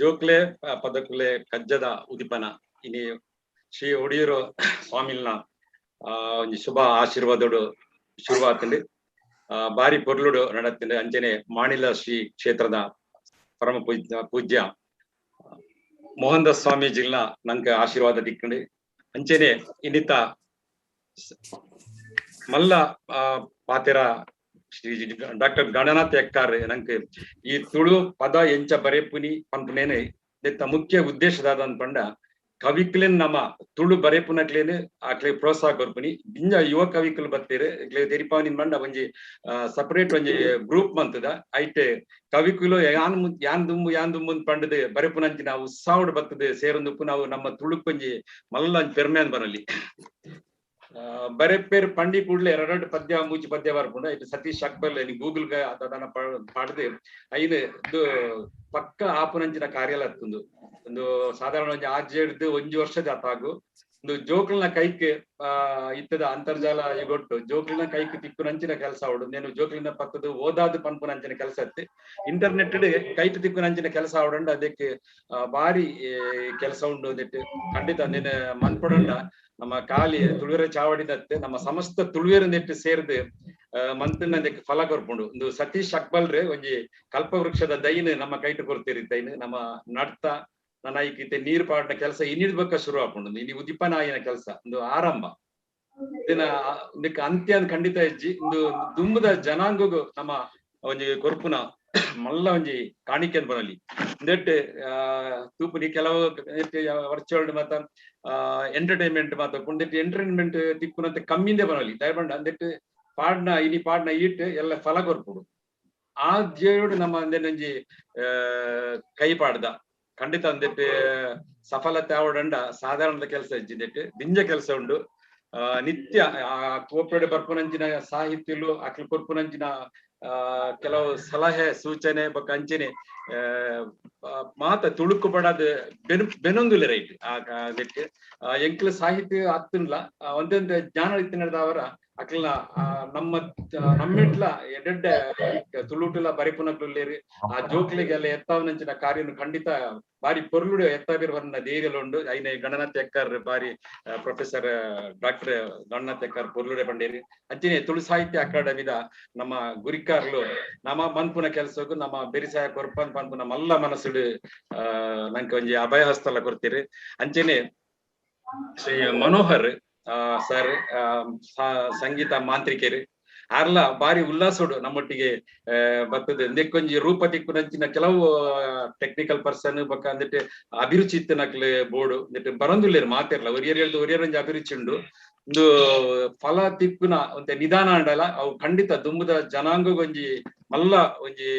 ಜೋಕ್ಲೆ ಪದಕುಲೆ ಕಜ್ಜದ ಉದಿಪನ ಇನಿ ಶ್ರೀ ಒಡಿಯೂರು ಸ್ವಾಮಿಲ್ನ ಒಂಜಿ ಶುಭ ಆಶೀರ್ವಾದೋಡು ಶುರುವಾತಂಡು ಬಾರಿ ಪೊರ್ಲುಡು ನಡತ್ತೀನಿ. ಅಂಚನೆ ಮಾಣಿಲ ಶ್ರೀ ಕ್ಷೇತ್ರದ ಪರಮ ಪೂಜ್ಯ ಮೋಹನ್ ದಾಸ್ ಸ್ವಾಮೀಜಿಲ್ನ ನಂಗೆ ಆಶೀರ್ವಾದ ದಿಕ್ಕಂಡು. ಅಂಚನೆ ಇನ್ನಿತ ಮಲ್ಲ ಪಾತೆರ ಶ್ರೀ ಡಾಕ್ಟರ್ ಗಣನಾಥ್ ಎಕ್ಕಾರ್ ನಂಕ್ ಈ ತುಳು ಪದ ಎಂಚ ಬರೆಪುನಿ ಪನ್ಪುನೇನೆ ದೆತ್ತ ಮುಖ್ಯ ಉದ್ದೇಶದಾದ ಪಂಡ ಕವಿಕ್ಲೇನ್ ನಮ್ಮ ತುಳು ಬರೆಪುನಕ್ಲೇನ್ ಆಕ್ಲೆ ಪ್ರೋತ್ಸಾಹ ಕೊರ್ಪುನಿ. ದಿಂಜ ಯುವ ಕವಿಕುಲು ಬತ್ತೀರ್ ತೆರಿಪಾವನಿನ್ ಬಂಡ ಒಂಜಿ ಸಪರೇಟ್ ಒಂಜಿ ಗ್ರೂಪ್ ಮಂತದ ಐಟ್ ಕವಿಕುಲು ಯಾನ್ ಯಾನ್ ದುಂಬು ಯಾನ್ ದುಂಬು ಪಂಡದು ಬರೆಪುನಂಚಿನ ಉತ್ಸಾಹಡ್ ಬತ್ತದ ಸೇರೊಂದುಪ್ಪು ನಾವು ನಮ್ಮ ತುಳುಕೊಂಜಿ ಮಲ್ಲ ಪೆರ್ಮೆ ಅಂದ್ ಬರಲಿ. ಬರೆಪೇರ್ ಪಂಡಿ ಕೂಡ್ಲೆ ಎರಡೆರಡು ಪದ್ಯ ಮೂಜಿ ಪದ್ಯ ಬರ್ಪುಂಡು. ಐಟ್ ಸತೀಶ್ ಅಕ್ಬಲ್ ಗೂಗಲ್ ದಾದನ ಪಾಡ್ದು ಐನ್ ಇದು ಪಕ್ಕ ಆಪುನಂಚಿನ ಕಾರ್ಯಲ ಅತ್ತುಂದು. ಒಂದು ಸಾಧಾರಣ ಒಂಜಿ ಆಜೆಡ್ದು ಒಂಜಿ ವರ್ಷದ ಆತಾಗು ಒಂದು ಜೋಕುಲ್ನ ಕೈಕ್ ಇತ್ತದ ಅಂತರ್ಜಾಲ ಗೊಟ್ಟು ಜೋಕುಲ್ನ ಕೈಕ್ ತಿಕ್ಕುನಂಚಿನ ಕೆಲಸ ಅವಡು ನೇನು ಜೋಕುಲಿನ ಪಕ್ಕದ ಓದಾದು ಪನ್ಪುನಂಚಿನ ಕೆಲಸ ಅತ್ತೆ ಇಂಟರ್ನೆಟ್ ಕೈಟ್ ತಿಕ್ಕುನಂಚಿನ ಕೆಲಸ ಅವಡಂಡ ಅದಕ್ಕೆ ಬಾರಿ ಕೆಲಸ ಉಂಡು ಅಂದಿಟ್ಟು ಖಂಡಿತ ನೇನು ಮನ್ಪೊಡಂಡ ನಮ್ಮ ಖಾಲಿ ತುಳುವೆರ ಚಾವಡಿದತ್ತೆ ನಮ್ಮ ಸಮಸ್ತ ತುಳುವೆರ ನೆಟ್ಟು ಸೇರ್ದು ಮಂತನ್ನ ಅದಕ್ಕೆ ಫಲ ಕೊರ್ಪುಂಡು. ಒಂದು ಸತೀಶ್ ಅಕ್ಬಲ್ರೆ ಒಂಜಿ ಕಲ್ಪವೃಕ್ಷದ ದೈನ್ ನಮ್ಮ ಕೈಟ್ ಕೊರ್ತೀರಿ ದೈನ್ ನಮ್ಮ ನಡ್ತಾ ನನ್ನ ಈಕಿತೆ ನೀರು ಪಾಡಿನ ಕೆಲಸ ಇನ್ನಿಡ್ಬೇಕ ಶುರು ಆಪುಂಡು. ಇನಿ ಉದಿಪನಾಯಿನ ಕೆಲಸ ಒಂದು ಆರಂಭ ಇದನ್ನ ಇದಕ್ಕೆ ಅಂತ್ಯ ಖಂಡಿತ ಹೆಜ್ಜಿ ಒಂದು ದುಂಬದ ಜನಾಂಗಗೂ ನಮ್ಮ ಒಂಜಿ ಕೊರ್ಪುನ ಮಲ್ಲ ಒಂಜಿ ಕಾಣಿಕೆ ಅಂತ ಬರಲಿ. ನೆಟ್ ತೂಪುನಿ ಕೆಲವು ವರ್ಚುವಲ್ ಮಾತ ಎಂಟರ್ಟೈನ್ಮೆಂಟ್ ಮಾತ ಕುಂದೆಟ್ ಎಂಟರ್ಟೈನ್ಮೆಂಟ್ ತಿಕ್ಕುನಂತೆ ಕಮ್ಮಿಂದೆ ಬರಲಿ ದಯಬಂಡ ಅಂದೆಟ್ ಪಾಡ್ನ ಇನಿ ಪಾಡ್ನ ಈಟ್ ಎಲ್ಲ ಫಲ ಕೊರ್ಪುಡು. ಆ ಜೇಡು ನಮ್ಮ ಅಂದೆನೊಂಜಿ ಕೈ ಪಾಡ್ದ ಖಂಡಿತ ಅಂದೆಟ್ ಸಫಲತೆ ಆವಡಂಡ ಸಾಧಾರಣದ ಕೆಲಸ ಇಜ್ಜಿಂದೆಟ್ ದಿಂಜ ಕೆಲಸ ಉಂಡು. ನಿತ್ಯ ಆ ಕೋಪೆಡ್ ಬರ್ಪುನಂಚಿನ ಸಾಹಿತ್ಯಲು ಅಕ್ಲು ಕೊರ್ಪುನಂಚಿನ ಕೆಲವು ಸಲಹೆ ಸೂಚನೆ ಬೊಕ್ಕ ಅಂಚನೆ ಮಾತ ತುಳುಕು ಬಡದ ಬೆನೊಂದುಲೆ ರೈಟ್ ಆ ಎಂಕ್ಲ ಸಾಹಿತ್ಯ ಅತ್ತನ್ಲ ಒಂದೊಂದು ಜ್ಞಾನ ಇತ್ತಿನದವರ ಅಕ್ಲ ನಮ್ಮ ನಮ್ಮೆಟ್ಲ ಎಡೆಡ್ಡೆ ತುಳುಟುಲ ಬರಿಪುನಕ್ಲುಲ್ಲೇರಿ ಆ ಜೋಕ್ಲಿಗೆಲ್ಲ ಎತ್ತಾವನಂಚಿನ ಕಾರ್ಯನು ಖಂಡಿತ ಬಾರಿ ಪೊರ್ಲುಡು ಎತ್ತಾಬಿರ್ವನ್ನ ಧೈರ್ಯಲ ಉಂಡು. ಐನ ಗಣನಾಥ್ ಎಕ್ಕರ್ ಬಾರಿ ಪ್ರೊಫೆಸರ್ ಡಾಕ್ಟರ್ ಗಣನಾಥ್ ಎಕ್ಕರ್ ಪೊರ್ಲುಡೆ ಪಂಡೇರಿ. ಅಂಚನೆ ತುಳು ಸಾಹಿತ್ಯ ಅಕಾಡೆಮಿದ ನಮ್ಮ ಗುರಿಕಾರ್ಲು ನಮ್ಮ ಮನ್ಪುನ ಕೆಲಸಕ್ಕೂ ನಮ್ಮ ಬೆರಿಸಾಯ ಕೊರ್ಪನ್ ಪನ್ಪುನ ಮಲ್ಲ ಮನಸ್ಸುಡು ನಂಗೆ ಒಂಜಿ ಅಭಯ ಹಸ್ತಲ ಕೊರ್ತೀರಿ. ಅಂಚನೆ ಶ್ರೀ ಮನೋಹರ್ ಸರ್ ಸಂಗೀತ ಮಾಂತ್ರಿಕರು ಆರ್ಲ ಬಾರಿ ಉಲ್ಲಾಸೋಡು ನಮ್ಮೊಟ್ಟಿಗೆ ಬರ್ತದೆ. ಇಂದಕ್ಕೊಂಜಿ ರೂಪ ತಿಕ್ಕುನಂಚಿನ ಕೆಲವು ಟೆಕ್ನಿಕಲ್ ಪರ್ಸನ್ ಬೊಕ್ಕ ಅಂದಿಟ್ಟು ಅಭಿರುಚಿ ಇತ್ತಿನಕ್ಲೆ ಬೋರ್ಡು ಅಂದಿಟ್ಟು ಬರಂದುಲ್ಲೇರು ಮಾತಿರ್ಲ ಒರಿಯರ್ ಹೇಳ್ದು ಒರಿಯರ್ ಒಂಜಿ ಅಭಿರುಚಿ ಉಂಡು. ಒಂದು ಫಲ ತಿಕ್ಕುನ ಒಂತೆ ನಿಧಾನ ಅಂಡಲ ಅವು ಖಂಡಿತ ದುಂಬುದ ಜನಾಂಗಗೊಂಜಿ ಮಲ್ಲ ಒಂಜಿ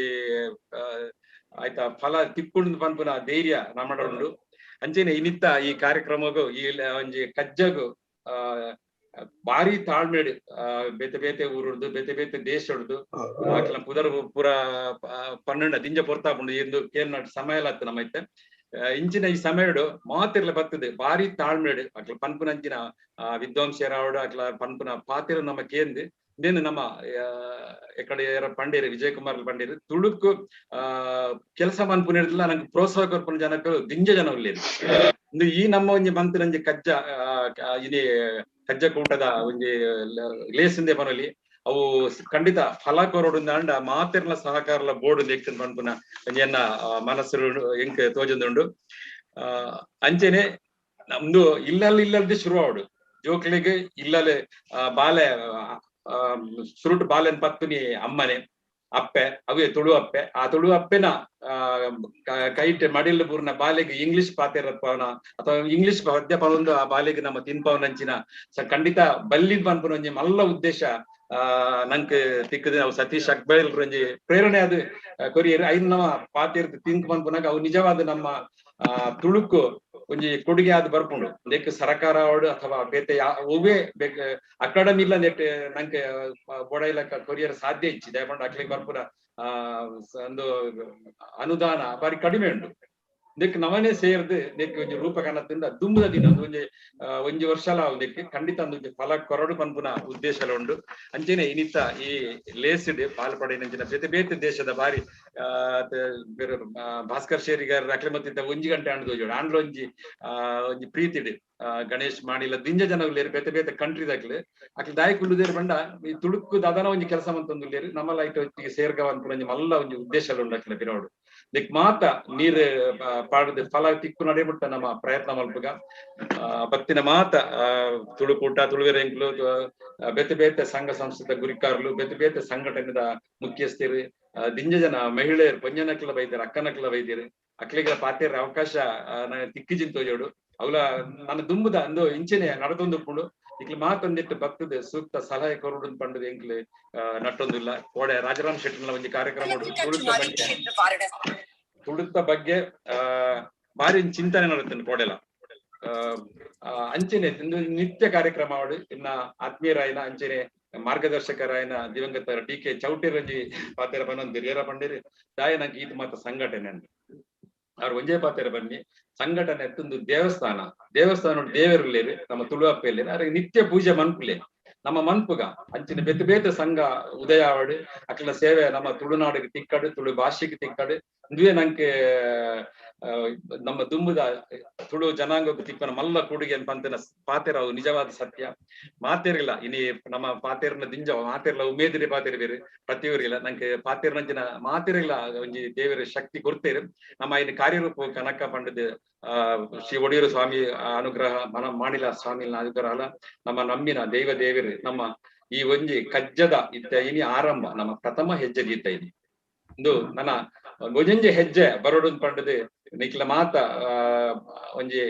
ಆಯ್ತಾ ಫಲ ತಿಕ್ಕುಂಡು ಪನ್ಪುನ ಧೈರ್ಯ ನಮ್ಮಡ ಉಂಡು. ಅಂಚೆನೆ ಇನ್ನಿತ್ತ ಈ ಕಾರ್ಯಕ್ರಮಗೂ ಈ ಒಂಜಿ ಕಜ್ಜಗು ಭಾರಿ ತಾಳ್ಮೆಡ್ ಬೇತೆ ಬೇತೆ ಊರುಡ್ದು ಬೇತೆ ಬೇತೆ ದೇಶ ಹೊಡ್ದು ಆಕ್ಲ ಪುದರ್ ಪೂರ 12 ದಿಂಜ ಪೊರ್ತಾಪುಂಡು ಎಂದು ಕೇರ್ನಾಡ್ ಸಮಯ ಅತ್ತ ನಮ್ಮೈತೆ ಇಂಚಿನ ಈ ಸಮಯಡು ಮಾತಿರ್ಲ ಬರ್ತದೆ ಭಾರಿ ತಾಳ್ಮೆಡ್ ಅಕ್ಲ ಪನ್ಪುನಂಚಿನ ವಿದ್ವಾಂಸರಾವಡು ಅಕ್ಲ ಪನ್ಪುನ ಪಾತಿರ ನಮ್ಮ ಕೇಂದ್ ಇನ್ನೇನು ನಮ್ಮ ಎಕಡೆ ಪಂಡೇರಿ ವಿಜಯ್ ಕುಮಾರ್ ಪಂಡೇರಿ ತುಳುಕು ಕೆಲಸ ಮನ್ಪುನಿರ್ದಿಲ್ಲ ನಂಗೆ ಪ್ರೋತ್ಸಾಹ ಕೊರ್ಪುನ ಜನಕ್ಕೂ ದಿಂಜ ಜನ ಉಲ್ಲೇರು. ಈ ನಮ್ಮ ಒಂಜಿ ಮಂತಿನಂಜಿ ಕಜ್ಜ ಇನಿ ಕಜ್ಜ ಕೂಟದ ಒಂಜಿ ಲೇಸಿಂದೆ ಬನಲಿ ಅವು ಖಂಡಿತ ಫಲ ಕೊರಡು ಅಂಡ ಮಾತಿರ್ನ ಸಹಕಾರಲ ಬೋರ್ಡ್ ಎಕ್ತನ್ ಪನ್ಪುನ ಒಂಜಿ ಎನ್ನ ಮನಸ್ಸು ಎಂಕ್ ತೋಜೊಂದುಂಡು. ಅಂಚೆನೆ ನಮ್ದು ಇಲ್ಲಲ್ಲಿ ಇಲ್ಲಲ್ದೆ ಶುರು ಆವಡು ಜೋಕ್ಲಿಗೆ ಇಲ್ಲಲೆ ಬಾಲೆ ಸುರುಟು ಬಾಲೆನ್ ಪತ್ತುನಿ ಅಮ್ಮನೆ ಅಪ್ಪೆ ಅವೇ ತುಳು ಅಪ್ಪೆ ಆ ತುಳು ಅಪ್ಪೆನ ಕೈಟ್ ಮಡಿಲ್ ಪೂರ್ಣ ಬಾಲೆಗೆ ಇಂಗ್ಲಿಷ್ ಪಾತೆರಪ್ಪನ ಅಥವಾ ಇಂಗ್ಲಿಷ್ ಪದ್ಯ ಪನೊಂದು ಆ ಬಾಲೆಗೆ ನಮ್ಮ ತಿನ್ಪವನಂಚಿನ ಖಂಡಿತ ಬಲ್ಲಿದ್ ಪನ್ಪುನ ಒಂಜಿ ಮಲ್ಲ ಉದ್ದೇಶ ನಂಕ್ ತಿಕ್ಕದ ನಾವು ಸತೀಶ್ ಅಕ್ಬೈಲ್ ಒಂಜಿ ಪ್ರೇರಣೆ ಅದು ಕೊರಿಯರ್ ಐನ್ ನಮ್ಮ ಪಾತೆರ್ದು ತಿಂಕ್ ಪನ್ಪುನಾಗ ಅವು ನಿಜವಾದ ನಮ್ಮ ತುಳುಕು ಒಂಜಿ ಕೊಡುಗೆ ಆದ್ ಬರ್ಪುಂಡು. ನೆಕ್ ಸರಕಾರ ಅವಡು ಅಥವಾ ಬೇತೆ ಒವ್ವೇ ಬೇಕ ಅಕಾಡೆಮಿ ಇಲ್ಲ ನೆಟ್ ನಂಗೆ ಬೋಡ ಇಲಾಖೆ ಕೊರಿಯರ್ ಸಾಧ್ಯ ಇಚ್ಚಿ ದಯಪಂಡ ಅಕ್ಲಿಗೆ ಬರ್ಪುನ ಒಂದು ಅನುದಾನ ಬಾರಿ ಕಡಿಮೆ ಉಂಟು. ನೆಕ್ ನವನೇ ಸೇರ್ದು ನೆಕ್ ಒಂಜಿ ರೂಪ ಕನತಿಂದ ದುಂಬುದ ದಿನ ಒಂಜಿ ಒಂಜಿ ವರ್ಷಲ ನೆಕ್ ಖಂಡಿತ ಒಂಜಿ ಫಲ ಕೊರಡು ಪನ್ಪುನ ಉದ್ದೇಶ ಉಂಡು. ಅಂಚೆನೆ ಇನ್ನಿತ್ತ ಈ ಲೇಸಿಡ್ ಪಾಲ್ಪಡೆನಂಚಿನ ಬೇತೆ ಬೇತೆ ದೇಶದ ಬಾರಿ ಭಾಸ್ಕರ್ ಶೇರಿಗಾರ್ ಅಕ್ಲೆ ಮತ್ತಿತ್ತ ಒಂಜಿ ಗಂಟೆ ಆಂಡ್ ಜೋಡು ಆಂಡ್ಲ ಒಂಜಿ ಒಂಜಿ ಪ್ರೀತಿಡ್ ಗಣೇಶ್ ಮಾಡಿಲ್ಲ ದಿಂಜ ಜನ ಉಲ್ಲೇರು ಬೇತೆ ಬೇತೆ ಕಂಟ್ರಿದಾಕ್ಲೆ ಅಕ್ಲೆ ದಾಯಕ್ ಉಳ್ಳುದೇರು ಬಂಡ ಈ ತುಳುಕು ದಾದಾನ ಒಂಜಿ ಕೆಲಸ ಮಂತೊಂದುಲ್ಲೇರು ನಮ್ಮಲ್ಲ ಐಟ್ ಒಟ್ಟಿಗೆ ಸೇರ್ಗವ ಅನ್ಪುನ ಒಂಜಿ ಮಲ್ಲ ಒಂಜಿ ಉದ್ದೇಶ ಉಂಡು ಅಕ್ಲೆ ಬಿರೋಡು. ದಿಕ್ ಮಾತ ನೀರು ಪಾಡದ ಫಲ ತಿಕ್ಕು ನಡೆಬಿಟ್ಟ ನಮ್ಮ ಪ್ರಯತ್ನ ಮಲ್ಪುಗ. ಬತ್ತಿನ ಮಾತ ತುಳುಕೂಟ ತುಳುವೆರೆಂಕ್ಲು ಬೇತೆ ಬೇತೆ ಸಂಘ ಸಂಸ್ಥೆದ ಗುರಿಕಾರ್ಲು ಬೇತೆ ಬೇತೆ ಸಂಘಟನೆದ ಮುಖ್ಯಸ್ಥರು ದಿಂಜ ಜನ ಮಹಿಳೆಯರು ಪೊಂಜನಕ್ಲ ಬೈದಾರ ಅಕ್ಕನಕ್ಲ ಬೈದಿರು ಅಕ್ಲಿಗಳ ಪಾತೆರ ಅವಕಾಶ ತಿಕ್ಕಿಜಿನ್ ತೋಜೋಡು ಅವಲ ನನ್ನ ದುಂಬುದ ಅಂದು ಇಂಚೆನೆ ನಡತೊಂದುಪ್ಪುಂಡು ಇಕ್ಲು ಮಾತೊಂದಿಟ್ಟು ಬರ್ತದೆ ಸೂಕ್ತ ಸಲಹೆ ಕೊರಡು ಪಂಡದು ಎಂಕ್ಲು ನಟ್ಟೊಂದಿಲ್ಲ. ಕೋಡೆ ರಾಜರಾಮ್ ಶೆಟ್ಟಿನ ಒಂಜಿ ಕಾರ್ಯಕ್ರಮ ತುಳುತ್ತ ಬಗ್ಗೆ ಬಾರಿ ಚಿಂತನೆ ನಡತೇನೆ ಕೋಡೆಲ. ಅಂಚೆನೆ ನಿತ್ಯ ಕಾರ್ಯಕ್ರಮ ಇನ್ನ ಆತ್ಮೀಯರಾಯನ ಅಂಚೆನೆ ಮಾರ್ಗದರ್ಶಕರಾಯನ ದಿವಂಗತ ಡಿ ಕೆ ಚೌಟಿರಂಜಿ ಪಾತೆರ ಬನ್ನೊಂದು ರೇರ ಪಂಡಿರಿ ದಾಯ ನಂಗೆ ಈತ ಮಾತ ಸಂಘಟನೆ ಅಂತ ಅವ್ರು ಒಂಜೇ ಪಾತೆರ ಬನ್ನಿ ಸಂಘಟನೆ ಎತ್ತೊಂದು ದೇವಸ್ಥಾನ ದೇವಸ್ಥಾನ ದೇವರುಲೇರು ನಮ್ಮ ತುಳುವಪ್ಪೆಯಲ್ಲಿ ಅವ್ರಿಗೆ ನಿತ್ಯ ಪೂಜೆ ಮನ್ಪುಲೆ ನಮ್ಮ ಮನ್ಪುಗ ಅಂಚಿನ ಬೇತೆ ಬೇತೆ ಸಂಘ ಉದಯಾವಡು ಅಕ್ಲ ಸೇವೆ ನಮ್ಮ ತುಳುನಾಡಿಗೆ ತಿಕ್ಕಡು ತುಳು ಭಾಷೆಗೆ ತಿಕ್ಕಡು ಇಂದುವೆ ನಂಗೆ ನಮ್ಮ ದುಂಬುದ ತುಳು ಜನಾಂಗಕ್ಕೆ ತಿಕ್ಕನ ಮಲ್ಲ ಕೊಡುಗೆ ಪಂತನ ಪಾತೆರ ಅವು ನಿಜವಾದ ಸತ್ಯ ಮಾತೇರಿಲ್ಲ. ಇನಿ ನಮ್ಮ ಪಾತೇರ್ನ ದಿಂಜ ಮಾತೇರ್ಲ ಉಮೇದಿರಿ ಪಾತೇರಿ ಬೇರೆ ಪ್ರತಿಯೊರಿಲ್ಲ ನಂಗೆ ಪಾತೇರ್ನಂಚಿನ ಮಾತೇರಿಲ್ಲ ಒಂಜಿ ದೇವರ ಶಕ್ತಿ ಕೊಡ್ತೇರು ನಮ್ಮ ಇನ್ನು ಕಾರ್ಯರೂಪ ಕನಕ ಪಂಡದ ಶ್ರೀ ಒಡೆಯರು ಸ್ವಾಮಿ ಅನುಗ್ರಹ ಮನ ಮಾಣಿಲ ಸ್ವಾಮಿ ಅನುಗ್ರಹ ನಮ್ಮ ನಂಬಿನ ದೈವ ದೇವರು ನಮ್ಮ ಈ ಒಂಜಿ ಕಜ್ಜದ ಇತ್ತ ಇನಿ ಆರಂಭ ನಮ್ಮ ಪ್ರಥಮ ಹೆಜ್ಜೆ ಗೀತ ಇನಿ ಇಂದು ನನ್ನ ಒಂಜೊಂಜಿ ಹೆಜ್ಜೆ ಬರೋಡು ಪಂಡದು ನಿಕ್ಲ ಮಾತ ಒಂಜಿ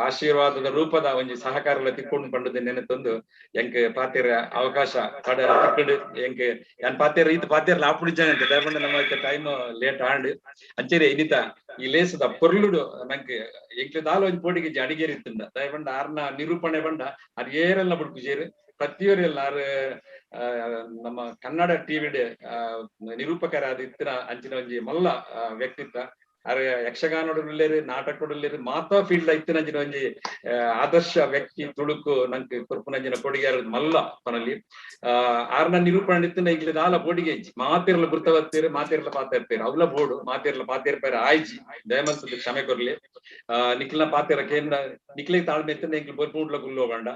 ಆಶೀರ್ವಾದದ ರೂಪದ ಒಂಜಿ ಸಹಕಾರ ತಿಕ್ಕೊಂಡು ಪಂಡದು ನೆನೆತೊಂದು ಎಂಕ್ ಪಾತೆರ ಅವಕಾಶ ಕಡ ತಿಕ್ಕಡು ಎಂಕ್ ಯಾನ್ ಪಾತೆರ ಈತ ಪಾತೆರ ಲಾಪುಡಿಜಾನೆ ಅಂತ ದಯಪಂಡ ನಮ್ಮ ಟೈಮ್ ಲೇಟ್ ಆಂಡ್ ಅಂಚೆನೆ ಇನ್ನಿತ ಈ ಲೇಸದ ಪೊರ್ಲುಡು ನಂಕ್ ಎಂಕ್ಲೆ ದಾಲ ಒಂಜಿ ಪೋಟಿಗೆ ಅಡಿಗೇರಿ ಇತ್ತಂಡ ದಯಪಂಡ ಆರ್ನ ನಿರೂಪಣೆ ಬಂಡ ಅರ್ ಏರೆಲ್ಲ ಬುಡ್ಕುಜೇರು ಪ್ರತಿಯೊರೆಲ್ಲ ಆರ್ ನಮ್ಮ ಕನ್ನಡ ಟಿವಿ ನಿರೂಪಕರಾದ ಇತ್ತಿನ ಅಂಚಿನ ಒಂಜಿ ಮಲ್ಲ ವ್ಯಕ್ತಿತ್ವ ಅರೆ ಯಕ್ಷಗಾನೊಡುಲ್ಲೇರು ನಾಟಕೊಡುಲ್ಲೇರು ಮಾತಾ ಫೀಲ್ಡ್ ಇತ್ತಿನಂಚಿನ ಒಂಜಿ ಆದರ್ಶ ವ್ಯಕ್ತಿ ತುಳುಕು ನಂಕ್ ಕೊರ್ಪುನಂಚಿನ ಕೊಡುಗೆ ಮಲ್ಲ ಪನಲ್ಲಿ ಆರ್ನ ನಿರೂಪಣೆ ಇತ್ತಿನ ಈಗಲೇ ದಾಲ ಬೋಡಿಗೆ ಇಜ್ಜಿ ಮಾತಿರ್ಲ ಗುರ್ತವತ್ತೀರು ಮಾತಿರ್ಲ ಪಾತಿರ್ತೀರು ಅವ್ಲ ಬೋಡು ಮಾತಿರ್ಲ ಪಾತಿರ್ಪಾರ ಆಯ್ಜಿ ದಯಮನ್ಸದ ಕ್ಷಮೆ ಕೊರ್ಲಿ ನಿಕ್ಲಿನ ಪಾತಿರ ಕೇಂದ್ರ ನಿಕ್ಲೆ ತಾಳ್ಮೆ ಇತ್ತಿನ ಎಂಕ್ಲು ಬೊರ್ಪುಂಡ್ಲ ಗುಲ್ಲೋ ಬಂಡ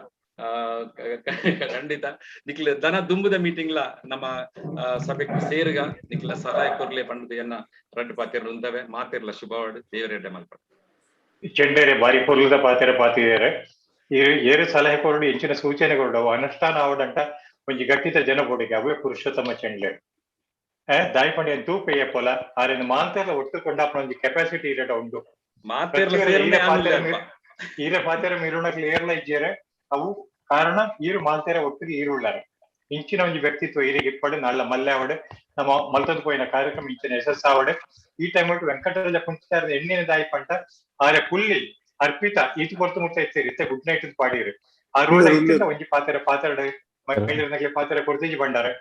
ಖಂಡಿತ ನಿಕ್ಲ ದನ ದುಂಬುದ ಮೀಟಿಂಗ್ಲ ನಮ್ಮ ಸಭೆಗೆ ಸೇರುಗ ನಿಕ್ಲ ಸಹಾಯ ಕೊರ್ಲೆ ಪಂಡದು ಎನ್ನ ರಡ್ಡು ಪಾತಿರ್ಲು ಉಂತವೆ ಮಾತಿರ್ಲ ಶುಭವಾಡು ದೇವರೆಡ್ಡೆ ಮಲ್ಪ ಚೆಂಡೇರೆ ಬಾರಿ ಪೊರ್ಲದ ಪಾತೆರ ಪಾತಿದ್ದಾರೆ ಏರು ಸಲಹೆ ಕೊರಡು ಹೆಚ್ಚಿನ ಸೂಚನೆ ಕೊರಡು ಅನುಷ್ಠಾನ ಆವಡಂಟ ಒಂಜಿ ಗಟ್ಟಿತ ಜನ ಬೋಡಿಗೆ ಅವೇ ಪುರುಷೋತ್ತಮ ಚೆಂಡ್ಲೆ ದಾಯಿಪಂಡಿಯ ತೂಪೆಯ ಪೊಲ ಆರಿನ ಮಾಂತೆರ್ಲ ಒಟ್ಟು ಕೊಂಡಾಪನ ಒಂಜಿ ಕೆಪಾಸಿಟಿ ಇರಟ ಉಂಟು. ಈರೆ ಪಾತೆರ ಮೀರುಣಕ್ಲು ಏರ್ಲ ಇಜ್ಜೇರೆ ಅವು ಕಾರಣ ಈರು ಮಾಲ್ತೇರ ಒಟ್ಟಿಗೆ ಈರುಳ್ಳಾರೆ ಇಂಚಿನ ಒಂಜಿ ವ್ಯಕ್ತಿತ್ವ ಈರಿಗೆ ಇಪ್ಪಡು ನಲ್ಲ ಮಲ್ಲೆ ನಮ್ಮ ಮಲ್ತೊಂದು ಪೋಯಿನ ಕಾರ್ಯಕ್ರಮ ಇಂಚಿನ ಯಶಸ್ಸಾವಡೆ ಈ ಟೈಮ್ ಒಟ್ಟು ವೆಂಕಟರಾಜ ಪುಂಚಿತಾರದ ಎಣ್ಣಿನ ದಾಯಿ ಪಂಟ ಆರೆ ಪುಲ್ಲಿ ಅರ್ಪಿತ ಈತು ಪೊರ್ತು ಮುಟ್ಟ ಇತ್ತೀರಿ ಇತ್ತೆ ಗುಡ್ ನೈಟ್ ಪಾಡಿರು ಆ ರೂಳ ಇತ್ತಿಂದ ಒಂಜಿ ಪಾತೆರ ಪಾತೆರಡು ಮಹಿಳೆಯರ ಪಾತೆರ ಕೊಡ್ತಿಜಿ ಬಂಡಾರೆ.